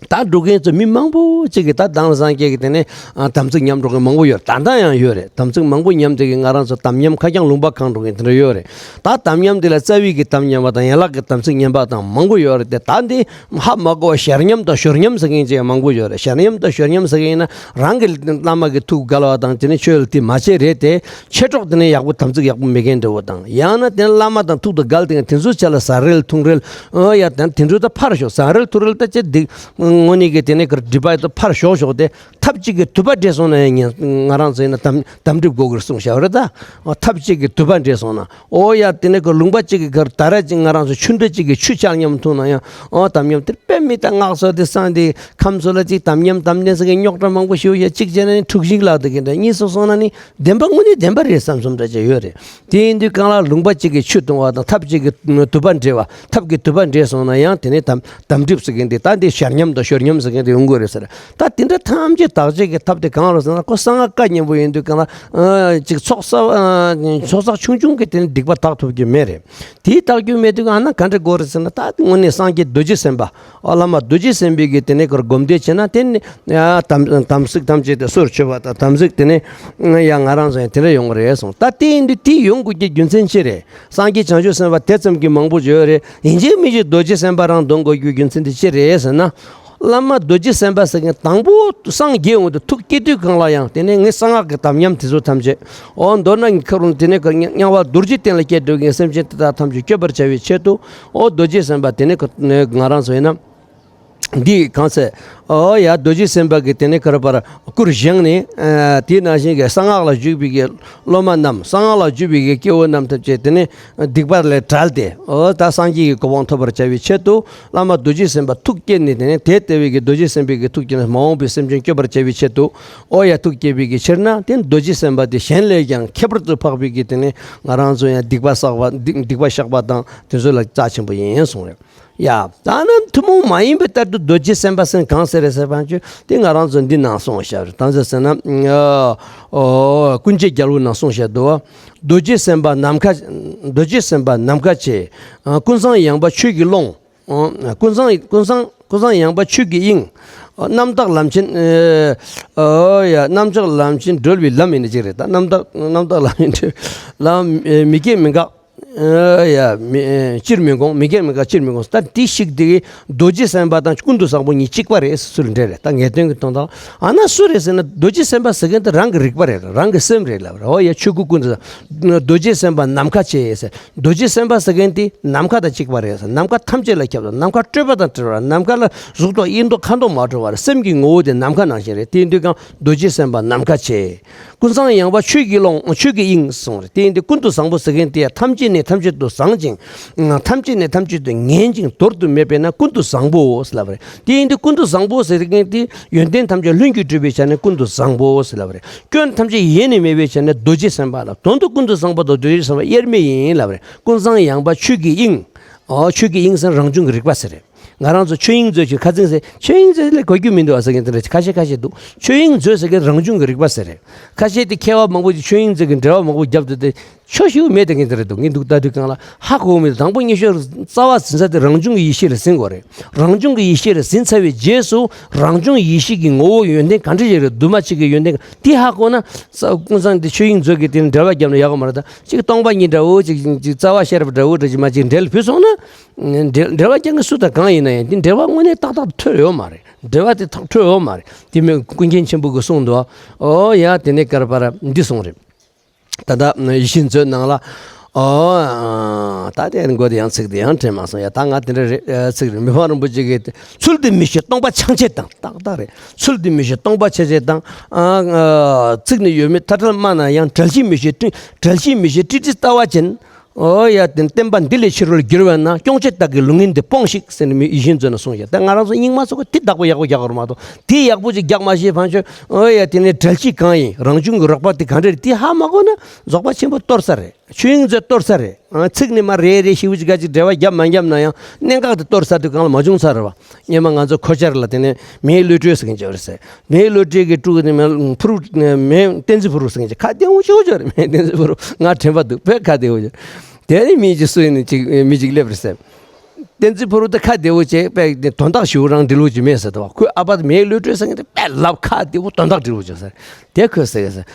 ད་འགྲོ་མཁན་ཚོ་མི་མང་པོ་གཅིག་གིས་ད་དྭངས་སངས་རྒྱས་ཀྱི་དེ་ནས་ཨ་དམ་ཚིག་ཉམས་འགྲོ་མཁན་མང་པོ་ཡོད་རེད། ད་ལྟ་ཡང་ཡོད་རེད། དམ་ཚིག་མང་པོ་ཉམས་དེ་གི་ང་རང་ཚོ་དམ་ཉམས་ཁ་རྐྱང་ལུང་པ་གང་འགྲོ་མཁན་དེ་འདྲ་ཡོད་རེད། ད་དམ་ཉམས་དེ་ལ་རྩ་བའི་གི་དམ་ཉམས་པ་དང་ཡན་ལག་གི་དམ་ཚིག་ཉམས་པ་དང་མང་པོ་ཡོད་རེད་དེ། ད་འདི་ཧ་མ་གོ་བ་ཞར་ཉམས་དང་ཞོར་ཉམས་ཟེར་མཁན་ཅིག་ཡང་མང་པོ་ཡོད་རེད། ཞར་ཉམས་དང་ཞོར་ཉམས་ཟེར་མཁན་ཡིན་ན་རང་གི་བླ་མ་གི་ཐུགས་དགའ་བ་དང་དེ་ནས་ཆོས་ལ་དེ་མ་བྱས་རེད་དེ། མཆེད་གྲོགས་དེ་ནས་ཡག་པོ་དམ་ཚིག་ཡག་པོ་མེད་མཁན་འདྲ་བོ་དང་། ཡང་ན་དེ་ནས་བླ་མ་དང་ཐུགས་དང་འགལ་དེ་དེ་ཚོའི་ཆ་ལ་ཟ་རེལ་འཐུང་རེལ། ཨོ་ཡ་དེ་དེ་འདྲ་ད་ཕར་ཞོག་ཟ་རེལ་འཐུང་རེལ་ད་ཅི་སྡིག་དངོས་གནས་ཀྱི་དེ་ནས་གི་སྒྲིབ་པ་ད་ཕར་ཞོག་ཞོག་དེ། ཐབས་གཅིག་གིས་དུ་པ་འདྲེས་སོང་ན་ཡང་ང་རང་ཚོ་ཡིན་ན་དམ་དམ་སྒྲིབ་དགོས་ཀྱི་རེད་གསུངས་བཞག་རེད་ད། ཨོ་ཐབས་གཅིག་གིས་དུ་པ་འདྲེས་སོང་ན། ཨོ་ཡ་དེ་ནས་ཁོ་ལུང་པ་གཅིག་གི་ཁར་ད་ར་གཅིག་ང་རང་ཚོ་ཆུ་འདྲ་གཅིག་གི་ཆུ་ཆག་མཉམ་འཐུང་ན་ཡང་ཨོ་དམ་ཉམས་དེ་དཔེ་མི་ད་སྔགས་ཚོ་དེ་སངས་དེ་ཁམས་ཚོ་ལ་གཅིག་དམ་ཉམས་དམ་ཉམས་ཟེར་གི་རྙོག་དྲ་མང་པོ་ཞིག་ཡོད་ཡ། གཅིག་བྱས་ན་ནི་འཁྲུག་ཤིང་ལག་དེ་གི་འདྲ་གཉིས་སུ་སོང་ན་ནི་བདེན་པ་དངོས་གནས་བདེན་པ་རེད་བསམ་བསམ་འདྲ་ཅིག་ཡོད་རེད། དེ་ཡིན་དུས་གང་ལ་ལུང་པ་གཅིག་གི་ཆུ་འཐུང་བ་དང་ཐབས་གཅིག་གི་དུ་པ་འདྲེས་པ། ཐབས་ཀྱི་དུ་པ་འདྲེས་སོང་ན་ཡང་དེ་ནི་དམ་དམ་སྒྲིབ་ཟེར་གི་འདི་ད་འདི་ཞར་ཉམས་དང་ཞོར་ཉམས་ཟེར་གི་འདི་ཡོང་གི་རེད་ཟེར། ད་དེ་འདྲ་ཐམས་ཅད་དག་བྱེད་ཀྱི་ཐབས་དེ་གང་རེད་ཟེར་ན་ཁོ་གསང་སྔགས་བཀའ་ཉན་པོ་ཡིན་དུས་གང་ལ་ཅིག་ཚོགས་བསགས་ཚོགས་བསགས་ཆུང་ཆུང་གི་དེ་ནི་སྡིག་པ་དག་ཐུབ་ཀྱི་མེད་རེད། དེའི་བརྟག་རྒྱུ་མེད་དུས་ཨ་ན་ག་འདྲ་དགོས་རེད་ཟེར་ན། ད་དངོས་གནས་སངས་རྒྱས་རྡོ་རྗེ་སེམས་དཔའ། ཨ་བླ་མ་རྡོ་རྗེ་སེམས་དཔའི་གི་དེ་ནས་ཁར་སྒོམ་བཟླས་བྱས་ན་དེ་ནི་ཡ་དམ་དམ་ཚིག་ཐམས་ཅད་དེ་སོར་ཆུད་པ་དང་དམ་ཚིག་དེ་ནི་ཡ་ང་རང་ཚོ་ཡང་དེ་འདྲ་ཡོང་གི་རེད་གསུངས། ད་དེ་ཡིན་དུས་དེ་ཡོང་དགོས་ཀྱི་རྒྱུ་མཚན་ཅི་རེད། སངས་རྒྱས་བྱང་ཆུབ་སེམས་དཔའ་དེ་ཙམ་གྱི་མང་པོ་ཡོད་རེད། ཡིན་གཅིག་མིན་གཅིག་རྡོ་རྗེ་སེམས་དཔའ་རང་འདོན་དགོས་རྒྱུ་རྒྱུ་མཚན་དེ་ཅི་རེད་ཟེར་ན། བླ་མ་རྡོ་རྗེ་སེམས་དཔའ་ཟེར་མཁན་དང་པོ་སངས་རྒྱས་འོང་དུས་ཐུགས་བསྐྱེད་དུས་གང་ལ་ཡང་དེ་ནས་ངས་གསང་སྔགས་ཀྱི་དམ་ཉམས་དེ་ཚོ་ཐམས་ཅད། འོ་མདོར་ན་ཁ་རུང་དེ་ནས་ཀྱང་དམྱལ་བ་རྡོ་རྗེ་གདན་ལ་སྐྱེས་འགྲོ་མཁན་སེམས་ཅན་དེ་དག་ཐམས་ཅད་སྐྱོབ་པར་བྱ་བའི་ཆེད་དུ། འོ་རྡོ་རྗེ་སེམས་དཔའ་དེ་ནས་ང་རང་ཚོ་ཡིན་ན། འདི་གང་ཟེར། ཨོ་ཡ་རྡོ་རྗེ་སེམས་དཔའ་གི་དེ་ནས་ཁར་པར་སྐུར་བཞེངས་ནས་ཨ་དེ་ནང་བཞིན་གྱི་གསང་སྔགས་ལ་འཇུག་པའི་གི་སློབ་མ་རྣམས་གསང་སྔགས་ལ་འཇུག་པའི་གི་སྐྱེ་བོ་རྣམས་ཐམས་ཅད་དེ་ནས་སྡིག་པ་ལས་བྲལ་ཏེ་ཨོ་ད་སངས་རྒྱས་ཀྱི་གོ་འཕང་ཐོབ་པར་བྱ་བའི་ཆེད་དུ་བླ་མ་རྡོ་རྗེ་སེམས་དཔའ་ཐུགས་བསྐྱེད་ནས་དེ་ནས་དེ་ལྟ་བུའི་གི་རྡོ་རྗེ་སེམས་དཔའི་གི་ཐུགས་བསྐྱེད་ནས་མ་འོངས་པའི་སེམས་ཅན་སྐྱོབ་པར་བྱ་བའི་ཆེད་དུ་ཨོ་ཡ་ཐུགས་བསྐྱེད་པའི་གི་ཕྱིར་ན་དེ་རྡོ་རྗེ་སེམས་དཔའ་དེ་གཞན་ལས་ཀྱང་ཁྱད་པར་དུ་འཕགས་པའི་གི་དེ་ནས་ང་རང་ཚོ་ཡང་སྡིག་པ་བསགས་པ་སྡིག་སྡིག་པ་བཤགས་པ་དང་དེ་ཚོ་ལ་རྩ་ཆེན་པོ་ཡིན་གསུངས་རེད། ཡ། ད་ནི་ཐུན་མོང་མ་ཡིན་པའི་ལྟར་དུ་རྡོ་རྗེ་སེམས་དཔའ་ཟེར་གང་ཟེར་རེད་ཟེར་བ་ཅོ་དེ་ང་རང་ཚོ་འདི་ནང་གསུངས་བཞག་རེད། གང་ཟེར་ཟེར་ན། ཨོ། ཀུན་བྱེད་རྒྱལ་པོ་ནང་གསུངས་བཞག་འདུག་རྡོ་རྗེ་སེམས་དཔའ་ནམ་མཁའ། རྡོ་རྗེ་སེམས་དཔའ་ནམ་མཁའ་ཆེ། ཀུན་བཟང་ཡངས་པ་ཆོས་ཀྱི་ཀློང་། ཀུན་བཟང་ཀུན་བཟང་ཀུན་བཟང་ཡངས་པ་ཆོས་ཀྱི་དབྱིངས། རྣམ་དག་ལམ་ཆེན། ཨོ་ཡ་རྣམ་དག་ལམ་ཆེན་གྲོལ་བའི་ལམ་ཡིན་ན་ཅིག་རེད། ད་རྣམ་དག་རྣམ་དག་ལམ་ཆེན་གྲོལ་ལམ་མི་སྐྱེ་མི་འགག་ཡ། མི། སྤྱིར་མི་འགོང་། མི་སྐྱེ་མི་འགག་སྤྱིར་མི་འགོང་། ད་དེ་ཞིག་དེ་རྡོ་རྗེ་སེམས་དཔའ་དང་ཀུན་ཏུ་བཟང་པོ་གཉིས་གཅིག་པ་རེད་ཟེར་ཚུལ་འགྲེལ་རེད། ད་ངེས་དོན་གྱི་དོན་དག་ཨ་ན་སུ་རེད་ཟེར་ན་རྡོ་རྗེ་སེམས་དཔའ་ཟེར་མཁན་དེ་རང་གི་རིག་པ་རེད། རང་གི་སེམས་རེད་ལབ་རེད། འོ་ཡ་ཆོས་སྐུ་ཀུན་ཏུ་བཟང་། རྡོ་རྗེ་སེམས་དཔའ་ནམ་མཁའ་ཆེ་ཟེར། རྡོ་རྗེ་སེམས་དཔའ་ཟེར་མཁན་དེ་ནམ་མཁའ་དང་གཅིག་པ་རེད་ཟེར། ནམ་མཁའ་ཐམས་ཅད་ལ་ཁྱབ་པ། ནམ་མཁའ་སྤྲོས་པ་དང་བྲལ་བ། ནམ་མཁའ་ལ་གཟུགས་མདོག་དབྱིབས་མདོག་ཁ་མདོག་མ་འདྲ་བ་རེད། སེམས་ཀྱི་ངོ་བོ་དེ་ནམ་མཁའ་ནང་བཞིན་རེད། དེ་ཡིན་དུས་ཀྱང་རྡོ་རྗེ་སེམས་དཔའ་ནམ་མཁའ་ཆེ། ཀུན་བཟང་ཡངས་པ་ཆོས་ཀྱི་ཀློང་། ཆོས་ཀྱི་དབྱིངས་གསུངས་རེད། དེ་ཡིན་དུས་ཀུན་ཏུ་བཟང་པོ་ཟེར་མཁན་དེ་ཐམས་ཅད་ནས་ཐམས་ཅད་དུ་བཟང་ཅིང་། ཐམས་ཅད་ནས་ཐམས་ཅད་དུ་ངན་ཅིང་འདོར་དུ་མེད་པས་ན་ཀུན་ཏུ་བཟང་པོའོ་ཟེར་ལབ་པ་རེད། དེ་ཡིན་དུས་ཀུན་ཏུ་བཟང་པོ་ཟེར་མཁན་དེ་ཡོན་ཏན་ཐམས་ཅད་ལྷུན་གྱིས་གྲུབ་པའི་ཆ་ནས་ཀུན་ཏུ་བཟང་པོའོ་ཟེར་ལབ་པ་རེད། སྐྱོན་ཐམས་ཅད་ཡེ་ནས་མེད་པའི་ཆ་ནས་རྡོ་རྗེ་སེམས་དཔའ་ལ། དོན་དུ་ཀུན་ཏུ་བཟང་པོ་དང་རྡོ་རྗེ་སེམས་དཔའ་དབྱེར་མེད་ཡིན་ལབ་པ་རེད། ཀུན་བཟང་ཡངས་པ་ཆོས་ཀྱི་དབྱིངས། ཨོ་ཆོས་ཀྱི་དབྱིངས་ཟེར་རང་བྱུང་གི་རིག་པ་ཟེར་རེད། ང་རང་ཚོ་ཆོས་དབྱིངས་མཛོད་ཅིག་ཁ་ཚིག་ཟེར། ཆོས་དབྱིངས་མཛོད་ལ་གོ་རྒྱུ་མི་འདུག་ཨ་ཟེར་མཁན་དེ་འདྲ་ཁ་ཤས་ཁ་ཤས་འདུག་ཆོས་དབྱིངས་མཛོད་ཟེར་མཁན་རང་བྱུང་གི་རིག་པ་ཟེར་རེད། ཁ་ཤས་དེ་མཁས་པ་མང་པོ་ཅིག་ཆོས་དབྱིངས་མཛོད་ཀྱི་འགྲེལ་པ་མང་པོ་བརྒྱབ་འདུག་སྟེ། ཆོ་ཞིག་མེད་དེ་ངས་དེ་རེད་འདུག་ངས་འདུག་ལྟ་དུས་གང་ལ་ཧ་གོ་མི་འདུག་དང་པོ་ཉི་ཤོ་རྩ་བ་འཛིན་ས་དེ་རང་བྱུང་གི་ཡེ་ཤེས་ལ་འཛིན་དགོས་རེད། རང་བྱུང་གི་ཡེ་ཤེས་ལ་འཛིན་ཚར་བའི་རྗེས་སུ་རང་བྱུང་ཡེ་ཤེས་ཀྱི་ངོ་བོ་ཡོན་ཏན་ག་འདྲ་ཞིག་རེད། འདུས་མ་བྱས་ཀྱི་ཡོན་ཏན་དེ་ཧ་གོ་ན། ཀུན་བཟང་དེ་ཆོས་དབྱིངས་མཛོད་ཀྱི་དེ་ནི་འགྲེལ་པ་བརྒྱབ་ན་ཡག་གི་མ་རེད། ད་ཅིག་སྟོང་པ་ཉིད་འདྲ་བོ་ཅིག་ཅིག་རྩ་བ་ཤེས་རབ་འདྲ་བོ་འདྲ་ཅིག་མ་ཅིག་འགྲེལ་ཕུལ་སོང་ན། འགྲེལ་འགྲེལ་པ་རྒྱག་མཁན་སུ་དང་གང་ཡིན་ན་ཡང་དེ་འགྲེལ་པ་དངོས་གནས་ཏག་ཏག་ཐོན་ཡོད་མ་རེད། འགྲེལ་པ་དེ་ཐག་ཆོད་ཡོད་མ་རེད། དེ་མིན་ཀུན་མཁྱེན་ཆེན་པོ་གིས་གསུངས་འདུག་ཨོ་ཡ་དེ་ནས་ཀར་པར་འདི་གསུངས་རེད། ད་ལྟ་ཡིད་བཞིན་མཛོད་ནང་ལ། ཨོ། ད་དེ་མགོ་དེ་ཡང་ཚིག་དེ་ཡང་དྲན་མ་སོང་ཡ། ད་ང་དེ་འདྲ་རེད། ཚིག་རེད། མི་ཕམ་རིན་པོ་ཆེ་གིས་ཚུལ་འདི་མི་ཤེས་སྟོང་པ་ཕྱག་རྒྱ་དང་། ཏག་ཏག་རེད། ཚུལ་འདི་མི་ཤེས་སྟོང་པ་ཕྱག་རྒྱ་དང་། ཚིག་ནི་ཡོད་མེད་མཐའ་བྲལ་སྨྲ་ན་ཡང་། བྲལ་ཤེས་མི་ཤེས་བྲལ་ཤེས་མི་ཤེས་ཀྲི་ཀྲི་ལྟ་བ་ཅན། ཨོ་ཡ་དེ་བསྟན་པ་འདི་ལས་ཕྱི་རོལ་འགྱུར་བས་ན། སྐྱོང་བྱེད་བདག་གི་ལུས་ངན་འདི་སྤོངས་ཤིག་ཟེར་ནས་མི་ཡིད་བཞིན་མཛོད་ན་གསུངས་ཡ། ད་ང་རང་ཚོ་རྙིང་མ་ཚོ་གི་དེ་བདག་པོ་ཡག་པོ་རྒྱག་དགོས་རེད་མ་གཏོགས། དེ་ཡག་པོ་ཅིག་རྒྱག་མ་ཤེས་ཕན་ཆོད། ཨོ་ཡ་དེ་ནས་བྲལ་གཤིས་གང་ཡིན། རང་བྱུང་གི་རོགས་པ་དེ་ག་འདྲ་རེད། དེ་ཧ་མ་གོ་ན་རྫོགས་པ་ཆེན་པོ་གཏོར་ས་རེད། ཆོས་དབྱིངས་མཛོད་གཏོར་ས་རེད། ཚིག་ནི་མ་རེ་རེ་ཞིབ་ཅིག་ག་ཅིག་འགྲེལ་པ་བརྒྱབ་མ་བརྒྱབ་ན་ཡང་གནད་འགག་དེ་གཏོར་ས་དེ་གང་ལ་མ་བྱུང་ས་རེད་བ། སྔོན་མ་ང་ཚོ་ཁོ་ཆར་ལ་དེ་ནས་མེའི་བློ་གྲོས་ཟེར་མཁན་ཅིག་ཡོད་རེད་ཟེར། མེའི་བློ་གྲོས་ཀྱི་ཕྲུ་གུ་དེ་མེ་ཕུ་རུ་མེ་བསྟན་འཛིན་ཕུ་རུ་ཟེར་མཁན་ཅིག་ཁ་བདེ་བོ་ཞེ་པོ་ཅིག་ཡོད་རེད། མེ་བསྟན་འཛིན་ཕུ་རུ་ང་དྲན་པ་འདུག་དཔེ་ཁ་བདེ་བོ་ཅིག་དེ་ནས་མི་གཅིག་སུ་ཡིན་ནི་གཅིག་མི་གཅིག་སླེབས་རེད་ཟེར། བསྟན་འཛིན་ཕུར་བུ་དེ་ཁ་བདེ་བོ་བྱས་པས་དེ་དོན་དག་ཞིག་རང་འབྲི་ལུགས་ཀྱི་མེད་ཟེར་དོ། ཁོས་ཨ་ཕ་དེ་མེད་བློ་གྲོས་ཟེར་མཁན་དེ་དཔེ་ལབ་ཁ་བདེ་བོ་དོན་དག་འབྲི་ལུགས་ཀྱི་ཟེར། དེ་ཁོས་ཟེར་གི་ཟེར།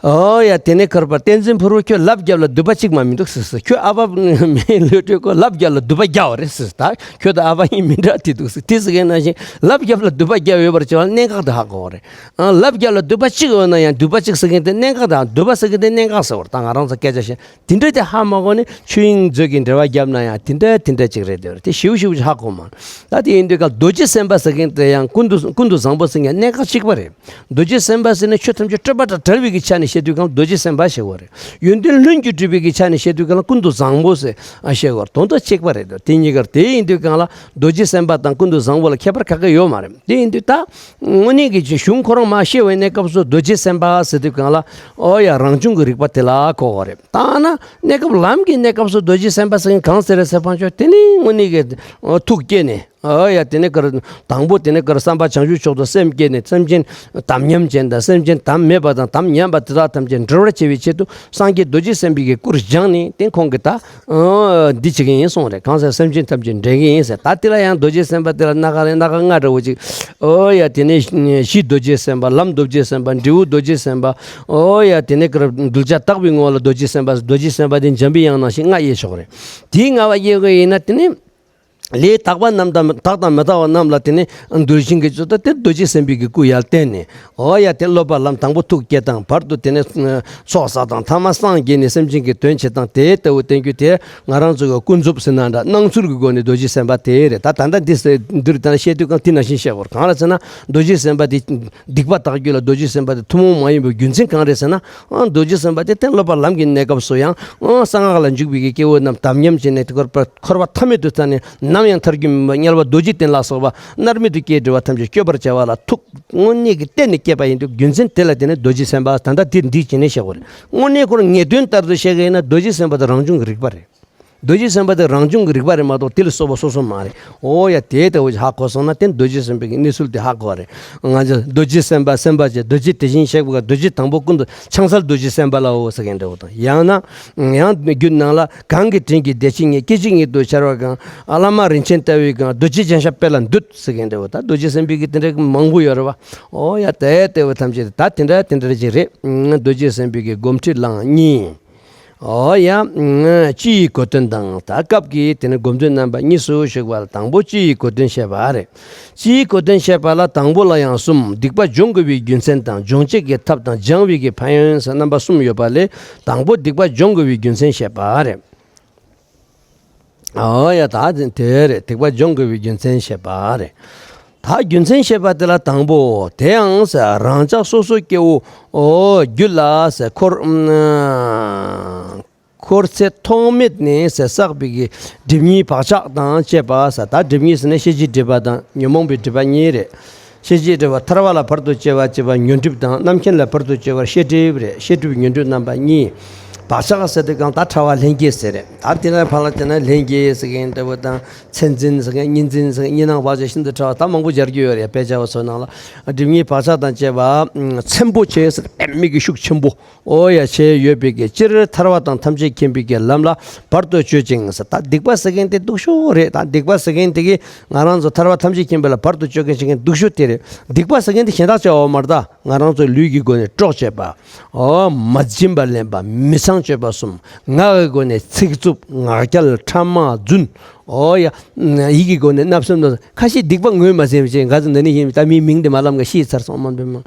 ཨོ་ཡ། དེ་ནས་ཁར་པར་བསྟན་འཛིན་ཕུར་བུ་ཁྱོད་ལབ་རྒྱབ་ལ་སྡུད་པ་གཅིག་མ་མི་འདུག་ཟེར་ཟེར། ཁྱོད་ཨ་ཕ་མེད་བློ་གྲོས་ཁོ་ལབ་རྒྱབ་ལ་སྡུད་པ་རྒྱག་བ་རེད་ཟེར། ད་ཁྱོད་དང་ཨ་ཕ་གཉིས་མི་འདྲ་དེ་འདུག་ཟེར། དེ་ཟེར་མཁན་ནང་བཞིན་ལབ་རྒྱབ་ལ་སྡུད་པ་རྒྱག་ཡོད་པར་བྱས་པ་གནད་འགག་དེ་ཧ་གོ་བ་རེད། ཨ། ལབ་རྒྱབ་ལ་སྡུད་པ་གཅིག་ཡོད་ན་ཡང་སྡུད་པ་གཅིག་ཟེར་མཁན་དེ་གནད་འགག་དང་སྡུད་པ་ཟེར་མཁན་དེ་གནད་འགག་ཟེར་བ་རེད། ད་ང་རང་ཚོ་སྐད་ཆ་བཤད། དེ་འདྲ་དེ་ཧ་མ་གོ་ནས་ཆོས་དབྱིངས་མཛོད་ཀྱི་འགྲེལ་པ་བརྒྱབ་ན་ཡང་དེ་འདྲ་དེ་འདྲ་ཅིག་རེད་དེ། དེ་ཞིའུ་ཞིའུ་ཅིག་ཧ་གོ་མ། ད་དེ་ཡིན་དུས་ཀ་རྡོ་རྗེ་སེམས་དཔའ་ཟེར་མཁན་དེ་ཡང་ཀུན་ཏུ་ཀུན་ཏུ་བཟང་པོ་ཟེར་མཁན་གནད་འགག་གཅིག་པ་རེད། རྡོ་རྗེ་སེམས་དཔའ་ཟེར་ན་ཆོས་ཐམས་ཅད་སྤྲོས་པ་དང་བྲལ་བའི་གི་ཆ་ནས་བཤད་དུས་ཀ་རྡོ་རྗེ་སེམས་དཔའ་ཞེས་པ་རེད། ཡོན་ཏན་ལྷུན་གྱིས་གྲུབ་པའི་གི་ཆ་ནས་བཤད་དུས་ཀ་ལ་ཀུན་ཏུ་བཟང་པོ་ཟེར་ཨ་ཞེས་པ་རེད། དོན་དག་གཅིག་པ་རེད་དོ། དེ་གཉིས་ཀར་དེ་ཡིན་དུས་ཀ་ལ་རྡོ་རྗེ་སེམས་དཔའ་དང་ཀུན་ཏུ་བཟང་པོ་ལ་ཁྱད་པར་ག་གེ་ཡོད་མ་རེད། དེ་ཡིན་དུས་ད་དངོས་གནས་ཀྱི་གཞུང་ཁོ་རང་མར་བཤད་པའི་གནས་སྐབས་སུ་རྡོ་རྗེ་སེམས་དཔའ་ཟེར་དུས་ག་ལ་ཨོ་ཡ་རང་བྱུང་གི་རིག་པ་དེ་ལ་གོ་བ་རེད། ད་ན་གནས་སྐབས་ལམ་གྱི་གནས་སྐབས་སུ་རྡོ་རྗེ་སེམས་དཔའ་ཟེར་མཁན་གང་ཟེར་རེད་ཟེར་ཕན་ཆོད་དེ་ནི་དངོས་གནས་ཀྱི་ཨོ་ཐུགས་བསྐྱེད་ནས། ཨོ་ཡ། དེ་ནས་ཀར་དང་པོ་དེ་ནས་ཀར་བསམ་པ་བྱང་ཆུབ་མཆོག་ཏུ་སེམས་བསྐྱེད་ནས་སེམས་ཅན་དམ་ཉམས་ཅན་དང་སེམས་ཅན་དམ་མེད་པ་དང་དམ་ཉམས་པ་དེ་དག་ཐམས་ཅད་འདུལ་བར་བྱེད་པའི་ཆེད་དུ་སངས་རྒྱས་རྡོ་རྗེ་སེམས་དཔའི་གི་སྐུར་བཞེངས་ནས་དེ་ཁོང་གིས་ད་ཨོ་འདི་བྱེད་ཀྱི་ཡིན་གསུངས་རེད། གང་ཟེར་སེམས་ཅན་ཐམས་ཅད་འདྲེན་གྱི་ཡིན་ཟེར། ད་དེ་ལ་ཡང་རྡོ་རྗེ་སེམས་དཔའ་དེ་ལ་སྣ་ཁ་རེ་སྣ་ཁ་ལྔ་འདྲ་བོ་ཅིག་ཨོ་ཡ། དེ་ནས་གཞི་རྡོ་རྗེ་སེམས་དཔའ། ལམ་རྡོ་རྗེ་སེམས་དཔའ། འབྲས་བུ་རྡོ་རྗེ་སེམས་དཔའ། ཨོ་ཡ། དེ་ནས་ཀར་གདུལ་བྱ་དག་པའི་ངོ་བོ་ལ་རྡོ་རྗེ་སེམས་དཔའ། རྡོ་རྗེ་སེམས་དཔའ་དེ་འཇམ་པའི་དབྱངས་ནང་བཞིན་ལྔ་དབྱེ་ཆོག་རེད། དེའི་ལྔ་པ་དབྱེ་དགོས་ཡིན་ན་དེ་ནི། ལས་དག་པ་རྣམས་དང་དག་དང་མི་དག་པ་རྣམས་ལ་དེ་ནི་འདུལ་ཞིང་གི་ཚུལ་དུ་དེ་རྡོ་རྗེ་སེམས་དཔའི་གི་སྐུ་ཡར་བསྟན་ནས། འོ་ཡ། དེ་སློབ་པ་ལམ་དང་པོ་ཐུགས་བསྐྱེད་དང་བར་དུ་དེ་ནི་ཚོགས་བསགས་དང་ཐ་མ་སངས་རྒྱས་ནས་སེམས་ཅན་གྱི་དོན་བྱེད་དང་དེ་ལྟ་བུ་བསྟན་རྒྱུ་དེ་ང་རང་ཚོ་གི་ཀུན་རྫོབ་ཟེར་ན་འདྲ་སྣང་ཚུལ་གྱི་སྒོ་ནས་རྡོ་རྗེ་སེམས་དཔའ་དེ་རེད། ད་ད་ལྟ་འདི་ཟེར་འདིར་ད་བཤད་དུས་གང་དེ་ནང་བཞིན་བཤད་དགོས། གང་ལ་ཟེར་ན་རྡོ་རྗེ་སེམས་དཔའ་དེ་སྡིག་པ་དག་རྒྱུ་ལ་རྡོ་རྗེ་སེམས་དཔའ་དེ་ཐུན་མོང་མ་ཡིན་པའི་རྒྱུ་མཚན་གང་རེད་ཟེར་ན། ཨང་། རྡོ་རྗེ་སེམས་དཔའ་དེ་གཏན་སློབ་པ་ལམ་གྱི་གནས་སྐབས་སུ་ཡང་། ཨང་། གསང་སྔགས་ལ་འཇུག་པའི་གི་སྐྱེ་བོ་རྣམས་དམ་ཉམས་བྱས་ནས་དེ་འཁོར་བ་འཁོར་བ་མཐའ་མེད་དུ་བཙལ་ནས་ནམ་ཡང་ཐར་རྒྱུ་མེད་པ་དམྱལ་བ་རྡོ་རྗེ་གདན་ལ་སོགས་པ་མནར་མེད་དུ་སྐྱེ་འགྲོ་བ་ཐམས་ཅད་སྐྱོབ་པར་བྱ་བ་ལ་ཐུགས་དངོས་གནས་ཀྱི་གཏན་ནས་བསྐྱེད་པ་ཡིན་དུས་རྒྱུ་མཚན་དེ་ལ་བརྟེན་ནས་རྡོ་རྗེ་སེམས་དཔའ་ད་ལྟ་འདིར་འདི་བྱས་ནས་བཤད་དགོས་རེད། དངོས་གནས་ཁོ་རང་ངེས་དོན་ལྟར་དུ་བཤད་མཁན་ཡིན་ན་རྡོ་རྗེ་སེམས་དཔའ་དེ་རང་བྱུང་གི་རིག་པ་རེད། རྡོ་རྗེ་སེམས་དཔའ་དེ་རང་བྱུང་གི་རིག་པ་རེད་མ་གཏོགས་དེ་ལ་སོགས་པ་སོ་སོ་མ་རེད། འོ་ཡ། དེ་ལྟ་བུ་ཞིག་ཧ་གོ་སོང་ན་དེ་རྡོ་རྗེ་སེམས་དཔའི་གི་གནས་ཚུལ་དེ་ཧ་གོ་བ་རེད། ང་ཚོ་རྡོ་རྗེ་སེམས་དཔའ་སེམས་དཔའ་ཆེ་རྡོ་རྗེ་དེ་བཞིན་གཤེགས་པ་ག་རྡོ་རྗེ་དང་པོ་ཀུན་ཏུ་ཕྱག་འཚལ་རྡོ་རྗེ་སེམས་དཔའ་ལའོ་ཟེར་མཁན་འདྲ་བོ་དང་། ཡང་ན་ཡང་རྒྱུད་ནང་ལ་གང་གི་དྲིན་གྱིས་བདེ་གཤེགས་ཉིད། སྐད་ཅིག་ཉིད་དུ་ཤར་བ་གང་། ཨ་བླ་མ་རིན་ཆེན་ལྟ་བུའི་གང་། རྡོ་རྗེ་འཆང་ཞབས་པད་ལ་འདུད་ཟེར་མཁན་འདྲ་བོ་ད་རྡོ་རྗེ་སེམས་དཔའི་གི་དེ་འདྲ་གི་མང་པོ་ཡོད་རེད་བ། འོ་ཡ། དེ་ལྟ་བུ་ཐམས་ཅད་ད་དེ་འདྲ་དེ་འདྲ་ཅིག་རེད། རྡོ་རྗེ་སེམས་དཔའི་གི་སྒོམ་ཁྲིད་ལའང་གཉིས། ཨོ་ཡ། སྤྱི་ཡི་གོ་དོན་དང་ད་སྐབས་ཀྱི་དེ་ནི་སྒོམ་དོན་རྣམ་པ་གཉིས་སུ་ཞུགས་པ་ལ་དང་པོ་སྤྱི་ཡི་གོ་དོན་བཤད་པ་རེད། སྤྱི་ཡི་གོ་དོན་བཤད་པ་ལ་དང་པོ་ལ་ཡང་གསུམ། སྡིག་པ་སྦྱོང་དགོས་པའི་རྒྱུ་མཚན་དང་སྦྱོང་བྱེད་ཀྱི་ཐབས་དང་སྦྱང་བའི་གི་ཕན་ཡོན་ཟེར་རྣམ་པ་གསུམ་ཡོད་པ་ལས་དང་པོ་སྡིག་པ་སྦྱོང་དགོས་པའི་རྒྱུ་མཚན་བཤད་པ་རེད། ཨོ་ཡ། ད་དེ་རེད། སྡིག་པ་སྦྱོང་དགོས་པའི་རྒྱུ་མཚན་བཤད་པ་རེད། ད་རྒྱུ་མཚན་བཤད་པ་དེ་ལ་དང་པོ་དེ་ཡང་ཟེར་རང་ཅག་སོ་སོ་སྐྱེ་བོ་ཨོ་རྒྱུད་ལ་ཟེར་འཁོར་འཁོར་ཚེ་ཐོག་མེད་ནས་ཟེར་བསགས་པའི་གི་སྒྲིབ་གཉིས་བག་ཆགས་དང་བཅས་པ་ཟེར། ད་སྒྲིབ་གཉིས་ཟེར་ན་ཤེས་བྱའི་སྒྲིབ་པ་དང་ཉོན་མོངས་པའི་སྒྲིབ་པ་གཉིས་རེད། ཤེས་བྱའི་སྒྲིབ་པ་ཐར་པ་ལ་བར་དུ་གཅོད་པ་གཅེས་པ་ཉོན་སྒྲིབ་དང་རྣམ་མཁྱེན་ལ་བར་དུ་གཅོད་པར་ཤེས་སྒྲིབ་རེད། ཤེས་སྒྲིབ་ཉོན་སྒྲིབ་རྣམ་པ་གཉིས། བག་ཆགས་ཟེར་དུས་གང་ད་ཕྲ་བ་ལྷན་སྐྱེས་ཟེར་རེད། ད་དེ་ལ་ཕར་ལ་དེ་ན་ལྷན་སྐྱེས་ཟེར་མཁན་འདྲ་བོ་དང་མཚན་འཛིན་ཟེར་མཁན་གཉིས་འཛིན་ཟེར་མཁན་གཉིས་སྣང་བག་ཆགས་ཤིན་ཏུ་ཕྲ་བ་ད་མང་པོ་སྦྱར་རྒྱུ་ཡོད་རེད། དཔེ་ཆ་བ་ཚོའི་ནང་ལ་སྒྲིབ་གཉིས་བག་ཆགས་དང་བཅས་པ་ཚན་པོ་ཆེ་ཟེར་དཔེ་མིག་གི་ཤུགས་ཆེན་པོ། ཨོ་ཡ། ཆེ་ཡོད་པའི་གི་སྤྱིར་ཐར་པ་དང་ཐམས་ཅད་མཁྱེན་པའི་གི་ལམ་ལ་བར་དུ་གཅོད་ཅིང་ཟེར། ད་སྡིག་པ་ཟེར་མཁན་དེ་སྡུག་ཤོས་རེད། ད་སྡིག་པ་ཟེར་མཁན་དེ་གིས་ང་རང་ཚོ་ཐར་པ་ཐམས་ཅད་མཁྱེན་པ་ལ་བར་དུ་གཅོད་མཁན་བྱེད་མཁན་སྡུག་ཤོས་དེ་རེད། སྡིག་པ་ཟེར་མཁན་དེ་གཞན་དག་བྱ་བ་མ་རེད། ད་ང་རང་ཚོ་ལུས་ཀྱི་སྒོ་ནས་གྲོགས་བྱེད་པ། ཨོ། མ་བྱིན་པ་ལེན་པ། མི་ཚངས་སྤྱོད་པ་གསུམ། ངག་གི་སྒོ་ནས་ཚིག་རྩུབ། ངག་འཁྱལ། ཕྲ་མ། རྫུན། ཨོ་ཡ། ཡིད་ཀྱི་སྒོ་ནས་བརྣབ་སེམས་ནོར། ཁ་ཤས་སྡིག་པ་ངོས་མ་ཟིན་བྱས་ང་ཚོ་འདི་ནས་ཡིན་ད་མིའི་མིང་དེ་མ་ལབ་ང་ཤི་ཚར་སོང་མ་འདུག་མ།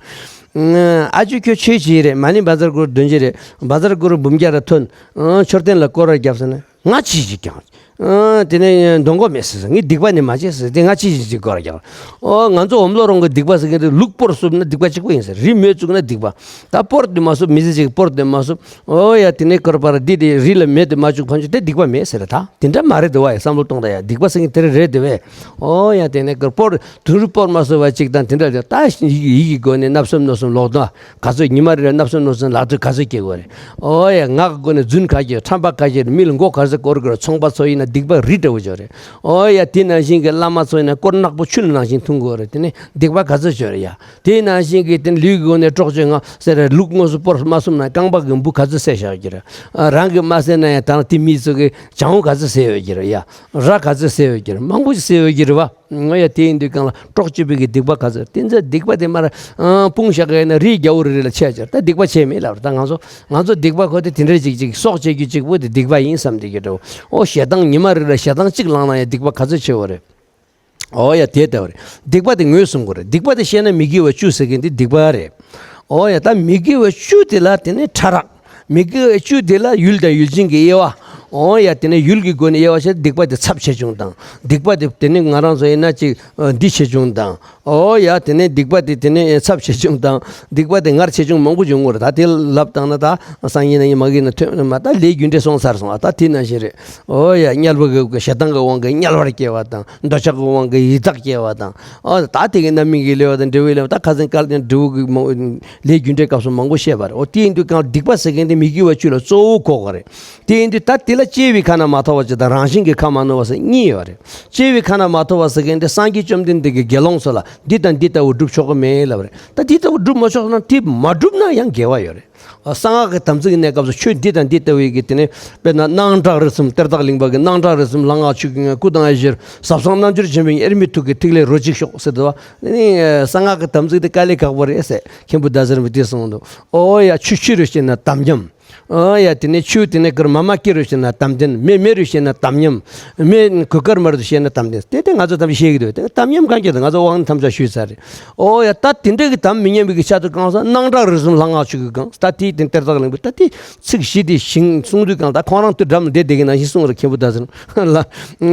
ཨ་ཅོ་ཁྱོད་ཆོས་བྱེད་རེད། མ་ཎི་བཛྲ་གུ་རུ་འདོན་གྱི་རེད། བཛྲ་གུ་རུ་འབུམ་རྒྱ་ར་ཐོན། ཨང་། མཆོད་རྟེན་ལ་སྐོར་ར་རྒྱབ་ཟེར་ན་ང་ཅི་ཞིག་ཀྱང་། ཨང་། དེ་ནས་འདོན་གོ་མེད་ཟེར། ངས་སྡིག་པ་ནི་མ་བྱས་ཟེར། དེ་ང་ཅི་ཞིག་ཅིག་སྐོར་ར་རྒྱབ། ཨོ། ང་ཚོ་འོམ་ལོ་རོང་གི་སྡིག་པ་ཟེར་མཁན་དེ་ལུག་སྤོར་བསུབ་ན་སྡིག་པ་གཅིག་པོ་ཡིན་ཟེར། རི་མེ་བཙུགས་ན་སྡིག་པ། ད་སྤོར་དེ་མ་བསུབ། མི་ཚེ་གཅིག་སྤོར་དེ་མ་བསུབ། ཨོ་ཡ། དེ་ནས་སྐོར་པར་འདི་དེ་རི་ལ་མེ་དེ་མ་བཅུག་ཕན་ཆོད་དེ་སྡིག་པ་མེད་ཟེར། ད་དེ་འདྲ་མ་རེད་འདུག་བ། ཡ་བསམ་བློ་གཏོང་ད་ཡ། སྡིག་པ་ཟེར་མཁན་དེ་རེད་དེ་བས། ཨོ་ཡ། དེ་ནས་སྐོར་སྤོར་དུ་རུ་སྤོར་མ་བཟོ་བ་ཅིག་དང་དེ་འདྲ་རེད། ད་ཡིད་ཀྱི་སྒོ་ནས་བརྣབ་སེམས་གནོད་སེམས་ལོག་ལྟ་ག་ཚོད། ཉི་མ་རེ་རེ་བརྣབ་སེམས་གནོད་སེམས་ལག་ཐོག་ག་ཚོད་སྐྱེ་དགོས་རེད། ཨོ་ཡ། ངག་གི་སྒོ་ནས་རྫུན་ག་ཤེད། ཁྲམ་པ་ག་ཤེད། མི་ལ་མགོ་ག་ ཚོ་བསྐོར་དགོས་རེད། ཚོང་པ་ཚོ་ཡིན་ན་སྡིག་པ་རི་འདྲ་བོ་ཅིག་རེད། ཨོ་ཡ། དེ་ནང་བཞིན་གྱི་བླ་མ་ཚོ་ཡིན་ན་དཀོར་ནག་པོ་ཆུ་ནང་བཞིན་འཐུང་དགོས་རེད། དེ་ནི་སྡིག་པ་ག་ཚོད་ཅིག་རེད་ཡ། དེ་ནང་བཞིན་གྱི་དེ་ནི་ལུས་ཀྱི་སྒོ་ནས་སྲོག་གཅོད་ང་ཟེར་རེད། ལུག་དངོས་སུ་སྤོར་མ་བསྲུབས་ན་རྐང་པ་གི་འབུ་ག་ཚོད་བསད་བཞག་ཡོད་ཀྱི་རེད། ཨ། རང་གིས་མ་བསད་ན་ཡང་ད་ནི་དེ་མི་ཚོ་གིས་བྱང་བུ་ག་ཚོད་བསད་ཡོད་ཀྱི་རེད་ཡ། ར་ག་ཚོད་བསད་ཡོད་ཀྱི་རེད། མང་པོ་ཞིག་བསད་ཡོད་ཀྱི་རེད་བ། ང་ཡ་དེ་ཡིན་དུས་གང་ལ་སྲོག་གཅོད་པའི་གི་སྡིག་པ་ག་ཚོད། དེ་ཚོ་སྡིག་པ་དེ་མར་ཨ་སྤུངས་བཞག་གི་ཡིན་ན་རི་རྒྱལ་པོ་རི་རི་ལ་ཆད་ཀྱི་རེད། ད་སྡིག་པ་བྱས་མེད་ལབ་རེད། ད་ང་ཚོ་ང་ཚོ་སྡིག་པ་ཁོ་དེ་དེ་འདྲ་ཅིག་ཅིག་སྲོག་བཅད་རྒྱུ་གཅིག་པུ་དེ་སྡིག་པ་ཡིན་བསམ་བསྡད་ཀྱི་འདྲ་བོ། ཨོ་ཞེ་སྡང་ཉི་མ་རེ་ལ་ཞེ་སྡང་གཅིག་ལངས་ན་ཡང་སྡིག་པ་ག་ཚོད་ཆེ་བ་རེད། ཨོ་ཡ་དེ་ལྟ་བུ་རེད། སྡིག་པ་དེ་ངོས་བཟུང་དགོས་རེད། སྡིག་པ་དེ་བཤད་ན་མི་དགེ་བ་བཅུ་ཟེར་མཁན་དེ་སྡིག་པ་རེད། ཨོ་ཡ། ད་མི་དགེ་བ་བཅུ་དེ་ལ་དེ་ནི་ཕྲ་རགས། མི་དགེ་བ་བཅུ་དེ་ལ་ཡུལ་དང་ཡུལ་ཅན་གྱི་དབྱེ་བ། ཨོ་ཡ། དེ་ནི་ཡུལ་གྱི་སྒོ་ནས་དབྱེ་བ་བྱས། སྡིག་པ་དེ་ཚབས་ཆེ་ཆུང་དང་། སྡིག་པ་དེ་དེ་ནི་ང་རང་ཚོ་ཡིན་ན་ཅིག་ཨ་འདི་ཆེ་ཆུང་དང་། ཨོ་ཡ། དེ་ནི་སྡིག་པ་དེ་དེ་ནི་ཚབས་ཆེ་ཆུང་དང་། སྡིག་པ་དེ་སྔར་ཆེ་ཆུང་མང་པོ་བྱུང་ངོ་རེད། ད་དེ་ལབ་བཏང་ན་ད་སང་ཉིན་གནངས་ཉིན་མ་གི་ན་ཐོན་མ། ད་ལས་རྒྱུ་འབྲས་སོང་ཚར་སོང་། ཨ། ད་དེ་ནང་བཞིན་རེད། ཨོ་ཡ། དམྱལ་བ་གི་ཞེ་སྡང་གི་དབང་གིས་དམྱལ་བར་སྐྱེ་བ་དང་། འདོད་ཆགས་ཀྱི་དབང་གིས་ཡི་དྭགས་སྐྱེ་བ་དང་། ཨོ་ད་དེ་གི་རྣམ་སྨིན་གྱི་ལས་པ་དང་འབྲས་བུའི་ལས་པ། ད་ཁ་སང་སྐལ་ལྡན་འབྲས་བུ་གི་མ་ལས་རྒྱུ་འབྲས་སྐབས་སུ་མང་པོ་བཤད་པ་རེད། ཨོ་དེ་ཡིན་དུས་གང་སྡིག་པ་ཟེར་མཁན་དེ་མི་དགེ་བ་བཅུ་ལ་གཙོ་བོ་གོ་དགོས་རེད། དེ་ཡིན་དུས་ད་དེ་ལ་སྐྱེ་བའི་ཁ་ན་མ་ཐོ་བ་ཅིག་དང་རང་བཞིན་གྱི་ཁ་མ་ནོར་བ་ཟེར་གཉིས་ཡོད་རེད། སྐྱེ་བའི་ཁ་ན་མ་ཐོ་བ་ཟེར་མཁན་དེ་སངས་རྒྱས་བཅོམ་ལྡན་འདས་ཀྱིས་དགེ་སློང་ཚོ་ལ་འདི་དང་འདི་ལྟ་བུ་སྒྲུབ་ཆོག་གི་མེད་ལབ་རེད། ད་འདི་ལྟ་བུ་སྒྲུབ་མ་ཆོག་ན་དེ་མ་བསྒྲུབས་ན་ཡང་དགེ་བ་ཡོད་རེད། གསང་སྔགས་ཀྱི་དམ་ཚིག་གནས་སྐབས་སུ་ཆོས་འདི་དང་འདི་ལྟ་བུའི་གི་དེ་ནི་དཔེར་ན་སྣང་གྲགས་རིག་གསུམ། གཏེར་བདག་གླིང་པ་གི་སྣང་གྲགས་རིག་གསུམ་ལྷ་སྔགས་ཆོས་ཀྱི་ངོ་བོ། སྐུ་དང་ཡེ་ཤེས་ཟབ་གསང་རྣལ་འབྱོར་ཆེན་པོའི་དབྱེར་མེད་ཐུགས་ཀྱི་ཐིག་ལེ་རོ་གཅིག་ཤོག་ཟེར་དུས་བ། ཨ་ནི་གསང་སྔགས་ཀྱི་དམ་ཚིག་དེ་དཀའ་ལས་ཁག་པོ་རེད་ཟེར་མཁན་པོ་ཟླ་ཟེར་བ་དེས་གསུངས་འདུག། ཨོ་ཡ། ཆུ་ཆུ་རུ་བཤད་ན་དམ་ཉམས། ཨོ་ཡ། དེ་ནས་ཆུ་དེ་ནས་ཀརྨ་མ་སྐྱེ་རུ་བཤད་ན་དམ་ལྡན། མེ་མེ་རུ་བཤད་ན་དམ་ཉམས། མེ་གོས་དཀར་དམར་དུ་བཤད་ན་དམ་ལྡན། དེ་དེ་ང་ཚོ་དམ་བཤད་ཀྱི་འདུག། དེ་དམ་ཉམས་གང་གི་འདུག། ང་ཚོ་དབང་ཐམས་ཅད་ཞུས་ཚར་རེད། ཨོ་ཡ། ད་དེ་འདྲ་གི་དམ་མི་ཉམས་པའི་གི་ཆ་དུ་གང་ས་སྣང་གྲགས་རིག་གསུམ་ལྷ་སྔགས་ཆོས་ཀྱི་གང་། ད་དེའི་སྟེང་གཏེར་བདག་གླིང་པས་ད་དེ་ཚིག་བཞི་དེ་ཞིང་གསུང་དུས་གང་ད་ཁོང་རང་དུ་འགྲམ་ལ་བསྡད་བསྡད་ཀྱི་ནང་བཞིན་གསུངས་རེད། མཁན་པོ་ཟླ་ཟེར་ལ།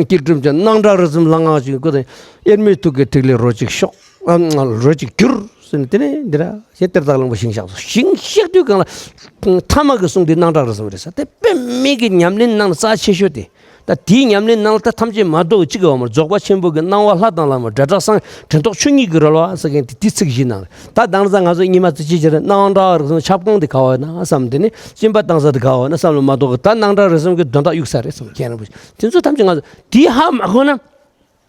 སྐྱིལ་ཀྲུང་བཅས་སྣང་གྲགས་རིག་གསུམ་ལྷ་སྔགས་ཆོས་ཀྱི་སྐུ་དང་། དབྱེར་མེད་ཐུགས་ཀྱི་ཐིག་ལེ་རོ་གཅིག་ཤོག། ཨ། རོ་གཅིག་གྱུར་ཟེར་ནས་དེ་ནས་འདི་ར་ཞེས་གཏེར་བདག་གླིང་པ་ཞིང་གཤེགས་སོ། ཞིང་གཤེགས་དུས་གང་ལ་ཐ་མ་གི་གསུང་དེ་སྣང་གྲགས་རིག་གསུམ་རེད་ཟེར། དེ་དཔེ་མེད་ཀྱི་ཉམས་ལེན་ནང་ལ་རྩ་ཆེ་ཤོས་དེ། ད་དེའི་ཉམས་ལེན་ནང་ལ་ད་ཐམས་ཅད་མ་གཏོགས་གཅིག་གི་འོག་མར་རྫོགས་པ་ཆེན་པོ་གི་སྣང་བ་ལྷ་དང་ལྷ་མོ་སྒྲ་གྲགས་སངས་དྲན་རྟོག་ཆོས་ཉིད་ཀྱི་རོལ་བ་ཟེར་མཁན་དེ་དེ་ཚིག་བཞི་ནང་རེད། ད་དེང་སང་ང་ཚོ་སྔོན་མ་ཚོ་ཅི་བྱེད་རེད། སྣང་གྲགས་རིག་གསུམ་ཁྱབ་ཁོངས་དེ་ག་བ་ཡོད་ན་བསམ། དེ་ནས་སྦྱིན་པ་བཏང་ས་དེ་ག་བ་ཡོད་ན་བསམ་ལ་མ་གཏོགས་ད་སྣང་གྲགས་རིག་གསུམ་གྱི་དོན་དག་གཡུག་ས་རེད་བསམ། མཁན་རིན་པོ་ཆེ་དེ་ཚོ་ཐམས་ཅད་ང་ཚོ་དེ་ཧ་མ་གོ་ན།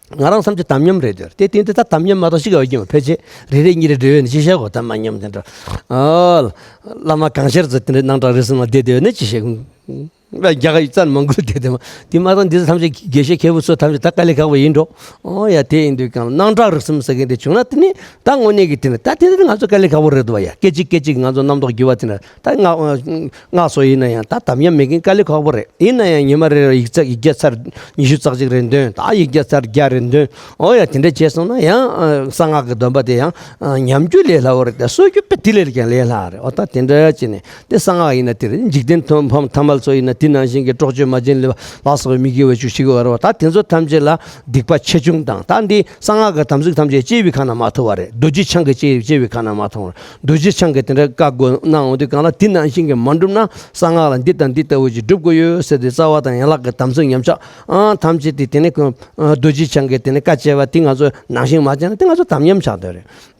ང་རང་བསམ་གྱི་དམ་ཉམས་རེད་འདོད། དེ་དེ་འདི་ད་དམ་ཉམས་མ་གཏོགས་ཤི་ག་བ་ཀྱང་ཕལ་ཆེར་རེ་རེ་གཉིས་རེ་འབྲེལ་ཡོད་ནི་ཅི་བྱ་གོ། ད་མ་ཉམས་དེ་འདྲ། ཨོ། བླ་མ་གང་ཤར་ཚོ་དེ་འདྲའི་སྣང་གྲགས་རིག་གསུམ་ལ་བསྡད་བསྡད་ཡོད་ནི་ཅི་བྱེད། རྒྱ་གར་ཡིག་ཚང་མང་པོ་བསྡད་བསྡད་མ། དེ་མ་གཏོགས་འདི་ཚོ་ཐམས་ཅད་དགེ་བཤེས་མཁས་པོ་ཚོ་ཐམས་ཅད་ད་དཀའ་ལས་ཁག་པོ་ཡིན་འགྲོ། ཨོ་ཡ། དེ་ཡིན་དུས་གང་ལ་སྣང་གྲགས་རིག་གསུམ་ཟེར་མཁན་དེ་བྱུང་ན་དེ་ནི་ད་དངོས་གནས་ཀྱི་དེ་ནི་ད་དེ་ནི་ང་ཚོ་དཀའ་ལས་ཁག་པོ་རེད་འདུག་བ་ཡ། སྐད་ཅིག་སྐད་ཅིག་ང་ཚོ་རྣམ་རྟོག་འགྱུར་བ་དེ་ན། ད་སྔགས་སྔགས་སོགས་ཡིན་ན་ཡང་ད་དམ་ཉམས་མེད་མཁན་དཀའ་ལས་ཁག་པོ་རེད། ཡིན་ན་ཡང་ཉི་མ་རེ་རེ་ཡིག་ཚགས་ཡིག་བརྒྱ་ཚར་ཉི་ཤུ་རྩ་གཅིག་རེ་འདོན། ད་ཡིག་བརྒྱ་ཚར་བརྒྱ་རེ་འདོན། ཨོ་ཡ། དེ་འདྲ་བྱས་སོང་ན་ཡང་གསང་སྔགས་ཀྱི་སྡོམ་པ་དེ་ཡང་ཉམས་རྒྱུ་ལས་སླ་བོ་རེད། ད་གསོ་རྒྱུ་དཔེ་དེ་ལས་ཀྱང་ལས་སླ་རེད། ཨོ་ད་དེ་འདྲ་བྱས་ནས་དེ་གསང་སྔགས་ཡིན་ན་དེ་རེད། འཇིག་རྟེན་ཐོབ་ཐ་མལ་ཚོ་ཡིན་ན་དེ་ནང་བཞིན་གྱི་སྲོག་གཅོད་མ་བྱིན་ལ་སོགས་པའི་མི་དགེ་བ་བཅུ་ཞིག་ཡོད་རེད་བ། ད་དེ་ཚོ་ཐམས་ཅད་ལ་སྡིག་པ་ཆེ་ཆུང་དང་། ད་འདི་གསང་སྔགས་ཀྱི་དམ་ཚིག་ཐམས་ཅད་སྐྱེ་བའི་ཁ་ན་མ་ཐོ་བ་རེད། རྡོ་རྗེ་འཆང་གི་སྐྱེ་སྐྱེ་བའི་ཁ་ན་མ་ཐོ་བ་རེད། རྡོ་རྗེ་འཆང་གིས་དེ་འདྲ་བཀའ་བསྒོ་གནང་འོང་དུས་གང་ལ་འདི་ནང་བཞིན་གྱི་མ་འགྲུབ་ན་གསང་སྔགས་ལ་འདི་དང་འདི་ལྟ་བུ་ཅིག་སྒྲུབ་དགོས་ཡོད་ཟེར་ཏེ་རྩ་བ་དང་ཡན་ལག་གི་དམ་ཚིག་ཉམས་ཆག་ཨང་ཐམས་ཅད་དེ་དེ་ནས་ཁོང་རྡོ་རྗེ་འཆང་གིས་དེ་ནས་བཀའ་བཅད་པ་དེ་ང་ཚོ་ནང་བཞིན་མ་བྱས་ན་དེ་ང་ཚོ་དམ་ཉམས་ཆགས་བསྡད་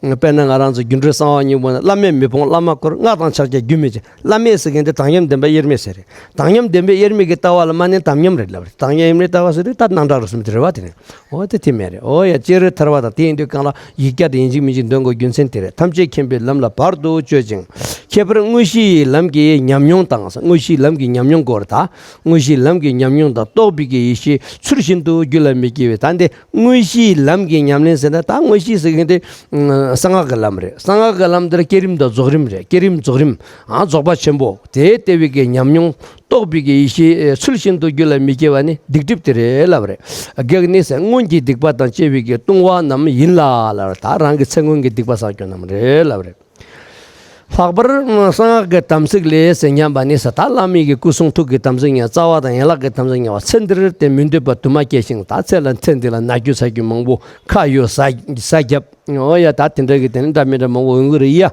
རེད། དཔེར་ན་ང་རང་ཚོ་སྒྱུ་འཕྲུལ་གསང་བ་སྙིང་པོ་ན་བླ་མས་མི་ཕོངས་བླ་མ་བསྐོར། སྔགས་དང་ཕྱག་རྒྱ་རྒྱུན་མི་བཅད། བླ་མས་ཟེར་མཁན་དེ་དམ་ཉམས་བདེན་པ་དབྱེར་མེད་ཟེར་རེད། དམ་ཉམས་བདེན་པའི་དབྱེར་མེད་ཀྱི་ལྟ་བ་ལ་མ་ནི་དམ་ཉམས་རེད་ལབ་རེད། དམ་ཉམས་དབྱེར་མེད་ལྟ་བ་ཟེར་དུས་ད་སྣང་གྲགས་རིག་གསུམ་དེ་རེད་བ། དེ་ནི། འོ་དེ་དེ་མེད་རེད། འོ་ཡ། སྤྱན་རས་ཐར་པ་དང་དེ་ཡིན་དུས་གང་ལ་ཡིག་བརྒྱ་དེ་ཡིན་གཅིག་མིན་གཅིག་འདོན་དགོས་རྒྱུ་མཚན་དེ་རེད། ཐམས་ཅད་མཁྱེན་པའི་ལམ་ལ་བར་དུ་གཅོད་ཅིང་། ཁྱད་པར་དངོས་གཞིའི་ལམ་གྱི་ཉམས་མྱོང་དང་། དངོས་གཞིའི་ལམ་གྱི་ཉམས་མྱོང་སྐོར་དང་། དངོས་གཞིའི་ལམ་གྱི་ཉམས་མྱོང་དང་། རྟོགས་པའི་གི་ཡེ་ཤེས་ཚུལ་བཞིན་དུ་རྒྱུད་ལ་མི་སྐྱེ་བའི། ད་འདི་དངོས་གཞིའི་ལམ་གྱི་ཉམས་ལེན་ཟེར་ན། ད་དངོས་གཞི་ཟེར་མཁན་དེ་གསང་སྔགས་ཀྱི་ལམ་རེད། གསང་སྔགས་ཀྱི་ལམ་འདིར་བསྐྱེད་རིམ་དང་རྫོགས་རིམ་རེད། བསྐྱེད་རིམ་རྫོགས་རིམ། ཨ། རྫོགས་པ་ཆེན་པོ་དེ་ལྟ་བུའི་གི་ཉམས་མྱོང་། རྟོགས་པའི་གི་ཡེ་ཤེས་ཚུལ་བཞིན་དུ་རྒྱུད་ལ་མི་སྐྱེ་བ་ནི་སྡིག་སྒྲིབ་དེ་རེད་ལབ་རེད། བགེགས་ནི་སྔོན་གྱི་སྡིག་པ་དང་བཅས་པའི་གི་ལྟུང་བ་རྣམས་ཡིན་ལ་ལབ་རེད། ད་རང་གི་ཚེ་སྔོན་གྱི་སྡིག་པ་བསགས་རྒྱུ་རྣམས་རེད་ལབ་རེད། ལྷག་པར་གསང་སྔགས་ཀྱི་དམ་ཚིག་ལས་ཟེར་སྙམ་པ་ནི་ས། ད་བླ་མའི་གི་སྐུ་གསུང་ཐུགས་ཀྱི་དམ་ཚིག་ཉམས། རྩ་བ་དང་ཡན་ལག་གི་དམ་ཚིག་ཉམས་པ། ཚེ་འདིར་དེ་མི་འདོད་པ་དུ་མ་སྐྱེ་ཞིང་། ད་ཚེ་ལ་ཚེ་འདི་ལ་ན་རྒྱུ་ཚ་རྒྱུ་མང་པོ། ཁ་གཡོ་ཟ་ཟ་རྒྱབ། འོ་ཡ། ད་དེ་འདྲ་གི་དེ་ནི་འདྲ་མི་འདྲ་མང་པོ་ཡོང་གི་རེད་ཡ།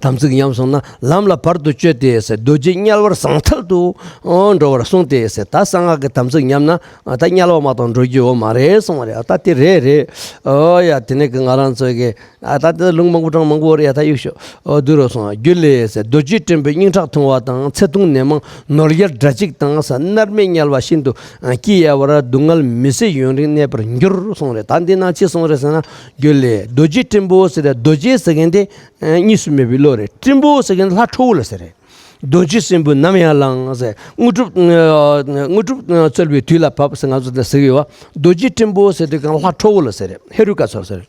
དམ་ཚིག་ཉམས་སོང་ན་ལམ་ལ་བར་དུ་གཅོད་དེ་ཟེར། རྡོ་རྗེ་དམྱལ་བར་ཟང་ཐལ་དུ་འགྲོ་བར་གསུངས་ཏེ་ཟེར། ད་གསང་སྔགས་ཀྱི་དམ་ཚིག་ཉམས་ན་ད་དམྱལ་བ་མ་གཏོགས་འགྲོ་རྒྱུ་ཡོད་མ་རེད་གསུངས་པ་རེད། ད་དེ་རེད་རེད། ཨོ་ཡ། དེ་ནས་ཀྱི་ང་རང་ཚོའི་གི་ཨ་ད་ལྟ་ལུང་མང་པོ་དྲངས་མང་པོ་རེད་ཡ། ད་གཡུག་ཤོག་ཨོ་བསྡུ་རོགས་སོང་། རྒྱུད་ལས་ཟེར། རྡོ་རྗེ་སྤྲིན་པོས་སྙིང་ཁྲག་འཐུང་བ་དང་། ཚེ་ཐུང་ནད་མང་ནོར་གཡར་དགྲ་འཇིགས་དང་ཟེར། མནར་མེད་དམྱལ་བ་ཤིན་ཏུ་སྐྱི་གཡའ་བར། སྡུག་བསྔལ་མི་བཟད་ཡུན་རིང་གནས་པར་འགྱུར་གསུངས་རེད། ད་འདི་ནང་ཅི་གསུངས་རེད་ཟེར་ན། རྒྱུད་ལས་རྡོ་རྗེ་སྤྲིན་པོ་ཟེར་རེད། རྡོ་རྗེ་ཟེར་མཁན་དེ་གཉིས་སུ་མེད་པའི་བློ་རེད། སྤྲིན་པོ་ཟེར་མཁན་དེ་ལྷ་ཁྲོ་བོ་ལ་ཟེར་རེད། རྡོ་རྗེ་སྲིན་པོས་ནམ་ཡང་བསླངས་ཟེར། དངོས་གྲུབ་དངོས་གྲུབ་སྩོལ་བའི་དུས་ལ་བབ་ཟེར་ང་ཚོ་འདི་ཟེར་གི་ཡོད་བ། རྡོ་རྗེ་སྤྲིན་པོ་ཟེར་དུས་གང་ལྷ་ཁྲོ་བོ་ལ་ཟེར་རེད། ཧེ་རུ་ཀ་ཚོར་ཟེར།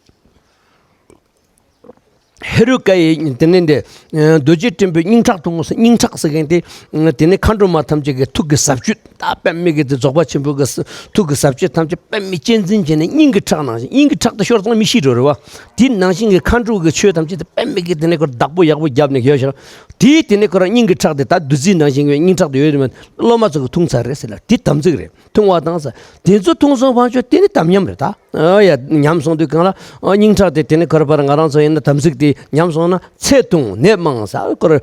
ཧེ་རུ་ཀ་ཡི་དེ་ནས་འདི་རྡོ་རྗེ་སྤྲིན་པོས་སྙིང་ཁྲག་འཐུང་ཟེར། སྙིང་ཁྲག་ཟེར་མཁན་དེ་དེ་ནས་མཁའ་འགྲོ་མ་ཐམས་ཅད་ཀྱི་ཐུགས་ཀྱི་ཟབ་ཆོས། ད་དཔེ་མི་སྲིད་ཀྱི་དེ་རྫོགས་པ་ཆེན་པོ་གི་ཐུགས་ཀྱི་ཟབ་ཆོས་ཐམས་ཅད་དཔེ་མི་གཅེས་འཛིན་བྱས་ནས་སྙིང་གི་ཁྲག་ནང་བཞིན། སྙིང་གི་ཁྲག་དེ་ཤོར་ཙང་མི་ཤི་འགྲོ་རེད་བ། དེ་ནང་བཞིན་གྱི་མཁའ་འགྲོ་གི་ཆོས་ཐམས་ཅད་དེ་དཔེ་མི་སྲིད་ཀྱི་དེ་ནས་ཁོ་བདག་པོ་ཡག་པོ་བརྒྱབ་ནས་ཡོད་ཤག་དེ་དེ་ནས་ཁོ་རང་སྙིང་གི་ཁྲག་དེ་ད་བདུད་རྩི་ནང་བཞིན་གྱི་སྙིང་ཁྲག་དེ་ཡོད་རེད་མ། སློབ་མ་ཚོ་གི་འཐུང་ཚར་རེད་ཟེར་ལ། དེ་དམ་ཚིག་རེད། འཐུང་བ་དང་ཟེར། དེ་ཚོ་འཐུང་སོང་བ་ཆོས་དེ་ནི་དམ་ཉམས་རེད་ད། ཨ་ཡ། ཉམས་སོང་དུས་གང་ལ་ཨ་སྙིང་ཁྲག་དེ་དེ་ནི་ཁོ་རང་ང་རང་ཚོ་ཡིན་ན་དམ་ཚིག་དེ་ཉམས་སོང་ན་ཚེ་ཐུང་ནད་མང་ཟེར། ཁོ་རང་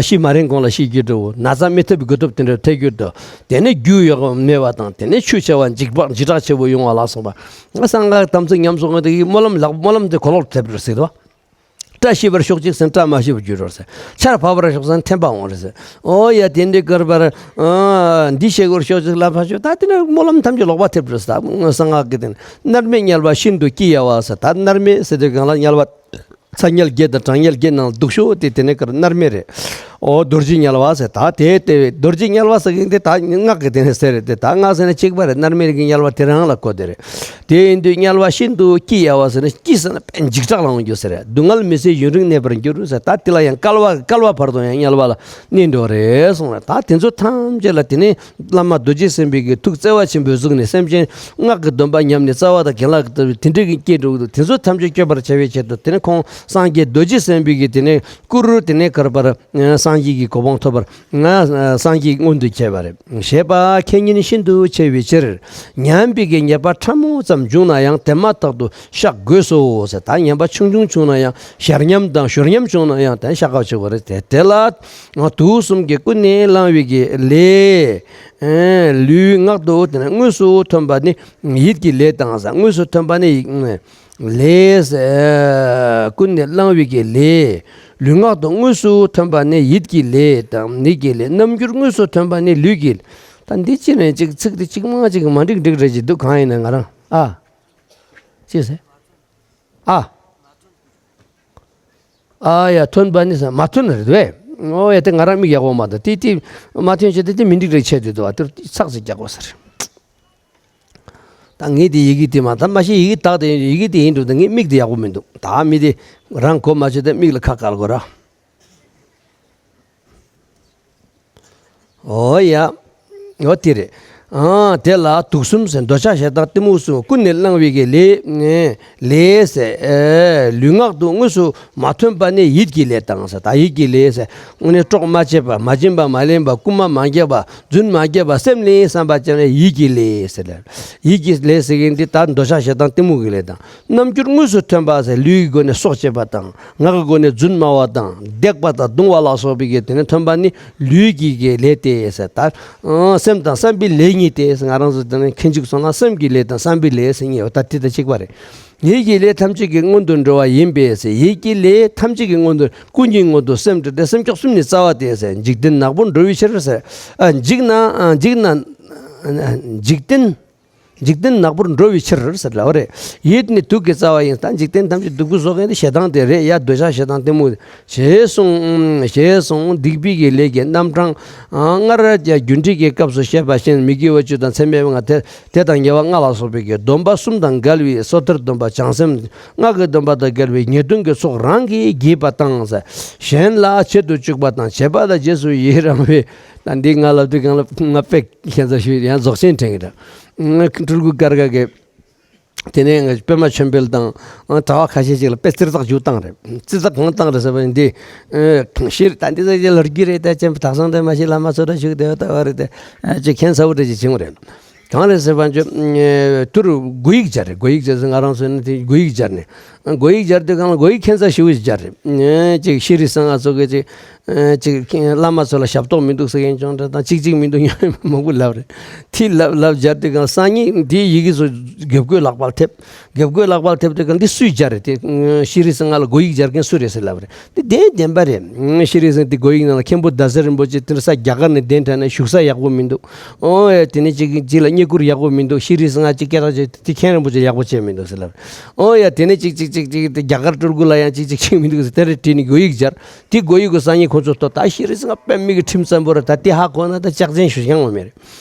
ཤི་མ་རན་གོང་ལ་ཤི་རྒྱུ་འགྲོ། ན་ཚ་མི་ཐེབས་དགོས་ཐོབ་དེ་འདྲ་ཐེབས་རྒྱུ་འགྲོ། དེ་ནི་རྒྱུ་ཡོག་མེད་པ་དང་། དེ་ནི་ཆུ་ཆེ་བ་འཇིགས་པ་འཇིགས་སྐྲག་ཆེ་བོ་ཡོང་བ་ལ་སོགས་པ། ང་སང་ག་དམ་ཚིག་ཉམས་སོང་ངོ་དེ་གི་སྨོན་ལམ་ལག་སྨོན་ལམ་དེ་གོ་ལོག་ཐེབས་རེད་ཟེར་བ། བཀྲ་ཤིས་པར་ཤོག་ཅིག་ཟེར་བཀྲ་མ་ཤིས་པར་འགྱུར་རོགས་ཟེར། ཆར་བབས་པར་ཤོག་ཟེར་ཐན་པ་འོང་རེད་ཟེར། ཨོ་ཡ། དེ་འདྲའི་སྐོར་པར་འདི་ཤེས་དགོས་ཤོག་ཅིག་ལབ་པ་ཤོག་ད་དེ་ནས་སྨོན་ལམ་ཐམས་ཅད་ལོག་པ་ཐེབས་རེད་ཟེར། གསང་སྔགས་ཀྱི་དེ་ནས་མནར་མེད་དམྱལ་བ་ཤིན་ཏུ་སྐྱི་གཡའ་བ་ཟེར། ད་མནར་མེད་ཟེར་དུས་གང་ལ་དམྱལ་བ་ཚ་དམྱལ་བརྒྱད་དང་གྲང་དམྱལ་བརྒྱད་ནང་སྡུག་ཤོས་དེ་དེ་ནས་ཀར་མནར་མེད་རེད། ཨོ་རྡོ་རྗེ་དམྱལ་བ་ཟེར། ད་དེ་དེ་རྡོ་རྗེ་དམྱལ་བ་ཟེར་མཁན་དེ་ད་སྔགས་ཀྱི་དེ་ནས་ཟེར་རེད་དེ། ད་སྔགས་ཟེར་ན་གཅིག་པ་རེད། མནར་མེད་ཀྱི་དམྱལ་བ་དེ་རང་ལ་གོ་དེ་རེད། དེ་ཡིན་དུས་དམྱལ་བ་ཤིན་ཏུ་སྐྱི་གཡའ་བ་ཟེར་ན་སྐྱི་ཟེར་ན་དཔེ་འཇིགས་སྐྲག་ལངས་རྒྱུ་ཟེར་རེད། སྡུག་བསྔལ་མི་བཟད་ཡུན་རིང་གནས་པར་འགྱུར་ཟེར། ད་དེ་ལ་ཡང་བསྐལ་པ་བསྐལ་པ་བར་དུ་ཡང་དམྱལ་བ་ལ་གནས་འགྲོ་རེད་གསུངས་རེད། ད་དེ་ཚོ་ཐམས་ཅད་ལ་དེ་ནས་བླ་མ་རྡོ་རྗེ་སེམས་དཔའི་གི་ཐུགས་བརྩེ་བ་ཆེན་པོས་གཟིགས་ནས་སེམས་ཅན་སྔགས་ཀྱི་སྡོམ་པ་ཉམས་ནས་རྩ་བ་དང་གྱེན་ལྷག་གི་དེ་འདྲའི་གི་སྐྱེ་འགྲོ་གི་འདུག་དེ་ཚོ་ཐམས་ཅད་སྐྱོབ་པར་བྱ་བའི་ཆེད་དུ་དེ་ནས་ཁོང་སངས་རྒྱས་རྡོ་རྗེ་སེམས་དཔའི་གི་དེ་ནས་སྐུ་རུ་དེ་ནས་གར་པར་སངས་རྒྱས་ཀྱི་གོ་འཕང་ཐོབ་པར་ང་སངས་རྒྱས་མངོན་དུ་བྱས་པ་རེད། བྱས་པ་ཁེ་ཉེན་ཤིན་ཏུ་ཆེ་བའི་ཕྱིར། ཉམས་པའི་གི་ཉེས་པ་ཕྲ་མོ་ཙམ་བྱུང་ན་ཡང་དེ་མ་ཐག་ཏུ་བཤགས་དགོས་སོ་ཟེར། ད་ཉམས་པ་ཆུང་ཆུང་བྱུང་ན་ཡང་ཞར་ཉམས་དང་ཞོར་ཉམས་བྱུང་ན་ཡང་དེ་བཤགས་པ་བྱེད་དགོས་རེད་དེ། དེ་ལ་དུག་གསུམ་གྱིས་ཀུན་ནས་བསླང་བའི་གི་ལས། ལུས་ངག་ཏུ་དེ་ནས་དངོས་སུ་ཐོན་པ་ནི་ཡིད་ཀྱི་ལས་དང་ཟེར། དངོས་སུ་ཐོན་པ་ནི་ལས། ཀུན་ནས་བསླང་བའི་གི་ལས། ལུས་ངག་ཏུ་དངོས་སུ་ཐོན་པ་ནི་ཡིད་ཀྱི་ལས་དང་ཡིད་ཀྱི་ལས། རྣམ་འགྱུར་དངོས་སུ་ཐོན་པ་ནི་ལུས་ཀྱི། ད་འདི་ཅི་ནས་ཅིག་ཚིག་འདི་གཅིག་མ་གཅིག་མ་འགྲིག་འགྲིག་རེད་ཅིག་འདུག་གང་ཡིན་ན་ང་རང་ཨ། ཅི་ཟེར། ཨ། ཨ་ཡ། ཐོན་པ་ནི་ཟེར་མ་ཐོན་རེད་བས། ཨོ་ཡ། དེ་ང་རང་མིག་ཡག་པོ་མ་འདུག་དེ་དེ་མ་ཐོན་བྱས་དེ་དེ་མི་འགྲིག་རེད་བྱས་དུས་འདུག་བ། དེར་ཚགས་ཚིག་རྒྱག་དགོས་ཟེར། ད་ངས་དེ་ཡི་གེ་དེ་མ་ད་མ་ཤེས། ཡི་གེ་དག་དེ་ཡི་གེ་དེ་ཡིན་འགྲོ། ད་ངའི་མིག་དེ་ཡག་པོ་མི་འདུག་ད་མི་དེ་རང་གོ་མ་ཆོད་དེ་མིག་ལ་ཁ་བཀལ་དགོས་ར། ཨོ་ཡ། ཨོ་དེ་རེད། ཨ་དེ་ལ་དུག་གསུམ་ཟེར། འདོད་ཆགས་ཞེ་སྡང་གཏི་མུག་གསུམ་ཀུན་ནས་བསླང་བའི་གི་ལས། ལས་ཟེར། ལུས་ངག་ཏུ་དངོས་སུ་མ་ཐོན་པ་ནི་ཡིད་ཀྱི་ལས་དང་ཟེར། ད་ཡིད་ཀྱི་ལས་ཟེར། དངོས་གནས་གྲོགས་མ་བྱས་པ། མ་སྦྱིན་པ། མ་ལེན་པ། རྐུན་མ་མ་བརྒྱབ་པ། རྫུན་མ་བརྒྱབ་པ། སེམས་ལ་བསམ་པ་བཅངས་ནས་ཡིད་ཀྱི་ལས་ཟེར། ཡིད་ཀྱི་ལས་ཟེར་མཁན་འདི་ད་འདོད་ཆགས་ཞེ་སྡང་གཏི་མུག་གི་ལས་དང་། རྣམ་འགྱུར་དངོས་སུ་ཐོན་པ་ཟེར། ལུས་ཀྱི་སྒོ་ནས་སྲོག་བཅད་པ་དང་། ངག་གི་སྒོ་ནས་རྫུན་སྨྲ་བ་དང་། བརྡེག་པ་དང་བརྡུང་བ་ལ་སོགས་པའི་གི་དེ་ནས་ཐོན་པ་ནི་ལུས་ཀྱི་གི་ལས་ཏེ་ཟེར། ད་སེམས་དང་བསམ་པའི་ལས་གཉིས་ཏེ་ཟེར། ང་རང་ཚོ་དེ་ནས་མཁས་འཇུག་སོང་ན་སེམས་ཀྱི་ལས་དང་བསམ་པའི་ལས་ཟེར་གཉིས་ཡོད། ད་དེ་དང་གཅིག་པ་རེད། ཡིད་ཀྱི་ལས་ཐམས་ཅད་ཀྱི་སྔོན་དུ་འགྲོ་བ་ཡིན་པས་ཟེར། ཡིད་ཀྱི་ལས་ཐམས་ཅད་ཀྱི་སྔོན་དུ་ཀུན་གྱི་སྔོན་དུ་སེམས་བསྒྲུབས་ཏེ། སེམས་མཆོག་གསུམ་ནི་རྩ་བ་སྟེ་ཟེར། འཇིག་རྟེན་ནག་པོར་འགྲོ་བའི་ཕྱིར་ཟེར། ཨ་འཇིག་ན་ཨ་འཇིག་ན་འཇིག་རྟེན། འཇིག་རྟེན་ནག་པོར་འགྲོ་བའི་ཕྱིར་ཟེར་ལབ་པ་རེད། ཡིད་ནི་དུག་གི་རྩ་བ་ཡིན། ད་འཇིག་རྟེན་ཐམས་ཅད་སྡུག་པོ་བཟོ་མཁན་དེ་ཞེ་སྡང་དེ་རེད་ཡ། འདོད་ཆགས་ཞེ་སྡང་གཏི་མུག་ཞེས་གསུངས། ཞེས་གསུངས། སྡིག་པའི་གི་ལས་ཀྱི་རྣམ་གྲངས་སྔར་རྒྱ་རྒྱུ་འབྲས་ཀྱི་སྐབས་སུ་བཤད་པ་བཞིན་མི་དགེ་བ་བཅུ་དང་ཚད་མེད་པ་ལྔ། དེ་དེ་དང་ཉེ་བ་ལྔ་ལ་སོགས་པའི་གི་སྡོམ་པ་གསུམ་དང་འགལ་བའི་སོ་ཐར་སྡོམ་པ་བྱང་སེམས་སྔགས་ཀྱི་སྡོམ་པ་དང་འགལ་བའི་ཉེས་ལྟུང་གི་ཚོགས་རང་གིས་བགྱིས་པ་དང་ཟེར། གཞན་ལ་བྱེད་དུ་བཅུག་པ་དང་བྱེད་པ་ལ་རྗེས་སུ་ཡི་རང་བའི། ད་འདི་ང་ལབ་དུས་གང་ལ་ང་དཔེ་ཁྱད་མཚར་ཞིག་ཡང་རྫོགས་ཆེན་དྲན་གྱི་འདུག་སྤྲུལ་སྐུ་སྐར་དགའ་གི། དེ་ནས་ང་པད་མ་ཆོས་འཕེལ་དང་གྲྭ་པ་ཁ་ཤས་ཅིག་ལ་དཔེ་ཙིར་ཚག་ཞུ་བཏང་རེད། ཙིར་ཚག་གང་བཏང་རེད་ཟེར་བ་ཡིན་དེ། ཤེར་ད་འདི་ཚོ་ཅིག་ལོ་རྒྱུས་རེད། ད་ཅན་པ་དག་སང་དེ་མ་ཤེས་བླ་མ་ཚོ་འདྲ་ཞུགས་བསྡད་པ་ལྟ་བ་རེད་དེ། ཅིག་ཁྱད་མཚར་པོ་འདྲ་ཅིག་བྱུང་རེད། གང་རེད་ཟེར་བ་ཅོ། དུར་གོ་ཡིག་སྦྱར་རེད། གོ་ཡིག་སྦྱར་ཟེར་ང་རང་ཚོ་ནི་དེ་གོ་ཡིག་སྦྱར་ནས། སྒོ་ཡིག་སྦྱར་དུས་སྒང་ལ་སྒོ་ཡིག་ཁྱད་མཚར་ཞེ་པོ་ཞིག་སྦྱར་རེད། ཅིག་ཤྲཱི་སེང་གེ་ཚོ་གིས་ཅིག་ཅིག་བླ་མ་ཚོ་ལ་ཞབས་ཏོག་མི་འདུག་ཟེར་མཁན་ཅུང་འདྲ་དང་ཅིག་ཅིག་མི་འདུག་སྙམ་མང་པོ་ལབ་རེད། དེ་ལབ་ལབ་སྦྱར་དུས་སྒང་སང་ཉིན་དེའི་ཡི་གེ་ཚོ་རྒྱབ་སྐོར་ལག་པར་ཐེབས། རྒྱབ་སྐོར་ལག་པར་ཐེབས་དུས་སྒང་འདི་སུས་སྦྱར་རེད་དེ། ཤྲཱི་སེང་གེ་ལ་སྒོ་ཡིག་སྦྱར་མཁན་སུ་རེད་ཟེར་ལབ་རེད། འདི་བདེན་བདེན་པ་རེད། ཤྲཱི་སེང་གེ་འདི་སྒོ་ཡིག་ནང་ལ་མཁན་པོ་ཟླ་ཟེར་རིན་པོ་ཆེ་དེ་འདྲ་ས་རྒྱ་གར་ནས་གདན་དྲངས་ནས་བཞུགས་ས་ཡག་པོ་མི་འདུག་ཨོ་ཡ་དེ་ནས་ཅིག་ཅིག་ལ་བསྙེན་བཀུར་ཡག་པོ་མི་འདུག་ཤྲཱི་སེང་གེ་ཅིག་སྐད་གྲགས་ཆེ་དེ་མཁན་རིན་པོ་ཆེ་ཡག་པོ་བྱས་མི་འདུག་ཟེར་ལབ་རེད། ཨོ་ཡ་དེ་ནས་ཅིག་ཅིག་ཅིག་ཅིག་དེ་རྒྱ་གར་སྤྲུལ་སྐུ་ལ་ཡང་ཅིག་ཅིག་བྱས་མི་འདུག་ཟེར་དེ་རེད་བྲིས་ནས་སྒོ་ཡིག་སྦྱར། དེ་སྒོ་ཡིག་གི་སང་ཉིན་ཁོ་ཚོ་ལྟོས་ད་ཤྲཱི་སེང་གེ་དཔེ་མི་གི་ཁྲིམས་བཙན་པོ་རེད། ད་དེ་ཧ་གོ་ན་ད་ལྕག་ཆེན་ཞུ་ཡང་བ་མེད་རེད།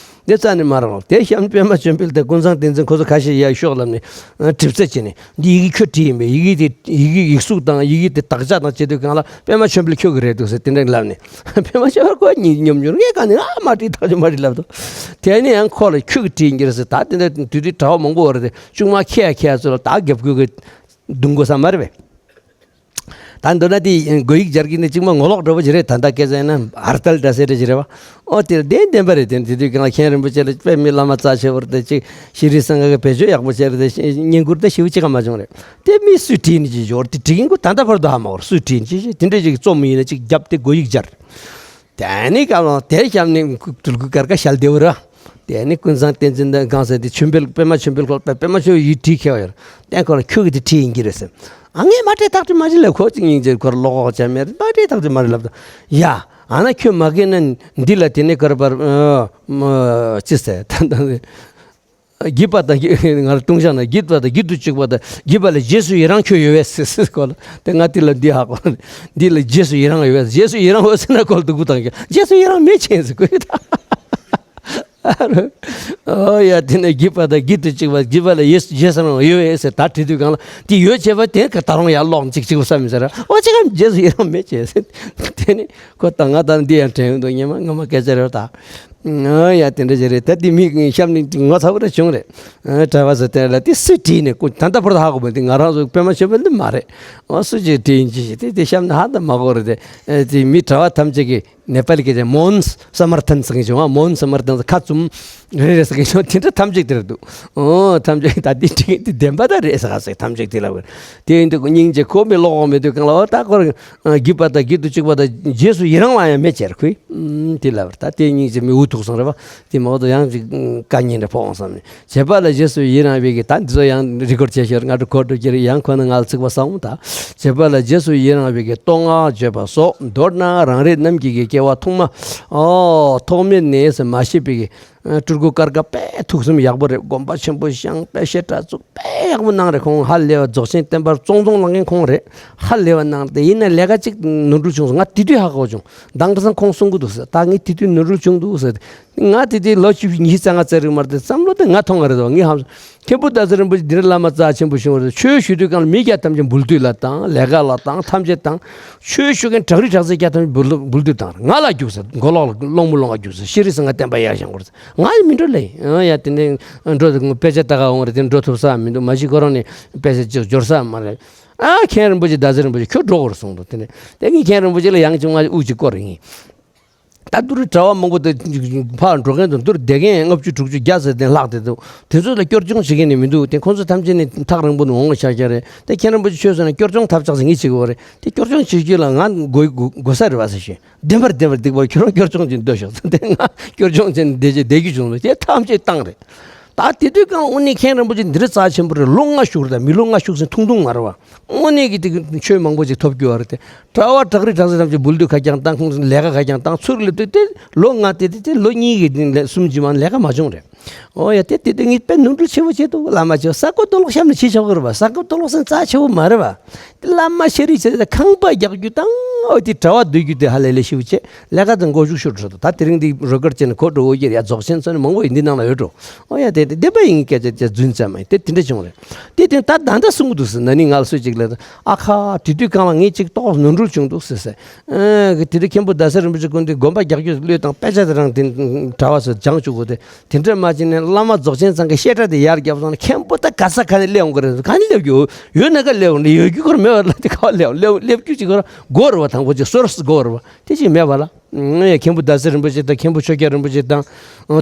དེ་རྩ་ནས་མ་རག་ལ། དེ་གཤམ་པད་མ་ཆོས་འཕེལ་དང་ཀུན་བཟང་བསྟན་འཛིན་ཁོ་ཚོ་ཁ་ཤས་ཡར་ཤོག་ལབ་ནས་དྲི་རྩད་བྱས་ནས་འདི་ཡི་གེ་ཁྱོད་བྲིས་ཡིན་པས། ཡི་གེ་དེ་ཡི་གེ་ཡིག་གཟུགས་དང་ཡི་གེ་དེ་དག་ཆ་དང་བྱེད་དུས་སྒང་ལ་པད་མ་ཆོས་འཕེལ་ཁྱོད་ཀྱི་རེད་འདུག་ཟེར་དེ་འདྲ་ལབ་ནས་པད་མ་ཆོས་འཕེལ་ཁོ་གཉིས་སྙོམ་འཇུག་ངས་ག་ནས་ཨ་མ་བྲིས་ཐག་ཆོད་མ་བྲིས་ལབ་དོ། དེ་ནས་ཡང་ཁོ་ལ་ཁྱོད་ཀྱི་བྲིས་ཡིན་གྱི་རེད་ཟེར། ད་དེ་འདྲ་དུས་དུས་གྲྭ་བ་མང་པོ་བར་དེ་ཅུང་མ་ཁེ་ཡ་ཁེ་ཡ་ཚོ་ལ་ད་རྒྱབ་སྐོར་གྱི་འདུག་དགོས་ས་མ་རེད་པས། ད་མདོར་ན་དེ་སྒོ་ཡིག་སྦྱར་གྱི་ནི་གཅིག་མ་ངོ་ལོག་འདྲ་པོ་ཅིག་རེད། ད་ལྟ་སྐད་ཆ་ཡིན་ན་ཧར་ཏལ་འདྲ་སེ་འདྲ་ཅིག་རེད་བ། ཨོ་དེ་བདེན་བདེན་པ་རེད། དེ་དེ་དུས་སྒང་ལ་མཁན་རིན་པོ་ཆེ་ལ་དཔེ་མི་བླ་མ་རྩ་ཆེ་བོར་དེ་ཅིག་ཤྲཱི་སེང་གེ་གི་བེད་སྤྱོད་ཡག་པོ་བྱས་རེད། དེ་བསྙེན་བཀུར་ད་ཞེ་པོ་ཅིག་ག་མ་བྱུང་རེད། དེ་མི་སུས་བྲིས་ནི་ཅིག་འབྱོར་དེ་བྲིས་མཁན་ཁོ་ད་ལྟ་བར་དུ་ཧ་མ་གོ་རེད། སུས་བྲིས་ནི་ཅིག་དེ་འདྲ་ཅིག་རྩོམ་ཡིན་ན་ཅིག་རྒྱབ་དེ་སྒོ་ཡིག་སྦྱར། དེ་ནི་སྐབས་ལ་དེ་གཤམ་ནས་སྤྲུལ་སྐུ་སྐར་ཀ་ཞལ་བདེ་བོ་ར། དེ་ནི་ཀུན་བཟང་བསྟན་འཛིན་དང་གང་ཟེར་དེ་ཆོས་འཕེལ་པད་མ་ཆོས་འཕེལ་ཁོ་པད་པད་མ་ཆོས་ཡིག་བྲིས་ཁེལ་བ་ཡོད། དེ་ཁོ་ལ་ཁྱོད་ཀྱིས་དེ་བྲིས་ཡིན་གྱི་རེད་ཟེར། ཨ་ངས་མ་བྲིས་ཐག་ཆོད་མ་རེད་ལབ། ཁོ་ཅིག་སྙིང་རྗེ་ཁོར་བློ་ཁོག་ཅང་མེད། མ་བྲིས་ཐག་ཆོད་མ་རེད་ལབ་དང་། ཡ། ཨ་ན་ཁྱོད་མ་གིན་ན་འདི་ལ་དེ་ནས་ཁར་པར་ཅི་ཟེར་ད་ད་བགྱིས་པ་དང་བགྱིས་ང་ལ་ལྟུང་བཞག་ན་བགྱིས་པ་དང་བགྱིད་དུ་བཅུག་པ་དང་བགྱིས་པ་ལ་རྗེས་སུ་ཡི་རང་ཁྱོད་ཡོད་པས་ཟེར་ཟེར་ཁོ་ལ། དེ་ང་དེ་ལ་འདི་ཧ་གོ། འདི་ལ་རྗེས་སུ་ཡི་རང་ཡོད་པས། རྗེས་སུ་ཡི་རང་འོད་ཟེར་ན་ཁོ་ལ་སྡུག་པོ་བཏང་གི། རྗེས་སུ་ཡི་རང་མེད་ཅེས་ཟེར་ཁོས་ད། ཨོ་ཡ་དེ་ནས་བགྱིས་པ་དང་བགྱིད་དུ་བཅུག་པ་བགྱིས་པ་ལ་ཡེ་སུ་རྗེས་སུ་རང་ཡོད་པས་ཟེར་ད་བྲིས་དུས་སྒང་ལ་དེ་ཡོད་བྱས་པ་དེ་ག་ད་རུང་ཡར་ཀློག་ཅིག་ཅིག་བསམ་མི་ཟེར། ཨོ་ཅི་ག་རྗེས་སུ་ཡི་རང་མེད་ཅེས་ཟེར། དེ་ནས་ཁོ་ད་ང་ད་འདི་ཡང་དྲན་ཡོང་འདུག་ཉི་མ་སྔ་མ་སྐད་ཆ་རེད་ད། ཨོ་ཡ་དེ་འདྲ་ཞིག་རེད། ད་དེ་མི་གཤམ་ནས་ངོ་ཚ་པོ་རེ་བྱུང་རེད། ཨ་གྲྭ་བ་ཟེར་དེ་ལ་དེ་སུས་བྲིས་ནས་ཀུན་ད་ལྟ་བར་དུ་ཧ་གོ་མེད། དེ་ང་རང་ཚོ་པད་མ་ཆོས་འཕེལ་འདི་མ་རེད། ཨོ་སུ་ཅིག་བྲིས་ཡིན་ཅི་ཞིག་དེ་དེ་གཤམ་ནས་ཧ་ད་མ་གོ་རེད་དེ། ཨེ་དེ་མི་གྲྭ་བ་ཐམས་ཅད་ཀྱིས་ནེ་པ་ལི་སྐད་ཆ་མོན་སམར་ཐན་ཟེར་མཁན་བྱུང་བ། མོན་སམར་ཐན་ཟེར་ཁ་བཙུམ་རེ་རེ་ཟེར་མཁན་བྱུང་དེ་འདྲ་ཐམས་ཅད་དེ་རེད་འདུག་ཨོ་ཐམས་ཅད་ད་དེ་བྲིས་མཁན་དེ་བདེན་པ་ད་རེད་ཟེར་ག་ཟེར་ཐམས་ཅད་དེ་ལ་བར་དེ་ཡིན་དུས་སྙིང་རྗེ་ཁོ་མི་ཀློག་འོང་མེད་དུས་སྒང་ལ་ཨོ་ད་ཁོ་རང་བགྱིས་པ་དང་བགྱིད་དུ་བཅུག་པ་དང་རྗེས་སུ་ཡི་རང་བ་ཡང་མེད་ཅེར་ཁུས། ཨུམ། དེ་ལབ་པར་ད་དེ་སྙིང་རྗེ་མི་འུ་ཐུག་སོང་རེད་བ། དེ་མ་འོ་དོ་ཡང་ཅིག་དཀའ་ཉེན་འདྲ་ཕོག་འོང་བསམ་ནས། བྱེད་པ་ལ་རྗེས་སུ་ཡི་རང་བའི་གི་ད་འདི་ཚོ་ཡང་རི་ཀོར་བྱས་ཤོར་ང་ཚོ་གོ་འགྲོ་གི་རེད། ཡང་ཁོ་ན་ང་ལ་ཚིག་པ་བསམ་འོང་ད། བྱེད་པ་ལ་རྗེས་སུ་ཡི་རང་བའི་གི་བསྟོད་བསྔགས་བརྗོད་པ་སོགས། མདོར་ན་རང་རེ་རྣམས་ཀྱི་གི་སྐྱེ་བ་ཐོག་མ་ཨོ་ཐོག་མེད་ནས་ཟེར་མ་ཤེས་པའི་གི་སྤྲུལ་སྐུ་སྐར་ཀ་དཔེ་ཐུགས་སེམས་ཡག་པོ་རེད། དགོན་པ་ཆེན་པོ་བཞེངས་དཔེ་བཤད་གྲྭ་བཙུགས་དཔེ་ཡག་པོ་གནང་རེད། ཁོང་ཧ་ལས་པ་རྫོགས་ཆེན་བསྟན་པར་བཙོང་བཙོང་གནང་མཁན་ཁོང་རེད། ཧ་ལས་པ་གནང་རེད། ཡིན་ན་ལས་ཀ་གཅིག་ནོར་འཁྲུལ་བྱུང་སོང་། ང་དེ་དུས་ཧ་གོ་བྱུང་། མདང་དེང་སང་ཁོང་གསུང་གི་འདུག་ཟེར། ད་ངས་དེ་དུས་ནོར་འཁྲུལ་བྱུང་འདུག་ཟེར། ང་དེ་དུས་ལོ་བཅུ་ཉི་ཤུ་རྩ་ལྔ་རྩ་དྲུག་མ་རེད་དེ་བསམ་བློ་དེ་ང་ཐོངས་ང་རེད་དོ། ངས་ཧམ་མཁན་པོ་ཟླ་ཟེར་རིན་པོ་ཆེ་འདི་འདྲ་བླ་མ་རྩ་ཆེན་པོ་བྱུང་བ་རེད། ཆོས་ཞུ་དུས་སྒང་ལ་མི་སྐྱ་ཐམས་ཅད་འབུལ་སྡུད་ལ་བཏང་། ལས་ཀ་ལ་བཏང་། ཐམས་ཅད་བཏང་། ཆོས་ཞུ་མཁན་བྲག་རི་བྲག་རྩེ་སྐྱ་ཐམས་ཅད་འབུལ་འབུལ་སྡུད་བཏང་། ང་ལ་རྒྱུགས་ཟེར། མགོ་ལོག་ལ་སློང་མོ་སློང་ག་རྒྱུགས་ཟེར། ཤྲཱི་སེང་གེ་བསྟན་པ་ཡར་བཞེངས་དགོས་ཟེར། ང་ཡི་མི་འགྲོ་ལེ། ཨ་ཡ་དེ་ནས་འགྲོ་དེ་དཔེ་ཆ་ལྟ་ག་འོང་རེད། དེ་འགྲོ་ཐུབ་ས་མི་འདུག་མ་གཞི་ཁོ་རང་ནས་དཔེ་ཆ་ཅིག་འབྱོར་ས་མ་རེད། ཨ་མཁན་རིན་པོ་ཆེ་ཟླ་ཟེར་རིན་པོ་ཆེ་ཁྱོད་འགྲོ་དགོས་རེད་གསུངས་འདུག་དེ་ནས་དེ་ངས་མཁན་རིན་པོ་ཆེ་ལ་ཡང་ཅིག་ང་དབུགས་ཅིག་བསྐོར་རེད། ངས་ད་དུ་རུ་གྲྭ་བ་མང་པོ་དེ་ཕར་འགྲོ་མཁན་དང་དུ་རུ་བསྡད་མཁན་ལྔ་བཅུ་དྲུག་ཅུ་བརྒྱ་ཟེར་དེ་ལྷག་དེ་འདུག་དེ་ཚོ་ལ་སྐྱོར་སྐྱོང་བྱེད་མཁན་ནི་མི་འདུག་དེ་ཁོང་ཚོ་ཐམས་ཅད་ནི་ཐག་རིང་པོ་ནས་འོང་བ་ཤག་ཤག་རེད། དེ་མཁན་རིན་པོ་ཆེ་ཆོས་ཟེར་ན་སྐྱོར་སྐྱོང་ཐབས་ཆག་ཟེར་ངས་བྱེད་དགོས་པ་རེད། དེ་སྐྱོར་སྐྱོང་བྱེད་རྒྱུ་ལ་ང་དགོས་དགོས་ས་རེད་བ་ཟེར་ཞུས། བདེན་པར་བདེན་པར་སྡིག་པ་ཁྱོད་རང་སྐྱོར་སྐྱོང་བྱེད་འདོད་ཤོག་ཟེར། དེ་ང་སྐྱོར་སྐྱོང་བྱེད་བསྡད་བྱེད་བསྡད་རྒྱུ་བྱུང་ལ་དེ་ཐམས་ཅད་བཏང་རེད། ད་དེ་དུས་ཀྱང་དངོས་གནས་མཁན་རིན་པོ་ཆེ་འདི་འདྲ་རྩ་ཆེན་པོ་རེད། ལོ་ལྔ་བཞུགས་རེད། མི་ལོ་ལྔ་བཞུགས་ཟིན་ཐུང་ཐུང་མ་རེད་བ། དངོས་གནས་ཀྱི་དེ་ཆོས་མང་པོ་ཅིག་ཐོབ་རྒྱུ་བ་རེད་དེ། གྲྭ་བ་བྲག་རི་བྲག་རྩེ་ཐམས་ཅད་འབུལ་སྡུད་ཁ་རྐྱང་བཏང་། ཁོང་ཚོ་ལས་ཀ་ཁ་རྐྱང་བཏང་། ཚུར་སླེབས་དུས་དེ་ལོ་ལྔ་དེ་དེ་དེ་ལོ་གཉིས་ཀྱི་ལས་གསུམ་གྱི་མ་ལས་ཀ་མ་བྱུང་རེད། ཨོ་ཡ་དེ་དེ་དེ་ངས་དཔེ་ནོར་འཁྲུལ་ཆེ་བོ་བྱེད་འདུག་བླ་མ་ཆེ་བ་ས་རྐོ་རྡོ་སློག་གཤམ་ནས་བྱེད་ཆོག་གི་རེད་བ། ས་རྐོ་རྡོ་སློག་སེམས་རྩ་ཆེ་བོ་མ་རེད་བ། དེ་བླ་མ་ཤེས་རིག་བྱེད་ས་ཁང་པ་རྒྱག་རྒྱུ་དང་ཨོ་དེ་གྲྭ་བ་སྡོད་རྒྱུ་དེ་ཧ་ལས་ལས་ཤེས་བོ་བྱེད། ལས་ཀ་དང་མགོ་གཞུག་ཤོར་འགྲོ་འདུག་ད་དེ་རིང་འདི་རོ་ཀར་བྱས་ནས་གོ་འགྲོ་འོ་ཡེར་ཡ་རྫོགས་ཆེན་ཚོ་ནས་མང་པོ་ཡིན་འདི་ནང་ལ་ཡོད་འགྲོ། ཨོ་ཡ་དེ་དེ་བདེན་པ་ཡིན་སྐད་ཆ་དེ་རྫུན་ཙམ་མ་ཡིན། དེ་དེ་འདྲ་བྱུང་རེད། དེ་དེ་ད་ད་ལྟ་གསུང་གི་འདུག་ཟེར་ན་ནི་ང་ལ་སུ་གཅིག་ལ་ཨ་ཁ་དེ་དུས་གང་ལ་ངས་གཅིག་ཏོག་ནོར་འཁྲུལ་བྱུང་འདུག་ཟེར་ཟེར། ཨ་དེ་དུས་མཁན་པོ་ཟླ་ཟེར་རིན་པོ་ཆེ་ཀུན་དེ་དགོན་པ་རྒྱག་རྒྱུ་བློས་བཏང་། དཔེ་ཆ་དེ་རང་དེ་གྲྭ་བ་ཚོ་སྦྱང་བཅུག་གོ་དེ། དེ་འདྲ་མ་བྱས་ནས་བླ་མ་རྫོགས་ཆེན་ཚང་གི་བཤད་གྲྭ་དེ་ཡར་བརྒྱབ་སོང་ན་མཁན་པོ་ད་ག་ས་ག་ནས་སླེབས་འོང་གི་རེད། ག་ནས་སླེབས་རྒྱུ་ཡོད་ན་ག་སླེབས་འོང་ནས་ཡོད་རྒྱུ་ཁོར་མེད་པ་ལ་དེ་ག་པར་སླེབས་འོང་། སླེབས་སླེབས་རྒྱུ་ཅིག་ཁོར་དགོས་རེད་བ། དང་པོ་ཅིག་སོ་ར་སི་དགོས་རེད་བ། དེ་ཅིག་མེད་པ་ལ། མཁན་པོ་ཟླ་ཟེར་རིན་པོ་ཆེ་དང་མཁན་པོ་ཆོས་རྒྱལ་རིན་པོ་ཆེ་དང་།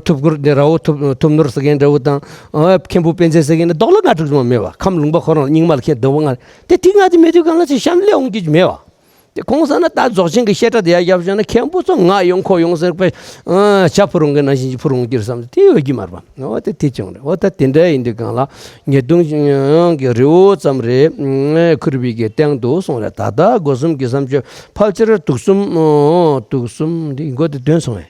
ཐུབ་སྐུར་ནས་ར་བོ་ཐུབ་ཐུབ་ནོར་ཟེར་མཁན་འདྲ་བོ་དང་། མཁན་པོ་པཎ་ཆེན་ཟེར་མཁན་ནི་རྡོག་ལ་ང་དྲུག་ཙམ་མེད་པ། ཁམས་ལུང་པ་ཁོ་རང་རྙིང་མ་ལ་མཁན་སྡོང་པོ་ལྔ་རེད་དེ། དེ་ང་དེ་མེད་དུས་གང་ལ་ཅིག་གཤམ་ལས་འོང་རྒྱུ་མེད་པ། དེ་ཁོང་ས་ན་ད་རྫོགས་ཆེན་གྱི་བཤད་གྲྭ་དེ་ཡར་བཞག་ན་མཁན་པོ་ཚོ་ང་ཡོང་ཁོ་ཡོང་ཟེར་པས། བྱ་འཕུར་འོང་གི་ནང་བཞིན་གྱི་འཕུར་འོང་རྒྱུ་བསམ་སྟེ་དེ་ཡོད་ཀྱི་མ་རེད་པ། འོ་དེ་དེ་བྱུང་རེད། འོ་ད་དེ་འདྲ་ཡིན་དུས་གང་ལ་ཉེས་ལྟུང་གི་རི་བོ་ཙམ་རེ་ཁུར་བའི་གི་སྟེང་དུ་སོང་རེད། ད་ལྟ་སྒོ་གསུམ་གྱི་བསམ་སྤྱོད་ཕལ་ཆེར་དུག་གསུམ། དུག་གསུམ་འདི་མགོ་དེ་འདོན་སོང་བས།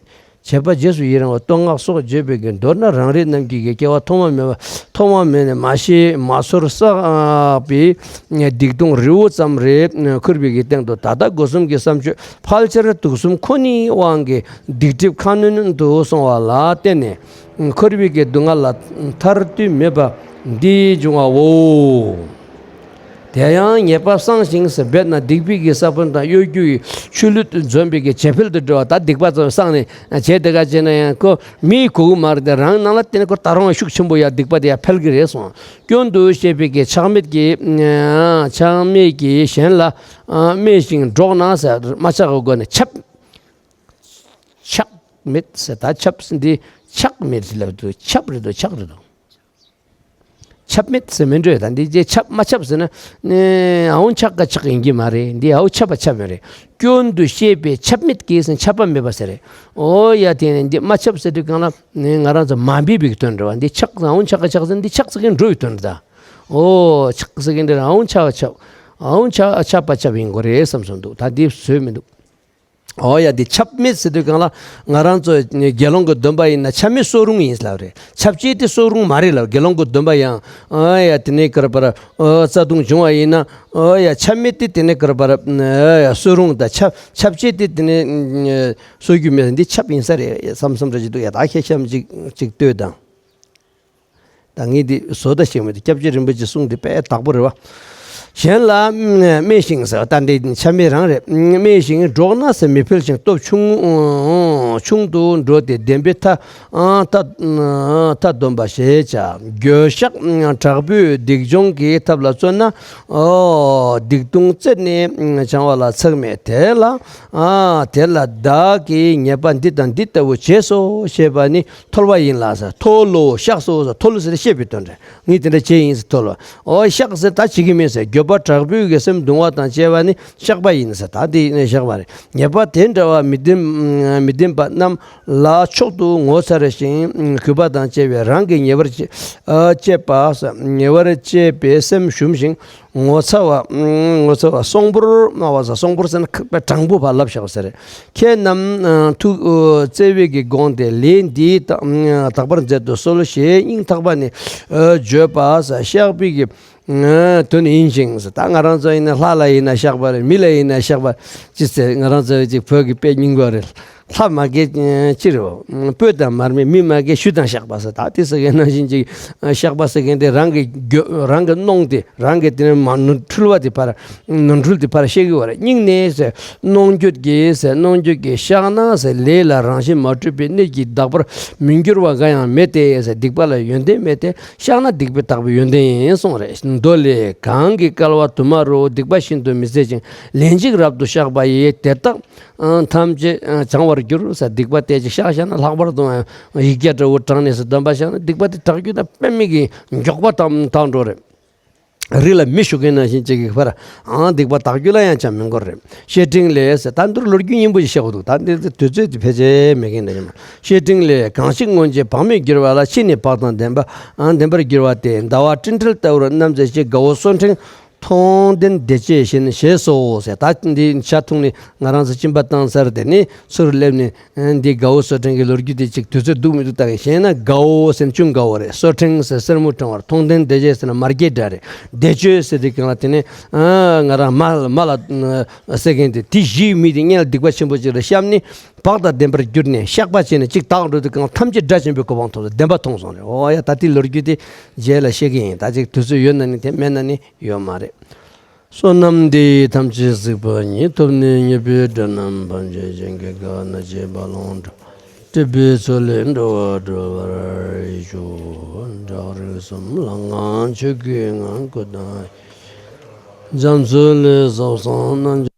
བྱས་པ་རྗེས་སུ་ཡི་རང་བ་བསྟོད་བསྔགས་སོགས་བརྗོད་པའི་གི། མདོར་ན་རང་རིགས་རྣམས་ཀྱི་གི་སྐྱེ་བ་ཐོག་མ་མེད་པ་ཐོག་མ་མེད་ནས་མ་ཤེས་མ་ཚོར་བསགས་པའི་སྡིག་ལྟུང་རི་བོ་ཙམ་རེ་ཁུར་བའི་གི་སྟེང་དུ་ད་ལྟ་སྒོ་གསུམ་གྱི་བསམ་སྤྱོད་ཕལ་ཆེར་དུག་གསུམ་ཁོ་ནའི་དབང་གིས་སྡིག་སྒྲིབ་ཁ་སྣོན་དུ་སོང་བ་ལ་བརྟེན་ནས་ཁུར་བའི་གི་སྡུག་བསྔལ་ལ་ཐར་དུས་མེད་པ་འདི་འབྱུང་བའོ། དེ་ཡང་ཉེས་པ་བསྲང་ཞིང་ཟེར་བས་ན་སྡིག་པའི་གི་ས་བོན་དང་གཡོ་སྒྱུའི་ཆུ་ལུད་འཛོམས་པའི་གི་བྱེད་འཕེལ་དུ་འགྲོ་བ། ད་སྡིག་པ་ཙམ་བསྲངས་ནས་བྱས་དེ་ག་བྱས་ན་ཡང་ཁོ་མིའི་གོ་གི་མ་རེད་དེ། རང་ནང་ལ་བརྟེན་ནས་ཁོ་ད་རུང་ཤུགས་ཆེན་པོ་ཡར་སྡིག་པ་དེ་ཡར་འཕེལ་གི་རེད་གསུངས། སྐྱོན་དུ་བཤད་པའི་གི་ཆགས་མེད་ཀྱི་ཆགས་མེད་ཀྱི་གཞན་ལ་སྨད་ཞིང་སྒྲོགས་ན་ཟེར། མ་ཆགས་ཀྱི་སྒོ་ནས་ཆགས། ཆགས་མེད་ཟེར། ད་ཆགས་འདི་ཆགས་མེད་ཟེར་ལབ་འདུག་ཆབ་རེད་འདུག་ཆགས་རེད་འདུག་ཆབ་མེད་ཟེར་མི་འགྲོ་ཡ། ད་འདི་རྗེས་ཆབ་མ་ཆབ་ཟེར་ན་ནི་ཨའོ་ཆགས་ཀ་ཆགས་ཡིན་གྱི་མ་རེད། འདི་ཨའོ་ཆབ་པ་ཆབ་ཡོད་རེད། སྐྱོན་དུ་བཤད་པའི་ཆབ་མེད་ཀྱི་ཟེར་ཆབ་པ་མེད་པ་ཟེར་རེད། ཨོ་ཡ་དེ་ནི་འདི་མ་ཆབ་ཟེར་དུས་གང་ལ་ནི་ང་རང་ཚོ་མ་འབད་པའི་དོན་འགྲོ་བ། འདི་ཆགས་ཨའོ་ཆགས་ཀ་ཆགས་ཟེར་འདི་ཆགས་ཟེར་གི་འགྲོ་བའི་དོན་རེད་ད། ཨོ་ཆགས་ཟེར་གི་འདི་ཨའོ་ཆགས་ཆབ་ཨའོ་ཆགས་ཆབ་པ་ཆབ་ཡིན་དགོས་རེད་བསམ་སོང་འདུག་ད་འདི་བཟོས་མི་འདུག་ཨོ་ཡ། འདི་ཆབ་མེད་ཟེར་དུས་གང་ལ་ང་རང་ཚོ་དགེ་སློང་གི་སྡོམ་པ་ཡིན་ན་ཆབ་མེད་གསོ་རུང་ཡིན་ལབ་རེད། ཆབ་བྱེད་དེ་གསོ་རུང་མ་རེད་ལབ། དགེ་སློང་གི་སྡོམ་པ་ཡང་ཨོ་ཡ་དེ་ནས་ག་རེ་བར་རྩ་ལྟུང་བྱུང་བ་ཡིན་ན་ཨོ་ཡ་ཆབ་མེད་དེ་དེ་ནས་ག་རེ་བར་ཨོ་ཡ་གསོ་རུང་དང་ཆབ་ཆབ་བྱེད་དེ་དེ་ནས་གསོ་རྒྱུ་མེད། འདི་ཆབ་ཡིན་ས་རེད་བསམ་བསམ་འདྲ་ཅིག་འདུག་ཡ། ད་ཁྱེད་གཤམ་ཅིག་ཅིག་ལྟོས་དང་། ད་ངས་འདི་བཟོ་ལྟ་ཞིག་མི་འདུག་སྐྱབས་རྗེ་རིན་པོ་ཆེ་གསུང་འདི་དཔེ་དག་པོ་རེད་བ། གཞན་ལ་སྨད་ཞིང་ཟེར་བ་ད་འདི་ཆབ་མེད་རང་རེད། སྨད་ཞིང་སྒྲོགས་ན་ཟེར་མི་འཕེལ་ཞིང་སྟོབས་ཆུང་ཆུང་དུ་འགྲོ་སྟེ་བདེན་པའི་མཐའ་མཐའ་མཐའ་སྡོམ་པ་ཞེས་བྱ། འགྱོད་བཤགས་དྲག་པོས་སྡིག་སྦྱོང་གི་ཐབས་ལ་བརྩོན་ན་སྡིག་ལྟུང་རྩད་ནས་བྱང་བ་ལ་ཚེགས་མེད། དེ་ལ་དེ་ལ་བདག་གིས་ཉེས་པ་འདི་དང་འདི་ལྟ་བུ་བྱས་སོ་ཞེས་པ་ནི། མཐོལ་བ་ཡིན་ལ་ཟེར། མཐོལ་ལོ་བཤགས་སོ་ཟེར། མཐོལ་ཟེར་བཤད་པའི་དོན་རེད། ངས་དེ་འདྲ་བྱས་ཡིན་ཟེར་མཐོལ་བ། ཨོ་བཤགས་ཟེར་ད་བྱེད་ཀྱི་མིན་ཟེར། འགྱོད་པ་དྲག་པོའི་གི་སེམས་གདུང་བ་དང་བཅས་པ་ནི་བཤགས་པ་ཡིན་ཟེར། ད་འདི་ནས་བཤགས་པ་རེད། ཉེས་པ་དེ་འདྲ་བ་མི་བདེན་མི་བདེན་པ་རྣམས་ལ་མཆོག་ཏུ་ངོ་མཚར་ཞིང་གུས་པ་དང་བཅས་པའི་རང་གི་ཉེ་བར་སྤྱད་པ་ཉེ་བར་སྤྱད་པའི་སེམས་ཞུམ་ཞིང་། ངོ་ཚ་བ། ངོ་ཚ་བ་གསོང་པོར་སྨྲ་བ་ཟེར། གསོང་པོར་ཟེར་ན་ཁ་དྲང་པོ་ཕར་ལབ་བཞག་པ་ཟེར། ཁྱེད་རྣམས་ཐུགས་བརྩེ་བའི་གི་དགོངས་ཏེ་ལས་འདི་དག་པར་མཛད་དུ་གསོལ་ཞེས་སྙིང་ཐག་པ་ནས་བརྗོད་པ་ཟེར། བཤགས་པའི་གི་དོན་ཡིན་ཞིང་ཟེར། ད་ང་རང་ཚོ་ཡིན་ན་ལྷ་ལ་ཡིན་ན་བཤགས་པ་རེད། མི་ལ་ཡིན་ན་བཤགས་པ་ཅི་ཟེར། ང་རང་ཚོ་ཅིག་བོད་ཀྱི་དཔེ་རྙིང་པ་རེད། ལྷ་མ་རྒན་ཅི་རེད། སྤོས་དང་མར་མེ། མི་མ་རྒན་ཆུ་དང་བཤགས་པ་ཟེར། ད་དེ་ཟེར་མཁན་ནང་བཞིན་ཅིག་བཤགས་པ་ཟེར་མཁན་དེ་རང་གི་རྒྱུ་རང་གི་གནོང་དེ་རང་གི་དེ་ནས་མ་ནོར་འཁྲུལ་བ་དེ་ཕར་ནོར་འཁྲུལ་དེ་ཕར་བཤད་ཀྱི་ཡོད་རེད། སྙིང་ནས་ཟེར། གནོང་འགྱོད་ཀྱིས་ཟེར། གནོང་འགྱོད་ཀྱིས་བཤགས་ན་ཟེར། ལས་ལ་རང་བཞིན་མ་གྲུབ་པའི་གནད་ཀྱིས་དག་པར་མི་འགྱུར་བ་འགའ་ཡང་མེད་དེ་ཟེར། སྡིག་པ་ལ་ཡོན་ཏན་མེད་དེ། བཤགས་ན་སྡིག་པས་དག་པའི་ཡོན་ཏན་ཡིན་གསུངས་རེད། མདོ་ལས། གང་གིས་བསྐལ་པ་དུ་མ་རུ་སྡིག་པ་ཤིན་ཏུ་མི་བཟད་ཅིང་། ལན་གཅིག་རབ་ཏུ་བཤགས་པ་ཡིས། དེ་དག་ཐམས་ཅད་བྱང་བར་འགྱུར་ཟེར། སྡིག་པ་དེ་ཅིག་བཤགས་བཤགས་ན་ལྷག་པར་དུ་ཡིག་བརྒྱ་འདྲ་བོ་བགྲངས་ནས་ཟེར། སྡོམ་པ་བཤགས་ན་སྡིག་པ་དེ་དག་རྒྱུ་དང་དཔེ་མེད་ཀྱི་མགྱོགས་པ་དང་དག་འགྲོ་རེད། རི་ལ་མེ་ཤོར་མཁན་ནང་བཞིན་ཅིག་གི་ཕར་ཨང་སྡིག་པ་དག་རྒྱུ་ལ་ཡང་ཅང་མི་འགོར་རེད། བཤེས་སྤྲིང་ལས་ཟེར། ད་འདིར་ལོ་རྒྱུས་སྙིང་པོ་ཞིག་བཤད་དགོས་འདུག་ད་འདིར་དུས་ཚོད་དེ་ཕལ་ཆེར་མེད་མཁན་འདྲ་ཡིན། བཤེས་སྤྲིང་ལས། གང་ཞིག་སྔོན་གྱི་བག་མེད་གྱུར་པ་ལ། ཕྱིས་ནས་བག་དང་ལྡན་པ་ཨང་ལྡན་པར་འགྱུར་བ་སྟེ། ཟླ་བ་སྤྲིན་བྲལ་ལྟ་བུར་རྣམ་མཛེས་ཤིང་། དགའ་བོ་སོར་ཕྲེང་མཐོང་ལྡན་བདེ་སྤྱོད་བཞིན་ཞེས་སོ་ཟེར། ད་འདི་ཇ་འཐུང་ནས་ང་རང་ཚོ་གཅིན་པ་བཏང་ཚར། དེ་ནས་ཚུར་སླེབས་ནས་འདི་དགའ་བོ་སོར་ཕྲེང་གི་ལོ་རྒྱུས་དེ་ཅིག་དུས་ཚོད་འདུག་མི་འདུག་ལྟ་གི། བཤད་ན་དགའ་བོ་ཟེར་ན་ཅུང་དགའ་བོ་རེད། སོར་ཕྲེང་ཟེར་སེར་མོ་ཕྲེང་བ་རེད། མཐོང་ལྡན་བདེ་སྤྱོད་ཟེར་ན་མ་རྒན་འདྲ་རེད། བདེ་སྤྱོད་ཟེར་དུས་གང་ལ་དེ་ནས་ང་རང་མ་མ་ལ་ཟེར་མཁན་དེ་དེ་བཞིའི་མི་དེ་སྔོན་ལ་སྡིག་པ་ཆེན་པོ་ཅིག་ལ་བཤགས་ནས་བག་དང་ལྡན་པར་གྱུར་ནས་བཤགས་པ་བྱས་ནས་ཅིག་དག་འགྲོ་དུས་གང་ལ་ཐམས་ཅད་སྒྲ་ཆེན་པོའི་གོ་འཕང་ཐོབ་ཟེར། བདེན་པ་མཐོང་སོང་རེད། འོ་ཡ། ད་དེ་ལོ་རྒྱུས་དེ་རྗེས་ལ་བཤད་ཀྱི་ཡིན། ད་ཅིག་དུས་ཚོད་ཡོད་ན་ནི་དེ་མེད་ན་ནི་ཡོད་མ་རེད། བསོད་ནམས་འདི་ཡིས་ཐམས་ཅད་གཟིགས་པ་ཉིད། ཐོབ་ནས་ཉེས་པའི་དགྲ་རྣམས་ཕམ་བྱས་ཤིང་། སྐྱེ་རྒ་ན་འཆིའི་རྦ་ཀློང་དགྲ། སྲིད་པའི་མཚོ་ལས་འགྲོ་བ་སྒྲོལ་བར་ཤོག། བྲག་རི་གསུམ་ལ་ངང་ཆོས་ཀྱི་ངང་ཁུ་དང་། རྒྱ་མཚོ་ལས་ཟབ་གསང་རྣལ་